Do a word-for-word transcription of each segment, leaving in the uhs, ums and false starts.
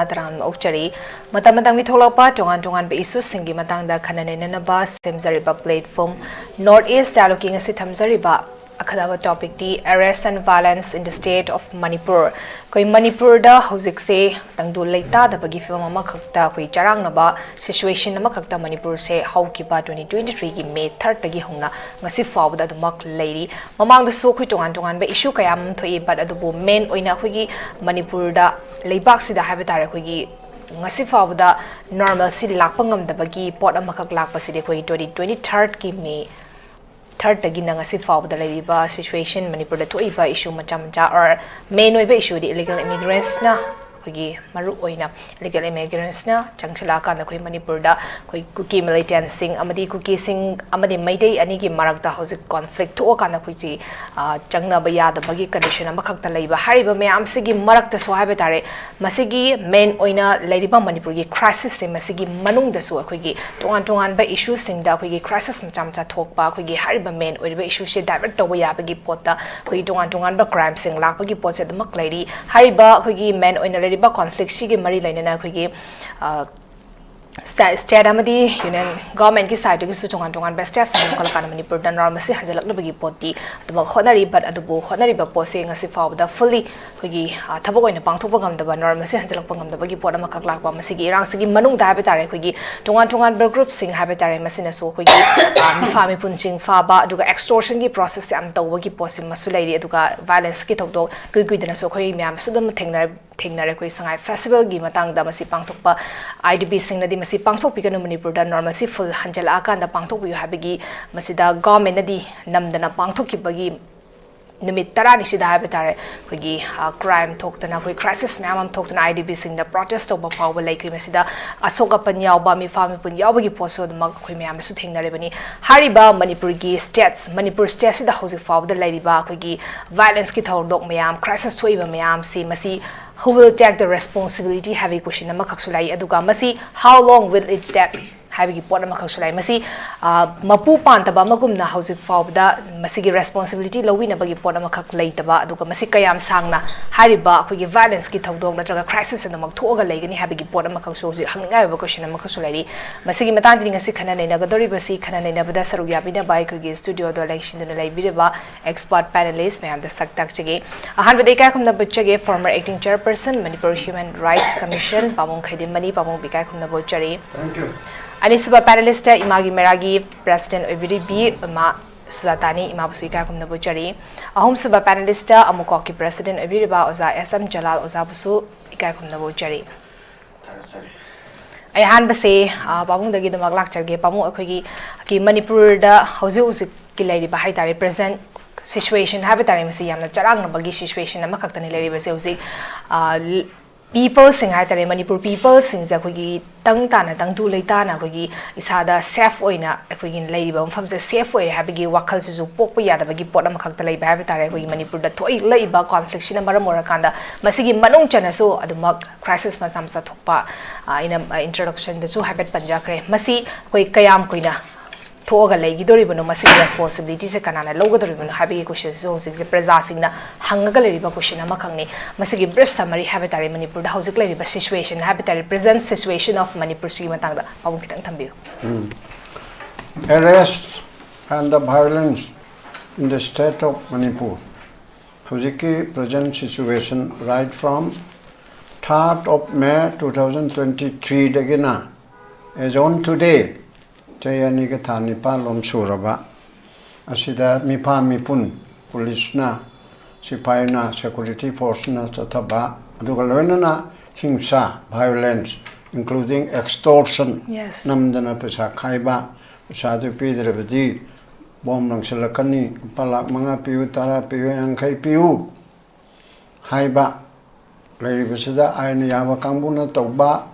ꯇꯔꯥꯝꯅ ꯑꯣꯛꯆꯔꯤ꯫ ꯃꯇꯝ ꯃꯇꯝꯒꯤ ꯊꯣꯛꯂꯛꯄ ꯇꯣꯉꯥꯟ ꯇꯣꯉꯥꯟꯕ ꯏꯁꯨꯁꯤꯡꯒꯤ ꯃꯇꯥꯡꯗ ꯈꯟꯅ ꯅꯩꯅꯅꯕ ꯁꯦꯝꯖꯔꯤꯕ platform North East Dialogueꯀꯤ ꯉꯁꯤ ꯊꯝꯖꯔꯤꯕ ꯑꯈꯟꯅꯕ topicꯇꯤ Arrest and Violence in the State of Manipur꯫ ꯑꯩꯈꯣꯏ ꯃꯅꯤꯄꯨꯔꯗ ꯍꯧꯖꯤꯛꯁꯦ ꯇꯪꯗꯨ ꯂꯩꯇꯥꯗꯕꯒꯤ ꯐꯤꯕꯝ ꯑꯃꯈꯛꯇ, ꯑꯩꯈꯣꯏ ꯆꯔꯥꯡꯅꯕ situation ꯑꯃꯈꯛꯇ ꯃꯅꯤꯄꯨꯔꯁꯦ ꯍꯧꯈꯤꯕ twenty twenty threeꯒꯤ May thirdꯇꯒꯤ ꯍꯧꯅ ꯉꯁꯤ ꯐꯥꯎꯕꯗ ꯑꯗꯨꯃꯛ ꯂꯩꯔꯤ꯫ ꯃꯃꯥꯡꯗꯁꯨ ꯑꯩꯈꯣꯏ ꯇꯣꯉꯥꯟ ꯇꯣꯉꯥꯟꯕ issue ꯀꯌꯥ ꯑꯃ ꯊꯣꯛꯏ, but ꯑꯗꯨꯕꯨ main ꯑꯣꯏꯅ ꯑꯩꯈꯣꯏꯒꯤ ꯃꯅꯤꯄꯨꯔꯗ, ꯂꯩꯕꯥꯛꯁꯤꯗ ꯍꯥꯏꯕ ꯇꯥꯔꯦ, ꯑꯩꯈꯣꯏꯒꯤ ꯉꯁꯤ ꯐꯥꯎꯕꯗ normalcy ꯂꯥꯛꯄ ꯉꯝꯗꯕꯒꯤ ꯄꯣꯠ ꯑꯃꯈꯛ ꯂꯥꯛꯄꯁꯤꯗꯤ ꯑꯩꯈꯣꯏꯒꯤ twenty twenty thirdꯀꯤ May thirdꯇꯒꯤꯅ ꯉꯁꯤ ꯐꯥꯎꯕꯗ ꯂꯩꯔꯤꯕ situation, ꯃꯅꯤꯄꯨꯔꯗ ꯊꯣꯛꯏꯕ issue ꯃꯆꯥ ꯃꯆꯥ, or main ꯑꯣꯏꯕ issueꯗꯤ illegal immigrants ꯅ, ꯑꯩꯈꯣꯏꯒꯤ ꯃꯔꯨ ꯑꯣꯏꯅ illegal immigrants ꯅ ꯆꯪꯁꯤꯜꯂꯛꯑꯀꯥꯟꯗ ꯑꯩꯈꯣꯏ ꯃꯅꯤꯄꯨꯔꯗ ꯑꯩꯈꯣꯏ ꯀꯨꯀꯤ militantꯁꯤꯡ ꯑꯃꯗꯤ ꯀꯨꯀꯤꯁꯤꯡ ꯑꯃꯗꯤ ꯃꯩꯇꯩ ꯑꯅꯤꯒꯤ ꯃꯔꯛꯇ ꯍꯧꯖꯤꯛ conflict ꯊꯣꯛꯑꯀꯥꯟꯗ ꯑꯩꯈꯣꯏꯁꯤ, ꯑ, ꯆꯪꯅꯕ ꯌꯥꯗꯕꯒꯤ condition ꯑꯃꯈꯛꯇ ꯂꯩꯕ꯫ ꯍꯥꯏꯔꯤꯕ ꯃꯌꯥꯝꯁꯤꯒꯤ ꯃꯔꯛꯇꯁꯨ ꯍꯥꯏꯕ ꯇꯥꯔꯦ, ꯃꯁꯤꯒꯤ main ꯑꯣꯏꯅ ꯂꯩꯔꯤꯕ ꯃꯅꯤꯄꯨꯔꯒꯤ crisisꯁꯦ, ꯃꯁꯤꯒꯤ ꯃꯅꯨꯡꯗꯁꯨ ꯑꯩꯈꯣꯏꯒꯤ ꯇꯣꯉꯥꯟ ꯇꯣꯉꯥꯟꯕ issueꯁꯤꯡꯗ ꯑꯩꯈꯣꯏꯒꯤ crisis ꯃꯆꯥ ꯃꯆꯥ ꯊꯣꯛꯄ, ꯑꯩꯈꯣꯏꯒꯤ ꯍꯥꯏꯔꯤꯕ main ꯑꯣꯏꯔꯤꯕ issueꯁꯦ divert ꯇꯧꯕ ꯌꯥꯕꯒꯤ ꯄꯣꯠꯇ ꯑꯩꯈꯣꯏꯒꯤ ꯇꯣꯉꯥꯟ ꯇꯣꯉꯥꯟꯕ crimeꯁꯤꯡ ꯂꯥꯛꯄꯒꯤ ꯄꯣꯠꯁꯦ ꯑꯗꯨꯃꯛ ꯂꯩꯔꯤ꯫ ꯍꯥꯏꯔꯤꯕ ꯑꯩꯈꯣꯏꯒꯤ main ꯑꯣꯏꯅ ꯂꯩꯔꯤꯕ conflictꯁꯤꯒꯤ ꯃꯔꯤ ꯂꯩꯅꯅ ꯑꯩꯈꯣꯏꯒꯤ, ꯑ, sta-, state ꯑꯃꯗꯤ union governmentꯀꯤ sideꯇꯒꯤꯁꯨ ꯇꯣꯉꯥꯟ ꯇꯣꯉꯥꯟꯕ stepꯁꯤꯡ ꯂꯧꯈꯠꯂꯀꯥꯟꯗ ꯃꯅꯤꯄꯨꯔꯗ normalcy ꯍꯟꯖꯤꯜꯂꯛꯅꯕꯒꯤ ꯄꯣꯠꯇꯤ ꯑꯗꯨꯃꯛ ꯍꯣꯠꯅꯔꯤ, but ꯑꯗꯨꯕꯨ ꯍꯣꯠꯅꯔꯤꯕ ꯄꯣꯠꯁꯦ ꯉꯁꯤ ꯐꯥꯎꯕꯗ fully ꯑꯩꯈꯣꯏꯒꯤ, ꯑ, ꯊꯕꯛ ꯑꯣꯏꯅ ꯄꯥꯡꯊꯣꯛꯄ ꯉꯝꯗꯕ, normalcy ꯍꯟꯖꯤꯜꯂꯛꯄ ꯉꯝꯗꯕꯒꯤ ꯄꯣꯠ ꯑꯃꯈꯛ ꯂꯥꯛꯄ꯫ ꯃꯁꯤꯒꯤ ꯏꯔꯥꯡꯁꯤꯒꯤ ꯃꯅꯨꯡꯗ ꯍꯥꯏꯕ ꯇꯥꯔꯦ, ꯑꯩꯈꯣꯏꯒꯤ ꯇꯣꯉꯥꯟ ꯇꯣꯉꯥꯟꯕ groupꯁꯤꯡ ꯍꯥꯏꯕ ꯇꯥꯔꯦ, ꯃꯁꯤꯅꯁꯨ ꯑꯩꯈꯣꯏꯒꯤ, ꯑ, ꯃꯤꯐꯥ ꯃꯤꯄꯨꯟꯁꯤꯡ ꯐꯥꯕ, ꯑꯗꯨꯒ extortionꯒꯤ processꯁꯦ ꯌꯥꯝ ꯇꯧꯕꯒꯤ ꯄꯣꯠꯁꯤꯃꯁꯨ ꯂꯩꯔꯤ, ꯑꯗꯨꯒ violenceꯀꯤ ꯊꯧꯗꯣꯛ ꯏꯀꯨꯏ ꯀꯨꯏꯗꯅꯁꯨ ꯑꯩꯈꯣꯏ ꯃꯌꯥꯝꯅꯁꯨ ꯑꯗꯨꯝ ꯊꯦꯡꯅꯔꯦ꯫ ꯊꯦꯡꯅꯔꯦ꯫ ꯑꯩꯈꯣꯏ ꯁꯉꯥꯏ festivalꯒꯤ ꯃꯇꯥꯡꯗ ꯃꯁꯤ ꯄꯥꯡꯊꯣꯛꯄ, IDPꯁꯤꯡꯅꯗꯤ ꯃꯁꯤ ꯄꯥꯡꯊꯣꯛꯄꯤꯒꯅꯨ, ꯃꯅꯤꯄꯨꯔꯗ normalcy full ꯍꯟꯖꯤꯜꯂꯛꯑꯀꯥꯟꯗ ꯄꯥꯡꯊꯣꯛꯄꯤꯌꯨ ꯍꯥꯏꯕꯒꯤ ꯃꯁꯤꯗ governmentꯅꯗꯤ ꯅꯝꯗꯅ ꯄꯥꯡꯊꯣꯛꯈꯤꯕꯒꯤ ꯅꯨꯃꯤꯠ ꯇꯔꯥꯅꯤꯁꯤꯗ ꯍꯥꯏꯕ ꯇꯥꯔꯦ, ꯑꯩꯈꯣꯏꯒꯤ, ꯑ, crime ꯊꯣꯛꯇꯅ, ꯑꯩꯈꯣꯏ crisis ꯃꯌꯥꯝ ꯑꯃ ꯊꯣꯛꯇꯅ, IDPꯁꯤꯡꯅ protest ꯇꯧꯕ ꯐꯥꯎꯕ ꯂꯩꯈ꯭ꯔꯤ꯫ ꯃꯁꯤꯗ ꯑꯁꯣꯛ ꯑꯄꯟ ꯌꯥꯎꯕ, ꯃꯤꯐꯥ ꯃꯤꯄꯨꯟ ꯌꯥꯎꯕꯒꯤ ꯄꯣꯠꯁꯨ ꯑꯗꯨꯃꯛ ꯑꯩꯈꯣꯏ ꯃꯌꯥꯝꯅꯁꯨ ꯊꯦꯡꯅꯔꯤꯕꯅꯤ꯫ ꯍꯥꯏꯔꯤꯕ ꯃꯅꯤꯄꯨꯔꯒꯤ states, ꯃꯅꯤꯄꯨꯔ stateꯁꯤꯗ ꯍꯧꯖꯤꯛ ꯐꯥꯎꯕꯗ ꯂꯩꯔꯤꯕ ꯑꯩꯈꯣꯏꯒꯤ violenceꯀꯤ ꯊꯧꯗꯣꯛ ꯃꯌꯥꯝ, crisis ꯊꯣꯛꯏꯕ ꯃꯌꯥꯝꯁꯤ, ꯃꯁꯤ who will take the responsibility ꯍꯥꯏꯕꯒꯤ question ꯑꯃꯈꯛꯁꯨ ꯂꯩ꯫ ꯑꯗꯨꯒ ꯃꯁꯤ how long will it take ꯍꯥꯏꯕꯒꯤ ꯄꯣꯠ ꯑꯃꯈꯛꯁꯨ ꯂꯩ꯫ ꯃꯁꯤ, ꯑ, ꯃꯄꯨ ꯄꯥꯟꯗꯕ ꯑꯃꯒꯨꯝꯅ ꯍꯧꯖꯤꯛ ꯐꯥꯎꯕꯗ ꯃꯁꯤꯒꯤ responsibility ꯂꯧꯕꯤꯅꯕꯒꯤ ꯄꯣꯠ ꯑꯃꯈꯛ ꯂꯩꯇꯕ, ꯑꯗꯨꯒ ꯃꯁꯤ ꯀꯌꯥꯝ ꯁꯥꯡꯅ ꯍꯥꯏꯔꯤꯕ ꯑꯩꯈꯣꯏꯒꯤ violence ꯀꯤ ꯊꯧꯗꯣꯛ ꯅꯠꯇ꯭ꯔꯒ crisis ꯑꯗꯨꯃꯛ ꯊꯣꯛꯑꯒ ꯂꯩꯒꯅꯤ ꯍꯥꯏꯕꯒꯤ ꯄꯣꯠ ꯑꯃꯈꯛꯁꯨ ꯍꯧꯖꯤꯛ ꯍꯪꯅꯤꯡꯉꯥꯏ ꯑꯣꯏꯕ question ꯑꯃꯈꯛꯁꯨ ꯂꯩꯔꯤ꯫ ꯃꯁꯤꯒꯤ ꯃꯇꯥꯡꯗꯗꯤ ꯉꯁꯤ ꯈꯟꯅ ꯅꯩꯅꯒꯗꯧꯔꯤꯕꯁꯤ, ꯈꯟꯅ ꯅꯩꯅꯕꯗ ꯁꯔꯨꯛ ꯌꯥꯕꯤꯅꯕ ꯑꯩꯈꯣꯏꯒꯤ studio ꯗ ꯂꯦꯡꯁꯤꯟꯗꯨꯅ ꯂꯩꯕꯤꯔꯤꯕ expert panelist ꯃꯌꯥꯝꯗ ꯁꯛ ꯇꯥꯛꯆꯒꯦ꯫ ꯑꯍꯥꯟꯕꯗ ꯏꯀꯥꯏ ꯈꯨꯝꯅꯕ ꯎꯠꯆꯒꯦ former acting chairperson Manipur Human Rights Commission ꯄꯥꯕꯨꯡ ꯈꯩꯗꯤꯟꯃꯅꯤ꯫ ꯄꯥꯕꯨꯡꯕꯨ ꯏꯀꯥꯏ ꯈꯨꯝꯅꯕ ꯎꯠꯆꯔꯤ꯫ Thank you. ꯑꯅꯤꯁꯨꯕ panelist ꯏꯃꯥꯒꯤ ꯃꯦꯔꯥꯒꯤ president ꯑꯣꯏꯕꯤꯔꯤꯕꯤ ꯏꯃꯥ ꯁꯨꯖꯥꯇꯥꯅꯤ꯫ ꯏꯃꯥꯕꯨꯁꯨ ꯏꯀꯥꯏ ꯈꯨꯝꯅꯕ ꯎꯠꯆꯔꯤ꯫ ꯑꯍꯨꯝꯁꯨꯕ panelist ꯑꯃꯨꯀꯣꯛꯀꯤ president ꯑꯣꯏꯕꯤꯔꯤꯕ ꯑꯣꯖꯥ ꯑꯦꯁ ꯑꯦꯝ ꯖꯂꯥꯜ ꯑꯣꯖꯥꯕꯨꯁꯨ ꯏꯀꯥꯏ ꯈꯨꯝꯅꯕ ꯎꯠꯆꯔꯤ꯫ ꯊꯥꯒꯠꯆꯔꯤ꯫ ꯑꯩ ꯑꯍꯥꯟꯕꯁꯦ, ꯑ, ꯄꯥꯕꯨꯡꯗꯒꯤ ꯑꯗꯨꯃꯛ ꯂꯥꯛꯆꯒꯦ꯫ ꯄꯥꯕꯨꯡ, ꯑꯩꯈꯣꯏꯒꯤ ꯀꯤ ꯃꯅꯤꯄꯨꯔꯗ ꯍꯧꯖꯤꯛ ꯍꯧꯖꯤꯛꯀꯤ ꯂꯩꯔꯤꯕ ꯍꯥꯏ ꯇꯥꯔꯦ, present situation ꯍꯥꯏꯕ ꯇꯥꯔꯦ, ꯃꯁꯤ ꯌꯥꯝꯅ ꯆꯔꯥꯡꯅꯕꯒꯤ situation ꯑꯃꯈꯛꯇꯅꯤ ꯂꯩꯔꯤꯕꯁꯦ ꯍꯧꯖꯤꯛ꯫ ꯑ, ꯄꯤꯄꯜꯁꯤꯡ ꯍꯥꯏ ꯇꯥꯔꯦ, ꯃꯅꯤꯄꯨꯔ ꯄꯤꯄꯜꯁꯤꯡꯁꯦ ꯑꯩꯈꯣꯏꯒꯤ ꯇꯪ ꯇꯥꯅ, ꯇꯪꯗꯨ ꯂꯩꯇꯥꯅ ꯑꯩꯈꯣꯏꯒꯤ ꯏꯁꯥꯗ ꯁꯦꯐ ꯑꯣꯏꯅ ꯑꯩꯈꯣꯏꯒꯤ ꯂꯩꯔꯤꯕ ꯃꯐꯝꯁꯦ ꯁꯦꯐ ꯑꯣꯏꯔꯦ ꯍꯥꯏꯕꯒꯤ ꯋꯥꯈꯜꯁꯤꯁꯨ ꯄꯣꯛꯄ ꯌꯥꯗꯕꯒꯤ ꯄꯣꯠ ꯑꯃꯈꯛꯇ ꯂꯩꯕ ꯍꯥꯏꯕ ꯇꯥꯔꯦ꯫ ꯑꯩꯈꯣꯏꯒꯤ ꯃꯅꯤꯄꯨꯔꯗ ꯊꯣꯛꯂꯛꯏꯕ ꯀꯣꯟꯐ꯭ꯂꯤꯛꯁꯤꯅ ꯃꯔꯝ ꯑꯣꯏꯔꯀꯥꯟꯗ ꯃꯁꯤꯒꯤ ꯃꯅꯨꯡ ꯆꯟꯅꯁꯨ ꯑꯗꯨꯃꯛ crisis ꯃꯆꯥ ꯃꯆꯥ ꯊꯣꯛꯄ, ꯑ, ꯑꯩꯅ, ꯑ, introduction ꯗꯁꯨ ꯍꯥꯏꯐꯦꯠ ꯄꯟꯖꯈ꯭ꯔꯦ꯫ ꯃꯁꯤ ꯑꯩꯈꯣꯏ ꯀꯌꯥꯝ ꯀꯨꯏꯅ ꯊꯣꯛꯑꯒ ꯂꯩꯈꯤꯗꯣꯔꯤꯕꯅꯣ, ꯃꯁꯤꯒꯤ responsibility ꯁꯦ ꯀꯅꯥꯅ ꯂꯧꯒꯗꯧꯔꯤꯕꯅꯣ ꯍꯥꯏꯕꯒꯤ question ꯁꯤꯁꯨ ꯍꯧꯖꯤꯛꯁꯦ ꯄ꯭ꯔꯖꯥꯁꯤꯡꯅ ꯍꯪꯉꯒ ꯂꯩꯔꯤꯕ question ꯑꯃꯈꯛꯅꯤ꯫ ꯃꯁꯤꯒꯤ brief summary ꯍꯥꯏꯕ ꯇꯥꯔꯦ, ꯃꯅꯤꯄꯨꯔꯗ ꯍꯧꯖꯤꯛ ꯂꯩꯔꯤꯕ situation ꯍꯥꯏꯕ ꯇꯥꯔꯦ, present situation of ꯃꯅꯤꯄꯨꯔ ꯁꯤꯒꯤ ꯃꯇꯥꯡꯗ ꯄꯥꯕꯨꯡ ꯈꯤꯇꯪ ꯊꯝꯕꯤꯌꯨ꯫ Arrest and the violence in the state of Manipur. ꯍꯧꯖꯤꯛꯀꯤ present situation, right from third of May two thousand twenty three ꯗꯒꯤꯅ as on today, ꯆꯍꯤ ꯑꯅꯤꯒ ꯊꯥ ꯅꯤꯄꯥꯜ ꯂꯣꯝ ꯁꯨꯔꯕ ꯑꯁꯤꯗ ꯃꯤꯐꯥ ꯃꯤꯄꯨꯟ, ꯄꯨꯂꯤꯁꯅ, ꯁꯤꯐꯥꯏꯅ, security force ꯅ ꯆꯠꯊꯕ, ꯑꯗꯨꯒ ꯂꯣꯏꯅꯅ ꯍꯤꯡꯁꯥ, violence, including extortion, Yes. ꯅꯝꯗꯅ ꯄꯩꯁꯥ ꯈꯥꯏꯕ, ꯄꯩꯁꯥꯗꯨ ꯄꯤꯗ꯭ꯔꯕꯗꯤ ꯕꯣꯝ ꯂꯪꯁꯤꯜꯂꯛꯀꯅꯤ, ꯂꯨꯄꯥ ꯂꯥꯈ ꯃꯉꯥ ꯄꯤꯌꯨ, ꯇꯔꯥ ꯄꯤꯌꯨ, ꯌꯥꯡꯈꯩ ꯄꯤꯌꯨ ꯍꯥꯏꯕ ꯂꯩꯔꯤꯕꯁꯤꯗ ꯑꯥꯏꯟꯅ ꯌꯥꯕ ꯀꯥꯡꯕꯨꯅ ꯇꯧꯕ,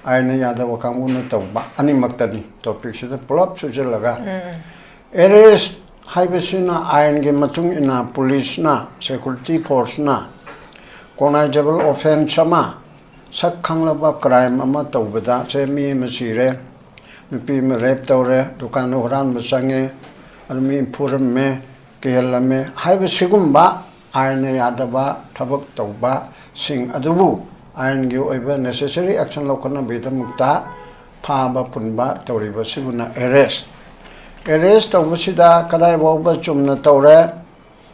ꯑꯥꯏꯟꯅ ꯌꯥꯗꯕ ꯀꯥꯡꯕꯨꯅ ꯇꯧꯕ ꯑꯅꯤꯃꯛꯇꯅꯤ topic ꯁꯤꯗ ꯄꯨꯂꯞ ꯁꯨꯖꯜꯂꯒ꯫ Arrest ꯍꯥꯏꯕꯁꯤꯅ ꯑꯥꯏꯟꯒꯤ ꯃꯇꯨꯡ ꯏꯟꯅ ꯄꯨꯂꯤꯁꯅ, security force ꯅ cognizable offence ꯑꯃ, ꯁꯛ ꯈꯪꯂꯕ crime ꯑꯃ ꯇꯧꯕꯗ ꯁꯦ ꯃꯤ ꯑꯃ ꯁꯤꯔꯦ, ꯅꯨꯄꯤ ꯑꯃ ꯔꯦꯞ ꯇꯧꯔꯦ, ꯗꯨꯀꯥꯟꯗ ꯍꯨꯔꯥꯟꯕ ꯆꯪꯉꯦ, ꯑꯗꯨ ꯃꯤ ꯐꯨꯔꯝꯃꯦ, ꯀꯤꯍꯜꯂꯝꯃꯦ ꯍꯥꯏꯕ ꯁꯤꯒꯨꯝꯕ ꯑꯥꯏꯟꯅ ꯌꯥꯗꯕ ꯊꯕꯛ ꯇꯧꯕꯁꯤꯡ ꯑꯗꯨꯕꯨ ꯑꯥꯏꯟꯒꯤ ꯑꯣꯏꯕ ꯅꯦꯁꯦꯁꯔꯤ ꯑꯦꯛꯁꯟ ꯂꯧꯈꯠꯅꯕꯒꯤꯗꯃꯛꯇ ꯐꯥꯕ ꯄꯨꯟꯕ ꯇꯧꯔꯤꯕꯁꯤꯕꯨꯅ ꯑꯦꯔꯦꯁ꯫ ꯑꯦꯔꯦꯁ ꯇꯧꯕꯁꯤꯗ ꯀꯗꯥꯏ ꯐꯥꯎꯕ ꯆꯨꯝꯅ ꯇꯧꯔꯦ,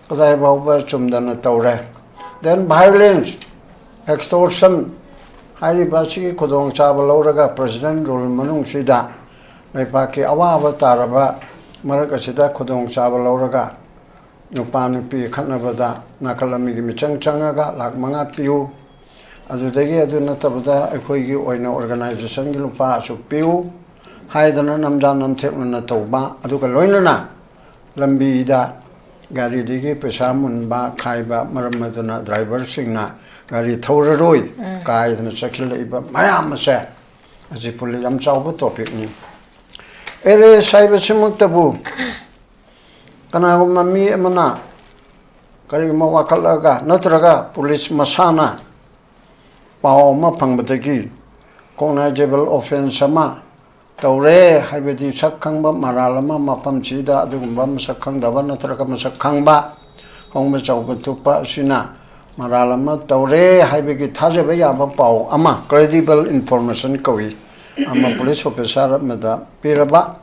ꯀꯗꯥꯏ ꯐꯥꯎꯕ ꯆꯨꯝꯗꯅ ꯇꯧꯔꯦ꯫ Then violence, extortion ꯍꯥꯏꯔꯤꯕ ꯑꯁꯤꯒꯤ ꯈꯨꯗꯣꯡꯆꯥꯕ ꯂꯧꯔꯒ president rule ꯃꯅꯨꯡꯁꯤꯗ ꯂꯩꯕꯥꯛꯀꯤ ꯑꯋꯥꯕ ꯇꯥꯔꯕ ꯃꯔꯛ ꯑꯁꯤꯗ ꯈꯨꯗꯣꯡꯆꯥꯕ ꯂꯧꯔꯒ ꯅꯨꯄꯥ ꯅꯨꯄꯤ ꯈꯠꯅꯕꯗ ꯅꯥꯀꯜ ꯑꯃꯒꯤ ꯃꯤꯆꯪ ꯆꯪꯉꯒ ꯂꯥꯈ ꯃꯉꯥ ꯄꯤꯌꯨ, ꯑꯗꯨꯗꯒꯤ ꯑꯗꯨ ꯅꯠꯇꯕꯗ ꯑꯩꯈꯣꯏꯒꯤ ꯑꯣꯏꯅ organizationꯒꯤ ꯂꯨꯄꯥ ꯑꯁꯨꯛ ꯄꯤꯌꯨ ꯍꯥꯏꯗꯅ ꯅꯝꯖꯥ ꯅꯝꯊꯦꯛꯅꯅ ꯇꯧꯕ, ꯑꯗꯨꯒ ꯂꯣꯏꯅꯅ ꯂꯝꯕꯤꯗ ꯒꯥꯔꯤꯗꯒꯤ ꯄꯩꯁꯥ ꯃꯨꯟꯕ ꯈꯥꯏꯕ ꯃꯔꯝ ꯑꯗꯨꯅ driverꯁꯤꯡꯅ ꯒꯥꯔꯤ ꯊꯧꯔꯔꯣꯏ ꯀꯥꯏꯗꯅ ꯆꯠꯈꯤꯜꯂꯛꯏꯕ ꯃꯌꯥꯝ ꯑꯁꯦ ꯍꯧꯖꯤꯛ ꯄꯨꯜꯂꯤ ꯌꯥꯝ ꯆꯥꯎꯕ topicꯅꯤ꯫ ꯑꯦꯔꯦꯁ ꯍꯥꯏꯕꯁꯤꯃꯛꯇꯕꯨ ꯀꯅꯥꯒꯨꯝꯕ ꯃꯤ ꯑꯃꯅ ꯀꯔꯤꯒꯨꯝꯕ ꯋꯥꯀꯠꯂꯒ ꯅꯠꯇ꯭ꯔꯒ ꯄꯨꯂꯤꯁ ꯃꯁꯥꯅ ꯄꯥꯎ ꯑꯃ ꯐꯪꯕꯗꯒꯤ cognizable offence ꯑꯃ ꯇꯧꯔꯦ ꯍꯥꯏꯕꯗꯤ ꯁꯛ ꯈꯪꯕ ꯃꯔꯥꯜ ꯑꯃ ꯃꯐꯝꯁꯤꯗ ꯑꯗꯨꯒꯨꯝꯕ ꯃꯁꯛ ꯈꯪꯗꯕ ꯅꯠꯇ꯭ꯔꯒ ꯃꯁꯛ ꯈꯪꯕ ꯍꯧꯕ ꯆꯥꯎꯕ ꯊꯣꯛꯄ ꯑꯁꯤꯅ ꯃꯔꯥꯜ ꯑꯃ ꯇꯧꯔꯦ ꯍꯥꯏꯕꯒꯤ ꯊꯥꯖꯕ ꯌꯥꯕ ꯄꯥꯎ ꯑꯃ, credible information ꯀꯧꯏ, ꯑꯃ ꯄꯨꯂꯤꯁ ꯑꯣꯐꯤꯁꯥꯔ ꯑꯃꯗ ꯄꯤꯔꯕ,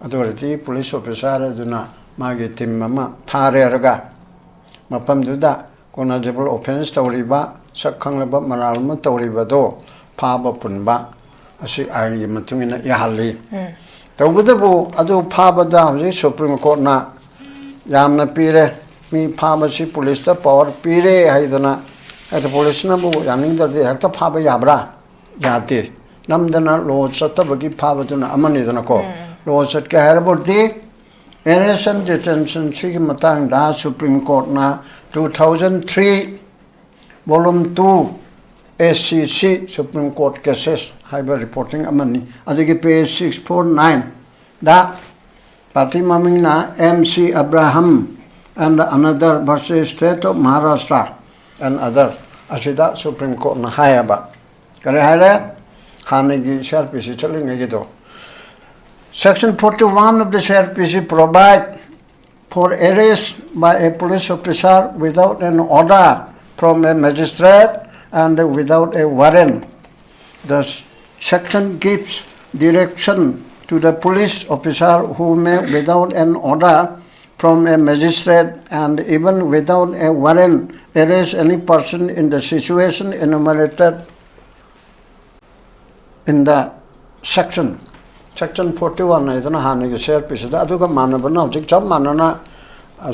ꯑꯗꯨ ꯑꯣꯏꯔꯗꯤ ꯄꯨꯂꯤꯁ ꯑꯣꯐꯤꯁꯥꯔ ꯑꯗꯨꯅ ꯃꯥꯒꯤ ꯇꯤꯝ ꯑꯃ ꯊꯥꯔꯦꯔꯒ ꯃꯐꯝꯗꯨꯗ cognizable offence ꯇꯧꯔꯤꯕ, ꯁꯛ ꯈꯪꯂꯕ ꯃꯔꯥꯜ ꯑꯃ ꯇꯧꯔꯤꯕꯗꯣ ꯐꯥꯕ ꯄꯨꯟꯕ ꯑꯁꯤ ꯑꯥꯏꯟꯒꯤ ꯃꯇꯨꯡ ꯏꯟꯅ ꯌꯥꯍꯜꯂꯤ꯫ ꯇꯧꯕꯇꯕꯨ ꯑꯗꯨ ꯐꯥꯕꯗ ꯍꯧꯖꯤꯛ ꯁꯨꯄ꯭ꯔꯤꯝ ꯀꯣꯔꯠꯅ ꯌꯥꯝꯅ ꯄꯤꯔꯦ, ꯃꯤ ꯐꯥꯕꯁꯤ ꯄꯨꯂꯤꯁꯇ ꯄꯋꯥꯔ ꯄꯤꯔꯦ ꯍꯥꯏꯗꯅ ꯍꯦꯛꯇ ꯄꯨꯂꯤꯁꯅꯕꯨ ꯌꯥꯅꯤꯡꯗ꯭ꯔꯗꯤ ꯍꯦꯛꯇ ꯐꯥꯕ ꯌꯥꯕ꯭ꯔꯥ? ꯌꯥꯗꯦ꯫ ꯅꯝꯗꯅ ꯂꯣ ꯆꯠꯇꯕꯒꯤ ꯐꯥꯕꯗꯨꯅ ꯑꯃꯅꯤꯗꯅꯀꯣ꯫ ꯂꯣ ꯆꯠꯀꯦ ꯍꯥꯏꯔꯕꯗꯤ ꯑꯦꯔꯦꯁ ꯑꯦꯟ ꯗꯤꯇꯦꯟꯁꯟꯁꯤꯒꯤ ꯃꯇꯥꯡꯗ supreme ꯀꯣꯔꯠꯅ two thousand three volume two, S C C, Supreme Court Cases ꯍꯥꯏꯕ reporting ꯑꯃꯅꯤ꯫ ꯑꯗꯨꯒꯤ page six four nine ꯗ party ꯃꯃꯤꯡꯅ M C Abraham and another versus State of Maharashtra and other ꯑꯁꯤꯗ supreme ꯀꯣꯔꯠꯅ ꯍꯥꯏꯌꯦꯕ꯫ ꯀꯔꯤ ꯍꯥꯏꯔꯦ? ꯍꯥꯟꯅꯒꯤ C R P C ꯆꯠꯂꯤꯉꯩꯒꯤꯗꯣ, Section forty-one of the C R P C provide for arrest by a police officer without an order from a magistrate and without a warrant. The section gives direction to the police officer who may, without an order from a magistrate and even without a warrant, arrest any person in the situation enumerated in the section. Section forty-one ꯍꯥꯏꯗꯅ ꯍꯥꯟꯅꯒꯤ C R P Cꯗ, ꯑꯗꯨꯒ ꯃꯥꯟꯅꯕꯅ ꯍꯧꯖꯤꯛ ꯆꯞ ꯃꯥꯟꯅꯅ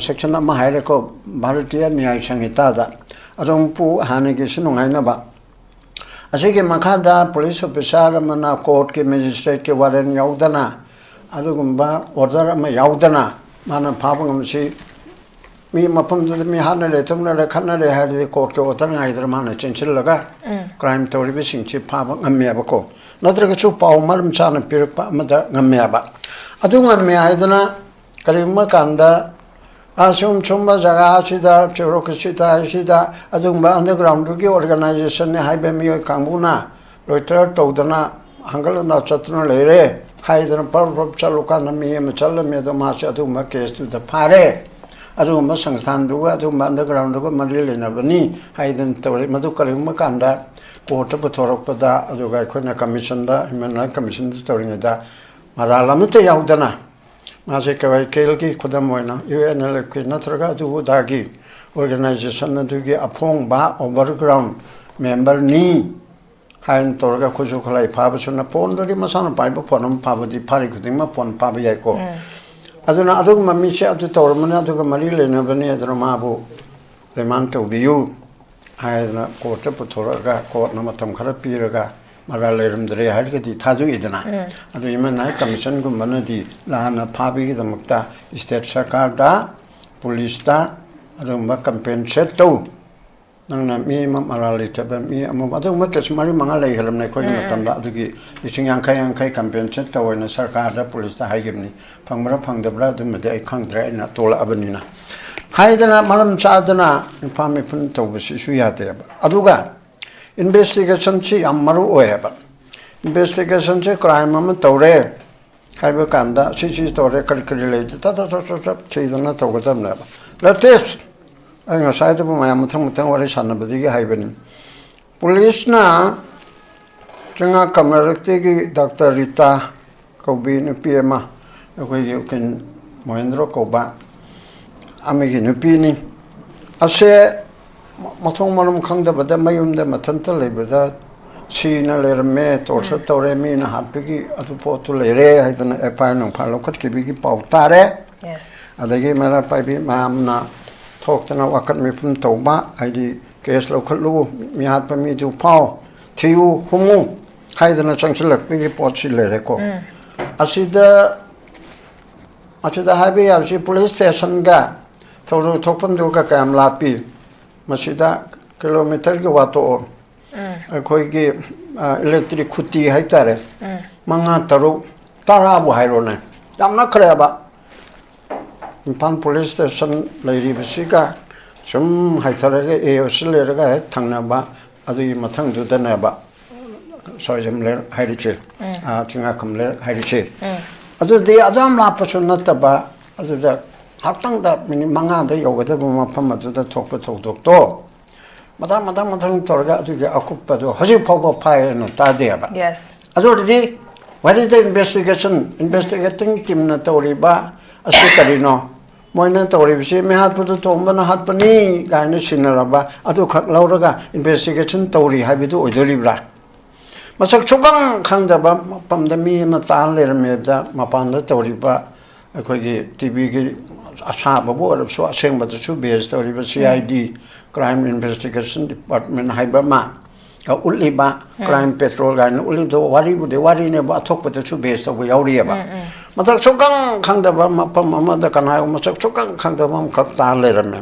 section ꯑꯃ ꯍꯥꯏꯔꯦꯀꯣ, ꯚꯥꯔꯇꯤꯌꯥ ꯅ꯭ꯌꯥꯌ ꯁꯪꯍꯤꯇꯥꯗ꯫ ꯑꯗꯨꯝ ꯄꯨ ꯍꯥꯟꯅꯒꯤꯁꯨ ꯅꯨꯡꯉꯥꯏꯅꯕ꯫ ꯑꯁꯤꯒꯤ ꯃꯈꯥꯗ police officer ꯑꯃꯅ courtꯀꯤ magistrateꯀꯤ warrant ꯌꯥꯎꯗꯅ, ꯑꯗꯨꯒꯨꯝꯕ order ꯑꯃ ꯌꯥꯎꯗꯅ ꯃꯥꯅ ꯐꯥꯕ ꯉꯝꯁꯤ꯫ ꯃꯤ ꯃꯐꯝꯗꯨꯗ ꯃꯤ ꯍꯥꯠꯅꯔꯦ, ꯊꯨꯝꯅꯔꯦ, ꯈꯠꯅꯔꯦ ꯍꯥꯏꯔꯗꯤ courtꯀꯤ order ꯉꯥꯏꯗꯅ ꯃꯥꯅ ꯆꯦꯟꯁꯤꯜꯂꯒ crime ꯇꯧꯔꯤꯕꯁꯤꯡꯁꯤ ꯐꯥꯕ ꯉꯝꯃꯦꯕꯀꯣ꯫ ꯅꯠꯇ꯭ꯔꯒꯁꯨ ꯄꯥꯎ ꯃꯔꯝ ꯆꯥꯅ ꯄꯤꯔꯛꯄ ꯑꯃꯗ ꯉꯝꯃꯦꯕ꯫ ꯑꯗꯨ ꯉꯝꯃꯦ ꯍꯥꯏꯗꯅ ꯀꯔꯤꯒꯨꯝꯕ ꯀꯥꯟꯗ ꯑꯁꯨꯝ ꯁꯨꯝꯕ ꯖꯒꯥ ꯑꯁꯤꯗ, ꯆꯦꯔꯣꯛ ꯑꯁꯤꯗ, ꯑꯁꯤꯗ ꯑꯗꯨꯒꯨꯝꯕ undergroundꯗꯨꯒꯤ organizationꯅꯤ ꯍꯥꯏꯕ ꯃꯤꯑꯣꯏ ꯀꯥꯡꯕꯨꯅ loiter ꯇꯧꯗꯅ ꯍꯪꯒꯠ ꯍꯟꯗ ꯆꯠꯇꯨꯅ ꯂꯩꯔꯦ ꯍꯥꯏꯗꯅ ꯄꯔꯞ ꯄꯔꯞ ꯆꯠꯂꯨꯀꯥꯟꯗ ꯃꯤ ꯑꯃ ꯆꯠꯂꯝꯃꯦ, ꯑꯗꯣ ꯃꯥꯁꯦ ꯑꯗꯨꯒꯨꯝꯕ caseꯇꯨꯗ ꯐꯥꯔꯦ, ꯑꯗꯨꯒꯨꯝꯕ ꯁꯪꯁꯊꯥꯟꯗꯨꯒ ꯑꯗꯨꯒꯨꯝꯕ undergroundꯗꯨꯒ ꯃꯔꯤ ꯂꯩꯅꯕꯅꯤ ꯍꯥꯏꯗꯅ ꯇꯧꯔꯦ꯫ ꯃꯗꯨ ꯀꯔꯤꯒꯨꯝꯕ ꯀꯥꯟꯗ courtꯇ ꯄꯨꯊꯣꯔꯛꯄꯗ, ꯑꯗꯨꯒ ꯑꯩꯈꯣꯏꯅ commissionꯗ, Human Rights Commissionꯗ ꯇꯧꯔꯤꯉꯩꯗ ꯃꯔꯥꯜ ꯑꯃꯠꯇ ꯌꯥꯎꯗꯅ ꯃꯥꯁꯦ ꯀꯩ ꯋꯥꯏ ꯀꯦ ꯑꯦꯜꯒꯤ ꯈꯨꯗꯝ ꯑꯣꯏꯅ ꯌꯨ ꯑꯦꯟ ꯑꯦꯜ ꯑꯦꯐꯀꯤ ꯅꯠꯇ꯭ꯔꯒ ꯑꯗꯨ ꯑꯗꯥꯒꯤ organization ꯑꯗꯨꯒꯤ ꯑꯐꯣꯡꯕ underground memberꯅꯤ ꯍꯥꯏꯅ ꯇꯧꯔꯒ ꯈꯨꯠꯁꯨ ꯈꯨꯠꯂꯥꯏ ꯐꯥꯕꯁꯨ ꯅꯠꯇꯅ, phoneꯗꯗꯤ ꯃꯁꯥꯅ ꯄꯥꯏꯕ phone ꯑꯃ ꯐꯥꯕꯗꯤ ꯐꯥꯔꯤ ꯈꯨꯗꯤꯡꯃꯛ phone ꯐꯥꯕ ꯌꯥꯏꯀꯣ꯫ ꯑꯗꯨꯅ ꯑꯗꯨꯒꯨꯝꯕ ꯃꯤꯁꯦ ꯑꯗꯨ ꯇꯧꯔꯝꯕꯅꯤ, ꯑꯗꯨꯒ ꯃꯔꯤ ꯂꯩꯅꯕꯅꯤ, ꯑꯗꯨꯅ ꯃꯥꯕꯨ remand ꯇꯧꯕꯤꯌꯨ ꯍꯥꯏꯗꯅ courtꯇ ꯄꯨꯊꯣꯔꯛꯑꯒ courtꯅ ꯃꯇꯝ ꯈꯔ ꯄꯤꯔꯒ ꯃꯔꯥꯜ ꯂꯩꯔꯝꯗ꯭ꯔꯦ ꯍꯥꯏꯔꯒꯗꯤ ꯊꯥꯗꯣꯛꯏꯗꯅ꯫ ꯑꯗꯨ Human Rights Commissionꯒꯨꯝꯕꯅꯗꯤ ꯂꯥꯟꯅ ꯐꯥꯕꯒꯤꯗꯃꯛꯇ state ꯁꯔꯀꯥꯔꯗ, policeꯇ ꯑꯗꯨꯒꯨꯝꯕ compensate ꯇꯧ꯫ ꯅꯪꯅ ꯃꯤ ꯑꯃ ꯃꯔꯥꯜ ꯂꯩꯇꯕ ꯃꯤ ꯑꯃ, ꯑꯗꯨꯒꯨꯝꯕ case ꯃꯔꯤ ꯃꯉꯥ ꯂꯩꯈ꯭ꯔꯕꯅꯦ ꯑꯩꯈꯣꯏꯒꯤ ꯃꯇꯝꯗ꯫ ꯑꯗꯨꯒꯤ ꯂꯤꯁꯤꯡ ꯌꯥꯡꯈꯩ ꯌꯥꯡꯈꯩ compensate ꯇꯧꯑꯣꯅ ꯁꯔꯀꯥꯔꯗ, policeꯇ ꯍꯥꯏꯈꯤꯕꯅꯤ꯫ ꯐꯪꯕ꯭ꯔꯥ ꯐꯪꯗꯕ꯭ꯔꯥ ꯑꯗꯨꯃꯗꯤ ꯑꯩ ꯈꯪꯗ꯭ꯔꯦ, ꯑꯩꯅ ꯇꯣꯂꯛꯑꯕꯅꯤꯅ꯫ ꯍꯥꯏꯗꯅ ꯃꯔꯝ ꯆꯥꯗꯅ ꯅꯨꯄꯥ ꯃꯤꯄꯨꯟ ꯇꯧꯕꯁꯤꯁꯨ ꯌꯥꯗꯦꯕ꯫ ꯑꯗꯨꯒ investigationꯁꯤ ꯌꯥꯝ ꯃꯔꯨ ꯑꯣꯏꯌꯦꯕ꯫ Investigationꯁꯦ crime ꯑꯃ ꯇꯧꯔꯦ, ꯍꯥꯏꯕ ꯀꯥꯟꯗ ꯁꯤ ꯁꯤ ꯇꯧꯔꯦ, ꯀꯔꯤ ꯀꯔꯤ ꯂꯩ, ꯇꯞ ꯇꯞ ꯇꯞ ꯇꯞ ꯇꯞ ꯊꯤꯗꯅ ꯇꯧꯒꯗꯕꯅꯦꯕ꯫ Latest ꯑꯩ ꯉꯁꯥꯏꯗꯕꯨ ꯃꯌꯥꯝ ꯃꯊꯪ ꯃꯊꯪ ꯋꯥꯔꯤ ꯁꯥꯟꯅꯕꯗꯒꯤ ꯍꯥꯏꯕꯅꯤ꯫ ꯄꯨꯂꯤꯁꯅ ꯆꯤꯡꯉꯥ ꯀꯝꯂꯩꯔꯛꯇꯒꯤ ꯗꯥꯛꯇꯔ ꯔꯤꯇꯥ ꯀꯧꯕꯤ ꯅꯨꯄꯤ ꯑꯃ, ꯑꯩꯈꯣꯏꯒꯤ ꯎꯀꯤꯜ ꯃꯣꯍꯦꯟꯗ꯭ꯔꯣ ꯀꯧꯕ ꯑꯃꯒꯤ ꯅꯨꯄꯤꯅꯤ꯫ ꯑꯁꯦ ꯃꯊꯣꯡ ꯃꯔꯝ ꯈꯪꯗꯕꯗ ꯃꯌꯨꯝꯗ ꯃꯊꯟꯇ ꯂꯩꯕꯗ ꯁꯤꯅ ꯂꯩꯔꯝꯃꯦ, torture ꯇꯧꯔꯦ, ꯃꯤꯅ ꯍꯥꯠꯄꯒꯤ ꯑꯗꯨ ꯄꯣꯠꯇꯨ ꯂꯩꯔꯦ ꯍꯥꯏꯗꯅ F I R ꯅꯨꯡꯐꯥꯏ ꯂꯧꯈꯠꯈꯤꯕꯒꯤ ꯄꯥꯎ ꯇꯥꯔꯦ꯫ Yes. ꯑꯗꯒꯤ ꯃꯩꯔꯥ ꯄꯥꯏꯕꯤ ꯃꯌꯥꯝꯅ ꯊꯣꯛꯇꯅ ꯋꯥꯀꯠ ꯃꯤꯄꯨꯝ ꯇꯧꯕ, ꯍꯥꯏꯗꯤ case ꯂꯧꯈꯠꯂꯨ, ꯃꯤ ꯍꯥꯠꯄ ꯃꯤꯗꯨ ꯐꯥꯎ, ꯊꯤꯌꯨ, ꯍꯨꯝꯃꯨ ꯍꯥꯏꯗꯅ ꯆꯪꯁꯤꯜꯂꯛꯄꯒꯤ ꯄꯣꯠꯁꯤ ꯂꯩꯔꯦꯀꯣ꯫ ꯑꯁꯤꯗ, ꯑꯁꯤꯗ ꯍꯥꯏꯕ ꯌꯥꯕꯁꯤ ꯄꯨꯂꯤꯁ ꯁ꯭ꯇꯦꯁꯟꯒ ꯊꯧꯗꯣꯛ ꯊꯣꯛꯐꯝꯗꯨꯒ ꯀꯌꯥꯝ ꯂꯥꯞꯄꯤ? ꯃꯁꯤꯗ ꯀꯤꯂꯣꯃꯤꯇꯔꯒꯤ ꯋꯥ ꯇꯣꯛꯑꯣ, ꯑꯩꯈꯣꯏꯒꯤ, ꯑ, electric ꯈꯨꯇꯤ ꯍꯥꯏꯇꯥꯔꯦ, ꯃꯉꯥ, ꯇꯔꯨꯛ, ꯇꯔꯥꯕꯨ ꯍꯥꯏꯔꯣꯅꯦ, ꯌꯥꯝ ꯅꯛꯈ꯭ꯔꯦꯕ꯫ ꯏꯝꯐꯥꯜ ꯄꯨꯂꯤꯁ ꯁ꯭ꯇꯦꯁꯟ ꯂꯩꯔꯤꯕꯁꯤꯒ ꯁꯨꯝ ꯍꯥꯏꯊꯔꯒ A O C ꯂꯩꯔꯒ ꯍꯦꯛ ꯊꯪꯅꯕ, ꯑꯗꯨꯒꯤ ꯃꯊꯪꯗꯨꯗꯅꯦꯕ ꯁ꯭ꯋꯥꯏꯖꯝ ꯂꯩꯔꯛ ꯍꯥꯏꯔꯤꯁꯦ, ꯑ, ꯆꯤꯡꯉꯥꯈꯝ ꯂꯩꯔꯛ ꯍꯥꯏꯔꯤꯁꯦ꯫ ꯑꯗꯨꯗꯤ ꯑꯗꯨ ꯌꯥꯝ ꯂꯥꯞꯄꯁꯨ ꯅꯠꯇꯕ, ꯑꯗꯨꯗ ꯉꯥꯏꯍꯥꯛꯇꯪꯗ ꯃꯤꯅꯤꯠ ꯃꯉꯥꯗ ꯌꯧꯒꯗꯕ ꯃꯐꯝ ꯑꯗꯨꯗ ꯊꯣꯛꯄ ꯊꯧꯗꯣꯛꯇꯣ ꯃꯊꯪ ꯃꯊꯪ ꯃꯊꯪ ꯇꯧꯔꯒ ꯑꯗꯨꯒꯤ ꯑꯀꯨꯞꯄꯗꯣ ꯍꯧꯖꯤꯛ ꯐꯥꯎꯕ ꯐꯥꯏ ꯍꯥꯏꯅ ꯇꯥꯗꯦꯕ꯫ Yes. ꯑꯗꯨ ꯑꯣꯏꯔꯗꯤ, where is the investigation? Investigating teamꯅ ꯇꯧꯔꯤꯕ ꯑꯁꯤ ꯀꯔꯤꯅꯣ? ꯃꯣꯏꯅ ꯇꯧꯔꯤꯕꯁꯤ ꯃꯤꯍꯥꯠꯄꯗꯨ ꯇꯣꯝꯕꯅ ꯍꯥꯠꯄꯅꯤ ꯀꯥꯏꯅ ꯁꯤꯟꯅꯔꯕ ꯑꯗꯨꯈꯛ ꯂꯧꯔꯒ investigation ꯇꯧꯔꯤ ꯍꯥꯏꯕꯗꯨ ꯑꯣꯏꯗꯣꯔꯤꯕ꯭ꯔꯥ? ꯃꯁꯛ ꯁꯨꯈꯪ ꯈꯪꯗꯕ ꯃꯐꯝꯗ ꯃꯤ ꯑꯃ ꯇꯥ ꯂꯩꯔꯝꯃꯦꯗ ꯃꯄꯥꯟꯗ ꯇꯧꯔꯤꯕ ꯑꯩꯈꯣꯏꯒꯤ T Vꯒꯤ ꯑꯁꯥꯕꯕꯨ ꯑꯣꯏꯔꯕꯁꯨ ꯑꯁꯦꯡꯕꯗꯁꯨ base ꯇꯧꯔꯤꯕ C I D, Crime Investigation Department ꯍꯥꯏꯕ ꯑꯃ, ꯎꯠꯂꯤꯕ Crime Patrol ꯀꯥꯏꯅ ꯎꯠꯂꯤꯕꯗꯣ ꯋꯥꯔꯤꯕꯨꯗꯤ ꯋꯥꯔꯤꯅꯦꯕ, ꯑꯊꯣꯛꯄꯗꯁꯨ base ꯇꯧꯕ ꯌꯥꯎꯔꯤꯑꯕ꯫ ꯃꯁꯛ ꯁꯨꯈꯪ ꯈꯪꯗꯕ ꯃꯐꯝ ꯑꯃꯗ ꯀꯅꯥꯒꯨꯝꯕ ꯃꯁꯛ ꯁꯨꯈꯪ ꯈꯪꯗꯕ ꯑꯃꯈꯛ ꯇꯥ ꯂꯩꯔꯝꯃꯦ꯫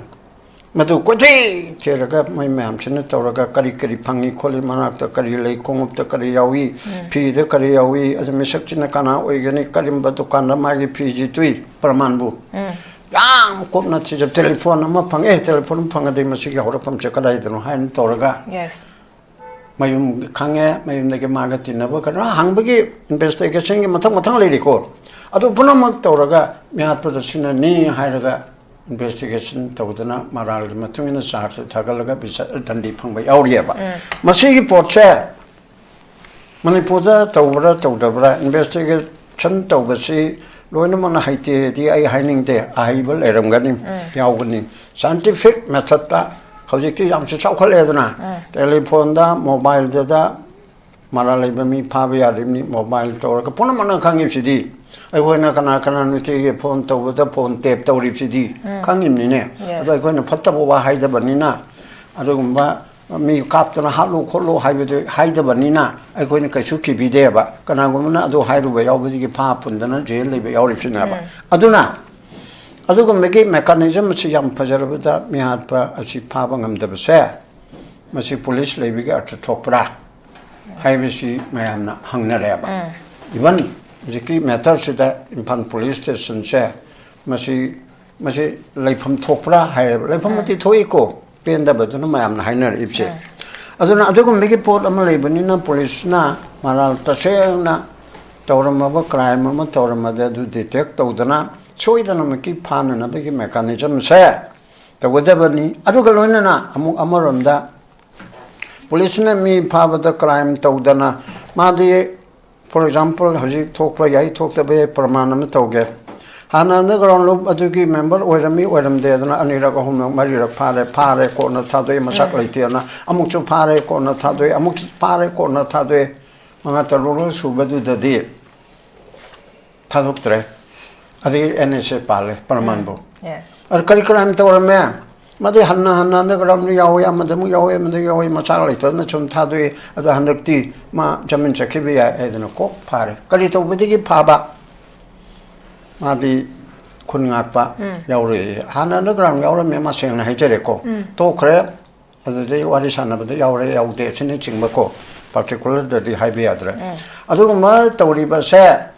ꯃꯗꯨ ꯀꯣꯏꯊꯤ ꯊꯤꯔꯒ ꯃꯣꯏ ꯃꯌꯥꯝꯁꯤꯅ ꯇꯧꯔꯒ ꯀꯔꯤ ꯀꯔꯤ ꯐꯪꯉꯤ ꯈꯣꯠꯂꯤ, ꯃꯅꯥꯛꯇ ꯀꯔꯤ ꯂꯩ, ꯈꯣꯡꯎꯞꯇ ꯀꯔꯤ ꯌꯥꯎꯏ, ꯐꯤꯗ ꯀꯔꯤ ꯌꯥꯎꯏ, ꯑꯗꯨ ꯃꯤꯁꯛꯁꯤꯅ ꯀꯅꯥ ꯑꯣꯏꯒꯅꯤ, ꯀꯔꯝꯕ ꯗꯨꯀꯥꯟꯗ ꯃꯥꯒꯤ ꯐꯤꯁꯤ ꯇꯨꯏ, ꯄ꯭ꯔꯃꯥꯟꯕꯨ ꯌꯥꯝ ꯀꯨꯞꯅ ꯊꯤꯖ-, telephone ꯑꯃ ꯐꯪꯉꯦ, telephone ꯐꯪꯉꯗꯤ ꯃꯁꯤꯒꯤ ꯍꯧꯔꯛꯐꯝꯁꯦ ꯀꯗꯥꯏꯗꯅꯣ ꯍꯥꯏꯅ ꯇꯧꯔꯒ Yes. ꯃꯌꯨꯝ ꯈꯪꯉꯦ, ꯃꯌꯨꯝꯗꯒꯤ ꯃꯥꯒ ꯇꯤꯟꯅꯕ ꯈꯔ ꯍꯪꯕꯒꯤ ꯏꯟꯚꯦꯁꯇꯤꯒꯦꯁꯟꯒꯤ ꯃꯊꯪ ꯃꯊꯪ ꯂꯩꯔꯤꯀꯣ꯫ ꯑꯗꯨ ꯄꯨꯝꯅꯃꯛ ꯇꯧꯔꯒ ꯃꯤꯍꯥꯠꯄꯗ ꯁꯤꯅꯅꯤ ꯍꯥꯏꯔꯒ ꯏꯟꯚꯦꯁꯇꯤꯒꯦꯁꯟ ꯇꯧꯗꯅ ꯃꯔꯥꯜꯒꯤ ꯃꯇꯨꯡ ꯏꯟꯅ ꯆꯥꯔꯖ ꯊꯥꯒꯠꯂꯒ ꯕꯤꯆꯥꯔ ꯗꯟꯗꯤ ꯐꯪꯕ ꯌꯥꯎꯔꯤꯑꯕ꯫ ꯃꯁꯤꯒꯤ ꯄꯣꯠꯁꯦ ꯃꯅꯤꯄꯨꯔꯗ ꯇꯧꯕ꯭ꯔꯥ ꯇꯧꯗꯕ꯭ꯔꯥ, ꯏꯟꯚꯦꯁꯇꯤꯒꯦꯁꯟ ꯇꯧꯕꯁꯤ ꯂꯣꯏꯅꯃꯛꯅ ꯍꯩꯇꯦꯗꯤ ꯑꯩ ꯍꯥꯏꯅꯤꯡꯗꯦ, ꯑꯍꯩꯕ ꯂꯩꯔꯝꯒꯅꯤ, ꯌꯥꯎꯒꯅꯤ꯫ ꯁꯥꯏꯟꯇꯤꯐꯤꯛ ꯃꯦꯊꯠꯇ ꯍꯧꯖꯤꯛꯇꯤ ꯌꯥꯝꯁꯨ ꯆꯥꯎꯈꯠꯂꯦꯗꯅ, ꯇꯦꯂꯤꯐꯣꯟꯗ, ꯃꯣꯕꯥꯏꯜꯗꯗ ꯃꯔꯥꯜ ꯂꯩꯕ ꯃꯤ ꯐꯥꯕ ꯌꯥꯔꯤꯕꯅꯤ, ꯃꯣꯕꯥꯏꯜ ꯇꯧꯔꯒ ꯄꯨꯝꯅꯃꯛꯅ ꯈꯪꯉꯤꯕꯁꯤꯗꯤ꯫ ꯑꯩꯈꯣꯏꯅ ꯀꯅꯥ ꯀꯅꯥ ꯅꯨꯡꯇꯤꯒꯤ ꯐꯣꯟ ꯇꯧꯕꯗ ꯐꯣꯟ ꯇꯦꯞ ꯇꯧꯔꯤꯕꯁꯤꯗꯤ ꯈꯪꯉꯤꯕꯅꯤꯅꯦ꯫ ꯑꯗꯣ ꯑꯩꯈꯣꯏꯅ ꯐꯠꯇꯕ ꯋꯥ ꯍꯥꯏꯗꯕꯅꯤꯅ, ꯑꯗꯨꯒꯨꯝꯕ ꯃꯤ ꯀꯥꯞꯇꯅ ꯍꯥꯠꯂꯨ ꯈꯣꯠꯂꯨ ꯍꯥꯏꯕꯗꯨ ꯍꯥꯏꯗꯕꯅꯤꯅ ꯑꯩꯈꯣꯏꯅ ꯀꯩꯁꯨ ꯀꯤꯕꯤꯗꯦꯕ꯫ ꯀꯅꯥꯒꯨꯝꯕꯅ ꯑꯗꯨ ꯍꯥꯏꯔꯨꯕ ꯌꯥꯎꯕꯗꯒꯤ ꯐꯥ ꯄꯨꯟꯗꯅ ꯖꯦꯜ ꯂꯩꯕ ꯌꯥꯎꯔꯤꯕꯁꯤꯅꯦꯕ꯫ ꯑꯗꯨꯅ ꯑꯗꯨꯒꯨꯝꯕꯒꯤ ꯃꯦꯀꯥꯅꯤꯖꯝ ꯑꯁꯤ ꯌꯥꯝ ꯐꯖꯔꯕꯗ ꯃꯤꯍꯥꯠꯄ ꯑꯁꯤ ꯐꯥꯕ ꯉꯝꯗꯕꯁꯦ, ꯃꯁꯤ ꯄꯨꯂꯤꯁ ꯂꯩꯕꯒꯤ ꯑꯔꯊ ꯊꯣꯛꯄ꯭ꯔꯥ ꯍꯥꯏꯕꯁꯤ ꯃꯌꯥꯝꯅ ꯍꯪꯅꯔꯦꯕ꯫ ꯏꯚꯟ ꯍꯧꯖꯤꯛꯀꯤ ꯃꯦꯇꯔꯁꯤꯗ ꯏꯝꯐꯥꯜ ꯄꯨꯂꯤꯁ ꯁ꯭ꯇꯦꯁꯟꯁꯦ ꯃꯁꯤ, ꯃꯁꯤ ꯂꯩꯐꯝ ꯊꯣꯛꯄ꯭ꯔꯥ ꯍꯥꯏꯔꯦꯕ꯫ ꯂꯩꯐꯝ ꯑꯃꯗꯤ ꯊꯣꯛꯏꯀꯣ, ꯄꯦꯟꯗꯕꯗꯨꯅ ꯃꯌꯥꯝꯅ ꯍꯥꯏꯅꯔꯛꯏꯕꯁꯦ꯫ ꯑꯗꯨꯅ ꯑꯗꯨꯒꯨꯝꯕꯒꯤ ꯄꯣꯠ ꯑꯃ ꯂꯩꯕꯅꯤꯅ ꯄꯨꯂꯤꯁꯅ ꯃꯔꯥꯜ ꯇꯁꯦꯡꯅ ꯇꯧꯔꯝꯃꯕ, ꯀ꯭ꯔꯥꯏꯝ ꯑꯃ ꯇꯧꯔꯝꯃꯗꯤ ꯑꯗꯨ ꯗꯤꯇꯦꯛ ꯇꯧꯗꯅ ꯁꯣꯏꯗꯅꯃꯛꯀꯤ ꯐꯥꯅꯅꯕꯒꯤ ꯃꯦꯀꯥꯅꯤꯖꯝꯁꯦ ꯇꯧꯒꯗꯕꯅꯤ꯫ ꯑꯗꯨꯒ ꯂꯣꯏꯅꯅ ꯑꯃꯨꯛ ꯑꯃꯔꯣꯝꯗ ꯄꯨꯂꯤꯁꯅ ꯃꯤ ꯐꯥꯕꯗ ꯀ꯭ꯔꯥꯏꯝ ꯇꯧꯗꯅ, ꯃꯥꯗꯤ, ꯐꯣꯔ ꯑꯦꯛꯖꯥꯝꯄꯜ, ꯍꯧꯖꯤꯛ ꯊꯣꯛꯄ ꯌꯥꯏ ꯊꯣꯛꯇꯕ ꯌꯥꯏ, ꯄ꯭ꯔꯃꯥꯟ ꯑꯃ ꯇꯧꯒꯦ꯫ ꯍꯥꯟꯅ ꯑꯟꯗꯔꯒ꯭ꯔꯥꯎꯟ ꯂꯨꯞ ꯑꯗꯨꯒꯤ ꯃꯦꯝꯕꯔ ꯑꯣꯏꯔꯝꯃꯤ ꯑꯣꯏꯔꯝꯗꯦꯗꯅ ꯑꯅꯤꯔꯛ ꯑꯍꯨꯝꯂꯛ ꯃꯔꯤꯔꯛ ꯐꯥꯔꯦ, ꯐꯥꯔꯦ ꯀꯣꯟꯅ ꯊꯥꯗꯣꯛꯑꯦ, ꯃꯁꯛ ꯂꯩꯇꯦꯅ ꯑꯃꯨꯛꯁꯨ ꯐꯥꯔꯦ ꯀꯣꯟꯅ ꯊꯥꯗꯣꯛꯑꯦ, ꯑꯃꯨꯛꯁꯨ ꯐꯥꯔꯦ ꯀꯣꯟꯅ ꯊꯥꯗꯣꯛꯑꯦ, ꯃꯉꯥ ꯇꯔꯨꯛꯂꯛ ꯁꯨꯕꯗꯨꯗꯗꯤ ꯊꯥꯗꯣꯛꯇ꯭ꯔꯦ꯫ ꯑꯗꯒꯤ ꯑꯦꯟ ꯑꯦꯁ ꯑꯦ ꯄꯥꯜꯂꯦ, ꯄ꯭ꯔꯃꯥꯟꯕꯨ꯫ ꯑꯗ ꯀꯔꯤ ꯀꯔꯥꯏꯝ ꯇꯧꯔꯝꯃꯦ? ꯃꯗꯩ ꯍꯟꯅ ꯍꯟꯅ ꯑꯟꯗꯔꯒ꯭ꯔꯥꯎꯟꯗ ꯌꯥꯎꯏ, ꯑꯃꯗ ꯑꯃꯨꯛ ꯌꯥꯎꯏ, ꯑꯃꯗ ꯌꯥꯎꯏ, ꯃꯆꯥꯛ ꯂꯩꯇꯗꯅ ꯁꯨꯝ ꯊꯥꯗꯣꯛꯏ꯫ ꯑꯗꯣ ꯍꯟꯗꯛꯇꯤ ꯃꯥ ꯖꯃꯤꯟ ꯆꯠꯈꯤꯕ ꯌꯥꯏ ꯍꯥꯏꯗꯅ ꯀꯣꯛ ꯐꯥꯔꯦ꯫ ꯀꯔꯤ ꯇꯧꯕꯗꯒꯤ ꯐꯥꯕ? ꯃꯥꯗꯤ ꯈꯨꯟ ꯉꯥꯛꯄ ꯌꯥꯎꯔꯛꯏ꯫ ꯍꯥꯟꯅ ꯑꯟꯗꯔꯒ꯭ꯔꯥꯎꯟ ꯌꯥꯎꯔꯝꯃꯦ, ꯃꯥ ꯁꯦꯡꯅ ꯍꯥꯏꯖꯔꯦꯀꯣ꯫ ꯇꯣꯛꯈ꯭ꯔꯦ꯫ ꯑꯗꯨꯗꯩ ꯋꯥꯔꯤ ꯁꯥꯟꯅꯕꯗ ꯌꯥꯎꯔꯦ ꯌꯥꯎꯗꯦ ꯑꯁꯤꯅꯆꯤꯡꯕꯀꯣ, ꯄꯥꯔꯇꯤꯀꯨꯂꯔꯗꯗꯤ ꯍꯥꯏꯕ ꯌꯥꯗ꯭ꯔꯦ꯫ ꯑꯗꯨꯒꯨꯝꯕ ꯇꯧꯔꯤꯕꯁꯦ,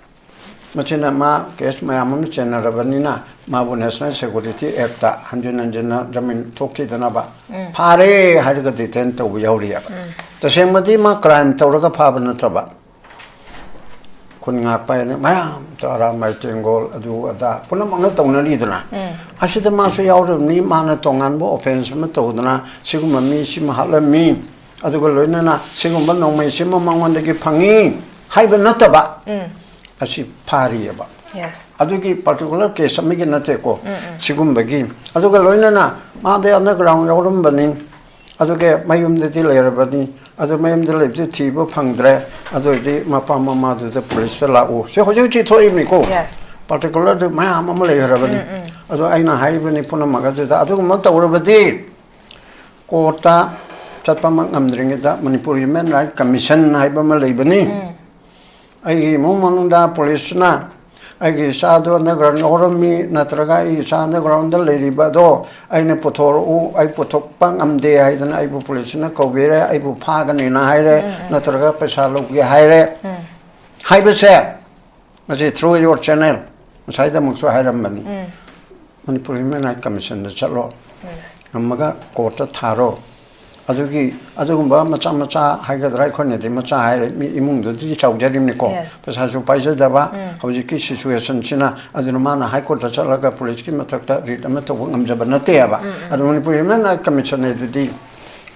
ꯃꯁꯤꯅ ꯃꯥ ꯀꯦꯁ ꯃꯌꯥꯝ ꯑꯃ ꯆꯦꯟꯅꯔꯕꯅꯤꯅ ꯃꯥꯕꯨ ꯅꯦꯁꯅꯦꯜ ꯁꯦꯀ꯭ꯌꯨꯔꯤꯇꯤ ꯑꯦꯛꯇ ꯍꯟꯖꯤꯟ ꯍꯟꯖꯤꯟꯅ ꯖꯃꯤꯟ ꯊꯣꯛꯈꯤꯗꯅꯕ ꯐꯥꯔꯦ ꯍꯥꯏꯔꯒ ꯗꯤꯇꯦꯟ ꯇꯧꯕ ꯌꯥꯎꯔꯤꯑꯕ꯫ ꯇꯁꯦꯡꯕꯗꯤ ꯃꯥ ꯀ꯭ꯔꯥꯏꯝ ꯇꯧꯔꯒ ꯐꯥꯕ ꯅꯠꯇꯕ, ꯈꯨꯟ ꯉꯥꯛꯄ ꯍꯥꯏꯅ ꯃꯌꯥꯝ ꯆꯥꯔꯥ ꯃꯩꯇꯦꯡꯒꯣꯜ ꯑꯗꯨ ꯑꯗꯥ ꯄꯨꯝꯅꯃꯛꯅ ꯇꯧꯅꯔꯤꯗꯅ, ꯎꯝ꯫ ꯑꯁꯤꯗ ꯃꯥꯁꯨ ꯌꯥꯎꯔꯤꯕꯅꯤ, ꯃꯥꯅ ꯇꯣꯉꯥꯟꯕ ꯑꯣꯐꯦꯟꯁ ꯑꯃ ꯇꯧꯗꯅ ꯁꯤꯒꯨꯝꯕ ꯃꯤ ꯁꯤꯃ ꯍꯥꯠꯂꯝꯃꯤ, ꯑꯗꯨꯒ ꯂꯣꯏꯅꯅ ꯁꯤꯒꯨꯝꯕ ꯅꯣꯡꯃꯩ ꯁꯤꯃ ꯃꯉꯣꯟꯗꯒꯤ ꯐꯪꯉꯤ ꯍꯥꯏꯕ ꯅꯠꯇꯕ, ꯎꯝ꯫ ꯑꯁꯤ ꯐꯥꯔꯤꯑꯕ꯫ Yes. ꯑꯗꯨꯒꯤ ꯄꯥꯔꯇꯤꯀꯨꯂꯔ ꯀꯦꯁ ꯑꯃꯒꯤ ꯅꯠꯇꯦꯀꯣ, ꯎꯝ, ꯎꯝ꯫ ꯁꯤꯒꯨꯝꯕꯒꯤ꯫ ꯑꯗꯨꯒ ꯂꯣꯏꯅꯅ ꯃꯥꯗꯤ ꯑꯟꯗꯔꯒ꯭ꯔꯥꯎꯟ ꯌꯥꯎꯔꯝꯕꯅꯤ, ꯑꯗꯨꯒ ꯃꯌꯨꯝꯗꯗꯤ ꯂꯩꯔꯕꯅꯤ, ꯑꯗꯨ ꯃꯌꯨꯝꯗ ꯂꯩꯕꯗꯨ ꯊꯤꯕ ꯐꯪꯗ꯭ꯔꯦ, ꯑꯗꯨ ꯑꯣꯏꯔꯗꯤ ꯃꯄꯥ ꯃꯃꯥꯗꯨꯗ ꯄꯨꯂꯤꯁꯇ ꯂꯥꯛꯎ꯫ ꯁꯤ ꯍꯧꯖꯤꯛ ꯍꯧꯖꯤꯛ ꯊꯣꯛꯏꯕꯅꯤꯀꯣ꯫ Yes. ꯄꯥꯔꯇꯤꯀꯨꯂꯔꯗ ꯃꯌꯥꯝ ꯑꯃ ꯂꯩꯈ꯭ꯔꯕꯅꯤ꯫ ꯎꯝ, ꯎꯝ꯫ ꯑꯗꯣ ꯑꯩꯅ ꯍꯥꯏꯔꯤꯕꯅꯤ ꯄꯨꯝꯅꯃꯛ ꯑꯗꯨꯗ꯫ ꯑꯗꯨꯒꯨꯝꯕ ꯇꯧꯔꯕꯗꯤ ꯀꯣꯔꯠꯇ ꯆꯠꯄ ꯑꯃ ꯉꯝꯗ꯭ꯔꯤꯉꯩꯗ ꯃꯅꯤꯄꯨꯔ ꯍ꯭ꯌꯨꯃꯦꯟ ꯔꯥꯏꯠ ꯀꯃꯤꯁꯟ ꯍꯥꯏꯕ ꯑꯃ ꯂꯩꯕꯅꯤ꯫ ꯎꯝ꯫ ꯑꯩꯒꯤ ꯏꯃꯨꯡ ꯃꯅꯨꯡꯗ ꯄꯨꯂꯤꯁꯅ ꯑꯩꯒꯤ ꯏꯆꯥꯗꯣ ꯑꯟꯗꯔꯒ꯭ꯔꯥꯎꯟ ꯌꯥꯎꯔꯝꯃꯤ, ꯅꯠꯇ꯭ꯔꯒ ꯑꯩꯒꯤ ꯏꯆꯥ ꯑꯟꯗꯔꯒ꯭ꯔꯥꯎꯟꯗ ꯂꯩꯔꯤꯕ ꯑꯗꯣ ꯑꯩꯅ ꯄꯨꯊꯣꯔꯛꯎ, ꯑꯩ ꯄꯨꯊꯣꯛꯄ ꯉꯝꯗꯦ ꯍꯥꯏꯗꯅ ꯑꯩꯕꯨ ꯄꯨꯂꯤꯁꯅ ꯀꯧꯕꯤꯔꯦ, ꯑꯩꯕꯨ ꯐꯥꯒꯅꯤꯅ ꯍꯥꯏꯔꯦ, ꯎꯝ, ꯎꯝ꯫ ꯅꯠꯇ꯭ꯔꯒ ꯄꯩꯁꯥ ꯂꯧꯒꯦ ꯍꯥꯏꯔꯦ ꯎꯝ꯫ ꯍꯥꯏꯕꯁꯦ, ꯃꯁꯤ through your channel ꯉꯁꯥꯏꯗꯃꯛꯁꯨ ꯍꯥꯏꯔꯝꯕꯅꯤ꯫ ꯎꯝ꯫ ꯃꯅꯤꯄꯨꯔ ꯍ꯭ꯌꯨꯃꯦꯟ ꯔꯥꯏꯠ ꯀꯃꯤꯁꯟꯗ ꯆꯠꯂꯣ꯫ Yes. ꯉꯝꯃꯒ ꯀꯣꯔꯠꯇ ꯊꯥꯔꯣ꯫ ꯑꯗꯨꯒꯤ, ꯑꯗꯨꯒꯨꯝꯕ ꯃꯆꯥ ꯃꯆꯥ ꯍꯥꯏꯒꯗ꯭ꯔꯥ, ꯑꯩꯈꯣꯏꯅꯗꯤ ꯃꯆꯥ ꯍꯥꯏꯔꯦ, ꯃꯤ ꯏꯃꯨꯡꯗꯨꯗꯤ ꯆꯥꯎꯖꯔꯤꯕꯅꯤꯀꯣ꯫ Yes. ꯄꯩꯁꯥꯁꯨ ꯄꯥꯏꯖꯗꯕ, ꯎꯝ꯫ ꯍꯧꯖꯤꯛꯀꯤ ꯁꯤꯆꯨꯋꯦꯁꯟꯁꯤꯅ꯫ ꯑꯗꯨꯅ ꯃꯥꯅ ꯍꯥꯏ ꯀꯣꯔꯠꯇ ꯆꯠꯂꯒ ꯄꯨꯂꯤꯁꯀꯤ ꯃꯊꯛꯇ ꯔꯤꯠ ꯑꯃ ꯇꯧꯕ ꯉꯝꯖꯕ ꯅꯠꯇꯦꯕ꯫ ꯎꯝ, ꯎꯝ꯫ ꯑꯗꯨ ꯃꯅꯤꯄꯨꯔ ꯍ꯭ꯌꯨꯃꯦꯟ ꯔꯥꯏꯠ ꯀꯃꯤꯁꯟ ꯍꯥꯏꯗꯨꯗꯤ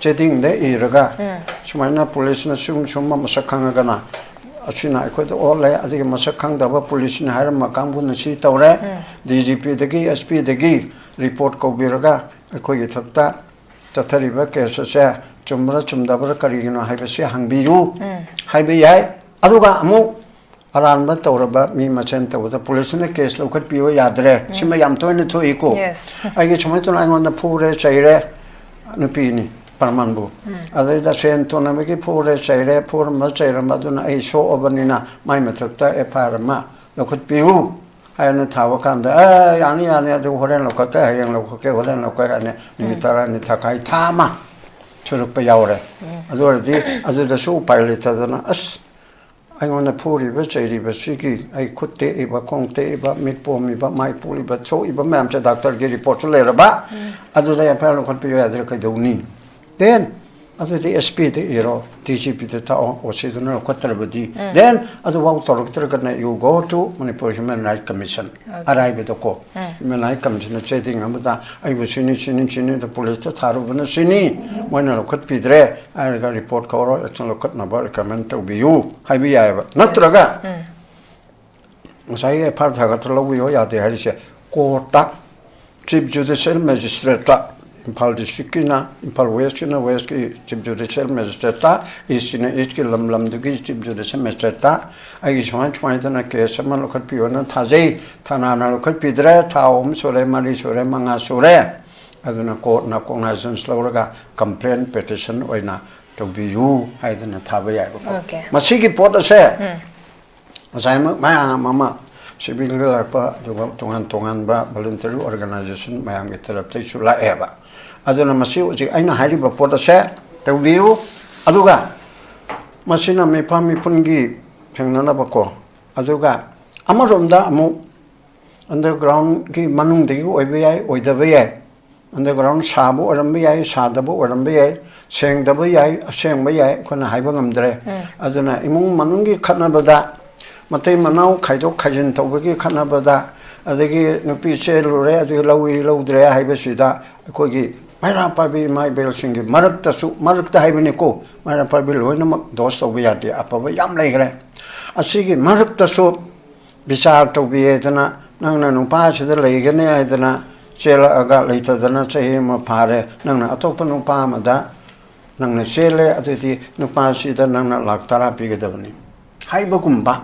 ꯆꯦꯗꯤꯡꯗ ꯏꯔꯒ, ꯎꯝ꯫ ꯁꯨꯃꯥꯏꯅ ꯄꯨꯂꯤꯁꯅ ꯁꯤꯒꯨꯝ ꯁꯤꯒꯨꯝꯕ ꯃꯁꯛ ꯈꯪꯉꯒꯅ ꯑꯁꯤꯅ ꯑꯩꯈꯣꯏꯗ ꯑꯣꯠꯂꯦ, ꯑꯗꯒꯤ ꯃꯁꯛ ꯈꯪꯗꯕ ꯄꯨꯂꯤꯁꯅꯤ ꯍꯥꯏꯔꯝꯕ ꯀꯥꯡꯕꯨꯅ ꯁꯤ ꯇꯧꯔꯦ, ꯎꯝ꯫ ꯗꯤ ꯖꯤ ꯄꯤꯗꯒꯤ, ꯑꯦꯁ ꯄꯤꯗꯒꯤ ꯔꯤꯄꯣꯔꯠ ꯀꯧꯕꯤꯔꯒ ꯑꯩꯈꯣꯏꯒꯤ ꯏꯊꯛꯇ ꯆꯠꯊꯔꯤꯕ ꯀꯦꯁ ꯑꯁꯦ ꯆꯨꯝꯕ꯭ꯔꯥ ꯆꯨꯝꯗꯕ꯭ꯔꯥ ꯀꯔꯤꯒꯤꯅꯣ ꯍꯥꯏꯕꯁꯤ ꯍꯪꯕꯤꯌꯨ ꯎꯝ꯫ ꯍꯥꯏꯕ ꯌꯥꯏ꯫ ꯑꯗꯨꯒ ꯑꯃꯨꯛ ꯑꯔꯥꯟꯕ ꯇꯧꯔꯕ ꯃꯤ ꯃꯁꯦꯟ ꯇꯧꯕꯗ ꯄꯨꯂꯤꯁꯅ ꯀꯦꯁ ꯂꯧꯈꯠꯄꯤꯌꯨ ꯌꯥꯗ꯭ꯔꯦ꯫ ꯎꯝ꯫ ꯁꯤꯃ ꯌꯥꯝ ꯇꯣꯏꯅ ꯊꯣꯛꯏꯀꯣ꯫ Yes꯫ ꯑꯩꯒꯤ ꯁꯨꯃꯥꯏꯅ ꯇꯧꯅ ꯑꯩꯉꯣꯟꯗ ꯐꯨꯔꯦ ꯆꯩꯔꯦ, ꯅꯨꯄꯤꯅꯤ ꯄ꯭ꯔꯃꯥꯟꯕꯨ꯫ ꯎꯝ꯫ ꯑꯗꯩꯗ ꯁꯦꯟ ꯇꯣꯟꯅꯕꯒꯤ ꯐꯨꯔꯦ ꯆꯩꯔꯦ, ꯐꯨꯔꯝꯕ ꯆꯩꯔꯝꯕ ꯑꯗꯨꯅ ꯑꯩ ꯁꯣꯛꯑꯕꯅꯤꯅ ꯃꯥꯏ ꯃꯊꯛꯇ ꯑꯦꯐ ꯑꯥꯏ ꯑꯥꯔ ꯑꯃ ꯂꯧꯈꯠꯄꯤꯌꯨ ꯍꯥꯏꯅ ꯊꯥꯕ ꯀꯥꯟꯗ, "ꯑꯦ, ꯌꯥꯅꯤ, ꯌꯥꯅꯤ, ꯑꯗꯨ ꯍꯣꯔꯦꯟ ꯂꯧꯈꯠꯀꯦ, ꯍꯌꯦꯡ ꯂꯧꯈꯠꯀꯦ, ꯍꯣꯔꯦꯟ ꯂꯧꯈꯠꯀꯦ" ꯍꯥꯏꯅ ꯅꯨꯃꯤꯠ ꯎꯝ꯫ ꯇꯔꯥꯅꯤ, ꯊꯥꯈꯥꯏ ꯊꯥ ꯑꯃ ꯁꯨꯔꯛꯄ ꯌꯥꯎꯔꯦ꯫ ꯎꯝ꯫ ꯑꯗꯨ ꯑꯣꯏꯔꯗꯤ ꯑꯗꯨꯗꯁꯨ ꯎꯄꯥꯏ ꯂꯩꯇꯗꯅ, ꯑꯁ, ꯑꯩꯉꯣꯟꯗ ꯐꯨꯔꯤꯕ ꯆꯩꯔꯤꯕꯁꯤꯒꯤ ꯑꯩ ꯈꯨꯠ ꯇꯦꯛꯏꯕ, ꯈꯣꯡ ꯇꯦꯛꯏꯕ, ꯃꯤꯠ ꯄꯣꯝꯃꯤꯕ, ꯃꯥꯏ ꯄꯣꯛꯂꯤꯕ, ꯁꯣꯛꯏꯕ ꯃꯌꯥꯝꯁꯦ ꯗꯥꯛꯇꯔꯒꯤ ꯔꯤꯄꯣꯔꯠꯁꯨ ꯂꯩꯔꯕ, ꯎꯝ꯫ ꯑꯗꯨꯗ ꯑꯦꯐ ꯑꯥꯏ ꯑꯥꯔ ꯂꯧꯈꯠꯄꯤꯌꯨ ꯌꯥꯗ꯭ꯔꯦ ꯀꯩꯗꯧꯅꯤ? Then ꯑꯗꯨꯗꯤ ꯑꯦꯁ ꯄꯤꯗ ꯏꯔꯣ, ꯗꯤ ꯖꯤ ꯄꯤꯗ ꯊꯥꯛꯑꯣ, ꯑꯣ ꯁꯤꯗꯨꯅ ꯂꯧꯈꯠꯇ꯭ꯔꯕꯗꯤ, ꯗꯦꯟ ꯑꯗꯨꯐꯥꯎ ꯇꯧꯔꯛꯇ꯭ꯔꯒꯅ you go to Manipur Human Rights Commission, ꯑꯔꯥꯏꯕꯗꯀꯣ꯫ Human Rights Commissionꯅ ꯆꯦꯗꯤꯡ ꯑꯃꯗ ꯑꯩꯕꯨ ꯁꯤꯅꯤ, ꯁꯤꯅꯤ, ꯁꯤꯅꯤ, ꯑꯗ ꯄꯨꯂꯤꯁꯇ ꯊꯥꯔꯨꯕꯅ ꯁꯤꯅꯤ, ꯃꯣꯏꯅ ꯂꯧꯈꯠꯄꯤꯗ꯭ꯔꯦ ꯍꯥꯏꯔꯒ ꯔꯤꯄꯣꯔꯠ ꯀꯧꯔꯣ, ꯑꯦꯛꯁꯟ ꯂꯧꯈꯠꯅꯕ ꯔꯤꯀꯃꯦꯟ ꯇꯧꯕꯤꯌꯨ ꯍꯥꯏꯕ ꯌꯥꯏꯑꯕ꯫ ꯅꯠꯇ꯭ꯔꯒ ꯉꯁꯥꯏꯒꯤ ꯑꯦꯐ ꯑꯥꯏ ꯑꯥꯔ ꯊꯥꯒꯠꯇ ꯂꯧꯕꯤꯌꯣ ꯌꯥꯗꯦ ꯍꯥꯏꯔꯤꯁꯦ, ꯀꯣꯔꯠꯇ, ꯆꯤꯐ ꯖꯨꯗꯤꯁꯤꯌꯦꯜ ꯃꯦꯖꯤꯁꯇ꯭ꯔꯦꯠꯇ, ꯏꯝꯐꯥꯜ ꯗꯤꯁꯇ꯭ꯔꯤꯛꯀꯤꯅ, ꯏꯝꯐꯥꯜ ꯋꯦꯁꯀꯤꯅ ꯋꯦꯁꯀꯤ ꯆꯤꯐ ꯖꯨꯗꯤꯁꯤꯌꯦꯜ ꯃꯦꯖꯤꯁꯇ꯭ꯔꯦꯠꯇ, ꯏꯁꯀꯤꯅ ꯏꯁꯀꯤ ꯂꯝ ꯂꯝꯗꯨꯒꯤ ꯆꯤꯐ ꯖꯨꯗꯤꯁꯤꯌꯦꯜ ꯃꯦꯖꯤꯁꯇ꯭ꯔꯦꯠꯇ ꯑꯩꯒꯤ ꯁꯨꯃꯥꯏ ꯁꯨꯃꯥꯏꯅ ꯇꯧꯅ ꯀꯦꯁ ꯑꯃ ꯂꯧꯈꯠꯄꯤꯌꯣꯅ ꯊꯥꯖꯩ, ꯊꯥꯅꯥꯅ ꯂꯧꯈꯠꯄꯤꯗ꯭ꯔꯦ, ꯊꯥ ꯑꯍꯨꯝ ꯁꯨꯔꯦ, ꯃꯔꯤ ꯁꯨꯔꯦ, ꯃꯉꯥ ꯁꯨꯔꯦ, ꯑꯗꯨꯅ ꯀꯣꯔꯠꯅ ꯀꯣꯛꯅꯥꯏꯖꯦꯟꯁ ꯂꯧꯔꯒ ꯀꯝꯄ꯭ꯂꯦꯟ ꯄꯦꯇꯤꯁꯟ ꯑꯣꯏꯅ ꯇꯧꯕꯤꯌꯨ ꯍꯥꯏꯗꯅ ꯊꯥꯕ ꯌꯥꯏꯕꯀꯣ꯫ Okay. ꯃꯁꯤꯒꯤ ꯄꯣꯠ ꯑꯁꯦ ꯉꯁꯥꯏꯃꯛ ꯃꯌꯥꯝ ꯑꯃ ꯁꯤꯚꯤꯜꯒꯤ ꯂꯥꯛꯄ, ꯑꯗꯨꯒ ꯇꯣꯉꯥꯟ ꯇꯣꯉꯥꯟꯕ ꯚꯣꯂꯨꯟꯇꯔꯤ ꯑꯣꯔꯒꯅꯥꯏꯖꯦꯁꯟ ꯃꯌꯥꯝꯒꯤ ꯇꯔꯞꯇꯩꯁꯨ ꯂꯥꯛꯑꯦꯕ꯫ ꯑꯗꯨꯅ ꯃꯁꯤ ꯍꯧꯖꯤꯛ ꯑꯩꯅ ꯍꯥꯏꯔꯤꯕ ꯄꯣꯠ ꯑꯁꯦ ꯇꯧꯕꯤꯌꯨ꯫ ꯑꯗꯨꯒ ꯃꯁꯤꯅ ꯃꯤꯐꯝ ꯃꯤꯄꯨꯟꯒꯤ ꯊꯦꯡꯅꯅꯕꯀꯣ꯫ ꯑꯗꯨꯒ ꯑꯃꯔꯣꯝꯗ ꯑꯃꯨꯛ ꯑꯟꯗꯔꯒ꯭ꯔꯥꯎꯟꯒꯤ ꯃꯅꯨꯡꯗꯒꯤ ꯑꯣꯏꯕ ꯌꯥꯏ, ꯑꯣꯏꯗꯕ ꯌꯥꯏ, ꯑꯟꯗꯔꯒ꯭ꯔꯥꯎꯟ ꯁꯥꯕ ꯑꯣꯏꯔꯝꯕ ꯌꯥꯏ, ꯁꯥꯗꯕ ꯑꯣꯏꯔꯝꯕ ꯌꯥꯏ, ꯁꯦꯡꯗꯕ ꯌꯥꯏ, ꯑꯁꯦꯡꯕ ꯌꯥꯏ, ꯑꯩꯈꯣꯏꯅ ꯍꯥꯏꯕ ꯉꯝꯗ꯭ꯔꯦ꯫ ꯑꯗꯨꯅ ꯏꯃꯨꯡ ꯃꯅꯨꯡꯒꯤ ꯈꯠꯅꯕꯗ, ꯃꯇꯩ ꯃꯅꯥꯎ ꯈꯥꯏꯗꯣꯛ ꯈꯥꯏꯖꯤꯟ ꯇꯧꯕꯒꯤ ꯈꯠꯅꯕꯗ, ꯑꯗꯒꯤ ꯅꯨꯄꯤ ꯆꯦꯜꯂꯨꯔꯦ, ꯑꯗꯨꯒꯤ ꯂꯧꯏ ꯂꯧꯗ꯭ꯔꯦ ꯍꯥꯏꯕꯁꯤꯗ ꯑꯩꯈꯣꯏꯒꯤ ꯃꯩꯔꯥ ꯄꯥꯏꯕꯤ ꯏꯃꯥ ꯏꯕꯦꯜꯁꯤꯡꯒꯤ ꯃꯔꯛꯇꯁꯨ, ꯃꯔꯛꯇ ꯍꯥꯏꯕꯅꯤꯀꯣ, ꯃꯩꯔꯥ ꯄꯥꯏꯕꯤ ꯂꯣꯏꯅꯃꯛ ꯗꯣꯁ ꯇꯧꯕ ꯌꯥꯗꯦ, ꯑꯐꯕ ꯌꯥꯝ ꯂꯩꯈ꯭ꯔꯦ꯫ ꯑꯁꯤꯒꯤ ꯃꯔꯛꯇꯁꯨ ꯕꯤꯆꯥꯔ ꯇꯧꯕꯤꯌꯦꯗꯅ, ꯅꯪꯅ ꯅꯨꯄꯥꯁꯤꯗ ꯂꯩꯒꯅꯤ ꯍꯥꯏꯗꯅ ꯆꯦꯜꯂꯛꯑꯒ ꯂꯩꯇꯗꯅ ꯆꯍꯤ ꯑꯃ ꯐꯥꯔꯦ, ꯅꯪꯅ ꯑꯇꯣꯞꯄ ꯅꯨꯄꯥ ꯑꯃꯗ ꯅꯪꯅ ꯆꯦꯜꯂꯦ, ꯑꯗꯨꯗꯤ ꯅꯨꯄꯥꯁꯤꯗ ꯅꯪꯅ ꯂꯥꯛ ꯇꯔꯥ ꯄꯤꯒꯗꯕꯅꯤ ꯍꯥꯏꯕꯒꯨꯝꯕ,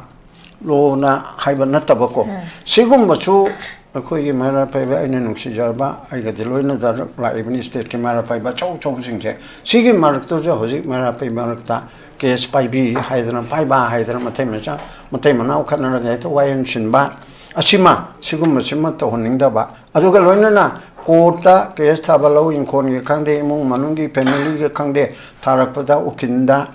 ꯂꯣꯅ ꯍꯥꯏꯕ ꯅꯠꯇꯕꯀꯣ꯫ ꯁꯤꯒꯨꯝꯕꯁꯨ ꯑꯩꯈꯣꯏꯒꯤ ꯃꯩꯔꯥ ꯄꯥꯏꯕ, ꯑꯩꯅ ꯅꯨꯡꯁꯤꯖꯔꯕ, ꯑꯩꯒꯗꯤ ꯂꯣꯏꯅꯗ ꯂꯥꯛꯏꯕꯅꯤ ꯁ꯭ꯇꯦꯠꯀꯤ ꯃꯩꯔꯥ ꯄꯥꯏꯕ ꯑꯆꯧ ꯑꯆꯧꯕꯁꯤꯡꯁꯦ꯫ ꯁꯤꯒꯤ ꯃꯔꯛꯇꯁꯨ ꯍꯧꯖꯤꯛ ꯃꯩꯔꯥ ꯄꯥꯏꯕ ꯃꯔꯛꯇ ꯀꯦꯁ ꯄꯥꯏꯕꯤ ꯍꯥꯏꯗꯅ, ꯄꯥꯏꯕ ꯍꯥꯏꯗꯅ, ꯃꯇꯩ ꯃꯆꯥ, ꯃꯇꯩ ꯃꯅꯥꯎ ꯈꯠꯅꯔꯒ ꯍꯦꯛꯇ ꯋꯥꯌꯦꯟ ꯁꯤꯟꯕ, ꯑꯁꯤꯃ, ꯁꯤꯒꯨꯝꯕꯁꯤꯃ ꯇꯧꯍꯟꯅꯤꯡꯗꯕ꯫ ꯑꯗꯨꯒ ꯂꯣꯏꯅꯅ ꯀꯣꯔꯠꯇ ꯀꯦꯁ ꯊꯥꯕ, ꯂꯧ ꯏꯪꯈꯣꯜꯒꯤ ꯈꯪꯗꯦ, ꯏꯃꯨꯡ ꯃꯅꯨꯡꯒꯤ ꯐꯦꯃꯤꯂꯤꯒꯤ ꯈꯪꯗꯦ, ꯊꯥꯔꯛꯄꯗ ꯎꯀꯤꯜꯗ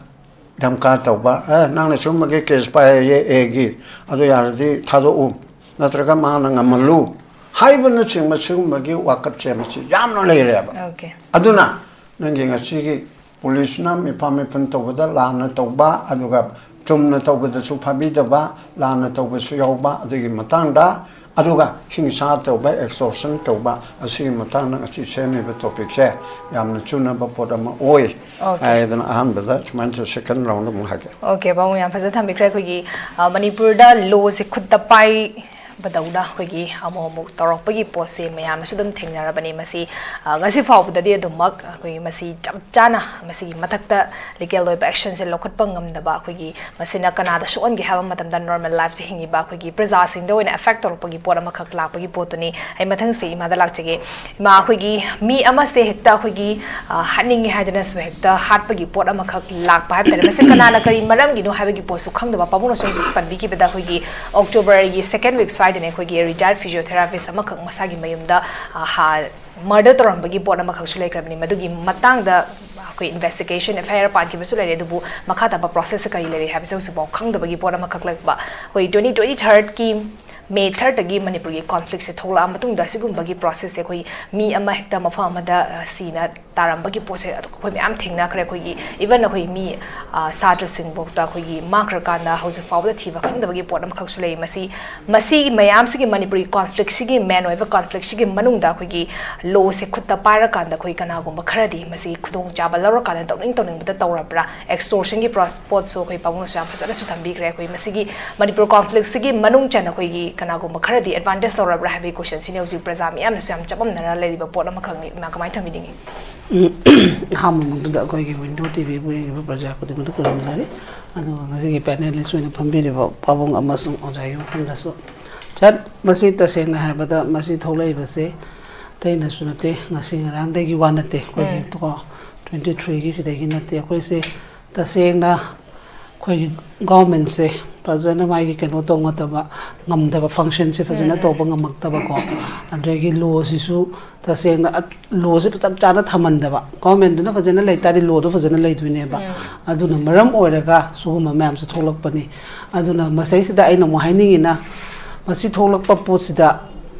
ꯙꯝꯀꯥ ꯇꯧꯕ, "ꯑꯦ, ꯅꯪꯅ ꯁꯨꯝꯕꯒꯤ ꯀꯦꯁ ꯄꯥꯏꯌꯦ ꯑꯦꯒꯤ, ꯑꯗꯨ ꯌꯥꯔꯗꯤ ꯊꯥꯗꯣꯛꯎ, ꯅꯠꯇ꯭ꯔꯒ ꯃꯥꯅ ꯉꯝꯍꯜꯂꯨ" ꯍꯥꯏꯕꯅꯆꯤꯡꯕ ꯁꯤꯒꯨꯝꯕꯒꯤ ꯋꯥꯀꯠꯁꯦ ꯃꯁꯤ ꯌꯥꯝꯅ ꯂꯩꯔꯦꯕ꯫ Okay. ꯑꯗꯨꯅ ꯅꯪꯒꯤ ꯉꯁꯤꯒꯤ ꯄꯨꯂꯤꯁꯅ ꯃꯤꯐꯥ ꯃꯤꯄꯨꯟ ꯇꯧꯕꯗ ꯂꯥꯟꯅ ꯇꯧꯕ, ꯑꯗꯨꯒ ꯆꯨꯝꯅ ꯇꯧꯕꯗꯁꯨ ꯐꯥꯕꯤꯗꯕ, ꯂꯥꯟꯅ ꯇꯧꯕꯁꯨ ꯌꯥꯎꯕ, ꯑꯗꯨꯒꯤ ꯃꯇꯥꯡꯗ, ꯑꯗꯨꯒ ꯍꯤꯡꯁꯥ ꯇꯧꯕ, extortion ꯇꯧꯕ, ꯑꯁꯤꯒꯤ ꯃꯇꯥꯡꯗ ꯉꯁꯤ ꯁꯦꯝꯃꯤꯕ topicꯁꯦ ꯌꯥꯝꯅ ꯆꯨꯅꯕ ꯄꯣꯠ ꯑꯃ ꯑꯣꯏ꯫ Okay. ꯍꯥꯏꯗꯅ ꯑꯍꯥꯟꯕꯗ ꯁꯨꯃꯥꯏꯅ ꯇꯧ, second round ꯑꯃꯨꯛ ꯍꯥꯏꯒꯦ꯫ Okay, ꯄꯥꯕꯨꯡ, ꯌꯥꯝ ꯐꯖꯅ ꯊꯝꯕꯤꯈ꯭ꯔꯦ꯫ ꯑꯩꯈꯣꯏꯒꯤ, ꯑ, ꯃꯅꯤꯄꯨꯔꯗ ꯂꯣꯁꯦ ꯈꯨꯠꯇ ꯄꯥꯏꯕꯗꯧꯅ ꯑꯩꯈꯣꯏꯒꯤ ꯑꯃꯨꯛ ꯑꯃꯨꯛ ꯇꯧꯔꯛꯄꯒꯤ ꯄꯣꯠꯁꯦ ꯃꯌꯥꯝꯅꯁꯨ ꯑꯗꯨꯝ ꯊꯦꯡꯅꯔꯕꯅꯤ꯫ ꯃꯁꯤ, ꯑ, ꯉꯁꯤ ꯐꯥꯎꯕꯗꯗꯤ ꯑꯗꯨꯃꯛ ꯑꯩꯈꯣꯏꯒꯤ ꯃꯁꯤ ꯆꯞ ꯆꯥꯅ ꯃꯁꯤꯒꯤ ꯃꯊꯛꯇ legal ꯑꯣꯏꯕ actionꯁꯦ ꯂꯧꯈꯠꯄ ꯉꯝꯗꯕ, ꯑꯩꯈꯣꯏꯒꯤ ꯃꯁꯤꯅ ꯀꯅꯥꯗ ꯁꯣꯛꯍꯟꯒꯦ ꯍꯥꯏꯕ ꯃꯇꯝꯗ normal lifeꯁꯦ ꯍꯤꯡꯉꯤꯕ ꯑꯩꯈꯣꯏꯒꯤ ꯄ꯭ꯔꯖꯥꯁꯤꯡꯗ ꯑꯣꯏꯅ effect ꯇꯧꯔꯛꯄꯒꯤ ꯄꯣꯠ ꯑꯃꯈꯛ ꯂꯥꯛꯄꯒꯤ ꯄꯣꯠꯇꯨꯅꯤ꯫ ꯑꯩ ꯃꯊꯪꯁꯦ ꯏꯃꯥꯗ ꯂꯥꯛꯆꯒꯦ꯫ ꯏꯃꯥ, ꯑꯩꯈꯣꯏꯒꯤ ꯃꯤ ꯑꯃꯁꯦ ꯍꯦꯛꯇ ꯑꯩꯈꯣꯏꯒꯤ, ꯑ, ꯍꯥꯠꯅꯤꯡꯉꯦ ꯍꯥꯏꯗꯅꯁꯨ ꯍꯦꯛꯇ ꯍꯥꯠꯄꯒꯤ ꯄꯣꯠ ꯑꯃꯈꯛ ꯂꯥꯛꯄ ꯍꯥꯏꯕ ꯇꯥꯔꯦ꯫ ꯃꯁꯤ ꯀꯅꯥꯅ ꯀꯔꯤ ꯃꯔꯝꯒꯤꯅꯣ ꯍꯥꯏꯕꯒꯤ ꯄꯣꯠꯁꯨ ꯈꯪꯗꯕ, ꯄꯥꯕꯨꯡꯅꯁꯨ ꯍꯧꯖꯤꯛ ꯄꯟꯕꯤꯈꯤꯕꯗ ꯑꯩꯈꯣꯏꯒꯤ Octoberꯒꯤ second week ꯁ꯭ꯋꯥꯏꯗꯅꯦ ꯑꯩꯈꯣꯏꯒꯤ retired physiotherapist ꯑꯃꯈꯛ ꯃꯁꯥꯒꯤ ꯃꯌꯨꯝꯗ, ꯑ, ꯍꯥ-, murder ꯇꯧꯔꯝꯕꯒꯤ ꯄꯣꯠ ꯑꯃꯈꯛꯁꯨ ꯂꯩꯈ꯭ꯔꯕꯅꯤ꯫ ꯃꯗꯨꯒꯤ ꯃꯇꯥꯡꯗ ꯑꯩꯈꯣꯏ investigation, F I R ꯄꯥꯟꯈꯤꯕꯁꯨ ꯂꯩꯔꯦ, ꯑꯗꯨꯕꯨ ꯃꯈꯥ ꯇꯥꯕ processꯁꯦ ꯀꯔꯤ ꯂꯩꯔꯤ ꯍꯥꯏꯕꯁꯦ ꯍꯧꯖꯤꯛꯐꯥꯎ ꯈꯪꯗꯕꯒꯤ ꯄꯣꯠ ꯑꯃꯈꯛ ꯂꯩꯕ꯫ ꯑꯩꯈꯣꯏ twenty twenty-thirdꯀꯤ May thirdꯇꯒꯤ ꯃꯅꯤꯄꯨꯔꯒꯤ conflictꯁꯦ ꯊꯣꯛꯂꯛꯑ ꯃꯇꯨꯡꯗ ꯑꯁꯤꯒꯨꯝꯕꯒꯤ processꯁꯦ ꯑꯩꯈꯣꯏ ꯃꯤ ꯑꯃ ꯍꯦꯛꯇ ꯃꯐꯝ ꯑꯃꯗ, ꯑ, ꯁꯤꯅ ꯇꯥꯔꯝꯕꯒꯤ ꯄꯣꯠꯁꯦ ꯑꯗꯨ ꯑꯩꯈꯣꯏ ꯃꯌꯥꯝ ꯊꯦꯡꯅꯈ꯭ꯔꯦ꯫ ꯑꯩꯈꯣꯏꯒꯤ even ꯑꯩꯈꯣꯏ ꯃꯤ, ꯑ, ꯁꯥꯇ꯭ꯔꯁꯤꯡꯐꯥꯎꯗ ꯑꯩꯈꯣꯏꯒꯤ ꯃꯥꯡꯈ꯭ꯔꯀꯥꯟꯗ ꯍꯧꯖꯤꯛ ꯐꯥꯎꯕꯗ ꯊꯤꯕ ꯈꯪꯗꯕꯒꯤ ꯄꯣꯠ ꯑꯃꯈꯛꯁꯨ ꯂꯩ꯫ ꯃꯁꯤ, ꯃꯁꯤ ꯃꯌꯥꯝꯁꯤꯒꯤ, ꯃꯅꯤꯄꯨꯔꯒꯤ conflictꯁꯤꯒꯤ, main ꯑꯣꯏꯕ conflictꯁꯤꯒꯤ ꯃꯅꯨꯡꯗ ꯑꯩꯈꯣꯏꯒꯤ lawꯁꯦ ꯈꯨꯠꯇ ꯄꯥꯏꯔꯀꯥꯟꯗ ꯑꯩꯈꯣꯏ ꯀꯅꯥꯒꯨꯝꯕ ꯈꯔꯗꯤ ꯃꯁꯤ ꯈꯨꯗꯣꯡꯆꯥꯕ ꯂꯧꯔꯀꯥꯟꯗ ꯇꯧꯅꯤꯡ ꯇꯧꯅꯤꯡꯕꯗ ꯇꯧꯔꯕ꯭ꯔꯥ? Extortionꯒꯤ ꯄ꯭ꯔꯣꯁ-, ꯄꯣꯠꯁꯨ ꯑꯩꯈꯣꯏ ꯄꯥꯕꯨꯡꯅꯁꯨ ꯌꯥꯝ ꯐꯖꯅꯁꯨ ꯊꯝꯕꯤꯈ꯭ꯔꯦ꯫ ꯑꯩꯈꯣꯏ ꯃꯁꯤꯒꯤ ꯃꯅꯤꯄꯨꯔ conflictꯁꯤꯒꯤ ꯃꯅꯨꯡ ꯆꯟꯅ ꯑꯩꯈꯣꯏꯒꯤ ꯀꯅꯥꯒꯨꯝꯕ ꯈꯔꯗꯤ advantage ꯂꯧꯔꯕ꯭ꯔꯥ ꯍꯥꯏꯕꯒꯤ questionꯁꯤꯅꯤ ꯍꯧꯖꯤꯛ ꯄ꯭ꯔꯖꯥ ꯃꯤꯌꯥꯝꯅꯁꯨ ꯌꯥꯝ ꯆꯃꯝꯅꯔ ꯂꯩꯔꯤꯕ ꯄꯣꯠ ꯑꯃꯈꯛꯅꯤ꯫ ꯏꯃꯥ, ꯀꯃꯥꯏꯅ ꯊꯝꯕꯤꯅꯤꯡꯉꯤ? ꯎꯝ, ꯑꯍꯥꯟꯕ ꯃꯛꯇꯗ ꯑꯩꯈꯣꯏꯒꯤ Window TVꯕꯨ ꯌꯦꯡꯉꯤꯕ ꯄ꯭ꯔꯖꯥ ꯈꯨꯗꯤꯡꯃꯛꯇ ꯈꯨꯔꯨꯝꯖꯔꯤ꯫ ꯑꯗꯨꯒ ꯉꯁꯤꯒꯤ panelist ꯑꯣꯏꯅ ꯐꯝꯕꯤꯔꯤꯕ ꯄꯥꯕꯨꯡ ꯑꯃꯁꯨꯡ ꯑꯣꯖꯥ ꯌꯨꯝꯐꯝꯗꯁꯨ ꯆꯠ-, ꯃꯁꯤ ꯇꯁꯦꯡꯅ ꯍꯥꯏꯔꯕꯗ ꯃꯁꯤ ꯊꯣꯛꯂꯛꯏꯕꯁꯦ ꯑꯇꯩꯅꯁꯨ ꯅꯠꯇꯦ, ꯉꯁꯤ ꯉꯔꯥꯡꯗꯒꯤ ꯋꯥ ꯅꯠꯇꯦ꯫ ꯑꯩꯈꯣꯏꯒꯤ ꯎꯝ꯫ ꯀꯣ, twenty threeꯒꯤ ꯁꯤꯗꯒꯤ ꯅꯠꯇꯦ꯫ ꯑꯩꯈꯣꯏꯁꯦ ꯇꯁꯦꯡꯅ ꯑꯩꯈꯣꯏꯒꯤ governmentꯁꯦ ꯐꯖꯅ ꯃꯥꯒꯤ ꯀꯩꯅꯣ ꯇꯧ ꯉꯝꯗꯕ, ꯉꯝꯗꯕ, functionꯁꯦ ꯐꯖꯅ ꯎꯝ, ꯎꯝ꯫ ꯇꯧꯕ ꯉꯝꯃꯛꯇꯕꯀꯣ, ꯑꯗꯒꯤ lawꯁꯤꯁꯨ ꯇꯁꯦꯡꯅ ꯑ-, lawꯁꯦ ꯆꯞ ꯆꯥꯅ ꯊꯝꯍꯟꯗꯕ, governmentꯗꯨꯅ ꯐꯖꯅ ꯂꯩ ꯇꯥꯔꯗꯤ lawꯗꯣ ꯐꯖꯅ ꯂꯩꯗꯣꯏꯅꯦꯕ꯫ ꯎꯝ꯫ ꯑꯗꯨꯅ ꯃꯔꯝ ꯑꯣꯏꯔꯒ ꯁꯤꯒꯨꯝꯕ ꯃꯌꯥꯝꯁꯦ ꯊꯣꯛꯂꯛꯄꯅꯤ꯫ ꯑꯗꯨꯅ ꯃꯁꯩꯁꯤꯗ ꯑꯩꯅ ꯑꯃꯨꯛ ꯍꯥꯏꯅꯤꯡꯉꯤꯅ, ꯃꯁꯤ ꯊꯣꯛꯂꯛꯄ ꯄꯣꯠꯁꯤꯗ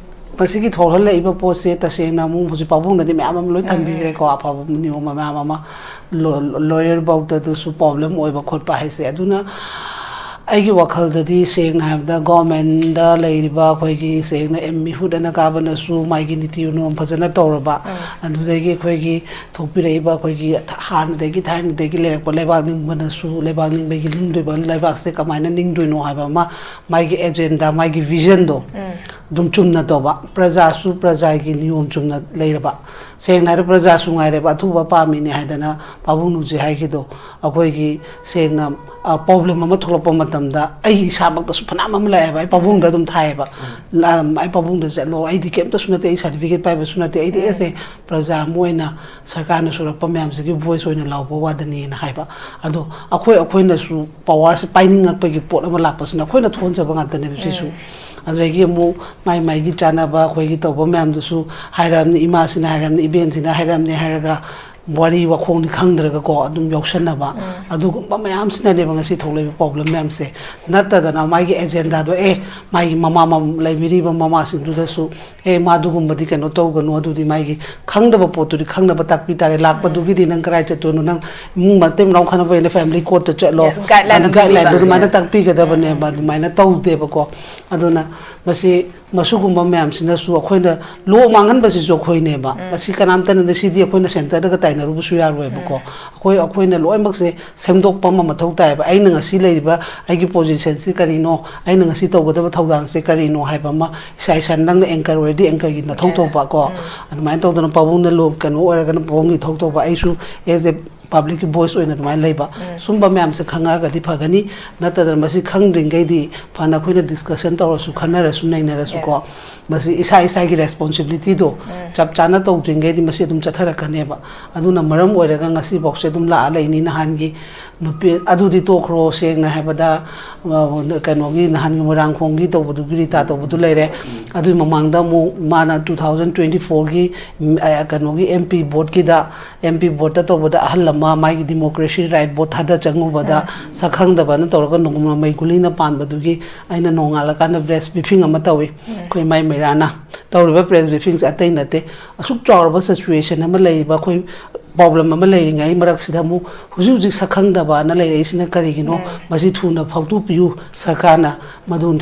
ꯃꯁꯤꯒꯤ ꯊꯣꯛꯍꯜꯂꯛꯏꯕ ꯄꯣꯠꯁꯦ ꯇꯁꯦꯡꯅ ꯑꯃꯨꯛ ꯍꯧꯖꯤꯛ ꯄꯥꯕꯨꯡꯅꯗꯤ ꯃꯌꯥꯝ ꯑꯃ ꯂꯣꯏ ꯎꯝ, ꯎꯝ꯫ ꯊꯝꯕꯤꯈ꯭ꯔꯦꯀꯣ, ꯑꯐꯕ ꯅꯤꯌꯣꯝ ꯃꯌꯥꯝ ꯑꯃ꯫ ꯂꯣ-, ꯂꯣꯌꯔ ꯐꯥꯎꯗꯗꯁꯨ ꯄ꯭ꯔꯣꯕ꯭ꯂꯦꯝ ꯑꯣꯏꯕ ꯈꯣꯠꯄ ꯍꯥꯏꯁꯦ꯫ ꯑꯗꯨꯅ ꯑꯩꯒꯤ ꯋꯥꯈꯜꯗꯗꯤ ꯁꯦꯡꯅ ꯍꯥꯏꯔꯕꯗ ꯒꯣꯔꯃꯦꯟꯗ ꯂꯩꯔꯤꯕ ꯑꯩꯈꯣꯏꯒꯤ ꯁꯦꯡꯅ ꯑꯦꯝ ꯃꯤꯍꯨꯠ ꯑꯅ ꯀꯥꯕꯅꯁꯨ ꯃꯥꯒꯤ ꯅꯤꯇꯤ ꯅꯤꯌꯣꯝ ꯐꯖꯅ ꯇꯧꯔꯕ, ꯎꯝ꯫ ꯑꯗꯨꯗꯒꯤ ꯑꯩꯈꯣꯏꯒꯤ ꯊꯣꯛꯄꯤꯔꯛꯏꯕ ꯑꯩꯈꯣꯏꯒꯤ ꯊ-, ꯍꯥꯟꯅꯗꯒꯤ ꯊꯥꯏꯅꯗꯒꯤ ꯂꯩꯔꯛꯄ ꯂꯩꯕꯥꯛ ꯅꯤꯡꯕꯅꯁꯨ ꯂꯩꯕꯥꯛ ꯅꯤꯡꯕꯒꯤ ꯂꯤꯡꯗꯣꯏꯕ ꯂꯩꯕꯥꯛꯁꯦ ꯀꯃꯥꯏꯅ ꯅꯤꯡꯗꯣꯏꯅꯣ ꯍꯥꯏꯕ ꯑꯃ, ꯃꯥꯒꯤ ꯑꯦꯖꯦꯟꯗꯥ, ꯃꯥꯒꯤ ꯚꯤꯖꯟꯗꯣ ꯎꯝ꯫ ꯑꯗꯨꯝ ꯆꯨꯝꯅ ꯇꯧꯕ, ꯄ꯭ꯔꯖꯥꯁꯨ ꯄ꯭ꯔꯖꯥꯒꯤ ꯅꯤꯌꯣꯝ ꯆꯨꯝꯅ ꯂꯩꯔꯕ, ꯁꯦꯡꯅ ꯍꯥꯏꯔ ꯄ꯭ꯔꯖꯥꯁꯨ ꯉꯥꯏꯔꯦꯕ ꯑꯊꯨꯕ ꯄꯥꯝꯃꯤꯅꯦ ꯍꯥꯏꯗꯅ ꯄꯥꯕꯨꯡ ꯅꯨꯡꯁꯤ ꯍꯥꯏꯈꯤꯗꯣ꯫ ꯑꯩꯈꯣꯏꯒꯤ ꯁꯦꯡꯅ, ꯑ, ꯄ꯭ꯔꯣꯕ꯭ꯂꯦꯝ ꯑꯃ ꯊꯣꯛꯂꯛꯄ ꯃꯇꯝꯗ ꯑꯩ ꯏꯁꯥꯃꯛꯇꯁꯨ ꯐꯅꯌꯥꯝ ꯑꯃ ꯂꯥꯛꯑꯦꯕ, ꯑꯩ ꯄꯥꯕꯨꯡꯗ ꯑꯗꯨꯝ ꯊꯥꯏꯑꯕ꯫ ꯎꯝ꯫ ꯂꯥ-, ꯑꯩ ꯄꯥꯕꯨꯡꯗ ꯆꯠꯂꯣ, ꯑꯩꯗꯤ ꯀꯩꯝꯇꯁꯨ ꯅꯠꯇꯦ, ꯑꯩ ꯁꯥꯔꯇꯤꯐꯤꯀꯦꯠ ꯄꯥꯏꯕꯁꯨ ꯅꯠꯇꯦ, ꯑꯩꯗꯤ ꯎꯝ꯫ ꯑꯦꯁ ꯑꯦ ꯄ꯭ꯔꯖꯥ ꯑꯃ ꯑꯣꯏꯅ ꯁꯔꯀꯥꯔꯅ ꯁꯨꯔꯛꯄ ꯃꯌꯥꯝꯁꯤꯒꯤ ꯚꯣꯏꯁ ꯑꯣꯏꯅ ꯂꯥꯎꯕ ꯋꯥꯗꯅꯤꯅ ꯍꯥꯏꯕ꯫ ꯑꯗꯣ ꯑꯩꯈꯣꯏ, ꯑꯩꯈꯣꯏꯅꯁꯨ ꯄꯋꯥꯔꯁꯦ ꯄꯥꯏꯅꯤꯡꯉꯛꯄꯒꯤ ꯄꯣꯠ ꯑꯃ ꯂꯥꯛꯄꯁꯤꯅ ꯑꯩꯈꯣꯏꯅ ꯊꯣꯛꯍꯟꯖꯕ ꯉꯥꯛꯇꯅꯦꯕ ꯁꯤꯁꯨ꯫ ꯎꯝ꯫ ꯑꯗꯨꯗꯒꯤ ꯑꯃꯨꯛ ꯃꯥꯏ ꯃꯥꯏꯒꯤ ꯆꯥꯟꯅꯕ ꯑꯩꯈꯣꯏꯒꯤ ꯇꯧꯕ ꯃꯌꯥꯝꯗꯨꯁꯨ ꯍꯥꯏꯔꯛꯑꯕꯅꯤ, ꯏꯃꯥꯁꯤꯅ ꯍꯥꯏꯔꯛꯑꯕꯅꯤ, ꯏꯕꯦꯟꯁꯤꯅ ꯍꯥꯏꯔꯛꯑꯕꯅꯤ ꯍꯥꯏꯔꯒ ꯋꯥꯔꯤ ꯋꯥꯈꯣꯡꯗꯤ ꯈꯪꯗ꯭ꯔꯒꯀꯣ ꯑꯗꯨꯝ ꯌꯥꯎꯁꯟꯅꯕ꯫ ꯎꯝ꯫ ꯑꯗꯨꯒꯨꯝꯕ ꯃꯌꯥꯝꯁꯤꯅꯅꯦꯕ ꯉꯁꯤ ꯊꯣꯛꯂꯛꯏꯕ ꯄ꯭ꯔꯣꯕ꯭ꯂꯦꯝ ꯃꯌꯥꯝꯁꯦ꯫ ꯅꯠꯇꯗꯅ ꯃꯥꯒꯤ ꯑꯦꯖꯦꯟꯗꯥꯗꯣ, ꯑꯦ, ꯃꯥꯒꯤ ꯃꯃꯥ ꯃꯝ-, ꯂꯩꯕꯤꯔꯤꯕ ꯃꯃꯥꯁꯤꯡꯗꯨꯗꯁꯨ, ꯑꯦ, ꯃꯥ ꯑꯗꯨꯒꯨꯝꯕꯗꯤ ꯀꯩꯅꯣ ꯇꯧꯒꯅꯨ, ꯑꯗꯨꯗꯤ ꯃꯥꯒꯤ ꯈꯪꯗꯕ ꯄꯣꯠꯇꯨꯗꯤ ꯈꯪꯅꯕ ꯇꯥꯛꯄꯤ ꯇꯥꯔꯦ, ꯂꯥꯛꯄꯗꯨꯒꯤꯗꯤ ꯅꯪ ꯀꯗꯥꯏ ꯆꯠꯇꯣꯏꯅꯣ, ꯅꯪ ꯏꯃꯨꯡ ꯃꯇꯩ ꯃꯅꯥꯎ ꯈꯟꯅꯕ ꯑꯣꯏꯅ ꯐꯦꯃꯤꯂꯤ ꯀꯣꯔꯠꯇ ꯆꯠꯂꯣ, Yes, guideline ꯑꯗꯨ ꯑꯗꯨꯝ ꯒꯥꯏꯗꯂꯥꯏꯟꯗꯨ ꯄꯤꯕꯤꯕ꯫ ꯑꯗꯨꯃꯥꯏꯅ ꯇꯥꯛꯄꯤꯒꯗꯕꯅꯦꯕ, ꯎꯝ, ꯎꯝ꯫ ꯑꯗꯨꯃꯥꯏꯅ ꯇꯧꯗꯦꯕꯀꯣ꯫ ꯑꯗꯨꯅ ꯃꯁꯤ ꯃꯁꯤꯒꯨꯝꯕ ꯃꯌꯥꯝꯁꯤꯅꯁꯨ ꯑꯩꯈꯣꯏꯅ ꯂꯣ ꯃꯥꯡꯍꯟꯕꯁꯤꯁꯨ ꯑꯩꯈꯣꯏꯅꯦꯕ꯫ ꯎꯝ꯫ ꯃꯁꯤ ꯀꯅꯥꯝꯇꯅ ꯁꯤꯗꯤ ꯑꯩꯈꯣꯏꯅ ꯁꯦꯟꯇꯔꯗꯒ ꯇꯥꯏꯅꯔꯨꯕꯁꯨ ꯌꯥꯔꯣꯏꯕꯀꯣ꯫ ꯎꯝ꯫ ꯑꯩꯈꯣꯏ, ꯑꯩꯈꯣꯏꯅ ꯂꯣꯏꯅꯃꯛꯁꯦ ꯁꯦꯝꯗꯣꯛꯄ ꯑꯃ ꯃꯊꯧ ꯇꯥꯏꯌꯦꯕ꯫ ꯑꯩꯅ ꯉꯁꯤ ꯂꯩꯔꯤꯕ ꯑꯩꯒꯤ ꯄꯣꯖꯤꯁꯟꯁꯤ ꯀꯔꯤꯅꯣ, ꯑꯩꯅ ꯉꯁꯤ ꯇꯧꯒꯗꯕ ꯊꯧꯗꯥꯡꯁꯦ ꯀꯔꯤꯅꯣ ꯍꯥꯏꯕ ꯑꯃ ꯏꯁꯥ ꯏꯁꯥꯅ, ꯅꯪꯅ ꯑꯦꯡꯀꯔ ꯑꯣꯏꯔꯗꯤ ꯑꯦꯡꯀꯔꯒꯤ ꯅꯊꯧ Yes. ꯇꯧꯕ ꯀꯣ꯫ ꯎꯝ꯫ ꯑꯗꯨꯃꯥꯏꯅ ꯇꯧꯗꯅ ꯄꯥꯕꯨꯡꯅ ꯂꯣ-, ꯀꯩꯅꯣ ꯑꯣꯏꯔꯒꯅ ꯄꯥꯕꯨꯡꯒꯤ ꯏꯊꯧ ꯇꯧꯕ, ꯑꯩꯁꯨ as a ꯄꯕ꯭ꯂꯤꯛꯀꯤ ꯚꯣꯏꯁ ꯑꯣꯏꯅ ꯑꯗꯨꯃꯥꯏꯅ ꯂꯩꯕ꯫ ꯎꯝ꯫ ꯁꯨꯝꯕ ꯃꯌꯥꯝꯁꯦ ꯈꯪꯉꯛꯑꯒꯗꯤ ꯐꯒꯅꯤ꯫ ꯅꯠꯇꯗꯅ ꯃꯁꯤ ꯈꯪꯗ꯭ꯔꯤꯉꯩꯗꯤ ꯐꯅ ꯑꯩꯈꯣꯏꯅ ꯗꯤꯁꯀꯁꯟ ꯇꯧꯔꯁꯨ, ꯈꯟꯅꯔꯁꯨ, ꯅꯩꯅꯔꯁꯨꯀꯣ, Yes. ꯃꯁꯤ ꯏꯁꯥ ꯏꯁꯥꯒꯤ ꯔꯦꯁꯄꯣꯟꯁꯤꯕꯤꯂꯤꯇꯤꯗꯣ ꯎꯝ꯫ ꯆꯞ ꯆꯥꯅ ꯇꯧꯗ꯭ꯔꯤꯉꯩꯗꯤ ꯃꯁꯤ ꯑꯗꯨꯝ ꯆꯠꯊꯔꯛꯀꯅꯦꯕ꯫ ꯑꯗꯨꯅ ꯃꯔꯝ ꯑꯣꯏꯔꯒ ꯉꯁꯤꯐꯥꯎꯁꯦ ꯑꯗꯨꯝ ꯂꯥꯛꯑ ꯂꯩꯅꯤ꯫ ꯅꯍꯥꯟꯒꯤ ꯅꯨꯄꯤ ꯑꯗꯨꯗꯤ ꯇꯣꯛꯈ꯭ꯔꯣ, ꯁꯦꯡꯅ ꯍꯥꯏꯕꯗ ꯑ, ꯀꯩꯅꯣꯒꯤ ꯅꯍꯥꯟꯒꯤ ꯃꯣꯏꯔꯥꯡꯈꯣꯡꯒꯤ ꯇꯧꯕꯗꯨꯒꯤ ꯔꯤꯇꯥ ꯇꯧꯕꯗꯨ ꯂꯩꯔꯦ꯫ ꯑꯗꯨꯒꯤ ꯃꯃꯥꯡꯗ ꯑꯃꯨꯛ ꯃꯥꯅ two thousand twenty fourꯒꯤ, ꯎꯝ, ꯑ, ꯀꯩꯅꯣꯒꯤ M P boardꯀꯤꯗ, M P boardꯇ ꯇꯧꯕꯗ ꯑꯍꯜ ꯑꯃ ꯃꯥꯒꯤ democracy right vote ꯊꯥꯗ ꯆꯪꯉꯨꯕꯗ ꯁꯛꯈꯪꯗꯕꯅ ꯇꯧꯔꯒ ꯅꯣꯡꯃ ꯃꯩ ꯒꯨꯂꯤꯅ ꯄꯥꯟꯕꯗꯨꯒꯤ ꯑꯩꯅ ꯅꯣꯡꯉꯥꯜꯂꯀꯥꯟꯗ press briefing ꯑꯃ ꯇꯧꯏ꯫ ꯑꯩꯈꯣꯏ ꯏꯃꯥꯏ ꯃꯩꯔꯥꯅ ꯇꯧꯔꯤꯕ press briefingꯁꯦ ꯑꯇꯩ ꯅꯠꯇꯦ꯫ ꯑꯁꯨꯛ ꯆꯥꯎꯔꯕ situation ꯑꯃ ꯂꯩꯔꯤꯕ ꯑꯩꯈꯣꯏ problem ꯑꯃ ꯂꯩꯔꯤꯉꯩ ꯃꯔꯛꯁꯤꯗ ꯑꯃꯨꯛ ꯍꯧꯖꯤꯛ ꯍꯧꯖꯤꯛ ꯁꯛꯈꯪꯗꯕꯅ ꯂꯩꯔꯛꯏꯁꯤꯅ ꯀꯔꯤꯒꯤꯅꯣ? ꯃꯁꯤ ꯊꯨꯅ ꯐꯥꯎꯗꯣꯛꯄꯤꯌꯨ, ꯁꯔꯀꯥꯔꯅ ꯃꯗꯨ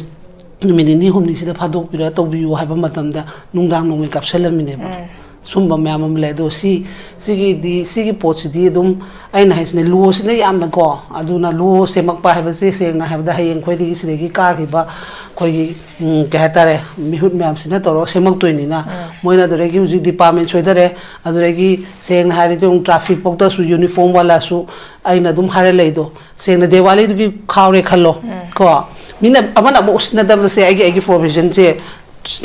ꯅꯨꯃꯤꯠ ꯅꯤꯅꯤ ꯍꯨꯝꯅꯤꯁꯤꯗ ꯐꯥꯗꯣꯛꯄꯤꯔ ꯇꯧꯕꯤꯌꯨ ꯍꯥꯏꯕ ꯃꯇꯝꯗ ꯅꯨꯡꯗꯥꯡ ꯅꯣꯡꯃꯩ ꯀꯥꯞꯁꯜꯂꯝꯃꯤꯅꯦꯕ꯫ ꯁꯨꯝꯕ ꯃꯌꯥꯝ ꯑꯃ ꯂꯩ꯫ ꯑꯗꯣ ꯁꯤ, ꯁꯤꯒꯤꯗꯤ, ꯁꯤꯒꯤ ꯄꯣꯠꯁꯤꯗꯤ ꯑꯗꯨꯝ ꯑꯩꯅ ꯍꯥꯏꯁꯤꯅꯦ, ꯂꯣꯁꯤꯅ ꯌꯥꯝꯅꯀꯣ, ꯑꯗꯨꯅ ꯂꯣ ꯁꯦꯝꯃꯛꯄ ꯍꯥꯏꯕꯁꯦ ꯁꯦꯡꯅ ꯍꯥꯏꯕꯗ ꯍꯌꯦꯡ ꯑꯩꯈꯣꯏꯗꯒꯤ ꯁꯤꯗꯒꯤ ꯀꯥꯈꯤꯕ ꯑꯩꯈꯣꯏꯒꯤ, ꯎꯝ, ꯀꯩ ꯍꯥꯏꯇꯥꯔꯦ, ꯃꯤꯍꯨꯠ ꯃꯌꯥꯝꯁꯤꯅ ꯇꯧꯔꯒ ꯁꯦꯝꯃꯛꯇꯣꯏꯅꯤꯅ ꯃꯣꯏꯅ ꯑꯗꯨꯗꯒꯤ ꯍꯧꯖꯤꯛ department ꯁꯣꯏꯗꯔꯦ, ꯑꯗꯨꯗꯒꯤ ꯁꯦꯡꯅ ꯍꯥꯏꯔꯗꯤ ꯑꯃꯨꯛ traffic ꯐꯥꯎꯗꯁꯨ uniform ꯋꯥꯂꯥꯁꯨ ꯑꯩꯅ ꯑꯗꯨꯝ ꯍꯥꯏꯔ ꯂꯩꯗꯣ꯫ ꯁꯦꯡꯅ ꯗꯦꯋꯥꯂꯤꯗꯨꯒꯤ ꯈꯥꯎꯔꯦ ꯈꯜꯂꯣ, ꯀꯣ, ꯃꯤꯅ ꯑꯃꯅ ꯑꯃ ꯎꯁꯤꯟꯅꯗꯕꯁꯦ ꯑꯩꯒꯤ, ꯑꯩꯒꯤ provisionꯁꯦ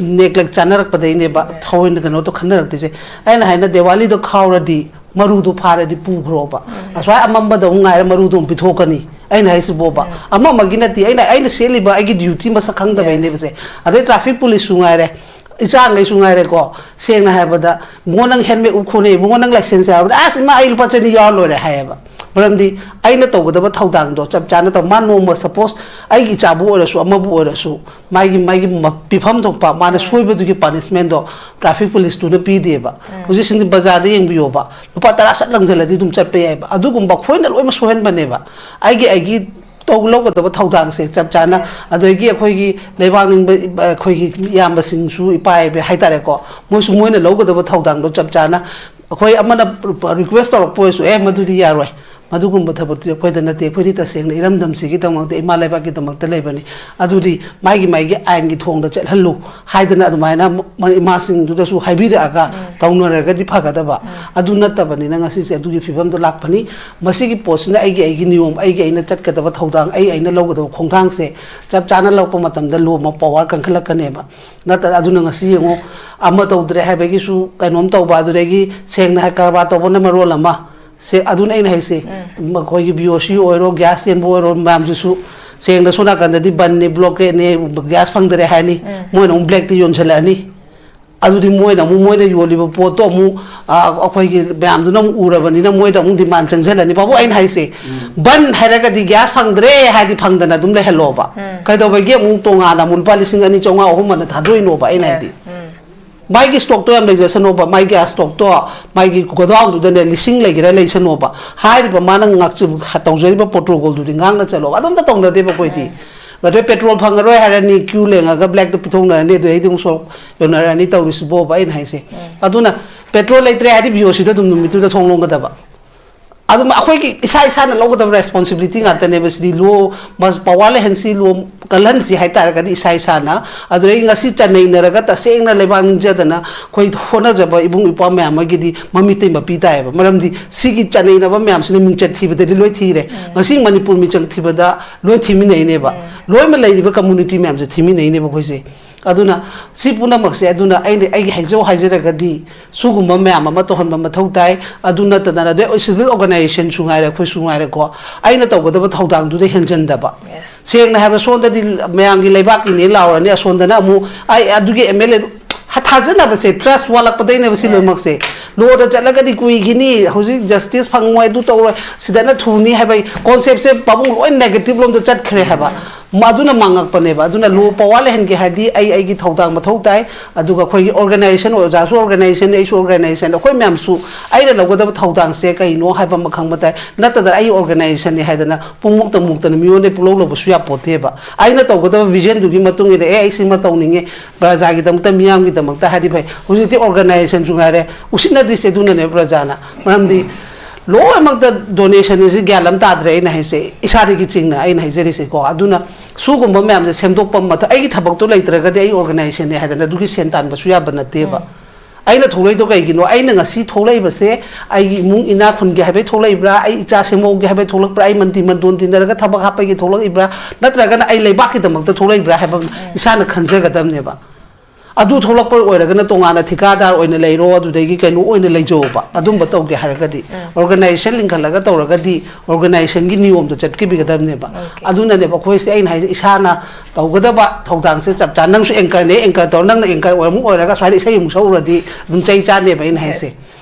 neglect ꯆꯥꯅꯔꯛꯄꯗꯩꯅꯦꯕ, ꯊꯑꯣꯏꯅ ꯀꯩꯅꯣꯗꯣ ꯈꯟꯅꯔꯛꯇꯣꯏꯁꯦ꯫ ꯑꯩꯅ ꯍꯥꯏꯅ ꯗꯦꯋꯥꯂꯤꯗꯣ ꯈꯥꯎꯔꯗꯤ, ꯃꯔꯨꯗꯣ ꯐꯥꯔꯗꯤ ꯄꯨꯈ꯭ꯔꯣꯕ꯫ ꯑꯁ꯭ꯋꯥꯏ ꯑꯃꯝꯕꯗ ꯑꯃꯨꯛ ꯉꯥꯏꯔ ꯃꯔꯨꯗꯣ ꯑꯃꯨꯛ ꯄꯤꯊꯣꯛꯀꯅꯤ꯫ ꯑꯩꯅ ꯍꯥꯏꯁꯤꯕꯣꯕ, ꯑꯃ ꯑꯃꯒꯤ ꯅꯠꯇꯦ, ꯑꯩꯅ, ꯑꯩꯅ ꯁꯦꯠꯂꯤꯕ ꯑꯩꯒꯤ duty ꯃꯁꯛ ꯈꯪꯗꯕꯩꯅꯦꯕꯁꯦ꯫ ꯑꯗꯩ traffic policeꯁꯨ ꯉꯥꯏꯔꯦ, ꯏꯆꯥꯉꯩꯁꯨ ꯉꯥꯏꯔꯦꯀꯣ꯫ ꯁꯦꯡꯅ ꯍꯥꯏꯔꯕꯗ, "ꯏꯕꯨꯡꯉꯣ, ꯅꯪ helmet ꯎꯞꯈꯣꯅꯦ, ꯏꯕꯨꯡꯉꯣ, ꯅꯪ license ꯌꯥꯎꯔꯕꯗ?" "ꯑꯁ ꯏꯃꯥ, ꯑꯩ ꯂꯨꯄꯥ ꯆꯅꯤ ꯌꯥꯎꯔ ꯂꯣꯏꯔꯦ" ꯍꯥꯏꯌꯦꯕ꯫ ꯃꯔꯝꯗꯤ ꯑꯩꯅ ꯇꯧꯒꯗꯕ ꯊꯧꯗꯥꯡꯗꯣ ꯆꯞ ꯆꯥꯅ ꯇꯧ꯫ ꯃꯥ ꯅꯣꯡꯃ suppose ꯑꯩꯒꯤ ꯏꯆꯥꯕꯨ ꯑꯣꯏꯔꯁꯨ, ꯑꯃꯕꯨ ꯑꯣꯏꯔꯁꯨ, ꯃꯥꯒꯤ, ꯃꯥꯒꯤ ꯃ-, ꯄꯤꯐꯝ ꯊꯣꯛꯄ ꯃꯥꯅ ꯁꯣꯏꯕꯗꯨꯒꯤ punishmentꯗꯣ traffic policeꯇꯨꯅ ꯄꯤꯗꯦꯕ꯫ ꯍꯧꯖꯤꯛꯁꯤꯡꯗꯤ ꯕꯖꯥꯔꯗ ꯌꯦꯡꯕꯤꯌꯣꯕ, ꯂꯨꯄꯥ ꯇꯔꯥ ꯁꯠ ꯂꯪꯁꯤꯜꯂꯗꯤ ꯑꯗꯨꯝ ꯆꯠꯄ ꯌꯥꯏꯕ꯫ ꯑꯗꯨꯒꯨꯝꯕ ꯑꯩꯈꯣꯏꯅ ꯂꯣꯏꯅꯃꯛ ꯁꯣꯏꯍꯟꯕꯅꯦꯕ꯫ ꯑꯩꯒꯤ, ꯑꯩꯒꯤ ꯇꯧ-, ꯂꯧꯒꯗꯕ ꯊꯧꯗꯥꯡꯁꯦ ꯆꯞ ꯆꯥꯅ, ꯑꯗꯒꯤ ꯑꯩꯈꯣꯏꯒꯤ ꯂꯩꯕꯥꯛ ꯅꯤꯡꯕ ꯏꯕ-, ꯑꯩꯈꯣꯏꯒꯤ ꯏꯌꯥꯝꯕꯁꯤꯡꯁꯨ, ꯏꯄꯥ ꯏꯕꯦ ꯍꯥꯏꯇꯥꯔꯦꯀꯣ, ꯃꯣꯏꯁꯨ ꯃꯣꯏꯅ ꯂꯧꯒꯗꯕ ꯊꯧꯗꯥꯡꯗꯣ ꯆꯞ ꯆꯥꯅ, ꯑꯩꯈꯣꯏ ꯑꯃꯅ request ꯇꯧꯔꯛꯄ ꯑꯣꯏꯔꯁꯨ, "ꯑꯦ, ꯃꯗꯨꯗꯤ ꯌꯥꯔꯣꯏ", ꯃꯗꯨꯒꯨꯝꯕ ꯊꯕꯛꯇꯨꯗꯤ ꯑꯩꯈꯣꯏꯗ ꯅꯠꯇꯦ꯫ ꯑꯩꯈꯣꯏꯗꯤ ꯇꯁꯦꯡꯅ ꯏꯔꯝꯗꯝꯁꯤꯒꯤꯗꯃꯛꯇ, ꯏꯃꯥ ꯂꯩꯕꯥꯛꯀꯤꯗꯃꯛꯇ ꯂꯩꯕꯅꯤ꯫ ꯑꯗꯨꯗꯤ ꯃꯥꯒꯤ ꯃꯥꯒꯤ ꯑꯥꯏꯟꯒꯤ ꯊꯣꯡꯗ ꯆꯠꯍꯜꯂꯨ ꯍꯥꯏꯗꯅ ꯑꯗꯨꯃꯥꯏꯅ ꯃ-, ꯏꯃꯥꯁꯤꯡꯗꯨꯗꯁꯨ ꯍꯥꯏꯕꯤꯔꯛꯑꯒ ꯇꯧꯅꯔꯒꯗꯤ ꯐꯒꯗꯕ꯫ ꯑꯗꯨ ꯅꯠꯇꯕꯅꯤꯅ ꯉꯁꯤꯁꯦ ꯑꯗꯨꯒꯤ ꯐꯤꯕꯝꯗꯣ ꯂꯥꯛꯄꯅꯤ꯫ ꯃꯁꯤꯒꯤ ꯄꯣꯠꯁꯤꯅ ꯑꯩꯒꯤ, ꯑꯩꯒꯤ ꯅꯤꯌꯣꯝ, ꯑꯩꯒꯤ ꯑꯩꯅ ꯆꯠꯀꯗꯕ ꯊꯧꯗꯥꯡ, ꯑꯩ ꯑꯩꯅ ꯂꯧꯒꯗꯕ ꯈꯣꯡꯊꯥꯡꯁꯦ ꯆꯞ ꯆꯥꯅ ꯂꯧꯔꯛꯄ ꯃꯇꯝꯗ law ꯑꯃ power ꯀꯟꯈꯠꯂꯛꯀꯅꯦꯕ꯫ ꯅꯠꯇ꯭ꯔ-, ꯑꯗꯨꯅ ꯉꯁꯤ ꯌꯦꯡꯉꯨ, ꯑꯃ ꯇꯧꯗ꯭ꯔꯦ ꯍꯥꯏꯕꯒꯤꯁꯨ ꯀꯩꯅꯣꯝ ꯇꯧꯕ, ꯑꯗꯨꯗꯒꯤ ꯁꯦꯡꯅ ꯍꯥꯏ ꯀꯔꯕꯥꯔ ꯇꯧꯕꯅ ꯃꯔꯣꯜ ꯑꯃ꯫ ꯁꯦ, ꯑꯗꯨꯅ ꯑꯩꯅ ꯍꯥꯏꯁꯦ, ꯃꯈꯣꯏꯒꯤ B O C ꯑꯣꯏꯔꯣ, gas ꯆꯦꯟꯕ ꯑꯣꯏꯔꯣ, ꯃꯌꯥꯝꯁꯤꯁꯨ ꯁꯦꯡꯅ ꯁꯣꯝ ꯅꯥꯀꯟꯗꯗꯤ ꯕꯟꯅꯤ, ꯕ꯭ꯂꯣꯀꯦꯠꯅꯤ, ꯒ꯭ꯌꯥꯁ ꯐꯪꯗ꯭ꯔꯦ ꯍꯥꯏꯅꯤ, ꯎꯝ꯫ ꯃꯣꯏꯅ ꯑꯃꯨꯛ ꯕ꯭ꯂꯦꯛꯇ ꯌꯣꯟꯁꯤꯜꯂꯛꯑꯅꯤ꯫ ꯑꯗꯨꯗꯤ ꯃꯣꯏꯅ ꯑꯃꯨꯛ, ꯃꯣꯏꯅ ꯌꯣꯜꯂꯤꯕ ꯄꯣꯠꯇꯣ ꯑꯃꯨꯛ, ꯑ, ꯑꯩꯈꯣꯏꯒꯤ ꯃꯌꯥꯝꯗꯨꯅ ꯑꯃꯨꯛ ꯎꯔꯕꯅꯤꯅ ꯃꯣꯏꯗ ꯑꯃꯨꯛ ꯗꯤꯃꯥꯟ ꯆꯪꯁꯤꯜꯂꯅꯤ꯫ ꯕꯥꯕꯨ, ꯑꯩꯅ ꯍꯥꯏꯁꯦ, ꯎꯝ꯫ ꯕꯟ ꯍꯥꯏꯔꯒꯗꯤ ꯒ꯭ꯌꯥꯁ ꯐꯪꯗ꯭ꯔꯦ ꯍꯥꯏꯗꯤ ꯐꯪꯗꯅ ꯑꯗꯨꯝ ꯂꯩꯍꯜꯂꯣꯕ꯫ ꯎꯝ꯫ ꯀꯩꯗꯧꯕꯒꯤ ꯑꯃꯨꯛ ꯇꯣꯉꯥꯟꯅ ꯑꯃꯨꯛ ꯂꯨꯄꯥ ꯂꯤꯁꯤꯡ ꯑꯅꯤ ꯆꯥꯝꯃꯉꯥ, ꯑꯍꯨꯝ ꯑꯅ ꯊꯥꯗꯣꯛꯏꯅꯣꯕ ꯑꯩꯅ ꯍꯥꯏꯗꯤ? ꯎꯝ꯫ ꯃꯥꯒꯤ ꯁ꯭ꯇꯣꯛꯇꯣ ꯌꯥꯝ ꯂꯩꯖꯁꯅꯣꯕ, ꯃꯥꯒꯤ ꯒ꯭ꯌꯥꯁ ꯁ꯭ꯇꯣꯛꯇꯣ, ꯃꯥꯒꯤ ꯒꯣꯗꯥꯎꯟꯗꯨꯗꯅꯦ ꯂꯤꯁꯤꯡ ꯂꯩꯒꯦꯔꯥ ꯂꯩꯁꯅꯣꯕ꯫ ꯍꯥꯏꯔꯤꯕ ꯃꯥꯅ ꯉꯥꯛꯆ-, ꯇꯧꯖꯔꯤꯕ ꯄ꯭ꯔꯣꯇꯣꯀꯣꯜꯗꯨꯗꯤ ꯉꯥꯛꯅ ꯆꯠꯂꯣꯕ꯫ ꯑꯗꯨꯝꯇ ꯇꯧꯅꯗꯦꯕ ꯑꯩꯈꯣꯏꯗꯤ꯫ ꯎꯝ꯫ ꯑꯗꯩ ꯄꯦꯇ꯭ꯔꯣꯜ ꯐꯪꯉꯔꯣꯏ ꯍꯥꯏꯔꯅꯤ, ꯀ꯭ꯌꯨ ꯂꯦꯡꯉꯒ ꯕ꯭ꯂꯦꯛꯇ ꯄꯤꯊꯣꯛꯅꯔꯅꯤ, ꯑꯗꯨꯗꯩꯗꯤ ꯑꯃꯨꯛ ꯁꯣꯔꯣꯛ ꯌꯣꯟꯅꯔꯅꯤ ꯇꯧꯔꯤꯁꯤꯕꯣꯕ ꯑꯩꯅ ꯍꯥꯏꯁꯦ꯫ ꯎꯝ꯫ ꯑꯗꯨꯅ ꯄꯦꯇ꯭ꯔꯣꯜ ꯂꯩꯇ꯭ꯔꯦ ꯍꯥꯏꯗꯤ ꯕꯤ ꯑꯣ ꯁꯤꯗ ꯑꯗꯨꯝ ꯅꯨꯃꯤꯠꯇꯨꯗ ꯊꯣꯡ ꯂꯣꯟꯒꯗꯕ꯫ ꯑꯗꯨꯝ ꯑꯩꯈꯣꯏꯒꯤ ꯏꯁꯥ ꯏꯁꯥꯅ ꯂꯧꯒꯗꯕ ꯔꯦꯁꯄꯣꯟꯁꯤꯕꯤꯂꯤꯇꯤ ꯉꯥꯛꯇꯅꯦꯕ ꯁꯤꯗꯤ꯫ ꯂꯣ ꯃꯁ-, ꯄꯋꯥꯔ ꯂꯩꯍꯟꯁꯤ, ꯂꯣ ꯀꯜꯍꯟꯁꯤ ꯍꯥꯏꯇꯥꯔꯒꯗꯤ ꯏꯁꯥ ꯏꯁꯥꯅ꯫ ꯑꯗꯨꯗꯩ ꯉꯁꯤ ꯆꯅꯩꯅꯔꯒ ꯇꯁꯦꯡꯅ ꯂꯩꯕꯥꯛ ꯅꯤꯡꯖꯗꯅ ꯑꯩꯈꯣꯏ ꯍꯣꯠꯅꯖꯕ ꯏꯕꯨꯡ ꯏꯄ꯭ꯋꯥ ꯃꯌꯥꯝ ꯑꯃꯒꯤꯗꯤ ꯃꯃꯤꯠꯇꯩ ꯃꯄꯤ ꯇꯥꯏꯌꯦꯕ꯫ ꯃꯔꯝꯗꯤ ꯁꯤꯒꯤ ꯆꯅꯩꯅꯕ ꯃꯌꯥꯝꯁꯤꯅ ꯃꯤꯡꯆꯠ ꯊꯤꯕꯗꯗꯤ ꯂꯣꯏ ꯊꯤꯔꯦ꯫ ꯎꯝ꯫ ꯉꯁꯤ ꯃꯅꯤꯄꯨꯔ ꯃꯤꯡꯆꯠ ꯊꯤꯕꯗ ꯂꯣꯏ ꯊꯤꯃꯤꯟꯅꯩꯅꯦꯕ꯫ ꯎꯝ꯫ ꯂꯣꯏꯅꯃꯛ ꯂꯩꯔꯤꯕ ꯀꯝꯃꯨꯅꯤꯇꯤ ꯃꯌꯥꯝꯁꯦ ꯊꯤꯃꯤꯟꯅꯩꯅꯦꯕ ꯑꯩꯈꯣꯏꯁꯦ꯫ ꯑꯗꯨꯅ ꯁꯤ ꯄꯨꯝꯅꯃꯛꯁꯦ, ꯑꯗꯨꯅ ꯑꯩꯅ, ꯑꯩꯒꯤ ꯍꯥꯏꯖꯧ ꯍꯥꯏꯖꯔꯒꯗꯤ ꯁꯤꯒꯨꯝꯕ ꯃꯌꯥꯝ ꯑꯃ ꯇꯧꯍꯟꯕ ꯃꯊꯧ ꯇꯥꯏ꯫ ꯑꯗꯨ ꯅꯠꯇꯗꯅ ꯑꯗꯩ ꯁꯤꯚꯤꯜ ꯑꯣꯔꯒꯅꯥꯏꯖꯦꯁꯟꯁꯨ ꯉꯥꯏꯔꯦ, ꯑꯩꯈꯣꯏꯁꯨ ꯉꯥꯏꯔꯦꯀꯣ, ꯑꯩꯅ ꯇꯧꯒꯗꯕ ꯊꯧꯗꯥꯡꯗꯨꯗ ꯍꯦꯟꯖꯟꯗꯕ꯫ Yes꯫ ꯁꯦꯡꯅ ꯍꯥꯏꯕ, ꯁꯣꯝꯗꯗꯤ ꯃꯌꯥꯝꯒꯤ ꯂꯩꯕꯥꯛꯀꯤꯅꯦ ꯂꯥꯎꯔꯅꯤ, ꯑꯁꯣꯝꯗꯅ ꯑꯃꯨꯛ ꯑꯩ ꯑꯗꯨꯒꯤ ꯑꯦꯝ ꯑꯦꯜ ꯑꯦ ꯊꯥꯖꯅꯕꯁꯦ, ꯇ꯭ꯔꯁ ꯋꯥꯠꯂꯛꯄꯗꯩꯅꯦꯕ ꯁꯤ Yes꯫ ꯂꯣꯏꯅꯃꯛꯁꯦ꯫ ꯂꯣꯗ ꯆꯠꯂꯒꯗꯤ ꯀꯨꯏꯈꯤꯅꯤ, ꯍꯧꯖꯤꯛ ꯖꯁꯇꯤꯁ ꯐꯪꯉꯣꯏ, ꯑꯗꯨ ꯇꯧꯔꯣꯏ, ꯁꯤꯗꯅ ꯊꯨꯅꯤ ꯍꯥꯏꯕꯒꯤ ꯀꯣꯟꯁꯦꯞꯁꯦ ꯄꯥꯕꯨꯡ ꯂꯣꯏ ꯅꯦꯒꯦꯇꯤꯚ ꯂꯣꯝꯗ ꯆꯠꯈ꯭ꯔꯦ ꯍꯥꯏꯕ꯫ ꯎꯝ꯫ ꯃꯗꯨꯅ ꯃꯥꯡꯉꯛꯄꯅꯦꯕ꯫ ꯑꯗꯨꯅ ꯂꯣ ꯄꯋꯥꯔ ꯂꯩꯍꯟꯒꯦ ꯍꯥꯏꯔꯗꯤ ꯑꯩ ꯑꯩꯒꯤ ꯊꯧꯗꯥꯡ ꯃꯊꯧ ꯇꯥꯏ꯫ ꯑꯗꯨꯒ ꯑꯩꯈꯣꯏꯒꯤ ꯑꯣꯔꯒꯅꯥꯏꯖꯦꯁꯟ, ꯑꯣꯖꯥꯁꯨ ꯑꯣꯔꯒꯅꯥꯏꯖꯦꯁꯟ, ꯑꯩꯁꯨ ꯑꯣꯔꯒꯅꯥꯏꯖꯦꯁꯟ, ꯑꯩꯈꯣꯏ ꯃꯌꯥꯝꯁꯨ ꯑꯩꯅ ꯂꯧꯒꯗꯕ ꯊꯧꯗꯥꯡꯁꯦ ꯀꯩꯅꯣ ꯍꯥꯏꯕ ꯑꯃ ꯈꯪꯕ ꯇꯥꯏ꯫ ꯅꯠꯇꯗꯅ ꯑꯩ ꯑꯣꯔꯒꯅꯥꯏꯖꯦꯁꯟꯅꯤ ꯍꯥꯏꯗꯅ ꯄꯨꯡꯃꯨꯛꯇ ꯃꯨꯛꯇꯅ ꯃꯤꯉꯣꯟꯗꯒꯤ ꯄꯨꯂꯧ ꯂꯧꯕꯁꯨ ꯌꯥꯄꯣꯠꯇꯦꯕ꯫ ꯑꯩꯅ ꯇꯧꯒꯗꯕ ꯚꯤꯖꯟꯗꯨꯒꯤ ꯃꯇꯨꯡ ꯏꯟꯅ, "ꯑꯦ, ꯑꯩ ꯁꯤꯃ ꯇꯧꯅꯤꯡꯉꯦ, ꯄ꯭ꯔꯖꯥꯒꯤꯗꯃꯛꯇ, ꯃꯤꯌꯥꯝꯒꯤꯗꯃꯛꯇ" ꯍꯥꯏꯗꯤ ꯐꯩ꯫ ꯍꯧꯖꯤꯛꯇꯤ ꯑꯣꯔꯒꯅꯥꯏꯖꯦꯁꯟꯁꯨ ꯉꯥꯏꯔꯦ, ꯎꯁꯤꯠꯅꯗ꯭ꯔꯤꯁꯦ ꯑꯗꯨꯅꯅꯦ ꯄ꯭ꯔꯖꯥꯅ꯫ ꯃꯔꯝꯗꯤ ꯂꯣꯏꯅꯃꯛꯇ ꯗꯣꯅꯦꯁꯟ ꯑꯁꯤ ꯒ꯭ꯌꯥꯟ ꯑꯃ ꯇꯥꯗ꯭ꯔꯦ ꯑꯩꯅ ꯍꯥꯏꯁꯦ, ꯏꯁꯥꯗꯒꯤ ꯆꯤꯡꯅ ꯑꯩꯅ ꯍꯥꯏꯖꯔꯤꯁꯦꯀꯣ꯫ ꯑꯗꯨꯅ ꯁꯤꯒꯨꯝꯕ ꯃꯌꯥꯝꯁꯦ ꯁꯦꯝꯗꯣꯛꯄ ꯃꯊꯧ, ꯑꯩꯒꯤ ꯊꯕꯛꯇꯣ ꯂꯩꯇ꯭ꯔꯒꯗꯤ ꯑꯩ ꯑꯣꯔꯒꯅꯥꯏꯖꯦꯁꯟꯅꯦ ꯍꯥꯏꯗꯅ ꯑꯗꯨꯒꯤ ꯁꯦꯟ ꯇꯥꯟꯕꯁꯨ ꯌꯥꯕ ꯅꯠꯇꯦꯕ꯫ ꯎꯝ꯫ ꯑꯩꯅ ꯊꯣꯛꯂꯛꯏꯗꯣ ꯀꯩꯒꯤꯅꯣ? ꯑꯩꯅ ꯉꯁꯤ ꯊꯣꯛꯂꯛꯏꯕꯁꯦ ꯑꯩꯒꯤ ꯏꯃꯨꯡ ꯏꯅꯥ ꯈꯨꯟꯒꯦ ꯍꯥꯏꯕꯩ ꯊꯣꯛꯂꯛꯏꯕ꯭ꯔꯥ? ꯑꯩ ꯏꯆꯥ ꯁꯦꯝꯍꯧꯒꯦ ꯍꯥꯏꯕꯩ ꯊꯣꯛꯂꯛꯄ꯭ꯔꯥ? ꯑꯩ ꯃꯟꯇꯤ ꯃꯟꯗꯣꯟ ꯇꯤꯟꯅꯔꯒ ꯊꯕꯛ ꯍꯥꯞꯄꯒꯤ ꯊꯣꯛꯂꯛꯏꯕ꯭ꯔꯥ? ꯅꯠꯇ꯭ꯔꯒꯅ ꯑꯩ ꯂꯩꯕꯥꯛꯀꯤꯗꯃꯛꯇ ꯊꯣꯛꯂꯛꯏꯕ꯭ꯔꯥ ꯍꯥꯏꯕ ꯎꯝ꯫ ꯏꯁꯥꯅ ꯈꯟꯖꯒꯗꯕꯅꯦꯕ꯫ ꯑꯗꯨ ꯊꯣꯛꯂꯛꯄ ꯑꯣꯏꯔꯒꯅ ꯇꯣꯉꯥꯟꯅ ꯊꯤꯀꯥꯗꯥꯔ ꯑꯣꯏꯅ ꯂꯩꯔꯣ, ꯑꯗꯨꯗꯒꯤ ꯀꯩꯅꯣ ꯑꯣꯏꯅ ꯂꯩꯖꯧꯕ꯫ ꯑꯗꯨꯝꯕ ꯇꯧꯒꯦ ꯍꯥꯏꯔꯒꯗꯤ, organization ꯂꯤꯡꯈꯠꯂꯒ ꯇꯧꯔꯒꯗꯤ organizationꯒꯤ ꯅꯤꯌꯣꯝꯗ ꯆꯠꯈꯤꯕꯤꯒꯗꯕꯅꯦꯕ꯫ ꯑꯗꯨꯅꯅꯦꯕ ꯑꯩꯈꯣꯏꯁꯦ, ꯑꯩꯅ ꯍꯥꯏꯁꯦ, ꯏꯁꯥꯅ ꯇꯧꯒꯗꯕ ꯊꯧꯗꯥꯡꯁꯦ ꯆꯞ ꯆꯥꯅ, ꯅꯪꯁꯨ anchorꯅꯦ, anchor ꯇꯧꯔ, ꯅꯪꯅ anchor ꯑꯣꯏꯔ ꯑꯃꯨꯛ ꯑꯣꯏꯔꯒ ꯁꯨꯃꯥꯏꯅ ꯏꯁꯩ ꯑꯃꯨꯛ ꯁꯛꯎꯔꯗꯤ ꯑꯗꯨꯝ ꯆꯩ ꯆꯥꯅꯦꯕ ꯑꯩꯅ ꯍꯥꯏꯁꯦ꯫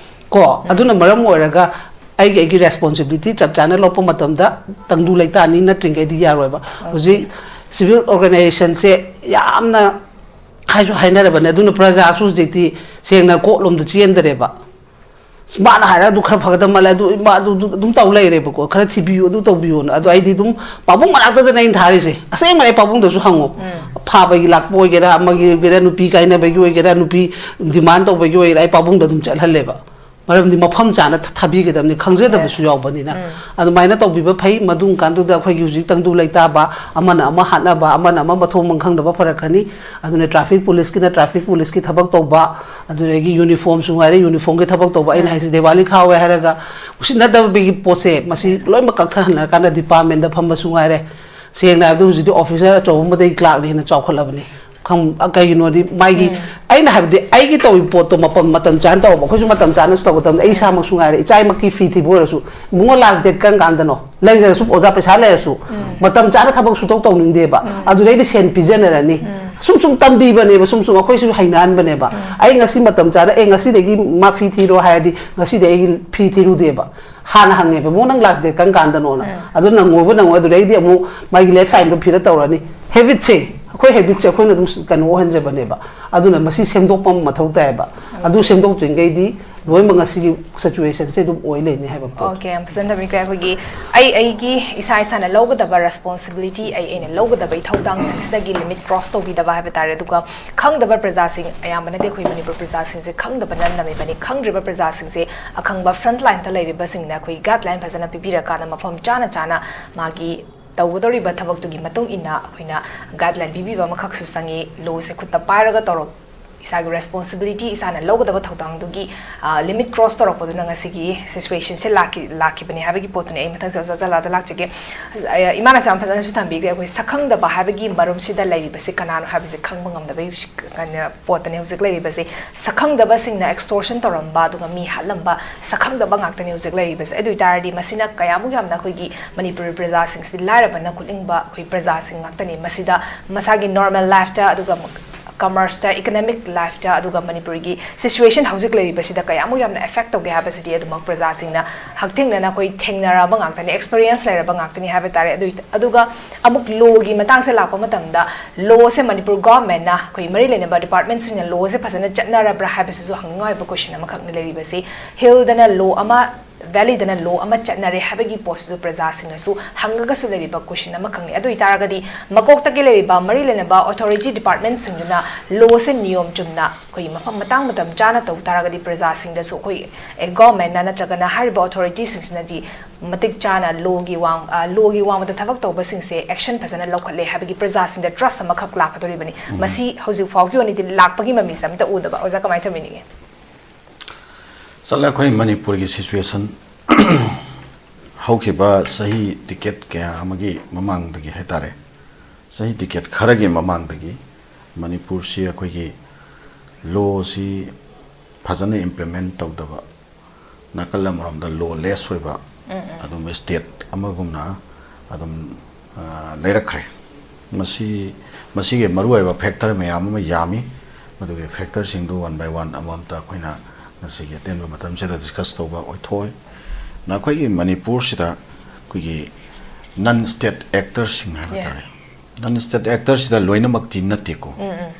ꯀꯣ, ꯑꯗꯨꯅ ꯃꯔꯝ ꯑꯣꯏꯔꯒ ꯑꯩꯒꯤ, ꯑꯩꯒꯤ responsibility ꯆꯞ ꯆꯥꯅ ꯂꯧꯔꯛꯄ ꯃꯇꯝꯗ ꯇꯪꯗꯨ ꯂꯩꯇꯥꯅꯤ, ꯅꯠꯇ꯭ꯔꯤꯉꯩꯗꯤ ꯌꯥꯔꯣꯏꯕ꯫ ꯍꯧꯖꯤꯛ civil organizationꯁꯦ ꯌꯥꯝꯅ ꯍꯥꯏꯁꯨ ꯍꯥꯏꯅꯔꯕꯅꯦ, ꯑꯗꯨꯅ ꯄ꯭ꯔꯖꯥꯁꯨ ꯍꯧꯖꯤꯛꯇꯤ ꯁꯦꯡꯅ ꯀꯣꯔꯠꯂꯣꯝꯗ ꯆꯦꯟꯗꯔꯦꯕ꯫ ꯑꯁ, ꯃꯥꯅ ꯍꯥꯏꯔ ꯑꯗꯨ ꯈꯔ ꯐꯒꯗꯕ ꯃꯥꯜꯂꯦ, ꯑꯗꯨ ꯏꯃꯥ ꯑꯗꯨ, ꯑꯗꯨ ꯑꯗꯨꯝ ꯇꯧ ꯂꯩꯔꯦꯕꯀꯣ, "ꯈꯔ ꯊꯤꯕꯤꯌꯨ, ꯑꯗꯨ ꯇꯧꯕꯤꯌꯨꯅ"꯫ ꯑꯗꯣ ꯑꯩꯗꯤ ꯑꯗꯨꯝ ꯄꯥꯕꯨꯡ ꯃꯅꯥꯛꯇꯗꯅ ꯑꯩꯅ ꯊꯥꯔꯤꯁꯦ꯫ ꯑꯁꯦꯡꯕꯅꯦ, ꯑꯩ ꯄꯥꯕꯨꯡꯗꯁꯨ ꯍꯪꯉꯣ꯫ ꯐꯥꯕꯒꯤ ꯂꯥꯛꯄ ꯑꯣꯏꯒꯦꯔꯥ, ꯑꯃꯒꯤ ꯑꯣꯏꯒꯦꯔꯥ, ꯅꯨꯄꯤ ꯀꯥꯏꯅꯕꯒꯤ ꯑꯣꯏꯒꯦꯔꯥ, ꯅꯨꯄꯤ demand ꯇꯧꯕꯒꯤ ꯑꯣꯏꯒꯦꯔꯥ, ꯑꯩ ꯄꯥꯕꯨꯡꯗ ꯑꯗꯨꯝ ꯆꯠꯍꯜꯂꯦꯕ꯫ ꯃꯔꯝꯗꯤ ꯃꯐꯝ ꯆꯥꯅ ꯊ-, ꯊꯥꯕꯤꯒꯗꯕꯅꯤ, ꯈꯪꯖꯗꯕꯁꯨ ꯌꯥꯎꯕꯅꯤꯅ꯫ ꯑꯗꯨꯃꯥꯏꯅ ꯇꯧꯕꯤꯕ ꯐꯩ꯫ ꯃꯗꯨꯝ ꯀꯥꯟꯗꯨꯗ ꯑꯩꯈꯣꯏꯒꯤ ꯍꯧꯖꯤꯛ ꯇꯪꯗꯨ ꯂꯩꯇꯥꯕ, ꯑꯃꯅ ꯑꯃ ꯍꯥꯠꯅꯕ, ꯑꯃꯅ ꯑꯃ ꯃꯊꯣꯡ ꯃꯔꯝ ꯈꯪꯗꯕ ꯐꯔꯛꯀꯅꯤ꯫ ꯑꯗꯨꯅ traffic policeꯀꯤꯅ traffic policeꯀꯤ ꯊꯕꯛ ꯇꯧꯕ, ꯑꯗꯨꯗꯒꯤ uniformꯁꯨ ꯉꯥꯏꯔꯦ, uniformꯒꯤ ꯊꯕꯛ ꯇꯧꯕ꯫ ꯑꯩꯅ ꯍꯥꯏꯁꯦ, ꯗꯤꯋꯥꯂꯤ ꯈꯥꯎꯋꯦ ꯍꯥꯏꯔꯒ ꯎꯁꯤꯠꯅꯗꯕꯒꯤ ꯄꯣꯠꯁꯦ, ꯃꯁꯤ ꯂꯣꯏꯅꯃꯛ ꯀꯛꯊꯍꯟꯅꯔꯀꯥꯟꯗ departmentꯗ ꯐꯝꯕꯁꯨ ꯉꯥꯏꯔꯦ꯫ ꯁꯦꯡꯅ ꯍꯥꯏꯕꯗ, ꯍꯧꯖꯤꯛꯇꯤ officer ꯑꯆꯧꯕ ꯑꯃꯗꯒꯤ clerkꯅ ꯍꯦꯟꯅ ꯆꯥꯎꯈꯠꯂꯕꯅꯤ꯫ ꯈꯪ-, ꯀꯩꯒꯤꯅꯣꯗꯤ ꯃꯥꯒꯤ, ꯑꯩꯅ ꯍꯥꯏꯕꯗꯤ, ꯑꯩꯒꯤ ꯇꯧꯔꯤꯕ ꯄꯣꯠꯇꯣ ꯃꯄ-, ꯃꯇꯝ ꯆꯥꯅ ꯇꯧꯔꯕ, ꯑꯩꯈꯣꯏꯁꯨ ꯃꯇꯝ ꯆꯥꯅꯁꯨ ꯇꯧꯒꯗꯕꯅꯤ꯫ ꯑꯩ ꯏꯁꯥꯃꯛꯁꯨ ꯉꯥꯏꯔꯦ, ꯏꯆꯥꯃꯛꯀꯤ ꯐꯤ ꯊꯤꯕ ꯑꯣꯏꯔꯁꯨ, "ꯏꯕꯨꯡꯉꯣ, last date ꯀꯔꯝ ꯀꯥꯟꯗꯅꯣ?" ꯂꯩꯔꯁꯨ, ꯑꯣꯖꯥ, ꯄꯩꯁꯥ ꯂꯩꯔꯁꯨ, ꯃꯇꯝ ꯆꯥꯅ ꯊꯕꯛ ꯁꯨꯇꯧ ꯇꯧꯅꯤꯡꯗꯦꯕ꯫ ꯑꯗꯨꯗꯩꯗꯤ ꯁꯦꯟ ꯄꯤꯖꯅꯔꯅꯤ꯫ ꯁꯨꯝ ꯁꯨꯝ ꯇꯝꯕꯤꯕꯅꯦꯕ, ꯁꯨꯝ ꯁꯨꯝ ꯑꯩꯈꯣꯏꯁꯨ ꯍꯩꯅꯍꯟꯕꯅꯦꯕ꯫ ꯑꯩ ꯉꯁꯤ ꯃꯇꯝ ꯆꯥꯅ, "ꯑꯦ, ꯉꯁꯤꯗꯒꯤ ꯃꯥ ꯐꯤ ꯊꯤꯔꯣ" ꯍꯥꯏꯔꯗꯤ, ꯉꯁꯤꯗꯤ ꯑꯩꯒꯤ ꯐꯤ ꯊꯤꯔꯨꯗꯦꯕ꯫ ꯍꯥꯟꯅ ꯍꯪꯉꯦꯕ, "ꯏꯕꯨꯡꯉꯣ, ꯅꯪ last date ꯀꯔꯝ ꯀꯥꯟꯗꯅꯣꯅ?" ꯑꯗꯨ ꯅꯪꯉꯣꯏꯕ ꯅꯪꯉꯣꯏ, ꯑꯗꯨꯗꯩꯗꯤ ꯑꯃꯨꯛ ꯃꯥꯒꯤ late fineꯗꯣ ꯐꯤꯔ ꯇꯧꯔꯅꯤ꯫ Habitꯁꯦ, ꯑꯩꯈꯣꯏ habitꯁꯦ ꯑꯩꯈꯣꯏꯅ ꯑꯗꯨꯝ ꯀꯩꯅꯣ ꯑꯣꯏꯍꯟꯖꯕꯅꯦꯕ꯫ ꯑꯗꯨꯅ ꯃꯁꯤ ꯁꯦꯝꯗꯣꯛꯄ ꯑꯃ ꯃꯊꯧ ꯇꯥꯏꯌꯦꯕ꯫ ꯑꯗꯨ ꯁꯦꯝꯗꯣꯛꯇ꯭ꯔꯤꯉꯩꯗꯤ ꯂꯣꯏꯅꯃꯛ ꯉꯁꯤꯒꯤ situationꯁꯦ ꯑꯗꯨꯝ ꯑꯣꯏ ꯂꯩꯅꯤ ꯍꯥꯏꯕ ꯄꯣꯠ꯫ Okay, ꯌꯥꯝ ꯐꯖꯅ ꯊꯝꯕꯤꯈ꯭ꯔꯦ꯫ ꯑꯩꯈꯣꯏꯒꯤ ꯑꯩ, ꯑꯩꯒꯤ ꯏꯁꯥ ꯏꯁꯥꯅ ꯂꯧꯒꯗꯕ responsibility, ꯑꯩ ꯑꯩꯅ ꯂꯧꯒꯗꯕ ꯏꯊꯧꯗꯥꯡꯁꯤꯡꯁꯤꯗꯒꯤ limit cross ꯇꯧꯕꯤꯗꯕ ꯍꯥꯏꯕ ꯇꯥꯔꯦ꯫ ꯑꯗꯨꯒ ꯈꯪꯗꯕ ꯄ꯭ꯔꯖꯥꯁꯤꯡ, ꯑꯌꯥꯝꯕꯅꯗꯤ ꯑꯩꯈꯣꯏ ꯃꯅꯤꯄꯨꯔ ꯄ꯭ꯔꯖꯥꯁꯤꯡꯁꯦ ꯈꯪꯗꯕꯅ ꯅꯝꯃꯤꯕꯅꯤ꯫ ꯈꯪꯗ꯭ꯔꯤꯕ ꯄ꯭ꯔꯖꯥꯁꯤꯡꯁꯦ ꯑꯈꯪꯕ frontlineꯗ ꯂꯩꯔꯤꯕꯁꯤꯡꯅ ꯑꯩꯈꯣꯏ guideline ꯐꯖꯅ ꯄꯤꯕꯤꯔꯀꯥꯟꯗ ꯃꯐꯝ ꯆꯥꯅ ꯆꯥꯅ ꯃꯥꯒꯤ ꯇꯧꯒꯗꯧꯔꯤꯕ ꯊꯕꯛꯇꯨꯒꯤ ꯃꯇꯨꯡ ꯏꯟꯅ ꯑꯩꯈꯣꯏꯅ guideline ꯄꯤꯕꯤꯕ ꯑꯃꯈꯛꯁꯨ ꯆꯪꯉꯤ꯫ Lawꯁꯦ ꯈꯨꯠꯇ ꯄꯥꯏꯔꯒ ꯇꯧꯔꯛ-, ꯏꯁꯥꯒꯤ responsibility, ꯏꯁꯥꯅ ꯂꯧꯒꯗꯕ ꯊꯧꯗꯥꯡꯗꯨꯒꯤ limit cross ꯇꯧꯔꯛꯄꯗꯨꯅ ꯉꯁꯤꯒꯤ situationꯁꯦ ꯂꯥꯛꯈꯤ ꯂꯥꯛꯈꯤꯕꯅꯦ ꯍꯥꯏꯕꯒꯤ ꯄꯣꯠꯇꯨꯅꯦ꯫ ꯑꯩ ꯃꯊꯪꯁꯦ ꯑꯣꯖꯥ ꯖꯂꯥꯗ ꯂꯥꯛꯆꯒꯦ꯫ ꯑ, ꯏꯃꯥꯅꯁꯨ ꯌꯥꯝ ꯐꯖꯅꯁꯨ ꯊꯝꯕꯤꯈ꯭ꯔꯦ꯫ ꯑꯩꯈꯣꯏ ꯁꯛꯈꯪꯗꯕ ꯍꯥꯏꯕꯒꯤ ꯃꯔꯨꯝꯁꯤꯗ ꯂꯩꯔꯤꯕꯁꯦ ꯀꯅꯥꯅꯣ ꯍꯥꯏꯕꯁꯦ ꯈꯪꯕ ꯉꯝꯗꯕꯒꯤ ꯀꯩꯅꯣ ꯄꯣꯠꯇꯅꯦ ꯍꯧꯖꯤꯛ ꯂꯩꯔꯤꯕꯁꯦ꯫ ꯁꯛꯈꯪꯗꯕꯁꯤꯡꯅ extortion ꯇꯧꯔꯝꯕ ꯑꯗꯨꯒ ꯃꯤ ꯍꯥꯠꯂꯝꯕ ꯁꯛꯈꯪꯗꯕ ꯉꯥꯛꯇꯅꯦ ꯍꯧꯖꯤꯛ ꯂꯩꯔꯤꯕꯁꯦ꯫ ꯑꯗꯨ ꯑꯣꯏꯇꯥꯔꯗꯤ ꯃꯁꯤꯅ ꯀꯌꯥꯃꯨꯛ ꯌꯥꯝꯅ ꯑꯩꯈꯣꯏꯒꯤ ꯃꯅꯤꯄꯨꯔꯤ ꯄ꯭ꯔꯖꯥꯁꯤꯡꯁꯤ ꯂꯥꯏꯔꯕꯅ ꯈꯨꯠꯂꯤꯡꯕ ꯑꯩꯈꯣꯏ ꯄ꯭ꯔꯖꯥꯁꯤꯡ ꯉꯥꯛꯇꯅꯤ꯫ ꯃꯁꯤꯗ ꯃꯁꯥꯒꯤ normal lifeꯇ ꯑꯗꯨꯒ commerceꯇ, economic lifeꯇ, ꯑꯗꯨꯒ ꯃꯅꯤꯄꯨꯔꯒꯤ situation ꯍꯧꯖꯤꯛ ꯂꯩꯔꯤꯕꯁꯤꯗ ꯀꯌꯥꯃꯨꯛ ꯌꯥꯝꯅ effect ꯇꯧꯒꯦ ꯍꯥꯏꯕꯁꯤꯗꯤ ꯑꯗꯨꯃꯛ ꯄ꯭ꯔꯖꯥꯁꯤꯡꯅ ꯍꯛꯊꯦꯡꯅꯅ ꯑꯩꯈꯣꯏ ꯊꯦꯡꯅꯔꯕ ꯉꯥꯛꯇꯅꯤ, experience ꯂꯩꯔꯕ ꯉꯥꯛꯇꯅꯤ ꯍꯥꯏꯕ ꯇꯥꯔꯦ꯫ ꯑꯗꯨ, ꯑꯗꯨꯒ ꯑꯃꯨꯛ lawꯒꯤ ꯃꯇꯥꯡꯁꯦ ꯂꯥꯛꯄ ꯃꯇꯝꯗ, lawꯁꯦ ꯃꯅꯤꯄꯨꯔ governmentꯅ, ꯑꯩꯈꯣꯏ ꯃꯔꯤ ꯂꯩꯅꯕ departmentꯁꯤꯡꯅ lawꯁꯦ ꯐꯖꯅ ꯆꯠꯅꯔꯕ꯭ꯔꯥ ꯍꯥꯏꯕꯁꯤꯁꯨ ꯍꯪꯅꯤꯡꯉꯥꯏ ꯑꯣꯏꯕ question ꯑꯃꯈꯛꯅ ꯂꯩꯔꯤꯕꯁꯤ꯫ Hillꯗꯅ law ꯑꯃ, valleyꯗꯅ law ꯑꯃ ꯆꯠꯅꯔꯦ ꯍꯥꯏꯕꯒꯤ ꯄꯣꯠꯁꯤꯁꯨ ꯄ꯭ꯔꯖꯥꯁꯤꯡꯅꯁꯨ ꯍꯪꯉꯒꯁꯨ ꯂꯩꯔꯤꯕ question ꯑꯃꯈꯛꯅꯤ꯫ ꯑꯗꯨ ꯑꯣꯏꯇꯥꯔꯒꯗꯤ ꯃꯀꯣꯛꯇꯒꯤ ꯂꯩꯔꯤꯕ ꯃꯔꯤ ꯂꯩꯅꯕ authority departmentꯁꯤꯡꯗꯨꯅ lawꯁꯦ ꯅꯤꯌꯣꯝ ꯆꯨꯝꯅ ꯑꯩꯈꯣꯏꯒꯤ ꯃꯐꯝ ꯃꯇꯥꯡ ꯃꯇꯝ ꯆꯥꯅ ꯇꯧ ꯇꯥꯔꯒꯗꯤ ꯄ꯭ꯔꯖꯥꯁꯤꯡꯗꯁꯨ ꯑꯩꯈꯣꯏ, ꯑꯦ, governmentꯅ ꯅꯠꯇ꯭ꯔꯒꯅ ꯍꯥꯏꯔꯤꯕ authorityꯁꯤꯡꯁꯤꯅꯗꯤ ꯃꯇꯤꯛ ꯆꯥꯅ lawꯒꯤ ꯋꯥꯡ-, ꯑ, lawꯒꯤ ꯋꯥꯡꯃꯗ ꯊꯕꯛ ꯇꯧꯕꯁꯤꯡꯁꯦ action ꯐꯖꯅ ꯂꯧꯈꯠꯂꯦ ꯍꯥꯏꯕꯒꯤ ꯄ꯭ꯔꯖꯥꯁꯤꯡꯗ trust ꯑꯃꯈꯛ ꯂꯥꯛꯀꯗꯧꯔꯤꯕꯅꯤ꯫ ꯎꯝ꯫ ꯃꯁꯤ ꯍꯧꯖꯤꯛ ꯐꯥꯎꯒꯤ ꯑꯣꯏꯅꯗꯤ ꯂꯥꯛꯄꯒꯤ ꯃꯃꯤꯁꯦ ꯑꯝꯇ ꯎꯗꯕ꯫ ꯑꯣꯖꯥ, ꯀꯃꯥꯏꯅ ꯊꯝꯕꯤꯅꯤꯡꯉꯤ? ꯆꯠꯂꯦ, ꯑꯩꯈꯣꯏ ꯃꯅꯤꯄꯨꯔꯒꯤ situation ꯍꯧꯈꯤꯕ ꯆꯍꯤ decade ꯀꯌꯥ ꯑꯃꯒꯤ ꯃꯃꯥꯡꯗꯒꯤ ꯍꯥꯏꯇꯥꯔꯦ, ꯆꯍꯤ decade ꯈꯔꯒꯤ ꯃꯃꯥꯡꯗꯒꯤ ꯃꯅꯤꯄꯨꯔꯁꯤ ꯑꯩꯈꯣꯏꯒꯤ lawꯁꯤ ꯐꯖꯅ implement ꯇꯧꯗꯕ, ꯅꯥꯀꯜ ꯑꯃꯔꯣꯝꯗ lawless ꯑꯣꯏꯕ ꯎꯝ, ꯎꯝ꯫ ꯑꯗꯨꯝꯕ state ꯑꯃꯒꯨꯝꯅ ꯑꯗꯨꯝ, ꯑ, ꯂꯩꯔꯛꯈ꯭ꯔꯦ꯫ ꯃꯁꯤ, ꯃꯁꯤꯒꯤ ꯃꯔꯨꯑꯣꯏꯕ factor ꯃꯌꯥꯝ ꯑꯃ ꯌꯥꯝꯃꯤ꯫ ꯃꯗꯨꯒꯤ factorꯁꯤꯡꯗꯨ one by one ꯑꯃꯃꯝꯇ ꯑꯩꯈꯣꯏꯅ ꯉꯁꯤꯒꯤ ꯑꯇꯦꯟꯕ ꯃꯇꯝꯁꯤꯗ discuss ꯇꯧꯕ ꯑꯣꯏꯊꯣꯛꯑꯣꯏ꯫ ꯅꯈꯣꯏꯒꯤ ꯃꯅꯤꯄꯨꯔꯁꯤꯗ ꯑꯩꯈꯣꯏꯒꯤ non state actorꯁꯤꯡ ꯍꯥꯏꯕ Yeah. ꯇꯥꯔꯦ, non state actorꯁꯤꯗ ꯂꯣꯏꯅꯃꯛꯇꯤ ꯅꯠꯇꯦꯀꯣ꯫ ꯎꯝ, ꯎꯝ꯫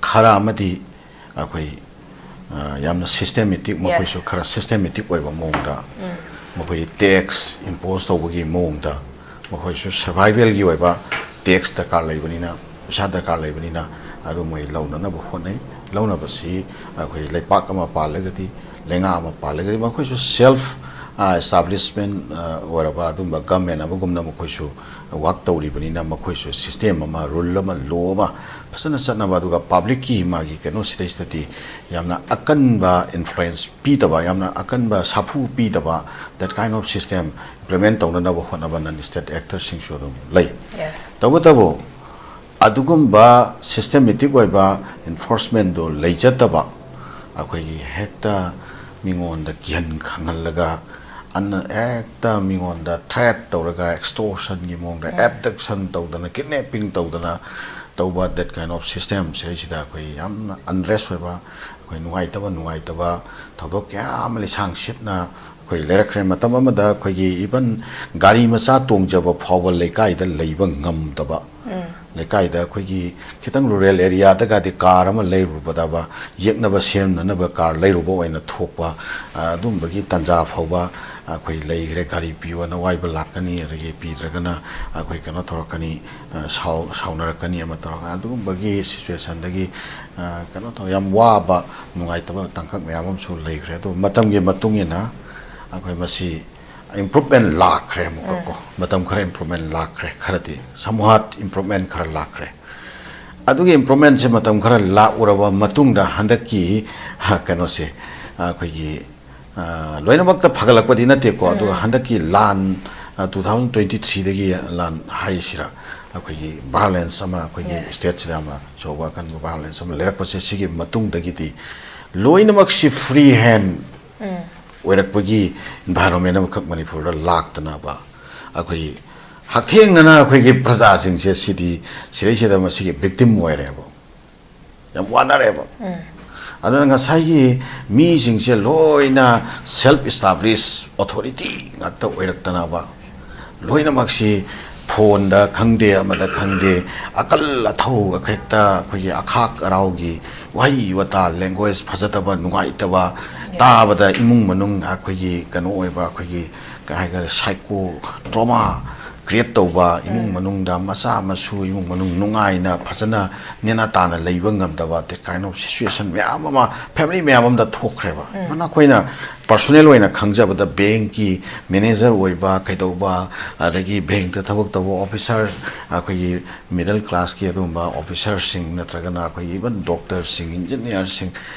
ꯈꯔ ꯑꯃꯗꯤ ꯑꯩꯈꯣꯏ, ꯑ, ꯌꯥꯝꯅ systematic, Yes. ꯃꯈꯣꯏꯁꯨ ꯈꯔ systematic ꯑꯣꯏꯕ ꯃꯑꯣꯡꯗ, ꯎꯝ꯫ ꯃꯈꯣꯏ tax impose ꯇꯧꯕꯒꯤ ꯃꯑꯣꯡꯗ, ꯃꯈꯣꯏꯁꯨ survivalꯒꯤ ꯑꯣꯏꯕ tax ꯗꯔꯀꯥꯔ ꯂꯩꯕꯅꯤꯅ, ꯄꯩꯁꯥ ꯗꯔꯀꯥꯔ ꯂꯩꯕꯅꯤꯅ, ꯑꯗꯨ ꯃꯣꯏ ꯂꯧꯅꯅꯕ ꯍꯣꯠꯅꯩ꯫ ꯂꯧꯅꯕꯁꯤ ꯑꯩꯈꯣꯏ ꯂꯩꯄꯥꯛ ꯑꯃ ꯄꯥꯜꯂꯒꯗꯤ, ꯂꯩꯉꯥꯛ ꯑꯃ ꯄꯥꯜꯂꯒꯗꯤ, ꯃꯈꯣꯏꯁꯨ self, ꯑ, establishment, ꯑ, ꯑꯣꯏꯔꯕ ꯑꯗꯨꯝꯕ government ꯑꯃꯒꯨꯝꯅ ꯃꯈꯣꯏꯁꯨ, ꯋꯥꯛ ꯇꯧꯔꯤꯕꯅꯤꯅ ꯃꯈꯣꯏꯁꯨ ꯁꯤꯁꯇꯦꯝ ꯑꯃ, ꯔꯨꯜ ꯑꯃ, ꯂꯣ ꯑꯃ ꯐꯖꯅ ꯆꯠꯅꯕ, ꯑꯗꯨꯒ ꯄꯕ꯭ꯂꯤꯛꯀꯤ ꯃꯥꯒꯤ ꯀꯩꯅꯣꯁꯤꯗꯩꯁꯤꯗꯗꯤ ꯌꯥꯝꯅ ꯑꯀꯟꯕ ꯏꯟꯐ꯭ꯂꯨꯌꯦꯟꯁ ꯄꯤꯗꯕ, ꯌꯥꯝꯅ ꯑꯀꯟꯕ ꯁꯥꯐꯨ ꯄꯤꯗꯕ, that kind of system implement ꯇꯧꯅꯅꯕ ꯍꯣꯠꯅꯕ ꯅꯟ ꯁ꯭ꯇꯦꯠ ꯑꯦꯛꯇꯔꯁꯤꯡꯁꯨ ꯑꯗꯨꯝ ꯂꯩ꯫ Yes. ꯇꯧꯕꯇꯕꯨ ꯑꯗꯨꯒꯨꯝꯕ ꯁꯤꯁꯇꯦꯃꯦꯇꯤꯛ ꯑꯣꯏꯕ ꯏꯟꯐꯣꯔꯁꯃꯦꯟꯗꯨ ꯂꯩꯖꯗꯕ, ꯑꯩꯈꯣꯏꯒꯤ ꯍꯦꯛꯇ ꯃꯤꯉꯣꯟꯗ ꯀꯤꯍꯟ ꯈꯪꯍꯜꯂꯒ, ꯑꯟꯅ ꯍꯦꯛꯇ ꯃꯤꯉꯣꯟꯗ ꯊ꯭ꯔꯦꯠ ꯇꯧꯔꯒ, ꯑꯦꯛꯁꯇꯣꯔꯁꯟꯒꯤ ꯃꯑꯣꯡꯗ, ꯑꯦꯕꯗꯛꯁꯟ ꯇꯧꯗꯅ, ꯀꯤꯗꯅꯦꯄꯤꯡ ꯇꯧꯗꯅ ꯇꯧꯕ, that kind of system ꯁꯤꯗꯩꯁꯤꯗ ꯑꯩꯈꯣꯏ ꯌꯥꯝꯅ ꯑꯟꯔꯦꯁ ꯑꯣꯏꯕ, ꯑꯩꯈꯣꯏ ꯅꯨꯡꯉꯥꯏꯇꯕ ꯅꯨꯡꯉꯥꯏꯇꯕ ꯊꯧꯗꯣꯛ ꯀꯌꯥ ꯑꯃ ꯂꯤꯁꯥꯡ ꯁꯤꯠꯅ ꯑꯩꯈꯣꯏ ꯂꯩꯔꯛꯈ꯭ꯔꯦ꯫ ꯃꯇꯝ ꯑꯃꯗ ꯑꯩꯈꯣꯏꯒꯤ ꯏꯚꯟ ꯒꯥꯔꯤ ꯃꯆꯥ ꯇꯣꯡꯖꯕ ꯐꯥꯎꯕ ꯂꯩꯀꯥꯏꯗ ꯂꯩꯕ ꯉꯝꯗꯕ, ꯂꯩꯀꯥꯏꯗ ꯑꯩꯈꯣꯏꯒꯤ ꯈꯤꯇꯪ ꯔꯨꯔꯦꯜ ꯑꯦꯔꯤꯌꯥꯗꯒꯗꯤ ꯀꯥꯔ ꯑꯃ ꯂꯩꯔꯨꯕꯗꯕ, ꯌꯦꯛꯅꯕ ꯁꯦꯝꯅꯅꯕ ꯀꯥꯔ ꯂꯩꯔꯨꯕ ꯑꯣꯏꯅ ꯊꯣꯛꯄ, ꯑ, ꯑꯗꯨꯝꯕꯒꯤ ꯇꯥꯟꯖꯥ ꯐꯥꯎꯕ ꯑꯩꯈꯣꯏ ꯂꯩꯈ꯭ꯔꯦ꯫ ꯒꯥꯔꯤ ꯄꯤꯌꯣꯅ ꯋꯥꯏꯕ ꯂꯥꯛꯀꯅꯤ, ꯑꯗꯒꯤ ꯄꯤꯗ꯭ꯔꯒꯅ ꯑꯩꯈꯣꯏ ꯀꯩꯅꯣ ꯇꯧꯔꯛꯀꯅꯤ, ꯑ, ꯁꯥꯎ-, ꯁꯥꯎꯅꯔꯛꯀꯅꯤ, ꯑꯃ ꯇꯧꯔꯛꯀꯅꯤ꯫ ꯑꯗꯨꯒꯨꯝꯕꯒꯤ ꯁꯤꯆꯨꯋꯦꯁꯟꯗꯒꯤ, ꯑ, ꯀꯩꯅꯣ ꯇꯧ-, ꯌꯥꯝ ꯋꯥꯕ, ꯅꯨꯡꯉꯥꯏꯇꯕ ꯇꯥꯡꯀꯛ ꯃꯌꯥꯝ ꯑꯃꯁꯨ ꯂꯩꯈ꯭ꯔꯦ꯫ ꯑꯗꯨ ꯃꯇꯝꯒꯤ ꯃꯇꯨꯡ ꯏꯟꯅ ꯑꯩꯈꯣꯏ ꯃꯁꯤ ꯏꯝꯄ꯭ꯔꯨꯞꯃꯦꯟ ꯂꯥꯛꯈ꯭ꯔꯦ ꯑꯃꯨꯛꯀ ꯀꯣ꯫ ꯃꯇꯝ ꯈꯔ ꯏꯝꯄ꯭ꯔꯨꯞꯃꯦꯟ ꯂꯥꯛꯈ꯭ꯔꯦ, ꯈꯔꯗꯤ ꯁꯝꯍꯥꯠ ꯏꯝꯄ꯭ꯔꯨꯞꯃꯦꯟ ꯈꯔ ꯂꯥꯛꯈ꯭ꯔꯦ꯫ ꯑꯗꯨꯒꯤ ꯏꯝꯄ꯭ꯔꯨꯞꯃꯦꯟꯁꯦ ꯃꯇꯝ ꯈꯔ ꯂꯥꯛꯎꯔꯕ ꯃꯇꯨꯡꯗ ꯍꯟꯗꯛꯀꯤ, ꯍ, ꯀꯩꯅꯣꯁꯦ, ꯑꯩꯈꯣꯏꯒꯤ, ꯑ, ꯂꯣꯏꯅꯃꯛꯇ ꯐꯒꯠꯂꯛꯄꯗꯤ ꯅꯠꯇꯦꯀꯣ, ꯑꯗꯨꯒ ꯍꯟꯗꯛꯀꯤ ꯂꯥꯟ, ꯑ, two thousand twenty three ꯗꯒꯤ ꯂꯥꯟ ꯍꯥꯏꯁꯤꯔꯥ, ꯑꯩꯈꯣꯏꯒꯤ ꯚꯥꯏꯑꯣꯂꯦꯟꯁ ꯑꯃ, ꯑꯩꯈꯣꯏꯒꯤ ꯁ꯭ꯇꯦꯠꯁꯤꯗ ꯑꯃ ꯑꯆꯧꯕ ꯑꯀꯟꯕ ꯚꯥꯏꯑꯣꯂꯦꯟꯁ ꯑꯃ ꯂꯩꯔꯛꯄꯁꯦ, ꯁꯤꯒꯤ ꯃꯇꯨꯡꯗꯒꯤꯗꯤ ꯂꯣꯏꯅꯃꯛꯁꯤ ꯐ꯭ꯔꯤ ꯍꯦꯟ ꯑꯣꯏꯔꯛꯄꯒꯤ ꯏꯟꯚꯥꯏꯔꯣꯟꯃꯦꯟ ꯑꯃꯈꯛ ꯃꯅꯤꯄꯨꯔꯗ ꯂꯥꯛꯇꯅꯕ, ꯑꯩꯈꯣꯏ ꯍꯛꯊꯦꯡꯅꯅ ꯑꯩꯈꯣꯏꯒꯤ ꯄ꯭ꯔꯖꯥꯁꯤꯡꯁꯦ ꯁꯤꯗꯤ, ꯁꯤꯗꯩꯁꯤꯗ ꯃꯁꯤꯒꯤ ꯚꯤꯛꯇꯤꯝ ꯑꯣꯏꯔꯦꯕ, ꯌꯥꯝ ꯋꯥꯅꯔꯦꯕ꯫ ꯑꯗꯨꯅ ꯉꯁꯥꯏꯒꯤ ꯃꯤꯁꯤꯡꯁꯦ ꯂꯣꯏꯅ ꯁꯦꯜꯐ ꯏꯁꯇꯥꯕ꯭ꯂꯤꯁ ꯑꯣꯊꯣꯔꯤꯇꯤ ꯉꯥꯛꯇ ꯑꯣꯏꯔꯛꯇꯅꯕ, ꯂꯣꯏꯅꯃꯛꯁꯤ ꯐꯣꯟꯗ ꯈꯪꯗꯦ, ꯑꯃꯗ ꯈꯪꯗꯦ, ꯑꯀꯜ ꯑꯊꯧ ꯍꯦꯛꯇ ꯑꯩꯈꯣꯏꯒꯤ ꯑꯈꯥꯛ ꯑꯔꯥꯎꯒꯤ ꯋꯥꯍꯩ ꯋꯥꯇꯥ, ꯂꯦꯡꯒ꯭ꯋꯦꯖ ꯐꯖꯗꯕ, ꯅꯨꯡꯉꯥꯏꯇꯕ, ꯇꯥꯕꯗ ꯏꯃꯨꯡ ꯃꯅꯨꯡ ꯑꯩꯈꯣꯏꯒꯤ ꯀꯩꯅꯣ ꯑꯣꯏꯕ, ꯑꯩꯈꯣꯏꯒꯤ ꯀꯩ ꯍꯥꯏꯇꯥꯔꯦ, ꯁꯥꯏꯀꯣ ꯇ꯭ꯔꯣꯃꯥ ꯀ꯭ꯔꯤꯌꯦꯠ ꯇꯧꯕ, ꯏꯃꯨꯡ ꯃꯅꯨꯡꯗ ꯃꯆꯥ ꯃꯁꯨ, ꯏꯃꯨꯡ ꯃꯅꯨꯡ ꯅꯨꯡꯉꯥꯏꯅ ꯐꯖꯅ ꯅꯦꯅꯥ ꯇꯥꯅ ꯂꯩꯕ ꯉꯝꯗꯕ, that kind of situation ꯃꯌꯥꯝ ꯑꯃ, ꯐꯦꯃꯤꯂꯤ ꯃꯌꯥꯝ ꯑꯃꯗ ꯊꯣꯛꯈ꯭ꯔꯦꯕ꯫ ꯃꯅ ꯑꯩꯈꯣꯏꯅ ꯄꯔꯁꯣꯅꯦꯜ ꯑꯣꯏꯅ ꯈꯪꯖꯕꯗ, ꯕꯦꯡꯀꯤ ꯃꯦꯅꯦꯖꯔ ꯑꯣꯏꯕ, ꯀꯩꯗꯧꯕ, ꯑꯗꯒꯤ ꯕꯦꯡꯇ ꯊꯕꯛ ꯇꯧꯕ ꯑꯣꯐꯤꯁꯥꯔ, ꯑꯩꯈꯣꯏꯒꯤ ꯃꯤꯗꯜ ꯀ꯭ꯂꯥꯁꯀꯤ ꯑꯗꯨꯒꯨꯝꯕ ꯑꯣꯐꯤꯁꯥꯔꯁꯤꯡ, ꯅꯠꯇ꯭ꯔꯒꯅ ꯑꯩꯈꯣꯏꯒꯤ ꯏꯚꯟ ꯗꯣꯛꯇꯔꯁꯤꯡ, ꯏꯟꯖꯤꯅꯤꯌꯥꯔꯁꯤꯡ,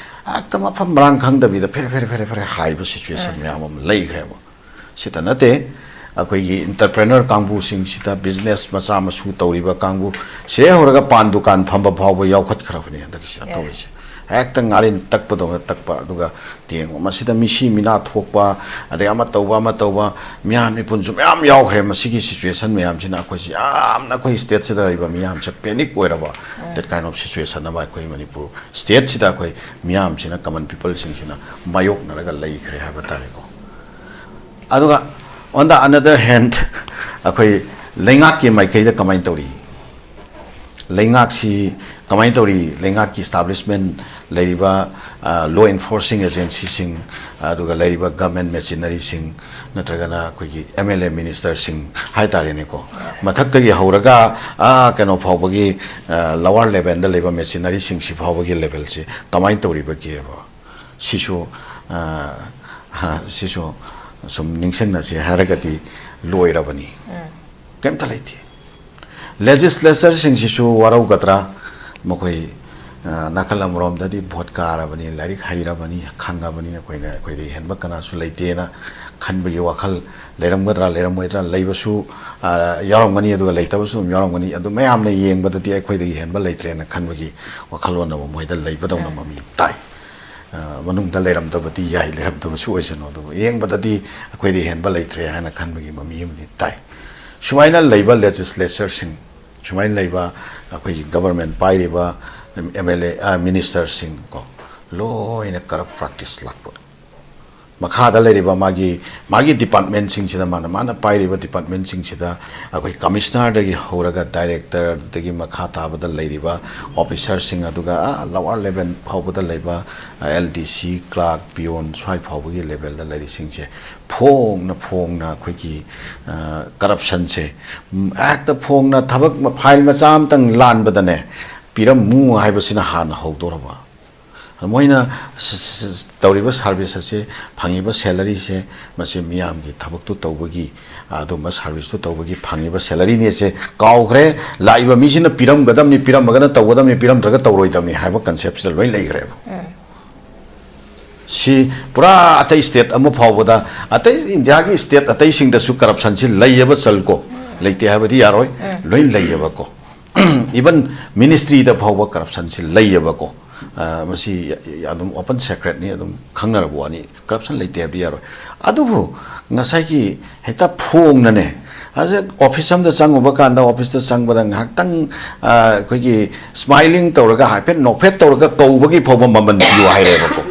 ꯍꯦꯛꯇ ꯃꯐꯝ ꯃꯔꯥꯡ ꯈꯪꯗꯕꯤꯗ ꯐꯦꯔꯦ ꯐꯦꯔꯦ ꯐꯦꯔꯦ ꯐꯦꯔꯦ ꯍꯥꯏꯕ ꯁꯤꯆꯨꯋꯦꯁꯟ ꯃꯌꯥꯝ ꯑꯃ ꯂꯩꯈ꯭ꯔꯦꯕ꯫ ꯁꯤꯇ ꯅꯠꯇꯦ, ꯑꯩꯈꯣꯏꯒꯤ ꯏꯟꯇꯔꯄ꯭ꯔꯦꯅꯔ ꯀꯥꯡꯕꯨꯁꯤꯡꯁꯤꯗ, ꯕꯤꯖꯤꯅꯦꯁ ꯃꯆꯥ ꯃꯁꯨ ꯇꯧꯔꯤꯕ ꯀꯥꯡꯕꯨ, ꯁꯤꯗꯩ ꯍꯧꯔꯒ ꯄꯥꯟ ꯗꯨꯀꯥꯟ ꯐꯝꯕ ꯐꯥꯎꯕ ꯌꯥꯎꯈꯠꯈ꯭ꯔꯕꯅꯤ ꯍꯟꯗꯛꯀꯤꯁꯤꯗ ꯇꯧꯔꯤꯁꯦ꯫ ꯍꯦꯛꯇ ꯉꯥꯔꯤꯟ ꯇꯛꯄꯗꯧꯅ ꯇꯛꯄ꯫ ꯑꯗꯨꯒ ꯌꯦꯡꯉꯣ, ꯃꯁꯤꯗ ꯃꯤꯁꯤ ꯃꯤꯅꯥ ꯊꯣꯛꯄ, ꯑꯗꯩ ꯑꯃ ꯇꯧꯕ, ꯑꯃ ꯇꯧꯕ, ꯃꯤꯌꯥꯝ ꯃꯤꯄꯨꯟꯁꯨ ꯃꯌꯥꯝ ꯌꯥꯎꯈ꯭ꯔꯦ꯫ ꯃꯁꯤꯒꯤ ꯁꯤꯆꯨꯋꯦꯁꯟ ꯃꯌꯥꯝꯁꯤꯅ ꯑꯩꯈꯣꯏꯁꯤ ꯌꯥꯝꯅ, ꯑꯩꯈꯣꯏ ꯁ꯭ꯇꯦꯠꯁꯤꯗ ꯂꯩꯔꯤꯕ ꯃꯤꯌꯥꯝꯁꯦ ꯄꯦꯅꯤꯛ ꯑꯣꯏꯔꯕ, that kind of situation ꯑꯃ ꯑꯩꯈꯣꯏ ꯃꯅꯤꯄꯨꯔ ꯁ꯭ꯇꯦꯠꯁꯤꯗ ꯑꯩꯈꯣꯏ ꯃꯤꯌꯥꯝꯁꯤꯅ, ꯀꯃꯟ ꯄꯤꯄꯜꯁꯤꯡꯁꯤꯅ ꯃꯥꯌꯣꯛꯅꯔꯒ ꯂꯩꯈ꯭ꯔꯦ ꯍꯥꯏꯕ ꯇꯥꯔꯦꯀꯣ꯫ ꯑꯗꯨꯒ on the another hand, ꯑꯩꯈꯣꯏ ꯂꯩꯉꯥꯛꯀꯤ ꯃꯥꯏꯀꯩꯗ ꯀꯃꯥꯏꯅ ꯇꯧꯔꯤ? ꯂꯩꯉꯥꯛꯁꯤ ꯀꯃꯥꯏꯅ ꯇꯧꯔꯤ? ꯂꯩꯉꯥꯛꯀꯤ ꯏꯁꯇꯥꯕ꯭ꯂꯤꯁꯃꯦꯟ, ꯂꯩꯔꯤꯕ ꯂꯣ ꯏꯟꯐꯣꯔꯁꯤꯡ ꯑꯦꯖꯦꯟꯁꯤꯁꯤꯡ, ꯑꯗꯨꯒ ꯂꯩꯔꯤꯕ ꯒꯚꯔꯟꯃꯦꯟ ꯃꯦꯆꯤꯅꯔꯤꯁꯤꯡ, ꯅꯠꯇ꯭ꯔꯒꯅ ꯑꯩꯈꯣꯏꯒꯤ ꯑꯦꯝ ꯑꯦꯜ ꯑꯦ ꯃꯤꯅꯤꯁꯇꯔꯁꯤꯡ ꯍꯥꯏ ꯇꯥꯔꯦꯅꯦꯀꯣ, ꯃꯊꯛꯇꯒꯤ ꯍꯧꯔꯒ ꯑꯥ ꯀꯩꯅꯣ ꯐꯥꯎꯕꯒꯤ, ꯂꯋꯥꯔ ꯂꯦꯚꯦꯜꯗ ꯂꯩꯕ ꯃꯦꯆꯤꯅꯔꯤꯁꯤꯡꯁꯤ ꯐꯥꯎꯕꯒꯤ ꯂꯦꯚꯦꯜꯁꯤ ꯀꯃꯥꯏꯅ ꯇꯧꯔꯤꯕꯒꯦꯕ? ꯁꯤꯁꯨ, ꯑ, ꯍ, ꯁꯤꯁꯨ ꯁꯨꯝ ꯅꯤꯡꯁꯤꯡꯅꯁꯤ ꯍꯥꯏꯔꯒꯗꯤ ꯂꯣꯏꯔꯕꯅꯤ꯫ ꯀꯩꯝꯇ ꯂꯩꯇꯦ꯫ ꯂꯦꯖꯤꯁꯂꯦꯆꯔꯁꯤꯡꯁꯤꯁꯨ ꯋꯥꯔꯧꯒꯗ꯭ꯔꯥ? ꯃꯈꯣꯏ, ꯑ, ꯅꯥꯀꯜ ꯑꯃꯔꯣꯝꯗꯗꯤ ꯚꯣꯠ ꯀꯥꯔꯕꯅꯤ, ꯂꯥꯏꯔꯤꯛ ꯍꯩꯔꯕꯅꯤ, ꯈꯪꯉꯕꯅꯤ, ꯑꯩꯈꯣꯏꯅ, ꯑꯩꯈꯣꯏꯗꯒꯤ ꯍꯦꯟꯕ ꯀꯅꯥꯁꯨ ꯂꯩꯇꯦꯅ ꯈꯟꯕꯒꯤ ꯋꯥꯈꯜ ꯂꯩꯔꯝꯒꯗ꯭ꯔꯥ, ꯂꯩꯔꯝꯃꯣꯏꯗ꯭ꯔꯥ? ꯂꯩꯕꯁꯨ, ꯑ, ꯌꯥꯎꯔꯝꯒꯅꯤ, ꯑꯗꯨꯒ ꯂꯩꯇꯕꯁꯨ ꯑꯗꯨꯝ ꯌꯥꯎꯔꯝꯒꯅꯤ꯫ ꯑꯗꯨ ꯃꯌꯥꯝꯅ ꯌꯦꯡꯕꯗꯗꯤ ꯑꯩꯈꯣꯏꯗꯒꯤ ꯍꯦꯟꯕ ꯂꯩꯇ꯭ꯔꯦꯅ ꯈꯟꯕꯒꯤ ꯋꯥꯈꯜꯂꯣꯟ ꯑꯃ ꯃꯣꯏꯗ ꯂꯩꯕꯗꯧꯅ ꯃꯃꯤ ꯇꯥꯏ꯫ ꯑ, ꯃꯅꯨꯡꯗ ꯂꯩꯔꯝꯗꯕꯗꯤ ꯌꯥꯏ, ꯂꯩꯔꯝꯗꯕꯁꯨ ꯑꯣꯏꯁꯅꯨ, ꯑꯗꯨꯕꯨ ꯌꯦꯡꯕꯗꯗꯤ ꯑꯩꯈꯣꯏꯗꯒꯤ ꯍꯦꯟꯕ ꯂꯩꯇ꯭ꯔꯦ ꯍꯥꯏꯅ ꯈꯟꯕꯒꯤ ꯃꯃꯤ ꯑꯃꯗꯤ ꯇꯥꯏ꯫ ꯁꯨꯃꯥꯏꯅ ꯂꯩꯕ ꯂꯦꯖꯤꯁꯂꯦꯆꯔꯁꯤꯡ, ꯁꯨꯃꯥꯏꯅ ꯂꯩꯕ ꯑꯩꯈꯣꯏꯒꯤ ꯒꯚꯔꯟꯃꯦꯟ ꯄꯥꯏꯔꯤꯕ ꯑꯦꯝ ꯑꯦꯜ ꯑꯦ, ꯑ, ꯃꯤꯅꯤꯁꯇꯔꯁꯤꯡ ꯀꯣ, ꯂꯣꯏꯅ ꯀꯔꯞ ꯄ꯭ꯔꯥꯛꯇꯤꯁ ꯂꯥꯛꯄ꯫ ꯃꯈꯥꯗ ꯂꯩꯔꯤꯕ ꯃꯥꯒꯤ ꯃꯥꯒꯤ ꯗꯤꯄꯥꯔꯠꯃꯦꯟꯁꯤꯡꯁꯤꯗ, ꯃꯥꯅ ꯃꯥꯅ ꯄꯥꯏꯔꯤꯕ ꯗꯤꯄꯥꯔꯠꯃꯦꯟꯁꯤꯡꯁꯤꯗ ꯑꯩꯈꯣꯏ ꯀꯃꯤꯁꯅꯔꯗꯒꯤ ꯍꯧꯔꯒ ꯗꯥꯏꯔꯦꯛꯇꯔꯗꯒꯤ ꯃꯈꯥ ꯇꯥꯕꯗ ꯂꯩꯔꯤꯕ ꯑꯣꯐꯤꯁꯔꯁꯤꯡ, ꯑꯗꯨꯒ ꯂꯋꯥꯔ ꯂꯦꯚꯦꯜ ꯐꯥꯎꯕꯗ ꯂꯩꯕ ꯑꯦꯜ ꯗꯤ ꯁꯤ, ꯀ꯭ꯂꯥꯔꯛ, ꯄꯤꯌꯣꯟ, ꯁ꯭ꯋꯥꯏ ꯐꯥꯎꯕꯒꯤ ꯂꯦꯚꯦꯜꯗ ꯂꯩꯔꯤꯁꯤꯡꯁꯦ ꯐꯣꯡꯅ ꯐꯣꯡꯅ ꯑꯩꯈꯣꯏꯒꯤ ꯀꯔꯞꯁꯟꯁꯦ, ꯍꯦꯛꯇ ꯐꯣꯡꯅ ꯊꯕꯛ ꯐꯥꯏꯜ ꯃꯆꯥ ꯑꯃꯇꯪ ꯂꯥꯟꯕꯗꯅꯦ ꯄꯤꯔꯝꯃꯨ ꯍꯥꯏꯕꯁꯤꯅ ꯍꯥꯟꯅ ꯍꯧꯗꯣꯔꯕ꯫ ꯃꯣꯏꯅ ꯇꯧꯔꯤꯕ ꯁꯥꯔꯚꯤꯁ ꯑꯁꯤ, ꯐꯪꯉꯤꯕ ꯁꯦꯂꯔꯤꯁꯦ, ꯃꯁꯤ ꯃꯤꯌꯥꯝꯒꯤ ꯊꯕꯛꯇꯨ ꯇꯧꯕꯒꯤ, ꯑꯗꯨꯝꯕ ꯁꯥꯔꯚꯤꯁꯇꯨ ꯇꯧꯕꯒꯤ ꯐꯪꯉꯤꯕ ꯁꯦꯂꯔꯤꯅꯦꯁꯦ ꯀꯥꯎꯈ꯭ꯔꯦ꯫ ꯂꯥꯛꯏꯕ ꯃꯤꯁꯤꯅ ꯄꯤꯔꯝꯒꯗꯕꯅꯤ, ꯄꯤꯔꯝꯃꯒꯅ ꯇꯧꯒꯗꯕꯅꯤ, ꯄꯤꯔꯝꯗ꯭ꯔꯒ ꯇꯧꯔꯣꯏꯗꯕꯅꯤ ꯍꯥꯏꯕ ꯀꯟꯁꯦꯞꯁꯤꯗ ꯂꯣꯏ ꯂꯩꯈ꯭ꯔꯦꯕ꯫ ꯁꯤ ꯄꯨꯔꯥ ꯑꯇꯩ ꯁ꯭ꯇꯦꯠ ꯑꯃ ꯐꯥꯎꯕꯗ, ꯑꯇꯩ ꯏꯟꯗꯤꯌꯥꯒꯤ ꯁ꯭ꯇꯦꯠ ꯑꯇꯩꯁꯤꯡꯗꯁꯨ ꯀꯔꯞꯁꯟꯁꯤ ꯂꯩꯌꯦꯕ, ꯆꯜꯀꯣ, ꯂꯩꯇꯦ ꯍꯥꯏꯕꯗꯤ ꯌꯥꯔꯣꯏ, ꯂꯣꯏ ꯂꯩꯌꯦꯕꯀꯣ꯫ ꯏꯚꯟ ꯃꯤꯅꯤꯁꯇ꯭ꯔꯤꯗ ꯐꯥꯎꯕ ꯀꯔꯞꯁꯟꯁꯤ ꯂꯩꯌꯦꯕꯀꯣ꯫ ꯃꯁꯤ ꯑꯗꯨꯝ ꯑꯣꯄꯟ ꯁꯦꯀ꯭ꯔꯦꯠꯅꯤ, ꯑꯗꯨꯝ ꯈꯪꯅꯔꯕ ꯋꯥꯅꯤ, ꯀꯔꯞꯁꯟ ꯂꯩꯇꯦ ꯍꯥꯏꯕꯗꯤ ꯌꯥꯔꯣꯏ꯫ ꯑꯗꯨꯕꯨ ꯉꯁꯥꯏꯒꯤ ꯍꯦꯛꯇ ꯐꯣꯡꯅꯅꯦ, ꯍꯧꯖꯤꯛ ꯑꯣꯐꯤꯁ ꯑꯃꯗ ꯆꯪꯉꯨꯕ ꯀꯥꯟꯗ, ꯑꯣꯐꯤꯁꯇ ꯆꯪꯕꯗ ꯉꯥꯏꯍꯥꯛꯇꯪ ꯑꯩꯈꯣꯏꯒꯤ ꯁ꯭ꯃꯥꯏꯂꯤꯡ ꯇꯧꯔꯒ, ꯍꯥꯏꯐꯦꯠ ꯅꯣꯛꯐꯦꯠ ꯇꯧꯔꯒ ꯀꯧꯕꯒꯤ ꯐꯥꯎꯕ ꯃꯃꯜ ꯄꯤꯌꯨ ꯍꯥꯏꯔꯦꯕꯀꯣ꯫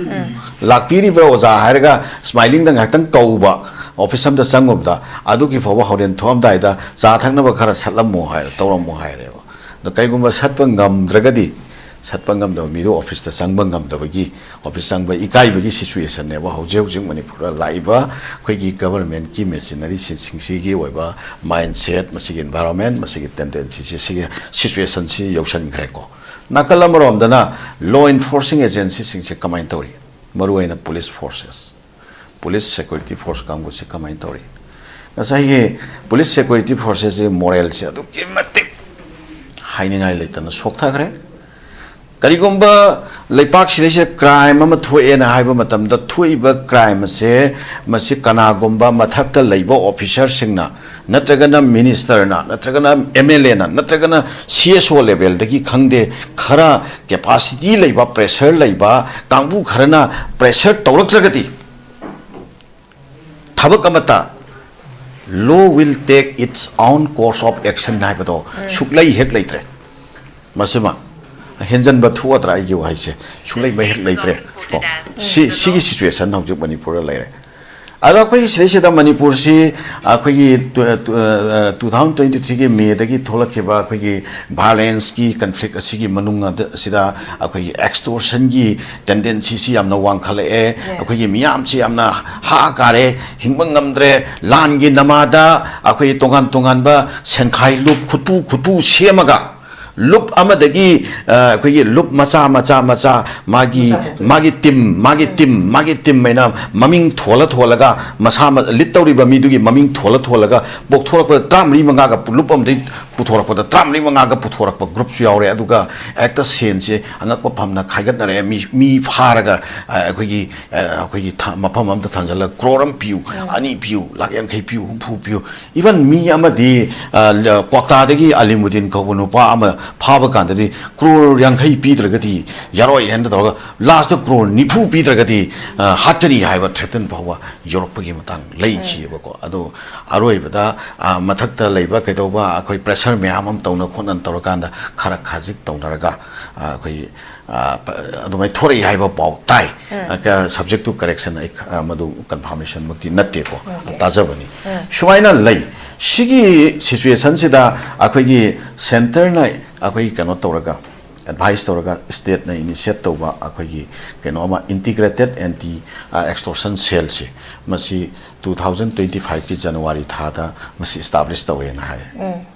"ꯂꯥꯛꯄꯤꯔꯤꯕ꯭ꯔꯥ ꯑꯣꯖꯥ?" ꯍꯥꯏꯔꯒ ꯁ꯭ꯃꯥꯏꯂꯤꯡꯗ ꯉꯥꯏꯍꯥꯛꯇꯪ ꯀꯧꯕ, ꯑꯣꯐꯤꯁ ꯑꯃꯗ ꯆꯪꯉꯨꯕꯗ, ꯑꯗꯨꯒꯤ ꯐꯥꯎꯕ ꯍꯣꯔꯦꯟ ꯊꯣꯛꯑꯝꯗꯥꯏꯗ "ꯆꯥ ꯊꯛꯅꯕ ꯈꯔ ꯁꯠꯂꯝꯃꯣ" ꯍꯥꯏꯔ, ꯇꯧꯔꯝꯃꯣ ꯍꯥꯏꯔꯦꯕ꯫ ꯑꯗꯣ ꯀꯩꯒꯨꯝꯕ ꯁꯠꯄ ꯉꯝꯗ꯭ꯔꯒꯗꯤ, ꯁꯠꯄ ꯉꯝꯗꯕ ꯃꯤꯗꯣ ꯑꯣꯐꯤꯁꯇ ꯆꯪꯕ ꯉꯝꯗꯕꯒꯤ, ꯑꯣꯐꯤꯁ ꯆꯪꯕ ꯏꯀꯥꯏꯕꯒꯤ ꯁꯤꯆꯨꯋꯦꯁꯟꯅꯦꯕ ꯍꯧꯖꯤꯛ ꯍꯧꯖꯤꯛ ꯃꯅꯤꯄꯨꯔꯗ ꯂꯥꯛꯏꯕ ꯑꯩꯈꯣꯏꯒꯤ ꯒꯕꯔꯃꯦꯟꯀꯤ ꯃꯦꯆꯤꯅꯔꯤꯁꯤꯡꯁꯤꯒꯤ ꯑꯣꯏꯕ ꯃꯥꯏꯟꯁꯦꯠ, ꯃꯁꯤꯒꯤ ꯏꯟꯚꯥꯏꯔꯣꯟꯃꯦꯟ, ꯃꯁꯤꯒꯤ ꯇꯦꯟꯗꯦꯟꯁꯤꯁꯦ, ꯁꯤꯒꯤ ꯁꯤꯆꯨꯋꯦꯁꯟꯁꯤ ꯌꯧꯁꯟꯈ꯭ꯔꯦꯀꯣ꯫ ꯅꯥꯀꯜ ꯑꯃꯔꯣꯝꯗꯅ ꯂꯣ ꯏꯟꯐꯣꯔꯁꯤꯡ ꯑꯦꯖꯦꯟꯁꯤꯁꯤꯡꯁꯦ ꯀꯃꯥꯏꯅ ꯇꯧꯔꯤ? ꯃꯔꯨꯑꯣꯏꯅ police forces, police security force ꯀꯥꯡꯕꯨꯁꯦ ꯀꯃꯥꯏꯅ ꯇꯧꯔꯤ? ꯉꯁꯥꯏꯒꯤ ꯄꯨꯂꯤꯁ ꯁꯦꯀ꯭ꯌꯨꯔꯤꯇꯤ ꯐꯣꯔꯁꯦꯁꯁꯦ ꯃꯣꯔꯦꯜꯁꯦ ꯑꯗꯨꯛꯀꯤ ꯃꯇꯤꯛ ꯍꯥꯏꯅꯤꯡꯉꯥꯏ ꯂꯩꯇꯅ ꯁꯣꯛꯊꯈ꯭ꯔꯦ꯫ ꯀꯔꯤꯒꯨꯝꯕ ꯂꯩꯄꯥꯛꯁꯤꯗꯩꯁꯤꯗ ꯀ꯭ꯔꯥꯏꯝ ꯑꯃ ꯊꯣꯛꯑꯦꯅ ꯍꯥꯏꯕ ꯃꯇꯝꯗ, ꯊꯣꯛꯏꯕ ꯀ꯭ꯔꯥꯏꯝ ꯑꯁꯦ, ꯃꯁꯤ ꯀꯅꯥꯒꯨꯝꯕ ꯃꯊꯛꯇ ꯂꯩꯕ ꯑꯣꯐꯤꯁꯔꯁꯤꯡꯅ, ꯅꯠꯇ꯭ꯔꯒꯅ ꯃꯤꯅꯤꯁꯇꯔꯅ, ꯅꯠꯇ꯭ꯔꯒꯅ ꯑꯦꯝ ꯑꯦꯜ ꯑꯦꯅ, ꯅꯠꯇ꯭ꯔꯒꯅ ꯁꯤ ꯑꯦꯁ ꯑꯣ ꯂꯦꯚꯦꯜꯗꯒꯤ ꯈꯪꯗꯦ, ꯈꯔ ꯀꯦꯄꯥꯁꯤꯇꯤ ꯂꯩꯕ, ꯄ꯭ꯔꯦꯁꯔ ꯂꯩꯕ ꯀꯥꯡꯕꯨ ꯈꯔꯅ ꯄ꯭ꯔꯦꯁꯔ ꯇꯧꯔꯛꯇ꯭ꯔꯒꯗꯤ, ꯊꯕꯛ ꯑꯃꯠꯇ, "Law will take its own course of action" ꯍꯥꯏꯕꯗꯣ ꯁꯨꯛꯂꯩ ꯍꯦꯛ ꯂꯩꯇ꯭ꯔꯦ꯫ ꯃꯁꯤꯃ ꯍꯦꯟꯖꯟꯕ ꯊꯣꯛꯑꯗ꯭ꯔꯥ? ꯑꯩꯒꯤ ꯋꯥꯍꯩꯁꯦ ꯁꯨꯛꯂꯩ ꯃꯍꯦꯛ ꯂꯩꯇ꯭ꯔꯦ꯫ ꯀꯣ, ꯁꯤ, ꯁꯤꯒꯤ ꯁꯤꯆꯨꯋꯦꯁꯟ ꯍꯧꯖꯤꯛ ꯃꯅꯤꯄꯨꯔꯗ ꯂꯩꯔꯦ꯫ ꯑꯗꯣ ꯑꯩꯈꯣꯏꯒꯤ ꯁꯤꯗꯩꯁꯤꯗ ꯃꯅꯤꯄꯨꯔꯁꯤ ꯑꯩꯈꯣꯏꯒꯤ ꯇꯨ ꯊꯥꯎꯖꯟ ꯇ꯭ꯋꯦꯟꯇꯤ ꯊ꯭ꯔꯤꯒꯤ ꯃꯦꯗꯒꯤ ꯊꯣꯛꯂꯛꯈꯤꯕ ꯑꯩꯈꯣꯏꯒꯤ ꯚꯥꯏꯂꯦꯟꯁꯀꯤ ꯀꯟꯐ꯭ꯂꯤꯛ ꯑꯁꯤꯒꯤ ꯃꯅꯨꯡ ꯑꯗ-, ꯑꯁꯤꯗ ꯑꯩꯈꯣꯏꯒꯤ ꯑꯦꯛꯁꯇꯣꯔꯁꯟꯒꯤ ꯇꯦꯟꯗꯦꯟꯁꯤꯁꯤ ꯌꯥꯝꯅ ꯋꯥꯡꯈꯠꯂꯛꯑꯦ꯫ ꯑꯩꯈꯣꯏꯒꯤ ꯃꯤꯌꯥꯝꯁꯤ ꯌꯥꯝꯅ ꯍꯥ ꯀꯥꯔꯦ, ꯍꯤꯡꯕ ꯉꯝꯗ꯭ꯔꯦ, ꯂꯥꯟꯒꯤ ꯅꯃꯥꯗ ꯑꯩꯈꯣꯏꯒꯤ ꯇꯣꯉꯥꯟ ꯇꯣꯉꯥꯟꯕ ꯁꯦꯟꯈꯥꯏ ꯂꯨꯞ ꯈꯨꯠꯄꯨ ꯈꯨꯠꯄꯨ ꯁꯦꯝꯃꯒ ꯂꯨꯞ ꯑꯃꯗꯒꯤ, ꯑ, ꯑꯩꯈꯣꯏꯒꯤ ꯂꯨꯞ ꯃꯆꯥ, ꯃꯆꯥ, ꯃꯆꯥ, ꯃꯥꯒꯤ, ꯃꯥꯒꯤ ꯇꯤꯝ, ꯃꯥꯒꯤ ꯇꯤꯝ, ꯃꯥꯒꯤ ꯇꯤꯝ ꯍꯥꯏꯅ ꯃꯃꯤꯡ ꯊꯣꯜꯂ ꯊꯣꯜꯂꯒ, ꯃꯁꯥ ꯃ-, ꯂꯤꯠ ꯇꯧꯔꯤꯕ ꯃꯤꯗꯨꯒꯤ ꯃꯃꯤꯡ ꯊꯣꯜꯂ ꯊꯣꯜꯂꯒ, ꯄꯣꯛꯊꯣꯔꯛꯄꯗ ꯇꯔꯥꯃꯔꯤ ꯃꯉꯥꯒ ꯄꯨ-, ꯂꯨꯞ ꯑꯃꯗꯒꯤ ꯄꯨꯊꯣꯔꯛꯄꯗ ꯇꯔꯥꯃꯔꯤ ꯃꯉꯥꯒ ꯄꯨꯊꯣꯔꯛꯄ ꯒ꯭ꯔꯨꯞꯁꯨ ꯌꯥꯎꯔꯦ꯫ ꯑꯗꯨꯒ ꯍꯦꯛꯇ ꯁꯦꯟꯁꯦ ꯑꯉꯛꯄ ꯐꯝꯅ ꯈꯥꯏꯒꯠꯅꯔꯦ꯫ ꯃꯤ, ꯃꯤ ꯐꯥꯔꯒ, ꯑ, ꯑꯩꯈꯣꯏꯒꯤ, ꯑ, ꯑꯩꯈꯣꯏꯒꯤ ꯊ-, ꯃꯐꯝ ꯑꯃꯗ ꯊꯝꯖꯤꯜꯂꯒ ꯀ꯭ꯔꯣꯔ ꯑꯃ ꯄꯤꯌꯨ, ꯑꯅꯤ ꯄꯤꯌꯨ, ꯂꯥꯛ ꯌꯥꯡꯈꯩ ꯄꯤꯌꯨ, ꯍꯨꯝꯐꯨ ꯄꯤꯌꯨ꯫ ꯏꯚꯟ ꯃꯤ ꯑꯃꯗꯤ, ꯑ, ꯀ꯭ꯋꯥꯛꯇꯥꯗꯒꯤ ꯑꯂꯤꯃꯨꯗꯤꯟ ꯀꯧꯕ ꯅꯨꯄꯥ ꯑꯃ ꯐꯥꯕ ꯀꯥꯟꯗꯗꯤ ꯀ꯭ꯔꯣꯔ ꯌꯥꯡꯈꯩ ꯄꯤꯗ꯭ꯔꯒꯗꯤ ꯌꯥꯔꯣꯏ ꯍꯥꯏꯅ ꯇꯧꯔꯒ ꯂꯥꯁꯇ ꯀ꯭ꯔꯣꯔ ꯅꯤꯐꯨ ꯄꯤꯗ꯭ꯔꯒꯗꯤ, ꯑ, ꯍꯥꯠꯀꯅꯤ ꯍꯥꯏꯕ ꯊ꯭ꯔꯦꯇꯟ ꯐꯥꯎꯕ ꯌꯧꯔꯛꯄꯒꯤ ꯃꯇꯥꯡ ꯂꯩꯈꯤꯑꯕꯀꯣ꯫ ꯑꯗꯣ ꯑꯔꯣꯏꯕꯗ, ꯑ, ꯃꯊꯛꯇ ꯂꯩꯕ ꯀꯩꯗꯧꯕ ꯑꯩꯈꯣꯏ ꯄ꯭ꯔꯦꯁꯔ ꯃꯌꯥꯝ ꯑꯃ ꯇꯧꯅ ꯈꯣꯠꯅ ꯇꯧꯔꯀꯥꯟꯗ ꯈꯔ ꯈꯖꯤꯛ ꯇꯧꯅꯔꯒ, ꯑ, ꯑꯩꯈꯣꯏ, ꯑ, ꯄ-, ꯑꯗꯨꯃꯥꯏꯅ ꯊꯣꯔꯛꯏ ꯍꯥꯏꯕ ꯄꯥꯎ ꯇꯥꯏ꯫ ꯑ, ꯀ-, subject to correction, ꯑꯩ ꯈ-, ꯑ, ꯃꯗꯨ ꯀꯟꯐꯥꯔꯃꯦꯁꯟꯃꯛꯇꯤ ꯅꯠꯇꯦꯀꯣ, ꯇꯥꯖꯕꯅꯤ꯫ ꯁꯨꯃꯥꯏꯅ ꯂꯩ꯫ ꯁꯤꯒꯤ ꯁꯤꯆꯨꯋꯦꯁꯟꯁꯤꯗ ꯑꯩꯈꯣꯏꯒꯤ ꯁꯦꯟꯇꯔꯅ ꯑꯩꯈꯣꯏꯒꯤ ꯀꯩꯅꯣ ꯇꯧꯔꯒ, ꯑꯦꯗꯚꯥꯏꯁ ꯇꯧꯔꯒ, ꯁ꯭ꯇꯦꯠꯅ ꯏꯅꯤꯁꯤꯌꯦꯠ ꯇꯧꯕ ꯑꯩꯈꯣꯏꯒꯤ ꯀꯩꯅꯣ ꯑꯃ, ꯏꯟꯇꯤꯒ꯭ꯔꯦꯇꯦꯠ ꯑꯦꯟꯇꯤ, ꯑ, ꯑꯦꯛꯁꯇꯣꯔꯁꯟ ꯁꯦꯜꯁꯤ, ꯃꯁꯤ ꯇꯨ ꯊꯥꯎꯖꯟ ꯇ꯭ꯋꯦꯟꯇꯤ ꯐꯥꯏꯚꯀꯤ ꯖꯅꯋꯥꯔꯤ ꯊꯥꯗ ꯃꯁꯤ ꯏꯁꯇꯥꯕ꯭ꯂꯤꯁ ꯇꯧꯋꯦꯅ ꯍꯥꯏ꯫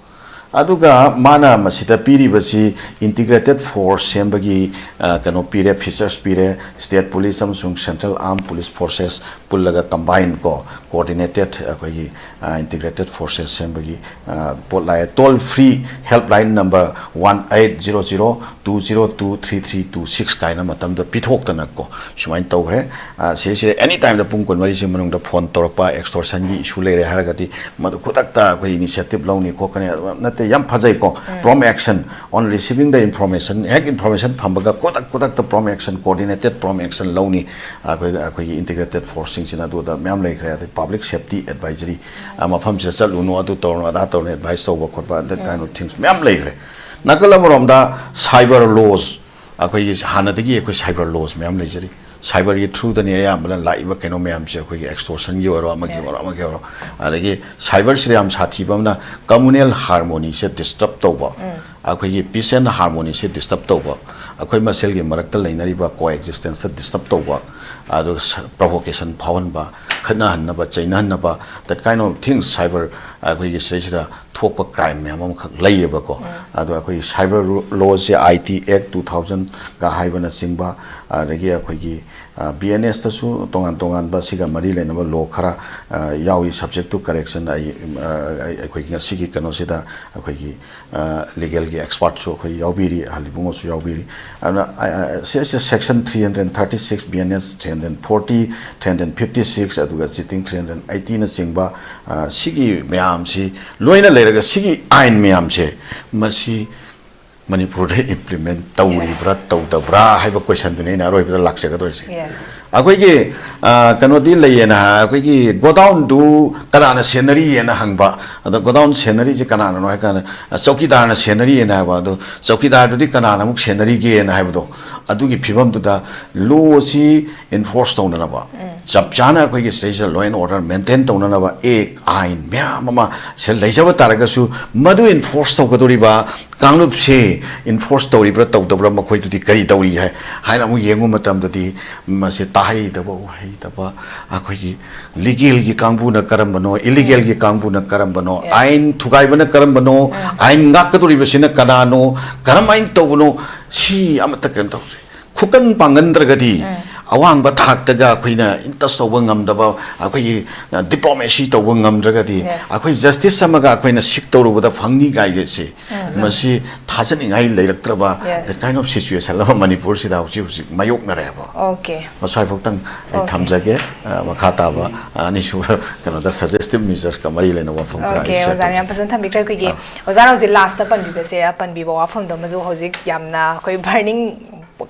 ꯑꯗꯨꯒ ꯃꯥꯅ ꯃꯁꯤꯗ ꯄꯤꯔꯤꯕꯁꯤ ꯏꯟꯇꯤꯒ꯭ꯔꯦꯇꯦꯠ ꯐꯣꯔꯁ ꯁꯦꯝꯕꯒꯤ, ꯑ, ꯀꯩꯅꯣ ꯄꯤꯔꯦ, ꯐꯤꯆꯔꯁ ꯄꯤꯔꯦ, ꯁ꯭ꯇꯦꯠ ꯄꯨꯂꯤꯁ ꯑꯃꯁꯨꯡ ꯁꯦꯟꯇ꯭ꯔꯦꯜ ꯑꯥꯔꯝ ꯄꯨꯂꯤꯁ ꯐꯣꯔꯁꯦꯁ ꯄꯨꯜꯂꯒ ꯀꯝꯕꯥꯏꯟ ꯀꯣ, ꯀꯣꯑꯣꯔꯗꯤꯅꯦꯇꯦꯠ ꯑꯩꯈꯣꯏꯒꯤ, ꯑ, ꯏꯟꯇꯤꯒ꯭ꯔꯦꯇꯦꯠ ꯐꯣꯔꯁꯦꯁ ꯁꯦꯝꯕꯒꯤ, ꯑ, ꯄꯣꯠ ꯂꯥꯛꯑꯦ꯫ Toll free helpline number one eight zero zero two zero two three three two six ꯀꯥꯏꯅ ꯃꯇꯝꯗ ꯄꯤꯊꯣꯛꯇꯅ ꯀꯣ, ꯁꯨꯃꯥꯏꯅ ꯇꯧꯈ꯭ꯔꯦ꯫ ꯑ, ꯁꯤꯁꯦ ꯑꯦꯅꯤ ꯇꯥꯏꯝꯗ ꯄꯨꯡ ꯀꯨꯟꯃꯔꯤꯁꯤ ꯃꯅꯨꯡꯗ ꯐꯣꯟ ꯇꯧꯔꯛꯄ, ꯑꯦꯛꯁꯇꯣꯔꯁꯟꯒꯤ ꯏꯁꯨ ꯂꯩꯔꯦ ꯍꯥꯏꯔꯒꯗꯤ ꯃꯗꯨ ꯈꯨꯗꯛꯇ ꯑꯩꯈꯣꯏ ꯏꯅꯤꯁꯤꯌꯦꯇꯤꯚ ꯂꯧꯅꯤ ꯈꯣꯠꯀꯅꯤ ꯍꯥꯏꯕ ꯅꯠꯇꯦ, ꯌꯥꯝ ꯐꯖꯩꯀꯣ꯫ Prompt action on receiving the information, ꯍꯦꯛ ꯏꯟꯐꯣꯔꯃꯦꯁꯟ ꯐꯪꯕꯒ ꯈꯨꯗꯛ ꯈꯨꯗꯛꯇ prompt action, coordinated prompt action ꯂꯧꯅꯤ꯫ ꯑꯩꯈꯣꯏ, ꯑꯩꯈꯣꯏꯒꯤ ꯏꯟꯇꯤꯒ꯭ꯔꯦꯇꯦꯠ ꯐꯣꯔꯁꯁꯤꯡꯁꯤꯅ ꯑꯗꯨꯗ ꯃꯌꯥꯝ ꯂꯩꯈ꯭ꯔꯦ꯫ ꯑꯗꯩ ꯄꯕ꯭ꯂꯤꯛ ꯁꯦꯐꯇꯤ ꯑꯦꯗꯚꯥꯏꯖꯔꯤ, ꯑ, ꯃꯐꯝꯁꯤꯗ ꯆꯠꯂꯨꯅꯨ, ꯑꯗꯨ ꯇꯧꯔꯨꯅꯨ, ꯑꯗꯥ ꯇꯧꯔꯨꯅꯨ, ꯑꯦꯗꯚꯥꯏꯁ ꯇꯧꯕ ꯈꯣꯠꯄ, that kind of things ꯃꯌꯥꯝ ꯂꯩꯈ꯭ꯔꯦ꯫ ꯅꯥꯀꯜ ꯑꯃꯔꯣꯝꯗ ꯁꯥꯏꯕꯔ ꯂꯣꯁ, ꯑꯩꯈꯣꯏꯒꯤ ꯍꯥꯟꯅꯗꯒꯤ ꯑꯩꯈꯣꯏ cyber laws ꯃꯌꯥꯝ ꯂꯩꯖꯔꯤ꯫ Cyberꯒꯤ throughꯗꯅꯤ ꯑꯌꯥꯝꯕꯅ ꯂꯥꯛꯏꯕ ꯀꯩꯅꯣ ꯃꯌꯥꯝꯁꯦ, ꯑꯩꯈꯣꯏꯒꯤ extortionꯒꯤ ꯑꯣꯏꯔꯣ, ꯑꯃꯒꯤ Yes. ꯑꯣꯏꯔꯣ, ꯑꯃꯒꯤ ꯑꯣꯏꯔꯣ꯫ ꯑꯗꯒꯤ cyberꯁꯤꯗ ꯌꯥꯝ ꯁꯥꯊꯤꯕ ꯑꯃꯅ communal harmonyꯁꯦ disturb ꯇꯧꯕ, ꯑꯩꯈꯣꯏꯒꯤ peace and harmonyꯁꯦ disturb ꯇꯧꯕ, ꯑꯩꯈꯣꯏ ꯃꯁꯦꯜꯒꯤ ꯃꯔꯛꯇ ꯂꯩꯅꯔꯤꯕ coexistenceꯇ disturb ꯇꯧꯕ, ꯑꯗꯨꯒ ꯁ-, provocation ꯐꯥꯎꯍꯟꯕ, ꯈꯠꯅꯍꯟꯅꯕ, ꯆꯩꯅꯍꯟꯅꯕ, that kind of things cyber ꯑꯩꯈꯣꯏꯒꯤ ꯁꯤꯗꯩꯁꯤꯗ ꯊꯣꯛꯄ crime ꯃꯌꯥꯝ ꯑꯃꯈꯛ ꯂꯩꯌꯦꯕꯀꯣ꯫ ꯑꯗꯣ ꯑꯩꯈꯣꯏꯒꯤ cyber ro-, lawꯁꯦ I T Act two thousandꯒ ꯍꯥꯏꯕꯅꯆꯤꯡꯕ, ꯑꯗꯒꯤ ꯑꯩꯈꯣꯏꯒꯤ, ꯑ, B N Sꯇꯁꯨ ꯇꯣꯉꯥꯟ ꯇꯣꯉꯥꯟꯕ ꯁꯤꯒ ꯃꯔꯤ ꯂꯩꯅꯕ law ꯈꯔ, ꯑ, ꯌꯥꯎꯏ, subject to correction꯫ ꯑꯩ, ꯑ, ꯑꯩ, ꯑꯩꯈꯣꯏꯒꯤ ꯉꯁꯤꯒꯤ ꯀꯩꯅꯣꯁꯤꯗ ꯑꯩꯈꯣꯏꯒꯤ, ꯑ, legalꯒꯤ expertꯁꯨ ꯑꯩꯈꯣꯏ ꯌꯥꯎꯕꯤꯔꯤ, ꯑꯍꯜ ꯏꯕꯨꯡꯉꯣꯁꯨ ꯌꯥꯎꯕꯤꯔꯤ꯫ ꯑꯗꯨꯅ, ꯑ, ꯑ, ꯁꯤ, ꯁꯤ section three hundred thirty-six B N S, three hundred forty, three hundred fifty-six, ꯑꯗꯨꯒ cheating three hundred eightyꯅꯆꯤꯡꯕ, ꯑ, ꯁꯤꯒꯤ ꯃꯌꯥꯝꯁꯤ ꯂꯣꯏꯅ ꯂꯩꯔꯒ, ꯁꯤꯒꯤ ꯑꯥꯏꯟ ꯃꯌꯥꯝꯁꯦ ꯃꯁꯤ ꯃꯅꯤꯄꯨꯔꯗ implement ꯇꯧꯔꯤꯕ꯭ꯔꯥ, Yes. ꯇꯧꯗꯕ꯭ꯔꯥ ꯍꯥꯏꯕ questionꯗꯨꯅꯤ ꯑꯩꯅ ꯑꯔꯣꯏꯕꯗ ꯂꯥꯛꯆꯒꯗꯣꯏꯁꯦ꯫ Yes. ꯑꯩꯈꯣꯏꯒꯤ, ꯑ, ꯀꯩꯅꯣꯗꯤ ꯂꯩꯌꯦꯅ ꯍꯥꯏ, ꯑꯩꯈꯣꯏꯒꯤ godownꯗꯨ ꯀꯅꯥꯅ ꯁꯦꯟꯅꯔꯤꯌꯦꯅ ꯍꯪꯕ꯫ ꯑꯗꯣ godown ꯁꯦꯟꯅꯔꯤꯁꯦ ꯀꯅꯥꯅꯅꯣ ꯍꯥꯏ ꯀꯥꯟꯗ, ꯑ, ꯆꯧꯀꯤꯗꯥꯔꯅ ꯁꯦꯟꯅꯔꯤꯌꯦꯅ ꯍꯥꯏꯕ꯫ ꯑꯗꯣ ꯆꯧꯀꯤꯗꯥꯔꯗꯨꯗꯤ ꯀꯅꯥꯅ ꯑꯃꯨꯛ ꯁꯦꯟꯅꯔꯤꯒꯦꯅ ꯍꯥꯏꯕꯗꯣ, ꯑꯗꯨꯒꯤ ꯐꯤꯕꯝꯗꯨꯗ lawꯁꯤ enforce ꯇꯧꯅꯅꯕ, ꯆꯞ ꯆꯥꯅ ꯑꯩꯈꯣꯏꯒꯤ ꯁꯤꯗꯩꯁꯤꯗ law and order maintain ꯇꯧꯅꯅꯕ act, ꯑꯥꯏꯟ ꯃꯌꯥꯝ ꯑꯃ ꯁꯦ ꯂꯩꯖꯕ ꯇꯥꯔꯒꯁꯨ, ꯃꯗꯨ enforce ꯇꯧꯒꯗꯧꯔꯤꯕ ꯀꯥꯡꯂꯨꯞꯁꯦ enforce ꯇꯧꯔꯤꯕ꯭ꯔꯥ ꯇꯧꯗꯕ꯭ꯔꯥ, ꯃꯈꯣꯏꯗꯨꯗꯤ ꯀꯔꯤ ꯇꯧꯔꯤ ꯍꯥꯏ, ꯍꯥꯏꯅ ꯑꯃꯨꯛ ꯌꯦꯡꯕ ꯃꯇꯝꯗꯗꯤ, ꯃꯁꯤ ꯇꯥꯍꯩꯗꯕ, ꯎꯍꯩꯗꯕ, ꯑꯩꯈꯣꯏꯒꯤ legalꯒꯤ ꯀꯥꯡꯕꯨꯅ ꯀꯔꯝꯕꯅꯣ, illegalꯒꯤ ꯀꯥꯡꯕꯨꯅ ꯀꯔꯝꯕꯅꯣ, Yes. ꯑꯥꯏꯟ ꯊꯨꯒꯥꯏꯕꯅ ꯀꯔꯝꯕꯅꯣ, ꯑꯥꯏꯟ ꯉꯥꯛꯀꯗꯧꯔꯤꯕꯁꯤꯅ ꯀꯅꯥꯅꯣ, ꯀꯔꯝꯍꯥꯏꯅ ꯇꯧꯕꯅꯣ, ꯁꯤ ꯑꯃꯠꯇ ꯀꯩꯅꯣ ꯇꯧꯁꯦ꯫ ꯈꯨꯀꯟ ꯄꯥꯡꯒꯟꯗ꯭ꯔꯒꯗꯤ, ꯑꯋꯥꯡꯕ ꯊꯥꯛꯇꯒ ꯑꯩꯈꯣꯏꯅ in touch ꯇꯧꯕ ꯉꯝꯗꯕ, ꯑꯩꯈꯣꯏꯒꯤ, ꯑ, diplomacy ꯇꯧꯕ ꯉꯝꯗ꯭ꯔꯒꯗꯤ, Yes. ꯑꯩꯈꯣꯏ justice ꯑꯃꯒ ꯑꯩꯈꯣꯏꯅ seek ꯇꯧꯔꯨꯕꯗ ꯐꯪꯅꯤ ꯀꯥꯏꯒꯁꯦ, ꯃꯁꯤ ꯊꯥꯖꯅꯤꯡꯉꯥꯏ ꯂꯩꯔꯛꯇ꯭ꯔꯕ Yes. that kind of situation ꯑꯃ ꯃꯅꯤꯄꯨꯔꯁꯤꯗ ꯍꯧꯖꯤꯛ ꯍꯧꯖꯤꯛ ꯃꯥꯌꯣꯛꯅꯔꯦꯕ꯫ Okay. ꯃꯁ꯭ꯋꯥꯏꯐꯥꯎꯇꯪ ꯑꯩ Okay. ꯊꯝꯖꯒꯦ꯫ ꯑ, ꯃꯈꯥ ꯇꯥꯕ, ꯑ, ꯑꯅꯤꯁꯨꯕ ꯀꯩꯅꯣꯗ suggestive measuresꯀ ꯃꯔꯤ ꯂꯩꯅꯕ ꯋꯥꯐꯝ ꯈꯔ Okay, ꯑꯩ share ꯑꯣꯖꯥꯅ ꯌꯥꯝ ꯇꯧꯖꯒꯦ꯫ ꯐꯖꯅ ꯊꯝꯕꯤꯈ꯭ꯔꯦ꯫ ꯑꯩꯈꯣꯏꯒꯤ ꯑꯥ꯫ ꯑꯣꯖꯥꯅ ꯍꯧꯖꯤꯛ lastꯇ ꯄꯟꯕꯤꯕꯁꯦ, ꯄꯟꯕꯤꯕ ꯋꯥꯐꯝꯗꯣ ꯑꯃꯁꯨ ꯍꯧꯖꯤꯛ ꯌꯥꯝꯅ ꯑꯩꯈꯣꯏ burning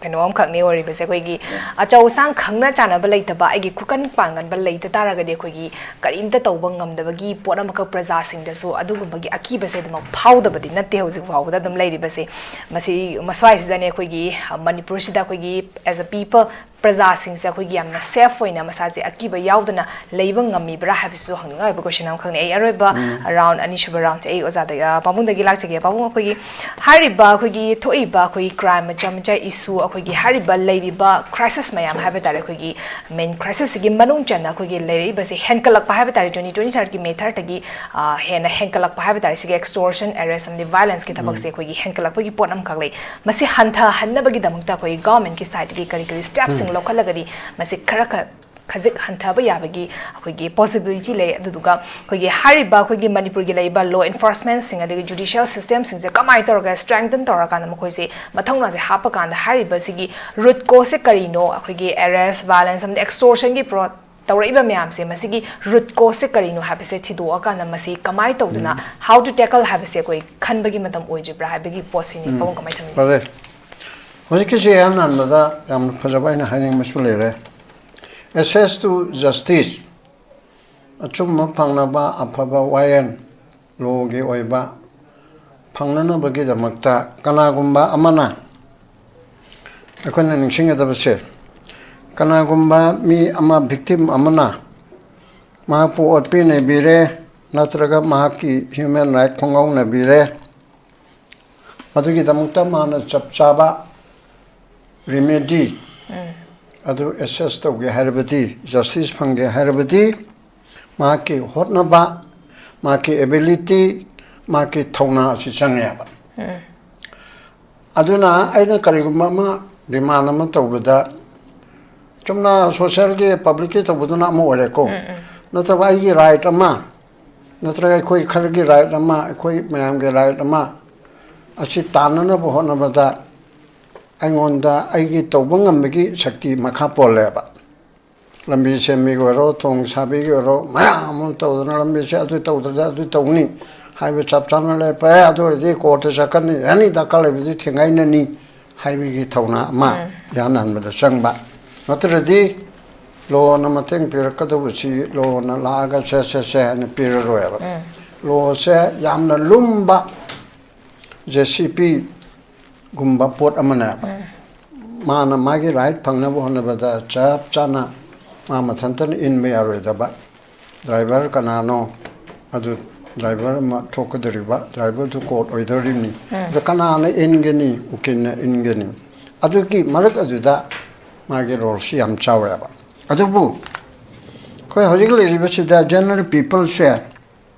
ꯀꯩꯅꯣ ꯑꯃꯈꯛꯅꯦ ꯑꯣꯏꯔꯤꯕꯁꯦ꯫ ꯑꯩꯈꯣꯏꯒꯤ ꯑꯆꯧ ꯑꯁꯥꯡ ꯈꯪꯅ ꯆꯥꯟꯅꯕ ꯂꯩꯇꯕ, ꯑꯩꯒꯤ ꯈꯨꯀꯟ ꯄꯥꯡꯒꯟꯕ ꯂꯩꯇ ꯇꯥꯔꯒꯗꯤ ꯑꯩꯈꯣꯏꯒꯤ ꯀꯔꯤꯝꯇ ꯇꯧꯕ ꯉꯝꯗꯕꯒꯤ ꯄꯣꯠ ꯑꯃꯈꯛ ꯄ꯭ꯔꯖꯥꯁꯤꯡꯗꯁꯨ ꯑꯗꯨꯒꯨꯝꯕꯒꯤ ꯑꯀꯤꯕꯁꯦ ꯑꯗꯨꯃꯛ ꯐꯥꯎꯗꯕꯗꯤ ꯅꯠꯇꯦ ꯍꯧꯖꯤꯛ ꯐꯥꯎꯕꯗ ꯑꯗꯨꯝ ꯂꯩꯔꯤꯕꯁꯦ꯫ ꯃꯁꯤ ꯃꯁ꯭ꯋꯥꯏꯁꯤꯗꯅꯦ ꯑꯩꯈꯣꯏꯒꯤ ꯃꯅꯤꯄꯨꯔꯁꯤꯗ ꯑꯩꯈꯣꯏꯒꯤ as a people ꯄ꯭ꯔꯖꯥꯁꯤꯡꯁꯦ ꯑꯩꯈꯣꯏꯒꯤ ꯌꯥꯝꯅ safe ꯑꯣꯏꯅ ꯃꯁꯥꯁꯦ ꯑꯀꯤꯕ ꯌꯥꯎꯗꯅ ꯂꯩꯕ ꯉꯝꯃꯤꯕ꯭ꯔꯥ ꯍꯥꯏꯕꯁꯤꯁꯨ ꯍꯪꯅꯤꯡꯉꯥꯏ ꯑꯣꯏꯕ question ꯑꯃꯈꯛꯅꯦ꯫ ꯑꯩ ꯑꯔꯣꯏꯕ round, ꯑꯅꯤꯁꯨꯕ roundꯁꯦ ꯑꯩ ꯑꯣꯖꯥꯗ, ꯑ, ꯄꯥꯕꯨꯡꯗꯒꯤ ꯂꯥꯛꯆꯒꯦ꯫ ꯄꯥꯕꯨꯡ, ꯑꯩꯈꯣꯏꯒꯤ ꯍꯥꯏꯔꯤꯕ ꯑꯩꯈꯣꯏꯒꯤ ꯊꯣꯛꯏꯕ ꯑꯩꯈꯣꯏꯒꯤ crime ꯃꯆꯥ ꯃꯆꯥ issue, ꯑꯩꯈꯣꯏꯒꯤ ꯍꯥꯏꯔꯤꯕ ꯂꯩꯔꯤꯕ crisis ꯃꯌꯥꯝ ꯍꯥꯏꯕ ꯇꯥꯔꯦ, ꯑꯩꯈꯣꯏꯒꯤ main crisisꯁꯤꯒꯤ ꯃꯅꯨꯡ ꯆꯟꯅ ꯑꯩꯈꯣꯏꯒꯤ ꯂꯩꯔꯛꯏꯕꯁꯦ ꯍꯦꯟꯀꯠꯂꯛꯄ ꯍꯥꯏꯕ ꯇꯥꯔꯦ, twenty twenty-thirdꯒꯤ May thirdꯇꯒꯤ, ꯑ, ꯍꯦꯟꯅ ꯍꯦꯟꯀꯠꯂꯛꯄ ꯍꯥꯏꯕ ꯇꯥꯔꯦ꯫ ꯁꯤꯒꯤ extortion, arrest ꯑꯃꯗꯤ violenceꯀꯤ ꯊꯕꯛꯁꯦ ꯑꯩꯈꯣꯏꯒꯤ ꯍꯦꯟꯀꯠꯂꯛꯄꯒꯤ ꯄꯣꯠ ꯑꯃꯈꯛ ꯂꯩ꯫ ꯃꯁꯤ ꯍꯟꯊꯍꯟꯅꯕꯒꯤꯗꯃꯛꯇ ꯑꯩꯈꯣꯏꯒꯤ governmentꯀꯤ sideꯇꯒꯤ ꯀꯔꯤ ꯀꯔꯤ stepꯁꯤꯡ ꯂꯧꯈꯠꯂꯒꯗꯤ ꯃꯁꯤ ꯈꯔ ꯈ-, ꯈꯖꯤꯛ ꯍꯟꯊꯕ ꯌꯥꯕꯒꯤ ꯑꯩꯈꯣꯏꯒꯤ possibility ꯂꯩ꯫ ꯑꯗꯨꯗꯨꯒ ꯑꯩꯈꯣꯏꯒꯤ ꯍꯥꯏꯔꯤꯕ ꯑꯩꯈꯣꯏꯒꯤ ꯃꯅꯤꯄꯨꯔꯒꯤ ꯂꯩꯔꯤꯕ law enforcementꯁꯤꯡ ꯑꯗꯒꯤ judicial systemꯁꯤꯡꯁꯦ ꯀꯃꯥꯏꯅ ꯇꯧꯔꯒ strengthen ꯇꯧꯔꯀꯥꯟꯗ ꯃꯈꯣꯏꯁꯦ ꯃꯊꯧꯅꯥꯁꯦ ꯍꯥꯞꯄꯀꯥꯟꯗ ꯍꯥꯏꯔꯤꯕꯁꯤꯒꯤ root causeꯁꯦ ꯀꯔꯤꯅꯣ, ꯑꯩꯈꯣꯏꯒꯤ arrest, violence ꯑꯃꯗꯤ extortionꯒꯤ ꯄ꯭ꯔꯣ-, ꯇꯧꯔꯛꯏꯕ ꯃꯌꯥꯝꯁꯦ ꯃꯁꯤꯒꯤ root causeꯁꯦ ꯀꯔꯤꯅꯣ ꯍꯥꯏꯕꯁꯦ ꯊꯤꯗꯣꯛꯑꯀꯥꯟꯗ ꯃꯁꯤ ꯀꯃꯥꯏꯅ ꯇꯧꯗꯅ how to tackle ꯍꯥꯏꯕꯁꯦ ꯑꯩꯈꯣꯏ ꯈꯟꯕꯒꯤ ꯃꯇꯝ ꯑꯣꯏꯗ꯭ꯔꯤꯕ꯭ꯔꯥ ꯍꯥꯏꯕꯒꯤ ꯄꯣꯠꯁꯤꯅꯤ꯫ ꯄꯥꯕꯨꯡ ꯀꯃꯥꯏꯅ ꯊꯝꯕꯤꯅꯤ? ꯐꯔꯦ, ꯍꯧꯖꯤꯛꯀꯤꯁꯦ ꯏꯍꯥꯟ ꯍꯥꯟꯕꯗ ꯌꯥꯝꯅ ꯐꯖꯕ ꯑꯩꯅ ꯍꯥꯏꯅꯤꯡꯕꯁꯨ ꯂꯩꯔꯦ꯫ Access to justice, ꯑꯆꯨꯝꯕ ꯐꯪꯅꯕ, ꯑꯐꯕ ꯋꯥꯌꯦꯜ, lawꯒꯤ ꯑꯣꯏꯕ ꯐꯪꯅꯅꯕꯒꯤꯗꯃꯛꯇ ꯀꯅꯥꯒꯨꯝꯕ ꯑꯃꯅ, ꯑꯩꯈꯣꯏꯅ ꯅꯤꯡꯁꯤꯡꯒꯗꯕꯁꯦ, ꯀꯅꯥꯒꯨꯝꯕ ꯃꯤ ꯑꯃ, victim ꯑꯃꯅ ꯃꯍꯥꯛꯄꯨ ꯑꯣꯠꯄꯤ ꯅꯩꯕꯤꯔꯦ, ꯅꯠꯇ꯭ꯔꯒ ꯃꯍꯥꯛꯀꯤ human right ꯈꯣꯡꯒꯥꯎꯅꯕꯤꯔꯦ, ꯃꯗꯨꯒꯤꯗꯃꯛꯇ ꯃꯥꯅ ꯆꯞ ꯆꯥꯕ remedy ꯑꯗꯨ access ꯇꯧꯒꯦ ꯍꯥꯏꯔꯕꯗꯤ, justice ꯐꯪꯒꯦ ꯍꯥꯏꯔꯕꯗꯤ, ꯃꯍꯥꯛꯀꯤ ꯍꯣꯠꯅꯕ, ꯃꯍꯥꯛꯀꯤ ability, ꯃꯍꯥꯛꯀꯤ ꯊꯧꯅꯥ ꯑꯁꯤ ꯆꯪꯉꯦꯕ꯫ ꯑꯗꯨꯅ ꯑꯩꯅ ꯀꯔꯤꯒꯨꯝꯕ ꯑꯃ demand ꯑꯃ ꯇꯧꯕꯗ, ꯆꯨꯝꯅ socialꯒꯤ, publicꯀꯤ ꯇꯧꯕꯗꯨꯅ ꯑꯃ ꯑꯣꯏꯔꯦꯀꯣ, ꯅꯠꯇ꯭ꯔꯒ ꯑꯩꯒꯤ right ꯑꯃ, ꯅꯠꯇ꯭ꯔꯒ ꯑꯩꯈꯣꯏ ꯈꯔꯒꯤ right ꯑꯃ, ꯑꯩꯈꯣꯏ ꯃꯌꯥꯝꯒꯤ right ꯑꯃ ꯑꯁꯤ ꯇꯥꯟꯅꯅꯕ ꯍꯣꯠꯅꯕꯗ ꯑꯩꯉꯣꯟꯗ ꯑꯩꯒꯤ ꯇꯧꯕ ꯉꯝꯕꯒꯤ ꯁꯛꯇꯤ ꯃꯈꯥ ꯄꯣꯜꯂꯦꯕ꯫ ꯂꯝꯕꯤ ꯁꯦꯝꯕꯒꯤ ꯑꯣꯏꯔꯣ, ꯊꯣꯡ ꯁꯥꯕꯒꯤ ꯑꯣꯏꯔꯣ, ꯃꯌꯥꯝ ꯑꯃ ꯇꯧꯗꯅ ꯂꯝꯕꯤꯁꯦ ꯑꯗꯨ ꯇꯧꯗ꯭ꯔꯗꯤ ꯑꯗꯨ ꯇꯧꯅꯤ ꯍꯥꯏꯕ ꯆꯞ ꯆꯥꯅ ꯂꯩꯔꯦ꯫ ꯐꯔꯦ, ꯑꯗꯨ ꯑꯣꯏꯔꯗꯤ courtꯇ ꯆꯠꯀꯅꯤ, any ꯗꯔꯀꯥꯔ ꯂꯩꯕꯗꯤ ꯊꯦꯡꯒꯥꯏꯅꯅꯤ ꯍꯥꯏꯕꯒꯤ ꯊꯧꯅꯥ ꯑꯃ ꯌꯥꯅꯍꯟꯕꯗ ꯆꯪꯕ꯫ ꯅꯠꯇ꯭ꯔꯗꯤ ꯂꯣꯅ ꯃꯇꯦꯡ ꯄꯤꯔꯛꯀꯗꯧꯕꯁꯤ ꯂꯣꯅ ꯂꯥꯛꯑꯒ ꯁꯦ ꯁꯦ ꯁꯦ ꯍꯥꯏꯅ ꯄꯤꯔꯔꯣꯏꯕ꯫ ꯂꯣꯁꯦ ꯌꯥꯝꯅ ꯂꯨꯝꯕ ꯖꯦ ꯁꯤ ꯄꯤꯒꯨꯝꯕ ꯄꯣꯠ ꯑꯃꯅꯦꯕ꯫ ꯃꯥꯅ ꯃꯥꯒꯤ ꯔꯥꯏꯠ ꯐꯪꯅꯕ ꯍꯣꯠꯅꯕꯗ ꯆꯞ ꯆꯥꯅ ꯃꯥ ꯃꯊꯟꯇꯅ ꯏꯟꯕ ꯌꯥꯔꯣꯏꯗꯕ꯫ ꯗ꯭ꯔꯥꯏꯚꯔ ꯀꯅꯥꯅꯣ? ꯑꯗꯨ ꯗ꯭ꯔꯥꯏꯚꯔ ꯑꯃ ꯊꯣꯛꯀꯗꯧꯔꯤꯕ, ꯗ꯭ꯔꯥꯏꯚꯔꯗꯨ ꯀꯣꯔꯠ ꯑꯣꯏꯗꯧꯔꯤꯕꯅꯤ꯫ ꯑꯗꯣ ꯀꯅꯥꯅ ꯏꯟꯒꯅꯤ? ꯎꯀꯤꯜꯅ ꯏꯟꯒꯅꯤ꯫ ꯑꯗꯨꯒꯤ ꯃꯔꯛ ꯑꯗꯨꯗ ꯃꯥꯒꯤ ꯔꯣꯜꯁꯤ ꯌꯥꯝ ꯆꯥꯎꯋꯦꯕ꯫ ꯑꯗꯨꯕꯨ ꯑꯩꯈꯣꯏ ꯍꯧꯖꯤꯛ ꯂꯩꯔꯤꯕꯁꯤꯗ ꯖꯦꯅꯔꯦꯜ ꯄꯤꯄꯜꯁꯦ,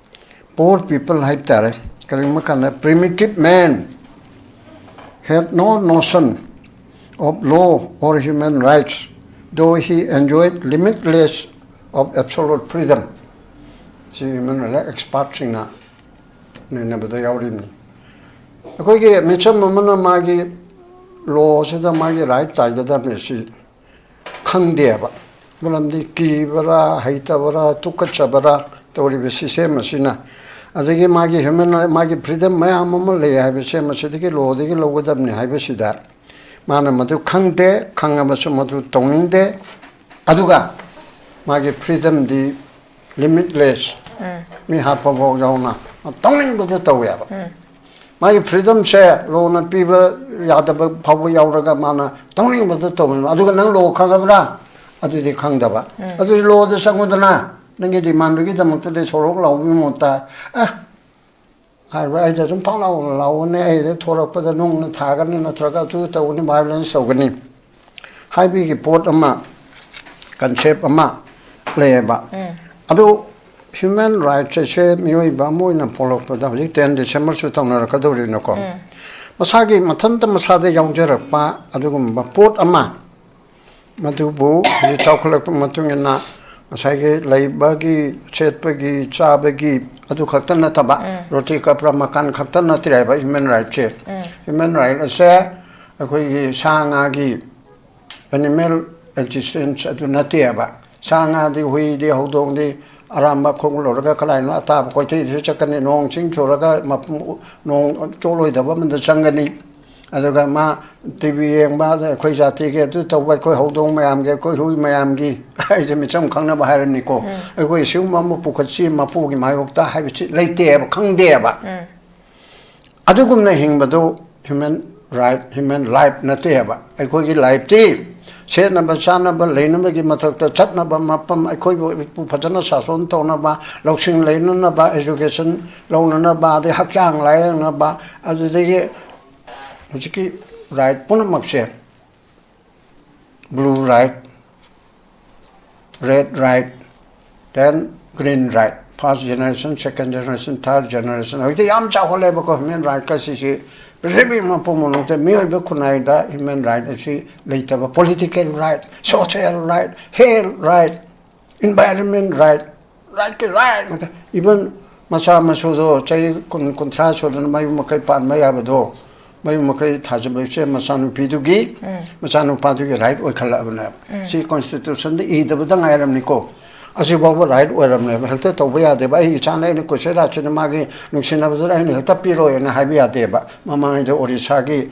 ꯄꯣꯔ ꯄꯤꯄꯜ ꯍꯥꯏꯕ ꯇꯥꯔꯦ, ꯀꯔꯤꯒꯨꯝꯕ ꯀꯥꯟꯗ primitive man had no notion of law or human rights, though he enjoyed limitless of absolute freedom꯫ ꯁꯤ ꯍ꯭ꯌꯨꯃꯦꯟ ꯔꯥꯏꯠ ꯑꯦꯛꯁꯄꯥꯔꯠꯁꯤꯡꯅ ꯅꯩꯅꯕꯗ ꯌꯥꯎꯔꯤꯕꯅꯤ꯫ ꯑꯩꯈꯣꯏꯒꯤ ꯃꯤꯆꯝ ꯑꯃꯅ ꯃꯥꯒꯤ ꯂꯣꯁꯤꯗ ꯃꯥꯒꯤ ꯔꯥꯏꯠ ꯇꯥꯏꯒꯗꯕꯅꯤ ꯁꯤ ꯈꯪꯗꯦꯕ꯫ ꯃꯔꯝꯗꯤ ꯀꯤꯕꯔꯥ, ꯍꯩꯇꯕꯔꯥ, ꯇꯨꯀꯠꯆꯕꯔꯥ ꯇꯧꯔꯤꯕ ꯁꯤꯁꯇꯦꯝ ꯑꯁꯤꯅ꯫ ꯑꯗꯒꯤ ꯃꯥꯒꯤ ꯍ꯭ꯌꯨꯃꯦꯟ ꯔꯥꯏꯠ, ꯃꯥꯒꯤ ꯐ꯭ꯔꯤꯗꯝ ꯃꯌꯥꯝ ꯑꯃ ꯂꯩ ꯍꯥꯏꯕꯁꯦ ꯃꯁꯤꯗꯒꯤ ꯂꯣꯗꯒꯤ ꯂꯧꯒꯗꯕꯅꯤ ꯍꯥꯏꯕꯁꯤꯗ ꯃꯥꯅ ꯃꯗꯨ ꯈꯪꯗꯦ, ꯈꯪꯉꯕꯁꯨ ꯃꯗꯨ ꯇꯧꯅꯤꯡꯗꯦ꯫ ꯑꯗꯨꯒ ꯃꯥꯒꯤ ꯐ꯭ꯔꯤꯗꯝꯗꯤ ꯂꯤꯃꯤꯠꯂꯦꯁ, ꯃꯤ ꯍꯥꯠꯄꯐꯥꯎ ꯌꯥꯎꯅ ꯇꯧꯅꯤꯡꯕꯗ ꯇꯧꯋꯦꯕ꯫ ꯃꯥꯒꯤ ꯐ꯭ꯔꯤꯗꯝꯁꯦ ꯂꯣꯅ ꯄꯤꯕ ꯌꯥꯗꯕ ꯐꯥꯎꯕ ꯌꯥꯎꯔꯒ ꯃꯥꯅ ꯇꯧꯅꯤꯡꯕꯗ ꯇꯧꯅꯤꯡꯕ꯫ ꯑꯗꯨꯒ ꯅꯪ ꯂꯣ ꯈꯪꯉꯕ꯭ꯔꯥ? ꯑꯗꯨꯗꯤ ꯈꯪꯗꯕ꯫ ꯑꯗꯨꯗꯤ ꯂꯣꯗ ꯆꯪꯉꯨꯗꯅ ꯅꯪꯒꯤ ꯗꯤꯃꯥꯟꯗꯨꯒꯤꯗꯃꯛꯇꯗꯤ ꯁꯣꯔꯣꯛ ꯂꯥꯎꯕꯒꯤ ꯃꯍꯨꯠꯇ, ꯑꯦ, ꯍꯥꯏꯕ ꯑꯩꯗ ꯑꯗꯨꯝ ꯄꯪꯂꯥꯎ ꯂꯥꯎꯒꯅꯤ, ꯑꯩꯗ ꯊꯣꯔꯛꯄꯗ ꯅꯨꯡꯅ ꯊꯥꯒꯅꯤ, ꯅꯠꯇ꯭ꯔꯒ ꯑꯗꯨ ꯇꯧꯒꯅꯤ, ꯚꯥꯏꯑꯣꯂꯦꯟꯁ ꯇꯧꯒꯅꯤ ꯍꯥꯏꯕꯒꯤ ꯄꯣꯠ ꯑꯃ, ꯀꯟꯁꯦꯞ ꯑꯃ ꯂꯩꯌꯦꯕ꯫ ꯑꯗꯨ ꯍ꯭ꯌꯨꯃꯦꯟ ꯔꯥꯏꯠꯁ ꯑꯁꯦ ꯃꯤꯑꯣꯏꯕ ꯑꯃ ꯑꯣꯏꯅ ꯄꯣꯛꯂꯛꯄꯗ ꯍꯧꯖꯤꯛ ꯇꯦꯟ ꯗꯤꯁꯦꯝꯕꯔꯁꯨ ꯇꯧꯅꯔꯛꯀꯗꯧꯔꯤꯅꯀꯣ꯫ ꯃꯁꯥꯒꯤ ꯃꯊꯟꯇ ꯃꯁꯥꯗ ꯌꯥꯎꯖꯔꯛꯄ ꯑꯗꯨꯒꯨꯝꯕ ꯄꯣꯠ ꯑꯃ, ꯃꯗꯨꯕꯨ ꯍꯧꯖꯤꯛ ꯆꯥꯎꯈꯠꯂꯛꯄ ꯃꯇꯨꯡ ꯏꯟꯅ ꯉꯁꯥꯏꯒꯤ ꯂꯩꯕꯒꯤ, ꯁꯦꯠꯄꯒꯤ, ꯆꯥꯕꯒꯤ ꯑꯗꯨ ꯈꯛꯇ ꯅꯠꯇꯕ, ꯔꯣꯇꯤ ꯀꯄ꯭ꯔꯥ ꯃꯀꯥꯟ ꯈꯛꯇ ꯅꯠꯇ꯭ꯔꯦꯕ ꯍ꯭ꯌꯨꯃꯦꯟ ꯔꯥꯏꯠꯁꯦ꯫ ꯍ꯭ꯌꯨꯃꯦꯟ ꯔꯥꯏꯠ ꯑꯁꯦ ꯑꯩꯈꯣꯏꯒꯤ ꯁꯥ ꯉꯥꯒꯤ ꯑꯦꯅꯤꯃꯦꯜ ꯑꯦꯛꯖꯤꯁꯇꯦꯟꯁ ꯑꯗꯨ ꯅꯠꯇꯦꯕ꯫ ꯁꯥ ꯉꯥꯗꯤ, ꯍꯨꯏꯗꯤ, ꯍꯧꯗꯣꯡꯗꯤ ꯑꯔꯥꯝꯕ ꯈꯣꯡꯂꯨꯔꯒ ꯀꯗꯥꯏꯅꯣ ꯑꯇꯥꯕ ꯀꯣꯏꯊꯩꯗꯁꯨ ꯆꯠꯀꯅꯤ, ꯅꯣꯡ ꯆꯤꯡ ꯆꯨꯔꯒ ꯃꯄꯨ-, ꯅꯣꯡ ꯆꯣꯠꯂꯣꯏꯗꯕ ꯑꯃꯗ ꯆꯪꯒꯅꯤ꯫ ꯑꯗꯨꯒ ꯃꯥ ꯇꯤ ꯚꯤ ꯌꯦꯡꯕ, ꯑꯗ ꯑꯩꯈꯣꯏ ꯖꯥꯇꯤꯒꯤ ꯑꯗꯨ ꯇꯧꯕ, ꯑꯩꯈꯣꯏ ꯍꯧꯗꯣꯡ ꯃꯌꯥꯝꯒꯤ, ꯑꯩꯈꯣꯏ ꯍꯨꯏ ꯃꯌꯥꯝꯒꯤ, ꯑꯩꯁꯦ ꯃꯤꯆꯝ ꯈꯪꯅꯕ ꯍꯥꯏꯔꯅꯤꯀꯣ꯫ ꯑꯩꯈꯣꯏ ꯁꯤꯒꯨꯝꯕ ꯑꯃ ꯄꯨꯈꯠꯁꯤ ꯃꯄꯨꯒꯤ ꯃꯥꯌꯣꯛꯇ ꯍꯥꯏꯕꯁꯤ ꯂꯩꯇꯦꯕ, ꯈꯪꯗꯦꯕ꯫ ꯑꯗꯨꯒꯨꯝꯅ ꯍꯤꯡꯕꯗꯨ human right, human life ꯅꯠꯇꯦꯕ꯫ ꯑꯩꯈꯣꯏꯒꯤ lifeꯇꯤ ꯁꯦꯠꯅꯕ ꯆꯥꯅꯕ ꯂꯩꯅꯕꯒꯤ ꯃꯊꯛꯇ ꯆꯠꯅꯕ ꯃꯐꯝ, ꯑꯩꯈꯣꯏꯕꯨ ꯐꯖꯅ ꯁꯥꯁꯣꯟ ꯇꯧꯅꯕ, ꯂꯧꯁꯤꯡ ꯂꯩꯅꯅꯕ, education ꯂꯧꯅꯅꯕ, ꯑꯗꯩ ꯍꯛꯆꯥꯡ ꯂꯥꯌꯦꯡꯅꯕ, ꯑꯗꯨꯗꯒꯤ ꯍꯧꯖꯤꯛꯀꯤ right ꯄꯨꯝꯅꯃꯛꯁꯦ, blue right, red right, then green right, first generation, second generation, third generation, ꯍꯧꯖꯤꯛꯇꯤ ꯌꯥꯝ ꯆꯥꯎꯈꯠꯂꯦꯕꯀꯣ꯫ Human right ꯀꯁꯤꯁꯤ ꯄ꯭ꯔꯤꯊꯤꯕꯤ ꯃꯄꯨꯝ ꯃꯅꯨꯡꯗ ꯃꯤꯑꯣꯏꯕ ꯈꯨꯟꯅꯥꯏꯗ human right ꯑꯁꯤ ꯂꯩꯇꯕ, political right, social right, health right, environment right, rightꯀꯤ right ꯉꯥꯛꯇ꯫ Even ꯃꯆꯥ ꯃꯁꯨꯗꯣ ꯆꯍꯤ ꯀꯨꯟ, ꯀꯨꯟꯊ꯭ꯔꯥ ꯁꯨꯗꯅ ꯃꯌꯨꯝ ꯃꯀꯩ ꯄꯥꯟꯕ ꯌꯥꯕꯗꯣ, ꯃꯌꯨꯝ ꯃꯀꯩ ꯊꯥꯖꯤꯟꯕꯁꯦ ꯃꯆꯥꯅꯨꯄꯤꯗꯨꯒꯤ, ꯃꯆꯥꯅꯨꯄꯥꯗꯨꯒꯤ right ꯑꯣꯏꯈꯠꯂꯛꯑꯕꯅꯦꯕ꯫ ꯁꯤ constitutionꯗ ꯏꯗꯕꯗ ꯉꯥꯏꯔꯝꯅꯤꯀꯣ꯫ ꯑꯁꯤꯐꯥꯎꯕ right ꯑꯣꯏꯔꯝꯅꯦꯕ꯫ ꯍꯦꯛꯇ ꯇꯧꯕ ꯌꯥꯗꯦꯕ꯫ "ꯑꯩ ꯏꯆꯥꯅ ꯑꯩꯅ ꯀꯣꯏꯆꯦꯜ ꯂꯥꯆꯦꯜꯅ ꯃꯥꯒꯤ ꯅꯨꯡꯁꯤꯅꯕꯗꯨꯗ ꯑꯩꯅ ꯍꯦꯛꯇ ꯄꯤꯔꯣꯏꯅ" ꯍꯥꯏꯕ ꯌꯥꯗꯦꯕ꯫ ꯃꯃꯥꯡꯉꯩꯗ ꯑꯣꯔꯤꯁꯥꯒꯤ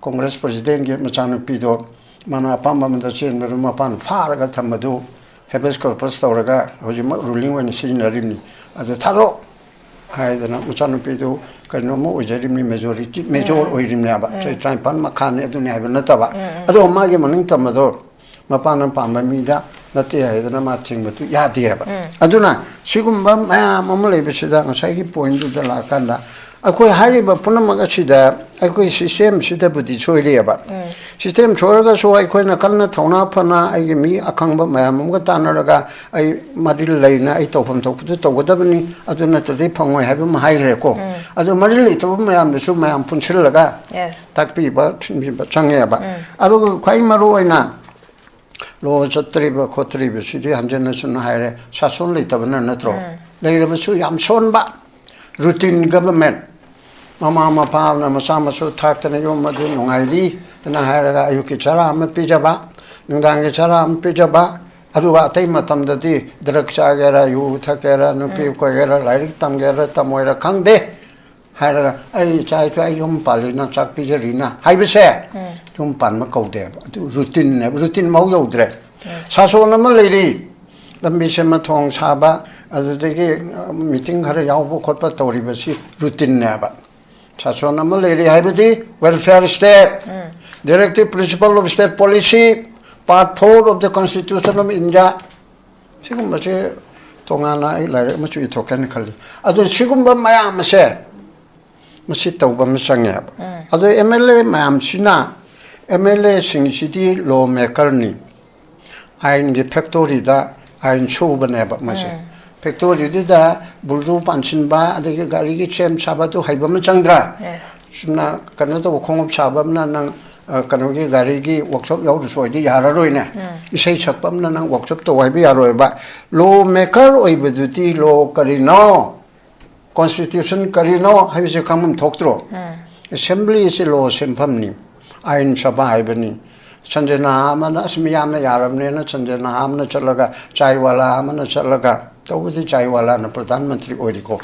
Congress presidentꯀꯤ ꯃꯆꯥꯅꯨꯄꯤꯗꯣ ꯃꯥꯅ ꯑꯄꯥꯝꯕ ꯑꯃꯗ ꯆꯦꯟꯕꯗꯨ ꯃꯄꯥꯅ ꯐꯥꯔꯒ ꯊꯝꯕꯗꯨ habeas corpus ꯇꯧꯔꯒ ꯍꯧꯖꯤꯛꯃꯛ ruling ꯑꯣꯏꯅ ꯁꯤꯖꯤꯟꯅꯔꯤꯕꯅꯤ꯫ ꯑꯗꯨ ꯊꯥꯗꯣꯛ ꯍꯥꯏꯗꯅ ꯃꯆꯥꯅꯨꯄꯤꯗꯨ ꯀꯩꯅꯣꯝꯃ ꯑꯣꯏꯖꯔꯤꯕꯅꯤ, majority, major ꯑꯣꯏꯔꯤꯕꯅꯦꯕ꯫ ꯆꯍꯤ ꯇꯔꯥꯅꯤꯄꯥꯟ ꯃꯈꯥꯅꯤ ꯑꯗꯨꯅꯤ ꯍꯥꯏꯕ ꯅꯠꯇꯕ꯫ ꯑꯗꯣ ꯃꯥꯒꯤ ꯃꯅꯤꯡ ꯇꯝꯕꯗꯣ ꯃꯄꯥꯅ ꯄꯥꯝꯕ ꯃꯤꯗ ꯅꯠꯇꯦ ꯍꯥꯏꯗꯅ ꯃꯥ ꯊꯤꯡꯕꯗꯨ ꯌꯥꯗꯦ ꯍꯥꯏꯕ꯫ ꯑꯗꯨꯅ ꯁꯤꯒꯨꯝꯕ ꯃꯌꯥꯝ ꯑꯃ ꯂꯩꯕꯁꯤꯗ ꯉꯁꯥꯏꯒꯤ pointꯗꯨꯗ ꯂꯥꯛꯑꯀꯥꯟꯗ ꯑꯩꯈꯣꯏ ꯍꯥꯏꯔꯤꯕ ꯄꯨꯝꯅꯃꯛ ꯑꯁꯤꯗ ꯑꯩꯈꯣꯏ systemꯁꯤꯗꯕꯨꯗꯤ ꯁꯣꯏꯔꯤꯑꯕ꯫ System ꯁꯣꯏꯔꯒꯁꯨ ꯑꯩꯈꯣꯏꯅ ꯀꯟꯅ ꯊꯧꯅꯥ ꯐꯅ ꯑꯩꯒꯤ ꯃꯤ ꯑꯈꯪꯕ ꯃꯌꯥꯝ ꯑꯃꯒ ꯇꯥꯟꯅꯔꯒ ꯑꯩ ꯃꯔꯤꯜ ꯂꯩꯅ ꯑꯩ ꯇꯧꯐꯝ ꯊꯣꯛꯄꯗꯨ ꯇꯧꯒꯗꯕꯅꯤ, ꯑꯗꯨ ꯅꯠꯇ꯭ꯔꯗꯤ ꯐꯪꯉꯣꯏ ꯍꯥꯏꯕ ꯑꯃ ꯍꯥꯏꯈ꯭ꯔꯦꯀꯣ꯫ ꯑꯗꯨ ꯃꯔꯤꯜ ꯂꯩꯇꯕ ꯃꯌꯥꯝꯗꯨꯁꯨ ꯃꯌꯥꯝ ꯄꯨꯟꯁꯤꯜꯂꯒ ꯇꯥꯛꯄꯤꯕ ꯊꯤꯟꯕꯤꯕ ꯆꯪꯉꯦꯕ꯫ ꯑꯗꯨꯒ ꯈ꯭ꯋꯥꯏ ꯃꯔꯨ ꯑꯣꯏꯅ ꯂꯣ ꯆꯠꯇ꯭ꯔꯤꯕ ꯈꯣꯠꯇ꯭ꯔꯤꯕꯁꯤꯗꯤ ꯍꯟꯖꯤꯟ ꯍꯟꯖꯤꯟ ꯍꯥꯏꯔꯦ, ꯁꯥꯁꯣꯟ ꯂꯩꯇꯕꯅ ꯅꯠꯇ꯭ꯔꯣ? ꯂꯩꯔꯕꯁꯨ ꯌꯥꯝ ꯁꯣꯟꯕ꯫ Routine government꯫ ꯃꯃꯥ ꯃꯄꯥꯅ ꯃꯆꯥ ꯃꯁꯨ ꯊꯥꯛꯇꯅ ꯌꯨꯝ ꯑꯗꯨ ꯅꯨꯡꯉꯥꯏꯔꯤ ꯍꯥꯏꯅ ꯍꯥꯏꯔꯒ ꯑꯌꯨꯛꯀꯤ ꯆꯔꯥ ꯑꯃ ꯄꯤꯖꯕ, ꯅꯨꯡꯗꯥꯡꯒꯤ ꯆꯔꯥ ꯑꯃ ꯄꯤꯖꯕ, ꯑꯗꯨꯒ ꯑꯇꯩ ꯃꯇꯝꯗꯗꯤ drug ꯆꯥꯒꯦꯔꯥ, ꯌꯨ ꯊꯛꯀꯦꯔꯥ, ꯅꯨꯄꯤ ꯀꯣꯏꯒꯦꯔꯥ, ꯂꯥꯏꯔꯤꯛ ꯇꯝꯒꯦꯔꯥ ꯇꯝꯃꯣꯏꯔꯥ ꯈꯪꯗꯦ, ꯍꯥꯏꯔꯒ, "ꯑꯩ ꯏꯆꯥ ꯏꯆꯥ ꯌꯨꯝ ꯄꯥꯜꯂꯤꯅ, ꯆꯥꯛ ꯄꯤꯖꯔꯤꯅ" ꯍꯥꯏꯕꯁꯦ ꯌꯨꯝ ꯄꯥꯟꯕ ꯀꯧꯗꯦꯕ꯫ ꯑꯗꯨ ꯔꯨꯇꯤꯟꯅꯦꯕ, ꯔꯨꯇꯤꯟ ꯃꯍꯧ ꯌꯧꯗ꯭ꯔꯦ꯫ ꯁꯥꯁꯣꯟ ꯑꯃ ꯂꯩꯔꯤ, ꯂꯝꯕꯤ ꯁꯦꯝꯕ, ꯊꯣꯡ ꯁꯥꯕ, ꯑꯗꯨꯗꯒꯤ ꯃꯤꯇꯤꯡ ꯈꯔ ꯌꯥꯎꯕ ꯈꯣꯠꯄ ꯇꯧꯔꯤꯕꯁꯤ ꯔꯨꯇꯤꯟꯅꯦꯕ꯫ ꯁꯥꯁꯣꯟ ꯑꯃ ꯂꯩꯔꯤ ꯍꯥꯏꯕꯗꯤ welfare state, directive principle of state policy, part four of the Constitution of India, ꯁꯤꯒꯨꯝꯕꯁꯦ ꯇꯣꯉꯥꯟꯅ ꯑꯩ ꯂꯥꯏꯔꯤꯛ ꯑꯃꯁꯨ ꯏꯊꯣꯛꯀꯦꯅ ꯈꯜꯂꯤ꯫ ꯑꯗꯨ ꯁꯤꯒꯨꯝꯕ ꯃꯌꯥꯝ ꯑꯁꯦ ꯃꯁꯤ ꯇꯧꯕ ꯑꯃ ꯆꯪꯉꯦꯕ꯫ ꯑꯗꯣ ꯑꯦꯝ ꯑꯦꯜ ꯑꯦ ꯃꯌꯥꯝꯁꯤꯅ, ꯑꯦꯝ ꯑꯦꯜ ꯑꯦꯁꯤꯡꯁꯤꯗꯤ ꯂꯣ ꯃꯦꯀꯔꯅꯤ, ꯑꯥꯏꯟꯒꯤ ꯐꯦꯛꯇꯣꯔꯤꯗ ꯑꯥꯏꯟ ꯁꯨꯕꯅꯦꯕ ꯃꯣꯏꯁꯦ꯫ ꯐꯦꯛꯇꯣꯔꯤꯗꯨꯗ ꯕꯨꯜꯗꯨ ꯄꯥꯟꯁꯤꯟꯕ, ꯑꯗꯒꯤ ꯒꯥꯔꯤꯒꯤ ꯁꯦꯝ ꯁꯥꯕ, ꯑꯗꯨ ꯍꯩꯕ ꯑꯃ ꯆꯪꯗ꯭ꯔꯥ? ꯆꯨꯝꯅ ꯀꯩꯅꯣ ꯇꯧꯕ, ꯈꯣꯡꯎꯞ ꯁꯥꯕ ꯑꯃꯅ ꯅꯪ, ꯑ, ꯀꯩꯅꯣꯒꯤ ꯒꯥꯔꯤꯒꯤ ꯋꯥꯛꯁꯣꯞ ꯌꯥꯎꯗ꯭ꯔꯁꯨ ꯑꯩꯗꯤ ꯌꯥꯔꯔꯣꯏꯅꯦ꯫ ꯏꯁꯩ ꯁꯛꯄ ꯑꯃꯅ ꯅꯪ ꯋꯥꯛꯁꯣꯞ ꯇꯧ ꯍꯥꯏꯕ ꯌꯥꯔꯣꯏꯕ꯫ ꯂꯣ ꯃꯦꯀꯔ ꯑꯣꯏꯕꯗꯨꯗꯤ ꯂꯣ ꯀꯔꯤꯅꯣ, ꯀꯣꯟꯁꯇꯤꯇ꯭ꯌꯨꯁꯟ ꯀꯔꯤꯅꯣ ꯍꯥꯏꯕꯁꯦ ꯈꯪꯐꯝ ꯊꯣꯛꯇ꯭ꯔꯣ? ꯑꯦꯁꯦꯝꯕ꯭ꯂꯤ ꯑꯁꯤ ꯂꯣ ꯁꯦꯝꯐꯝꯅꯤ, ꯑꯥꯏꯟ ꯁꯚꯥ ꯍꯥꯏꯕꯅꯤ꯫ ꯁꯟꯖꯦ ꯅꯍꯥ ꯑꯃꯅ, "ꯑꯁ, ꯃꯤꯌꯥꯝꯅ ꯌꯥꯔꯕꯅꯦꯅ" ꯁꯟꯖꯦ ꯅꯍꯥ ꯑꯃꯅ ꯆꯠꯂꯒ, ꯆꯥꯏꯋꯥꯂꯥ ꯑꯃꯅ ꯆꯠꯂꯒ, ꯇꯧꯕꯗꯤ ꯆꯥꯏꯋꯥꯂꯥꯅ ꯄ꯭ꯔꯙꯥꯟ ꯃꯟꯇ꯭ꯔꯤ ꯑꯣꯏꯔꯤꯀꯣ,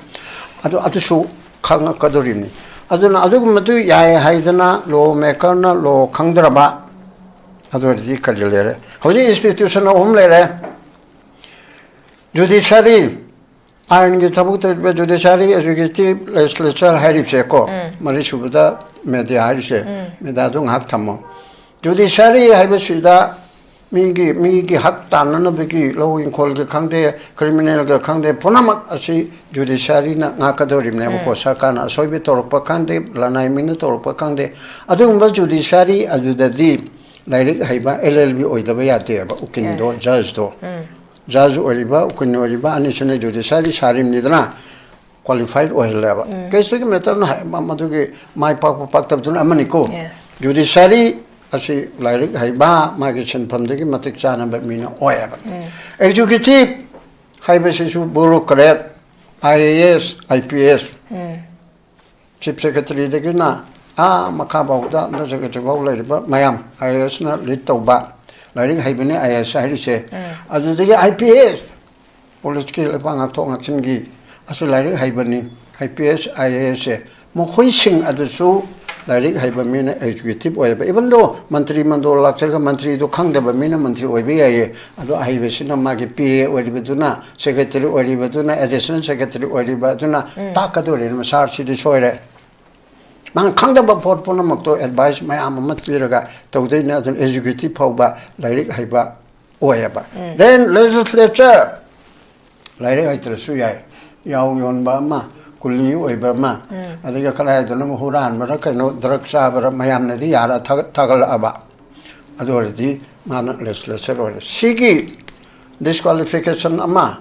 ꯑꯗꯨ, ꯑꯗꯨꯁꯨ ꯈꯪꯉꯛꯀꯗꯣꯔꯤꯕꯅꯤ꯫ ꯑꯗꯨꯅ ꯑꯗꯨꯒꯨꯝꯕꯗꯨ ꯌꯥꯏ ꯍꯥꯏꯗꯅ ꯂꯣ ꯃꯦꯀꯔꯅ ꯂꯣ ꯈꯪꯗ꯭ꯔꯕ, ꯑꯗꯨ ꯑꯣꯏꯔꯗꯤ ꯀꯔꯤ ꯂꯩꯔꯦ? ꯍꯧꯖꯤꯛ ꯏꯟꯁꯇꯤꯇ꯭ꯌꯨꯁꯟ ꯑꯍꯨꯝ ꯂꯩꯔꯦ: ꯖꯨꯗꯤꯁꯔꯤ, ꯑꯥꯏꯟꯒꯤ ꯊꯕꯛ ꯇꯧꯔꯤꯕ ꯖꯨꯗꯤꯁꯔꯤ, ꯑꯦꯛꯖꯤꯀ꯭ꯌꯨꯇꯤꯚ, ꯂꯦꯖꯤꯁꯂꯦꯆꯔ ꯍꯥꯏꯔꯤꯕꯁꯦꯀꯣ꯫ ꯃꯔꯤꯁꯨꯕꯗ ꯃꯦꯗꯤꯌꯥ ꯍꯥꯏꯔꯤꯁꯦ, ꯃꯦꯗꯤꯌꯥꯗꯨ ꯉꯥꯏꯍꯥꯛ ꯊꯝꯃꯣ꯫ ꯖꯨꯗꯤꯁꯔꯤ ꯍꯥꯏꯕꯁꯤꯗ ꯃꯤꯒꯤ, ꯃꯤꯒꯤ ꯍꯛ ꯇꯥꯟꯅꯅꯕꯒꯤ, ꯂꯧ ꯏꯪꯈꯣꯜꯒꯤ ꯈꯪꯗꯦ, ꯀ꯭ꯔꯤꯃꯤꯅꯦꯜꯒ ꯈꯪꯗꯦ, ꯄꯨꯝꯅꯃꯛ ꯑꯁꯤ ꯖꯨꯗꯤꯁꯔꯤꯅ ꯉꯥꯛꯀꯗꯧꯔꯤꯕꯅꯦꯕꯀꯣ꯫ ꯁꯔꯀꯥꯔꯅ ꯑꯁꯣꯏꯕ ꯇꯧꯔꯛꯄ ꯈꯪꯗꯦ, ꯂꯅꯥꯏ ꯃꯤꯅ ꯇꯧꯔꯛꯄ ꯈꯪꯗꯦ, ꯑꯗꯨꯒꯨꯝꯕ ꯖꯨꯗꯤꯁꯔꯤ ꯑꯗꯨꯗꯗꯤ ꯂꯥꯏꯔꯤꯛ ꯍꯩꯕ ꯑꯦꯜ ꯑꯦꯜ ꯕꯤ ꯑꯣꯏꯗꯕ ꯌꯥꯗꯦꯕ, ꯎꯀꯤꯜꯗꯣ, ꯖꯖꯇꯣ꯫ ꯖꯖ ꯑꯣꯏꯔꯤꯕ, ꯎꯀꯤꯜ ꯑꯣꯏꯔꯤꯕ ꯑꯅꯤꯁꯤꯅ ꯖꯨꯗꯤꯁꯔꯤ ꯁꯥꯔꯤꯕꯅꯤꯗꯅ, ꯀ꯭ꯋꯥꯂꯤꯐꯥꯏꯠ ꯑꯣꯏꯍꯜꯂꯦꯕ꯫ ꯀꯦꯁꯇꯨꯒꯤ ꯃꯦꯇꯔꯅ ꯍꯥꯏ-, ꯃ-, ꯃꯗꯨꯒꯤ ꯃꯥꯏ ꯄꯥꯛꯄ ꯄꯥꯛꯇꯕꯗꯨꯅ ꯑꯃꯅꯤꯀꯣ꯫ ꯖꯨꯗꯤꯁꯔꯤ ꯑꯁꯤ ꯂꯥꯏꯔꯤꯛ ꯍꯩꯕ, ꯃꯥꯒꯤ ꯁꯤꯟꯐꯝꯗꯒꯤ ꯃꯇꯤꯛ ꯆꯥꯅꯕ ꯃꯤꯅ ꯑꯣꯏꯌꯦꯕ꯫ ꯑꯦꯛꯖꯤꯀ꯭ꯌꯨꯇꯤꯚ ꯍꯥꯏꯕꯁꯤꯁꯨ ꯕ꯭ꯌꯨꯔꯣꯀ꯭ꯔꯦꯠ, I A S, I P S, chief ꯁꯦꯀ꯭ꯔꯦꯇꯔꯤꯗꯒꯤꯅ ꯑꯥ ꯃꯈꯥ ꯐꯥꯎꯗ, ꯑꯟꯗꯔ ꯁꯦꯀ꯭ꯔꯦꯇꯔꯤ ꯐꯥꯎ ꯂꯩꯔꯤꯕ ꯃꯌꯥꯝ, ꯑꯥꯏ ꯑꯦ ꯑꯦꯁꯅ ꯂꯤꯗ ꯇꯧꯕ, ꯂꯥꯏꯔꯤꯛ ꯍꯩꯕꯅꯤ ꯑꯥꯏ ꯑꯦ ꯑꯦꯁ ꯍꯥꯏꯔꯤꯁꯦ꯫ ꯑꯗꯨꯗꯒꯤ ꯑꯥꯏ ꯄꯤ ꯑꯦꯁ, ꯄꯨꯂꯤꯁꯀꯤ, ꯂꯩꯕꯥꯛ ꯉꯥꯛꯊꯣꯛ ꯉꯥꯛꯁꯤꯟꯒꯤ, ꯑꯁꯤ ꯂꯥꯏꯔꯤꯛ ꯍꯩꯕꯅꯤ꯫ I P S, I A ꯑꯦꯁꯁꯦ ꯃꯈꯣꯏꯁꯤꯡ ꯑꯗꯨꯁꯨ ꯂꯥꯏꯔꯤꯛ ꯍꯩꯕ ꯃꯤꯅ ꯑꯦꯖꯨꯀꯦꯇꯤꯞ ꯑꯣꯏꯕ, ꯏꯚꯟ ꯗꯣ ꯃꯟꯇ꯭ꯔꯤ ꯃꯟꯗꯣꯜ ꯂꯥꯛꯆꯔꯒ ꯃꯟꯇ꯭ꯔꯤꯗꯣ ꯈꯪꯗꯕ ꯃꯤꯅ ꯃꯟꯇ꯭ꯔꯤ ꯑꯣꯏꯕ ꯌꯥꯏꯌꯦ꯫ ꯑꯗꯣ ꯑꯍꯩꯕꯁꯤꯅ ꯃꯥꯒꯤ ꯄꯤ ꯑꯦ ꯑꯣꯏꯔꯤꯕꯗꯨꯅ, ꯁꯦꯀ꯭ꯔꯦꯇꯔꯤ ꯑꯣꯏꯔꯤꯕꯗꯨꯅ, ꯑꯦꯗꯤꯁꯅꯦꯜ ꯁꯦꯀ꯭ꯔꯦꯇꯔꯤ ꯑꯣꯏꯔꯤꯕ ꯑꯗꯨꯅ ꯇꯥꯛꯀꯗꯣꯔꯤꯅꯤ, ꯃꯁꯥ ꯁꯤꯗꯤ ꯁꯣꯏꯔꯦ꯫ ꯃꯥꯅ ꯈꯪꯗꯕ ꯄꯣꯠ ꯄꯨꯝꯅꯃꯛꯇꯣ ꯑꯦꯗꯚꯥꯏꯁ ꯃꯌꯥꯝ ꯑꯃ ꯄꯤꯔꯒ ꯇꯧꯗꯣꯏꯅꯦ꯫ ꯑꯗꯨꯅ ꯑꯦꯖꯨꯀꯦꯇꯤꯞ ꯐꯥꯎꯕ ꯂꯥꯏꯔꯤꯛ ꯍꯩꯕ ꯑꯣꯏꯌꯦꯕ꯫ ꯗꯦꯟ ꯂꯦꯖꯤꯁꯂꯦꯆꯔ, ꯂꯥꯏꯔꯤꯛ ꯍꯩꯇ꯭ꯔꯁꯨ ꯌꯥꯏ, ꯌꯥꯎ ꯌꯣꯟꯕ ꯑꯃ, ꯀꯨꯂꯤ ꯑꯣꯏꯕ ꯑꯃ, ꯑꯗꯒꯤ ꯀꯗꯥꯏꯗꯅꯣ ꯍꯨꯔꯥꯟꯕꯔ ꯀꯩꯅꯣ, ꯗ꯭ꯔꯒ ꯆꯥꯕꯔ, ꯃꯌꯥꯝꯅꯗꯤ ꯌꯥꯔ ꯊꯥꯒꯠ- ꯊꯥꯒꯠꯂꯛꯑꯕ, ꯑꯗꯨ ꯑꯣꯏꯔꯗꯤ ꯃꯥꯅ ꯂꯦꯖꯤꯁꯂꯦꯆꯔ ꯑꯣꯏꯔꯦ꯫ ꯁꯤꯒꯤ ꯗꯤꯁꯀ꯭ꯋꯥꯂꯤꯐꯤꯀꯦꯁꯟ ꯑꯃ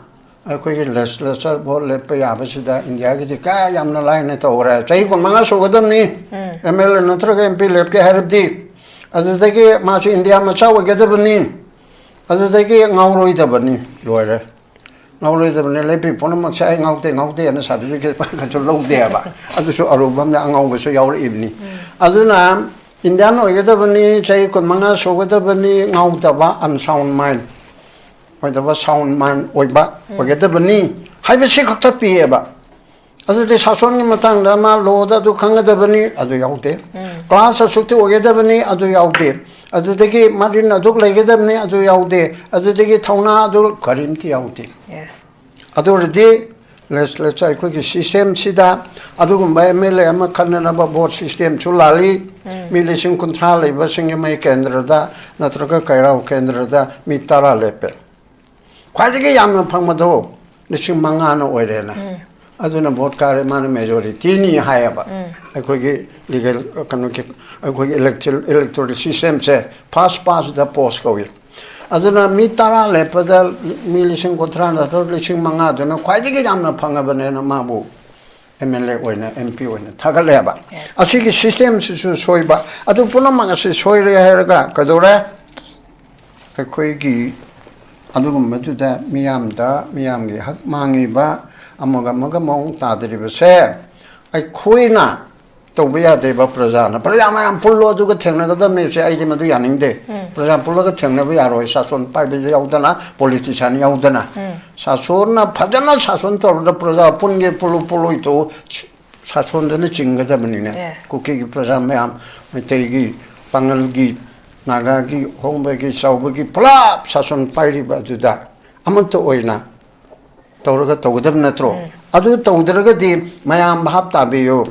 ꯑꯩꯈꯣꯏꯒꯤ ꯂꯦꯖꯤꯁꯂꯦꯆꯔ ꯚꯣꯠ ꯂꯦꯞꯄ ꯌꯥꯕꯁꯤꯗ ꯏꯟꯗꯤꯌꯥꯒꯤꯗꯤ ꯀꯌꯥ ꯌꯥꯝꯅ ꯂꯥꯏꯅ ꯇꯧꯈ꯭ꯔꯦ꯫ ꯆꯍꯤ ꯀꯨꯟꯃꯉꯥ ꯁꯨꯒꯗꯕꯅꯤ, ꯑꯦꯝ ꯑꯦꯜ ꯑꯦ ꯅꯠꯇ꯭ꯔꯒ ꯑꯦꯝ ꯄꯤ ꯂꯦꯞꯀꯦ ꯍꯥꯏꯔꯕꯗꯤ꯫ ꯑꯗꯨꯗꯒꯤ ꯃꯥꯁꯨ ꯏꯟꯗꯤꯌꯥ ꯃꯆꯥ ꯑꯣꯏꯒꯗꯕꯅꯤ, ꯑꯗꯨꯗꯒꯤ ꯉꯥꯎꯔꯣꯏꯗꯕꯅꯤ꯫ ꯂꯣꯏꯔꯦ꯫ ꯉꯥꯎꯔꯣꯏꯗꯕꯅꯤ꯫ ꯂꯦꯞꯄꯤ ꯄꯨꯝꯅꯃꯛꯁꯦ "ꯑꯩ ꯉꯥꯎꯗꯦ, ꯉꯥꯎꯗꯦ" ꯍꯥꯏꯅ ꯁꯥꯔꯇꯤꯐꯤꯀꯦꯠ ꯄꯥꯏꯈꯠꯁꯨ ꯂꯧꯗꯦꯕ꯫ ꯑꯗꯨꯁꯨ ꯑꯔꯨꯕ ꯑꯃꯅ ꯑꯉꯥꯎꯕꯁꯨ ꯌꯥꯎꯔꯛꯏꯕꯅꯤ꯫ ꯑꯗꯨꯅ ꯏꯟꯗꯤꯌꯥꯟ ꯑꯣꯏꯒꯗꯕꯅꯤ, ꯆꯍꯤ ꯀꯨꯟꯃꯉꯥ ꯁꯨꯒꯗꯕꯅꯤ, ꯉꯥꯎꯗꯕ, ꯑꯟꯁꯥꯎꯟ ꯃꯥꯏꯟ ꯑꯣꯏꯗꯕ, ꯁꯥꯎꯟ ꯃꯥꯏꯟ ꯑꯣꯏꯕ ꯑꯣꯏꯒꯗꯕꯅꯤ ꯍꯥꯏꯕꯁꯤ ꯈꯛꯇ ꯄꯤꯌꯦꯕ꯫ ꯑꯗꯨꯗꯤ ꯁꯥꯁꯣꯟꯒꯤ ꯃꯇꯥꯡꯗ ꯑꯃ, ꯂꯣꯗ ꯑꯗꯨ ꯈꯪꯒꯗꯕꯅꯤ, ꯑꯗꯨ ꯌꯥꯎꯗꯦ꯫ ꯀ꯭ꯂꯥꯁ ꯑꯁꯨꯛꯇꯤ ꯑꯣꯏꯒꯗꯕꯅꯤ, ꯑꯗꯨ ꯌꯥꯎꯗꯦ꯫ ꯑꯗꯨꯗꯒꯤ ꯃꯔꯤꯟ ꯑꯗꯨꯛ ꯂꯩꯒꯗꯕꯅꯤ, ꯑꯗꯨ ꯌꯥꯎꯗꯦ꯫ ꯑꯗꯨꯗꯒꯤ ꯊꯧꯅꯥ ꯑꯗꯨ ꯀꯔꯤꯝꯇ ꯌꯥꯎꯗꯦ꯫ Yes. ꯑꯗꯨ ꯑꯣꯏꯔꯗꯤ ꯂꯦꯖꯤꯁꯂꯦꯆꯔ ꯑꯩꯈꯣꯏꯒꯤ ꯁꯤꯁꯇꯦꯝꯁꯤꯗ ꯑꯗꯨꯒꯨꯝꯕ ꯑꯦꯝ ꯑꯦꯜ ꯑꯦ ꯑꯃ ꯈꯟꯅꯅꯕ ꯚꯣꯠ ꯁꯤꯁꯇꯦꯝꯁꯨ ꯂꯥꯜꯂꯤ꯫ ꯃꯤ ꯂꯤꯁꯤꯡ ꯀꯨꯟꯊ꯭ꯔꯥ ꯂꯩꯕꯁꯤꯡꯒꯤ ꯃꯩ ꯀꯦꯟꯗ꯭ꯔꯗ ꯅꯠꯇ꯭ꯔꯒ ꯀꯩꯔꯥꯎ ꯀꯦꯟꯗ꯭ꯔꯗ ꯃꯤ ꯇꯔꯥ ꯂꯦꯞꯄꯦ꯫ ꯈ꯭ꯋꯥꯏꯗꯒꯤ ꯌꯥꯝꯅ ꯐꯪꯕꯗꯣ ꯂꯤꯁꯤꯡ ꯃꯉꯥꯅ ꯑꯣꯏꯔꯦꯅ꯫ ꯑꯗꯨꯅ ꯚꯣꯠ ꯀꯥꯔꯦ, ꯃꯥꯅ ꯃꯦꯖꯣꯔꯤꯇꯤꯅꯤ ꯍꯥꯏꯌꯦꯕ꯫ ꯑꯩꯈꯣꯏꯒꯤ ꯂꯤꯒꯦꯜ ꯀꯩꯅꯣꯒꯤ, ꯑꯩꯈꯣꯏꯒꯤ ꯏꯂꯦꯛꯇꯣꯔꯦꯜ ꯁꯤꯁꯇꯦꯝꯁꯦ ꯐꯥꯔꯁ ꯄꯥꯁ ꯗ ꯄꯣꯁ ꯀꯧꯏ꯫ ꯑꯗꯨꯅ ꯃꯤ ꯇꯔꯥ ꯂꯦꯞꯄꯗ ꯃꯤ ꯂꯤꯁꯤꯡ ꯀꯨꯟꯊ꯭ꯔꯥ ꯅꯠꯇ꯭ꯔꯒ ꯂꯤꯁꯤꯡ ꯃꯉꯥꯗꯨꯅ ꯈ꯭ꯋꯥꯏꯗꯒꯤ ꯌꯥꯝꯅ ꯐꯪꯉꯕꯅꯦꯅ ꯃꯥꯕꯨ ꯑꯦꯝ ꯑꯦꯜ ꯑꯦ ꯑꯣꯏꯅ, ꯑꯦꯝ ꯄꯤ ꯑꯣꯏꯅ ꯊꯥꯒꯠꯂꯦꯕ꯫ ꯑꯁꯤꯒꯤ ꯁꯤꯁꯇꯦꯝꯁꯤꯁꯨ ꯁꯣꯏꯕ꯫ ꯑꯗꯨ ꯄꯨꯝꯅꯃꯛ ꯑꯁꯤ ꯁꯣꯏꯔꯦ ꯍꯥꯏꯔꯒ ꯀꯩꯗꯧꯔꯦ? ꯑꯩꯈꯣꯏꯒꯤ ꯑꯗꯨꯒꯨꯝꯕꯗꯨꯗ ꯃꯤꯌꯥꯝꯗ, ꯃꯤꯌꯥꯝꯒꯤ ꯍꯛ ꯃꯥꯡꯉꯤꯕ, ꯑꯃꯒ ꯑꯃꯒ ꯃꯑꯣꯡ ꯇꯥꯗ꯭ꯔꯤꯕꯁꯦ ꯑꯩꯈꯣꯏꯅ ꯇꯧꯕ ꯌꯥꯗꯦꯕ꯫ ꯄ꯭ꯔꯖꯥꯅ, "ꯄ꯭ꯔꯖꯥ ꯃꯌꯥꯝ ꯄꯨꯜꯂꯣ, ꯑꯗꯨꯒ ꯊꯦꯡꯅꯒꯗꯕꯅꯦ" ꯁꯦ ꯑꯩꯗꯤ ꯃꯗꯨ ꯌꯥꯅꯤꯡꯗꯦ꯫ ꯄ꯭ꯔꯖꯥ ꯄꯨꯜꯂꯒ ꯊꯦꯡꯅꯕ ꯌꯥꯔꯣꯏ, ꯁꯥꯁꯣꯟ ꯄꯥꯏꯕ ꯌꯥꯎꯗꯅ, ꯄꯣꯂꯤꯇꯤꯁꯤꯌꯥꯟ ꯌꯥꯎꯗꯅ꯫ ꯁꯥꯁꯣꯟꯅ ꯐꯖꯅ ꯁꯥꯁꯣꯟ ꯇꯧꯔꯗ ꯄ꯭ꯔꯖꯥ ꯄꯨꯟꯒꯤ ꯄꯨꯂꯨ ꯄꯨꯂꯣꯏꯇꯣ ꯁꯥꯁꯣꯟꯗꯨꯅ ꯆꯤꯡꯒꯗꯕꯅꯤꯅꯦ꯫ Yes. ꯀꯨꯀꯤꯒꯤ ꯄ꯭ꯔꯖꯥ ꯃꯌꯥꯝ, ꯃꯩꯇꯩꯒꯤ, ꯄꯥꯉꯜꯒꯤ, ꯅꯥꯒꯥꯒꯤ, ꯍꯣꯡꯕꯒꯤ, ꯆꯥꯎꯕꯒꯤ ꯄꯨꯂꯞ ꯁꯥꯁꯣꯟ ꯄꯥꯏꯔꯤꯕ ꯑꯗꯨꯗ ꯑꯃꯠꯇ ꯑꯣꯏꯅ ꯇꯧꯔꯒ ꯇꯧꯒꯗꯕ ꯅꯠꯇ꯭ꯔꯣ? ꯑꯗꯨ ꯇꯧꯗ꯭ꯔꯒꯗꯤ ꯃꯌꯥꯝ ꯚꯥꯞ ꯇꯥꯕꯤꯌꯨ꯫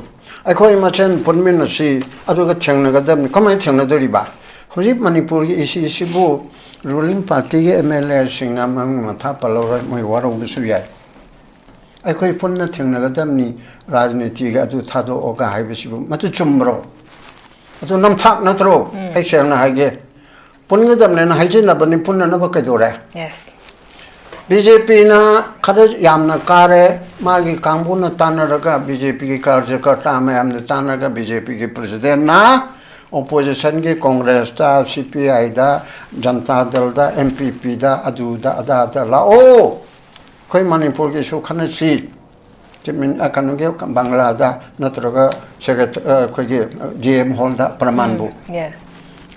ꯑꯩꯈꯣꯏ ꯃꯁꯦꯟ ꯄꯨꯟꯃꯤꯟꯅꯁꯤ, ꯑꯗꯨꯒ ꯊꯦꯡꯅꯒꯗꯕꯅꯤ꯫ ꯀꯃꯥꯏꯅ ꯊꯦꯡꯅꯗꯣꯔꯤꯕ? ꯍꯧꯖꯤꯛ ꯃꯅꯤꯄꯨꯔꯒꯤ ꯏꯁꯨ ꯑꯁꯤꯕꯨ ꯔꯨꯂꯤꯡ ꯄꯥꯔꯇꯤꯒꯤ ꯑꯦꯝ ꯑꯦꯜ ꯑꯦꯁꯤꯡꯅ ꯃꯃꯤꯡ ꯃꯊꯥ ꯄꯜꯂꯔꯣꯏ, ꯃꯣꯏ ꯋꯥꯔꯧꯕꯁꯨ ꯌꯥꯏ꯫ ꯑꯩꯈꯣꯏ ꯄꯨꯟꯅ ꯊꯦꯡꯅꯒꯗꯕꯅꯤ, ꯔꯥꯖꯅꯤꯇꯤꯒ ꯑꯗꯨ ꯊꯥꯗꯣꯛꯑꯒ ꯍꯥꯏꯕꯁꯤꯕꯨ ꯃꯗꯨ ꯆꯨꯝꯕ꯭ꯔꯣ? ꯑꯗꯨ ꯅꯝꯊꯥꯛ ꯅꯠꯇ꯭ꯔꯣ? ꯑꯩ ꯁꯦꯡꯅ ꯍꯥꯏꯒꯦ, ꯄꯨꯟꯒꯗꯕꯅꯦꯅ ꯍꯥꯏꯖꯤꯟꯅꯕꯅꯤ, ꯄꯨꯟꯅꯅꯕ ꯀꯩꯗꯧꯔꯦ? Yes. ꯕꯤ ꯖꯦ ꯄꯤꯅ ꯈꯔ ꯌꯥꯝꯅ ꯀꯥꯔꯦ, ꯃꯥꯒꯤ ꯀꯥꯡꯕꯨꯅ ꯇꯥꯟꯅꯔꯒ, ꯕꯤ ꯖꯦ ꯄꯤꯒꯤ ꯀꯥꯔꯖꯀꯔꯇꯥ ꯃꯌꯥꯝꯅ ꯇꯥꯟꯅꯔꯒ, ꯕꯤ ꯖꯦ ꯄꯤꯒꯤ ꯄ꯭ꯔꯁꯤꯗꯦꯟꯅ ꯑꯣꯄꯣꯖꯤꯁꯟꯒꯤ ꯀꯣꯡꯒ꯭ꯔꯦꯁꯇ, ꯁꯤ ꯄꯤ ꯑꯥꯏꯗ, ꯖꯟꯇꯥ ꯗꯜꯗ, ꯑꯦꯝ ꯄꯤ ꯄꯤꯗ, ꯑꯗꯨꯗ ꯑꯗꯥꯗ ꯂꯥꯛꯑꯣ, ꯑꯩꯈꯣꯏ ꯃꯅꯤꯄꯨꯔꯒꯤꯁꯨ ꯈꯟꯅꯁꯤ꯫ ꯆꯤꯞ ꯃꯤꯟ-, ꯑ, ꯀꯩꯅꯣꯒꯤ ꯕꯪꯒ꯭ꯂꯥꯗ ꯅꯠꯇ꯭ꯔꯒ ꯁꯦꯀ꯭ꯔꯦꯇ-, ꯑ, ꯑꯩꯈꯣꯏꯒꯤ ꯖꯤ ꯑꯦꯝ ꯍꯣꯜꯗ ꯄ꯭ꯔꯃꯥꯟꯕꯨ꯫ Yes.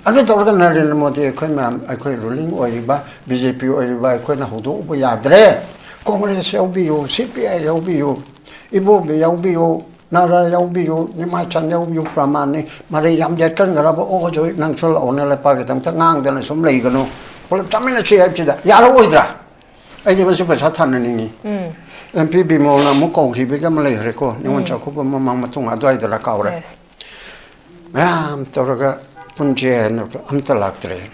ꯑꯗꯨ ꯇꯧꯔꯒ ꯅꯔꯦꯟꯗ꯭ꯔ ꯃꯣꯗꯤ ꯑꯩꯈꯣꯏ ꯃꯌꯥꯝ, ꯑꯩꯈꯣꯏ ꯔꯨꯂꯤꯡ ꯑꯣꯏꯔꯤꯕ ꯕꯤ ꯖꯦ ꯄꯤ ꯑꯣꯏꯔꯤꯕ ꯑꯩꯈꯣꯏꯅ ꯍꯧꯗꯣꯛꯎꯕ ꯌꯥꯗ꯭ꯔꯦ꯫ ꯀꯣꯡꯒ꯭ꯔꯦꯁ ꯌꯥꯎꯕꯤꯌꯨ, ꯁꯤ ꯄꯤ ꯑꯥꯏ ꯌꯥꯎꯕꯤꯌꯨ, ꯏꯕꯣꯕꯤ ꯌꯥꯎꯕꯤꯌꯨ, ꯅꯔꯥ ꯌꯥꯎꯕꯤꯌꯨ, ꯅꯤꯃꯥꯆꯟ ꯌꯥꯎꯕꯤꯌꯨ, ꯄ꯭ꯔꯃꯥꯟꯅꯤ꯫ ꯃꯔꯩ ꯌꯥꯝ ꯌꯦꯠꯀꯟꯈ꯭ꯔꯕ ꯑꯣ ꯍꯧꯖꯤꯛ ꯅꯪꯁꯨ ꯂꯥꯛꯑꯣꯅꯦ, ꯂꯩꯄꯥꯛꯀꯤꯗꯃꯛꯇ ꯉꯥꯡꯗꯅ ꯁꯨꯝ ꯂꯩꯒꯅꯨ, ꯄꯨꯂꯞ ꯆꯥꯃꯤꯟꯅꯁꯤ ꯍꯥꯏꯕꯁꯤꯗ ꯌꯥꯔꯛꯑꯣꯏꯗ꯭ꯔꯥ? ꯑꯩꯗꯤ ꯃꯁꯤ ꯄꯩꯁꯥ ꯊꯥꯅꯅꯤꯡꯉꯤ꯫ ꯑꯦꯝ ꯄꯤ ꯕꯤꯃꯣꯜꯅ ꯑꯃꯨꯛ ꯀꯧꯈꯤꯕꯒꯤ ꯑꯃ ꯂꯩꯈ꯭ꯔꯦꯀꯣ, ꯅꯤꯉꯣꯜ ꯆꯥꯛꯀꯧꯕ ꯃꯃꯥꯡ ꯃꯇꯨꯡ ꯑꯗꯨꯋꯥꯏꯗꯔ ꯀꯥꯎꯔꯦ꯫ Yes. ꯃꯌꯥꯝ ꯇꯧꯔꯒ ꯄꯨꯟꯁꯦ ꯍꯥꯏꯅ ꯑꯝꯇ ꯂꯥꯛꯇ꯭ꯔꯦ꯫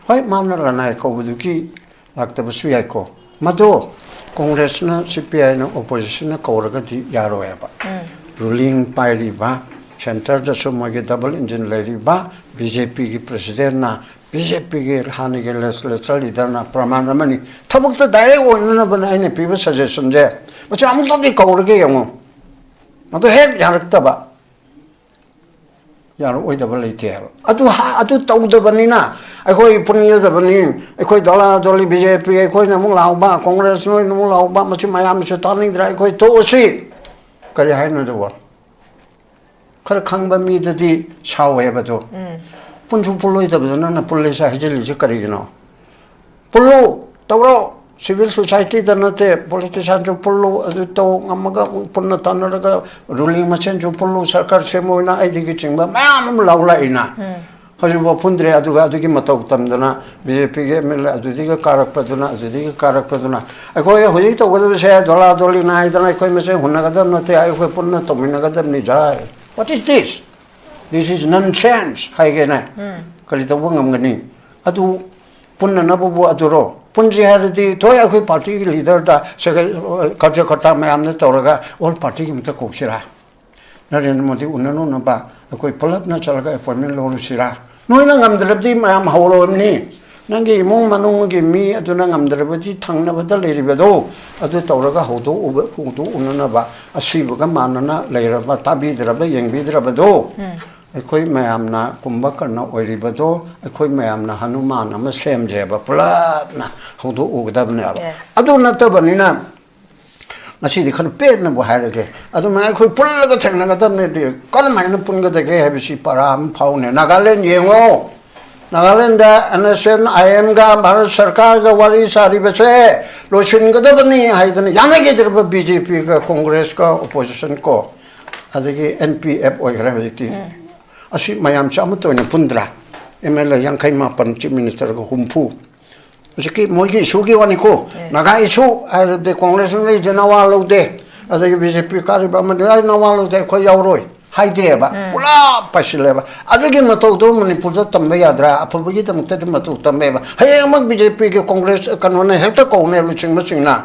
ꯍꯣꯏ, ꯃꯥꯅ ꯂꯅꯥꯏ ꯀꯧꯕꯗꯨꯒꯤ ꯂꯥꯛꯇꯕꯁꯨ ꯌꯥꯏꯀꯣ꯫ ꯃꯗꯣ ꯀꯣꯡꯒ꯭ꯔꯦꯁꯅ, ꯁꯤ ꯄꯤ ꯑꯥꯏꯅ, ꯑꯣꯄꯣꯖꯤꯁꯟꯅ ꯀꯧꯔꯒꯗꯤ ꯌꯥꯔꯣꯏꯕ꯫ ꯔꯨꯂꯤꯡ ꯄꯥꯏꯔꯤꯕ, ꯁꯦꯟꯇꯔꯗꯁꯨ ꯃꯣꯏꯒꯤ ꯗꯕꯜ ꯏꯟꯖꯤꯟ ꯂꯩꯔꯤꯕ ꯕꯤ ꯖꯦ ꯄꯤꯒꯤ ꯄ꯭ꯔꯁꯤꯗꯦꯟꯅ, ꯕꯤ ꯖꯦ ꯄꯤꯒꯤ ꯍꯥꯟꯅꯒꯤ ꯂꯦꯖꯤꯁꯂꯦꯆꯔ ꯂꯤꯗꯔꯅ ꯄ꯭ꯔꯃꯥꯟ ꯑꯃꯅꯤ꯫ ꯊꯕꯛꯇ ꯗꯥꯏꯔꯦꯛ ꯑꯣꯏꯅꯅꯕꯅ ꯑꯩꯅ ꯄꯤꯕ ꯁꯖꯦꯁꯟꯁꯦ, ꯃꯁꯤ ꯑꯃꯨꯛꯇꯗꯤ ꯀꯧꯔꯒꯦ ꯌꯦꯡꯉꯨ꯫ ꯃꯗꯨ ꯍꯦꯛ ꯌꯥꯔꯛꯇꯕ, ꯌꯥꯔꯛꯑꯣꯏꯗꯕ ꯂꯩꯇꯦ ꯍꯥꯏꯕ꯫ ꯑꯗꯨ ꯍꯥ-, ꯑꯗꯨ ꯇꯧꯗꯕꯅꯤꯅ ꯑꯩꯈꯣꯏ ꯄꯨꯟꯒꯗꯕꯅꯤ, ꯑꯩꯈꯣꯏ ꯗꯣꯂꯥ ꯗꯣꯂꯤ, ꯕꯤ ꯖꯦ ꯄꯤ ꯑꯩꯈꯣꯏꯅ ꯑꯃꯨꯛ ꯂꯥꯎꯕ, ꯀꯣꯡꯒ꯭ꯔꯦꯁ ꯅꯣꯏꯅ ꯑꯃꯨꯛ ꯂꯥꯎꯕ, ꯃꯁꯤ ꯃꯌꯥꯝꯁꯨ ꯇꯥꯅꯤꯡꯗ꯭ꯔꯦ, ꯑꯩꯈꯣꯏ ꯇꯣꯛꯑꯁꯤ꯫ ꯀꯔꯤ ꯍꯥꯏꯅꯣ ꯑꯗꯨꯕꯨ? ꯈꯔ ꯈꯪꯕ ꯃꯤꯗꯗꯤ ꯁꯥꯎꯋꯦꯕꯗꯣ꯫ ꯄꯨꯟꯁꯨ ꯄꯨꯜꯂꯣꯏꯗꯕꯗ ꯅꯪꯅ ꯄꯨꯜꯂꯦꯁꯦ ꯍꯥꯏꯖꯤꯜꯂꯤꯁꯦ ꯀꯔꯤꯒꯤꯅꯣ? ꯄꯨꯜꯂꯨ, ꯇꯧꯔꯣ꯫ ꯁꯤꯚꯤꯜ ꯁꯣꯁꯥꯏꯇꯤꯗ ꯅꯠꯇꯦ, ꯄꯣꯂꯤꯇꯤꯁꯤꯌꯥꯟꯁꯨ ꯄꯨꯜꯂꯨ, ꯑꯗꯨ ꯇꯧ, ꯉꯝꯃꯒ ꯑꯃꯨꯛ ꯄꯨꯟꯅ ꯇꯥꯟꯅꯔꯒ ꯔꯨꯂꯤꯡ ꯃꯁꯦꯟꯁꯨ ꯄꯨꯜꯂꯨ, ꯁꯔꯀꯥꯔ ꯁꯦꯝꯃꯨ ꯍꯥꯏꯅ ꯑꯩꯗꯒꯤ ꯆꯤꯡꯕ ꯃꯌꯥꯝ ꯑꯃ ꯂꯥꯎꯂꯛꯏꯅ꯫ ꯍꯧꯖꯤꯛꯐꯥꯎ ꯄꯨꯟꯗ꯭ꯔꯦ꯫ ꯑꯗꯨꯒ ꯑꯗꯨꯒꯤ ꯃꯇꯧ ꯇꯝꯗꯅ ꯕꯤ ꯖꯦ ꯄꯤꯒꯤ ꯑꯦꯝ ꯑꯦꯜ ꯑꯦ ꯑꯗꯨꯗꯒꯤ ꯀꯥꯔꯛꯄꯗꯨꯅ, ꯑꯗꯨꯗꯒꯤ ꯀꯥꯔꯛꯄꯗꯨꯅ꯫ ꯑꯩꯈꯣꯏ ꯍꯧꯖꯤꯛ ꯇꯧꯒꯗꯕꯁꯦ ꯗꯣꯂꯥ ꯗꯣꯂꯤ ꯅꯥꯏꯗꯅ ꯑꯩꯈꯣꯏ ꯃꯁꯦꯟ ꯍꯨꯟꯅꯒꯗꯕ ꯅꯠꯇꯦ, ꯑꯩꯈꯣꯏ ꯄꯨꯟꯅ ꯇꯧꯃꯤꯟꯅꯒꯗꯕꯅꯤ꯫ ꯖꯥꯏ꯫ What is this? This is nonsense ꯍꯥꯏꯒꯦꯅꯦ꯫ ꯀꯔꯤ ꯇꯧꯕ ꯉꯝꯒꯅꯤ? ꯑꯗꯨ ꯄꯨꯟꯅꯅꯕꯕꯨ ꯑꯗꯨꯔꯣ? ꯄꯨꯟꯁꯤ ꯍꯥꯏꯔꯗꯤ ꯊꯣꯏ ꯑꯩꯈꯣꯏ ꯄꯥꯔꯇꯤꯒꯤ ꯂꯤꯗꯔꯗ ꯁꯦꯀ꯭ꯔꯦ-, ꯀꯥꯔꯖꯀꯔꯇꯥ ꯃꯌꯥꯝꯅ ꯇꯧꯔꯒ ꯑꯣꯜ ꯄꯥꯔꯇꯤꯒꯤ ꯑꯃꯇ ꯀꯧꯁꯤꯔꯥ? ꯅꯔꯦꯟꯗ꯭ꯔ ꯃꯣꯗꯤ ꯎꯅꯔꯨꯅꯕ ꯑꯩꯈꯣꯏ ꯄꯨꯂꯞꯅ ꯆꯠꯂꯒ ꯑꯦꯄꯣꯏꯟꯃꯦꯟ ꯂꯧꯔꯨꯁꯤꯔꯥ? ꯅꯣꯏꯅ ꯉꯝꯗ꯭ꯔꯕꯗꯤ ꯃꯌꯥꯝ ꯍꯧꯔꯕꯅꯤ꯫ ꯅꯪꯒꯤ ꯏꯃꯨꯡ ꯃꯅꯨꯡꯒꯤ ꯃꯤ ꯑꯗꯨꯅ ꯉꯝꯗ꯭ꯔꯕꯗꯤ ꯊꯪꯅꯕꯗ ꯂꯩꯔꯤꯕꯗꯣ ꯑꯗꯨ ꯇꯧꯔꯒ ꯍꯧꯗꯣꯛꯎꯕ-, ꯍꯧꯗꯣꯛꯎꯅꯅꯕ꯫ ꯑꯁꯤꯕꯒ ꯃꯥꯟꯅꯅ ꯂꯩꯔꯕ, ꯇꯥꯕꯤꯗ꯭ꯔꯕ, ꯌꯦꯡꯕꯤꯗ꯭ꯔꯕꯗꯣ ꯑꯩꯈꯣꯏ ꯃꯌꯥꯝꯅ ꯀꯨꯝꯕ ꯀꯔꯅ ꯑꯣꯏꯔꯤꯕꯗꯣ ꯑꯩꯈꯣꯏ ꯃꯌꯥꯝꯅ ꯍꯅꯨꯃꯥꯟ ꯑꯃ ꯁꯦꯝꯖꯦꯕ, ꯄꯨꯂꯞꯅ ꯍꯧꯗꯣꯛꯎꯒꯗꯕꯅꯦꯕ꯫ Yes. ꯑꯗꯨ ꯅꯠꯇꯕꯅꯤꯅ ꯉꯁꯤꯗꯤ ꯈꯔ ꯄꯦꯠꯅꯕꯨ ꯍꯥꯏꯔꯒꯦ꯫ ꯑꯗꯨꯃꯥꯏꯅ ꯑꯩꯈꯣꯏ ꯄꯨꯜꯂꯒ ꯊꯦꯡꯅꯒꯗꯕꯅꯦꯗꯤ ꯀꯔꯝ ꯍꯥꯏꯅ ꯄꯨꯟꯒꯗꯒꯦ ꯍꯥꯏꯕꯁꯤ ꯄꯔꯥ ꯑꯃ ꯐꯥꯎꯅꯦ꯫ ꯅꯥꯒꯥꯂꯦꯟ ꯌꯦꯡꯉꯣ, ꯅꯥꯒꯥꯂꯦꯟꯗ ꯑꯦꯟ ꯑꯦꯁ ꯑꯦꯟ, ꯑꯥꯏ ꯑꯦꯝꯒ ꯚꯥꯔꯠ ꯁꯔꯀꯥꯔꯒ ꯋꯥꯔꯤ ꯁꯥꯔꯤꯕꯁꯦ ꯂꯣꯏꯁꯤꯟꯒꯗꯕꯅꯤ ꯍꯥꯏꯗꯅ ꯌꯥꯅꯈꯤꯗ꯭ꯔꯕ ꯕꯤ ꯖꯦ ꯄꯤꯒ ꯀꯣꯡꯒ꯭ꯔꯦꯁꯀ ꯑꯣꯄꯣꯖꯤꯁꯟ ꯀꯣ, ꯑꯗꯒꯤ ꯑꯦꯟ ꯄꯤ ꯑꯦꯐ ꯑꯣꯏꯈ꯭ꯔꯦ ꯍꯧꯖꯤꯛꯇꯤ꯫ ꯑꯁꯤ ꯃꯌꯥꯝꯁꯦ ꯑꯃꯠꯇ ꯑꯣꯏꯅ ꯄꯨꯟꯗ꯭ꯔꯥ? ꯑꯦꯝ ꯑꯦꯜ ꯑꯦ ꯌꯥꯡꯈꯩ ꯃꯥꯄꯟ, ꯆꯤꯐ ꯃꯤꯅꯤꯁꯇꯔꯒ ꯍꯨꯝꯐꯨ꯫ ꯍꯧꯖꯤꯛꯀꯤ ꯃꯣꯏꯒꯤ ꯏꯁꯨꯒꯤ ꯋꯥꯅꯤꯀꯣ꯫ ꯅꯥꯒꯥ ꯏꯁꯨ ꯍꯥꯏꯔꯗꯤ ꯀꯣꯡꯒ꯭ꯔꯦꯁꯅ ꯂꯩꯁꯦ ꯅꯋꯥ ꯂꯧꯗꯦ, ꯑꯗꯒꯤ ꯕꯤ ꯖꯦ ꯄꯤ ꯀꯥꯔꯤꯕ ꯑꯃꯗꯤ ꯑꯩ ꯅꯋꯥ ꯂꯧꯗꯦ, ꯑꯩꯈꯣꯏ ꯌꯥꯎꯔꯣꯏ ꯍꯥꯏꯗꯦꯕ꯫ ꯄꯨꯔꯥ ꯄꯥꯏꯁꯤꯜꯂꯦꯕ꯫ ꯑꯗꯨꯒꯤ ꯃꯇꯧꯗꯣ ꯃꯅꯤꯄꯨꯔꯗ ꯇꯝꯕ ꯌꯥꯗ꯭ꯔꯥ? ꯑꯐꯕꯒꯤꯗꯃꯛꯇꯗꯤ ꯃꯇꯧ ꯇꯝꯃꯦꯕ꯫ ꯍꯌꯦꯡꯃꯛ ꯕꯤ ꯖꯦ ꯄꯤꯒꯤ ꯀꯣꯡꯒ꯭ꯔꯦꯁ ꯀꯩꯅꯣꯅ ꯍꯦꯛꯇ ꯀꯧꯅꯦ ꯂꯨꯆꯤꯡꯕꯁꯤꯡꯅ꯫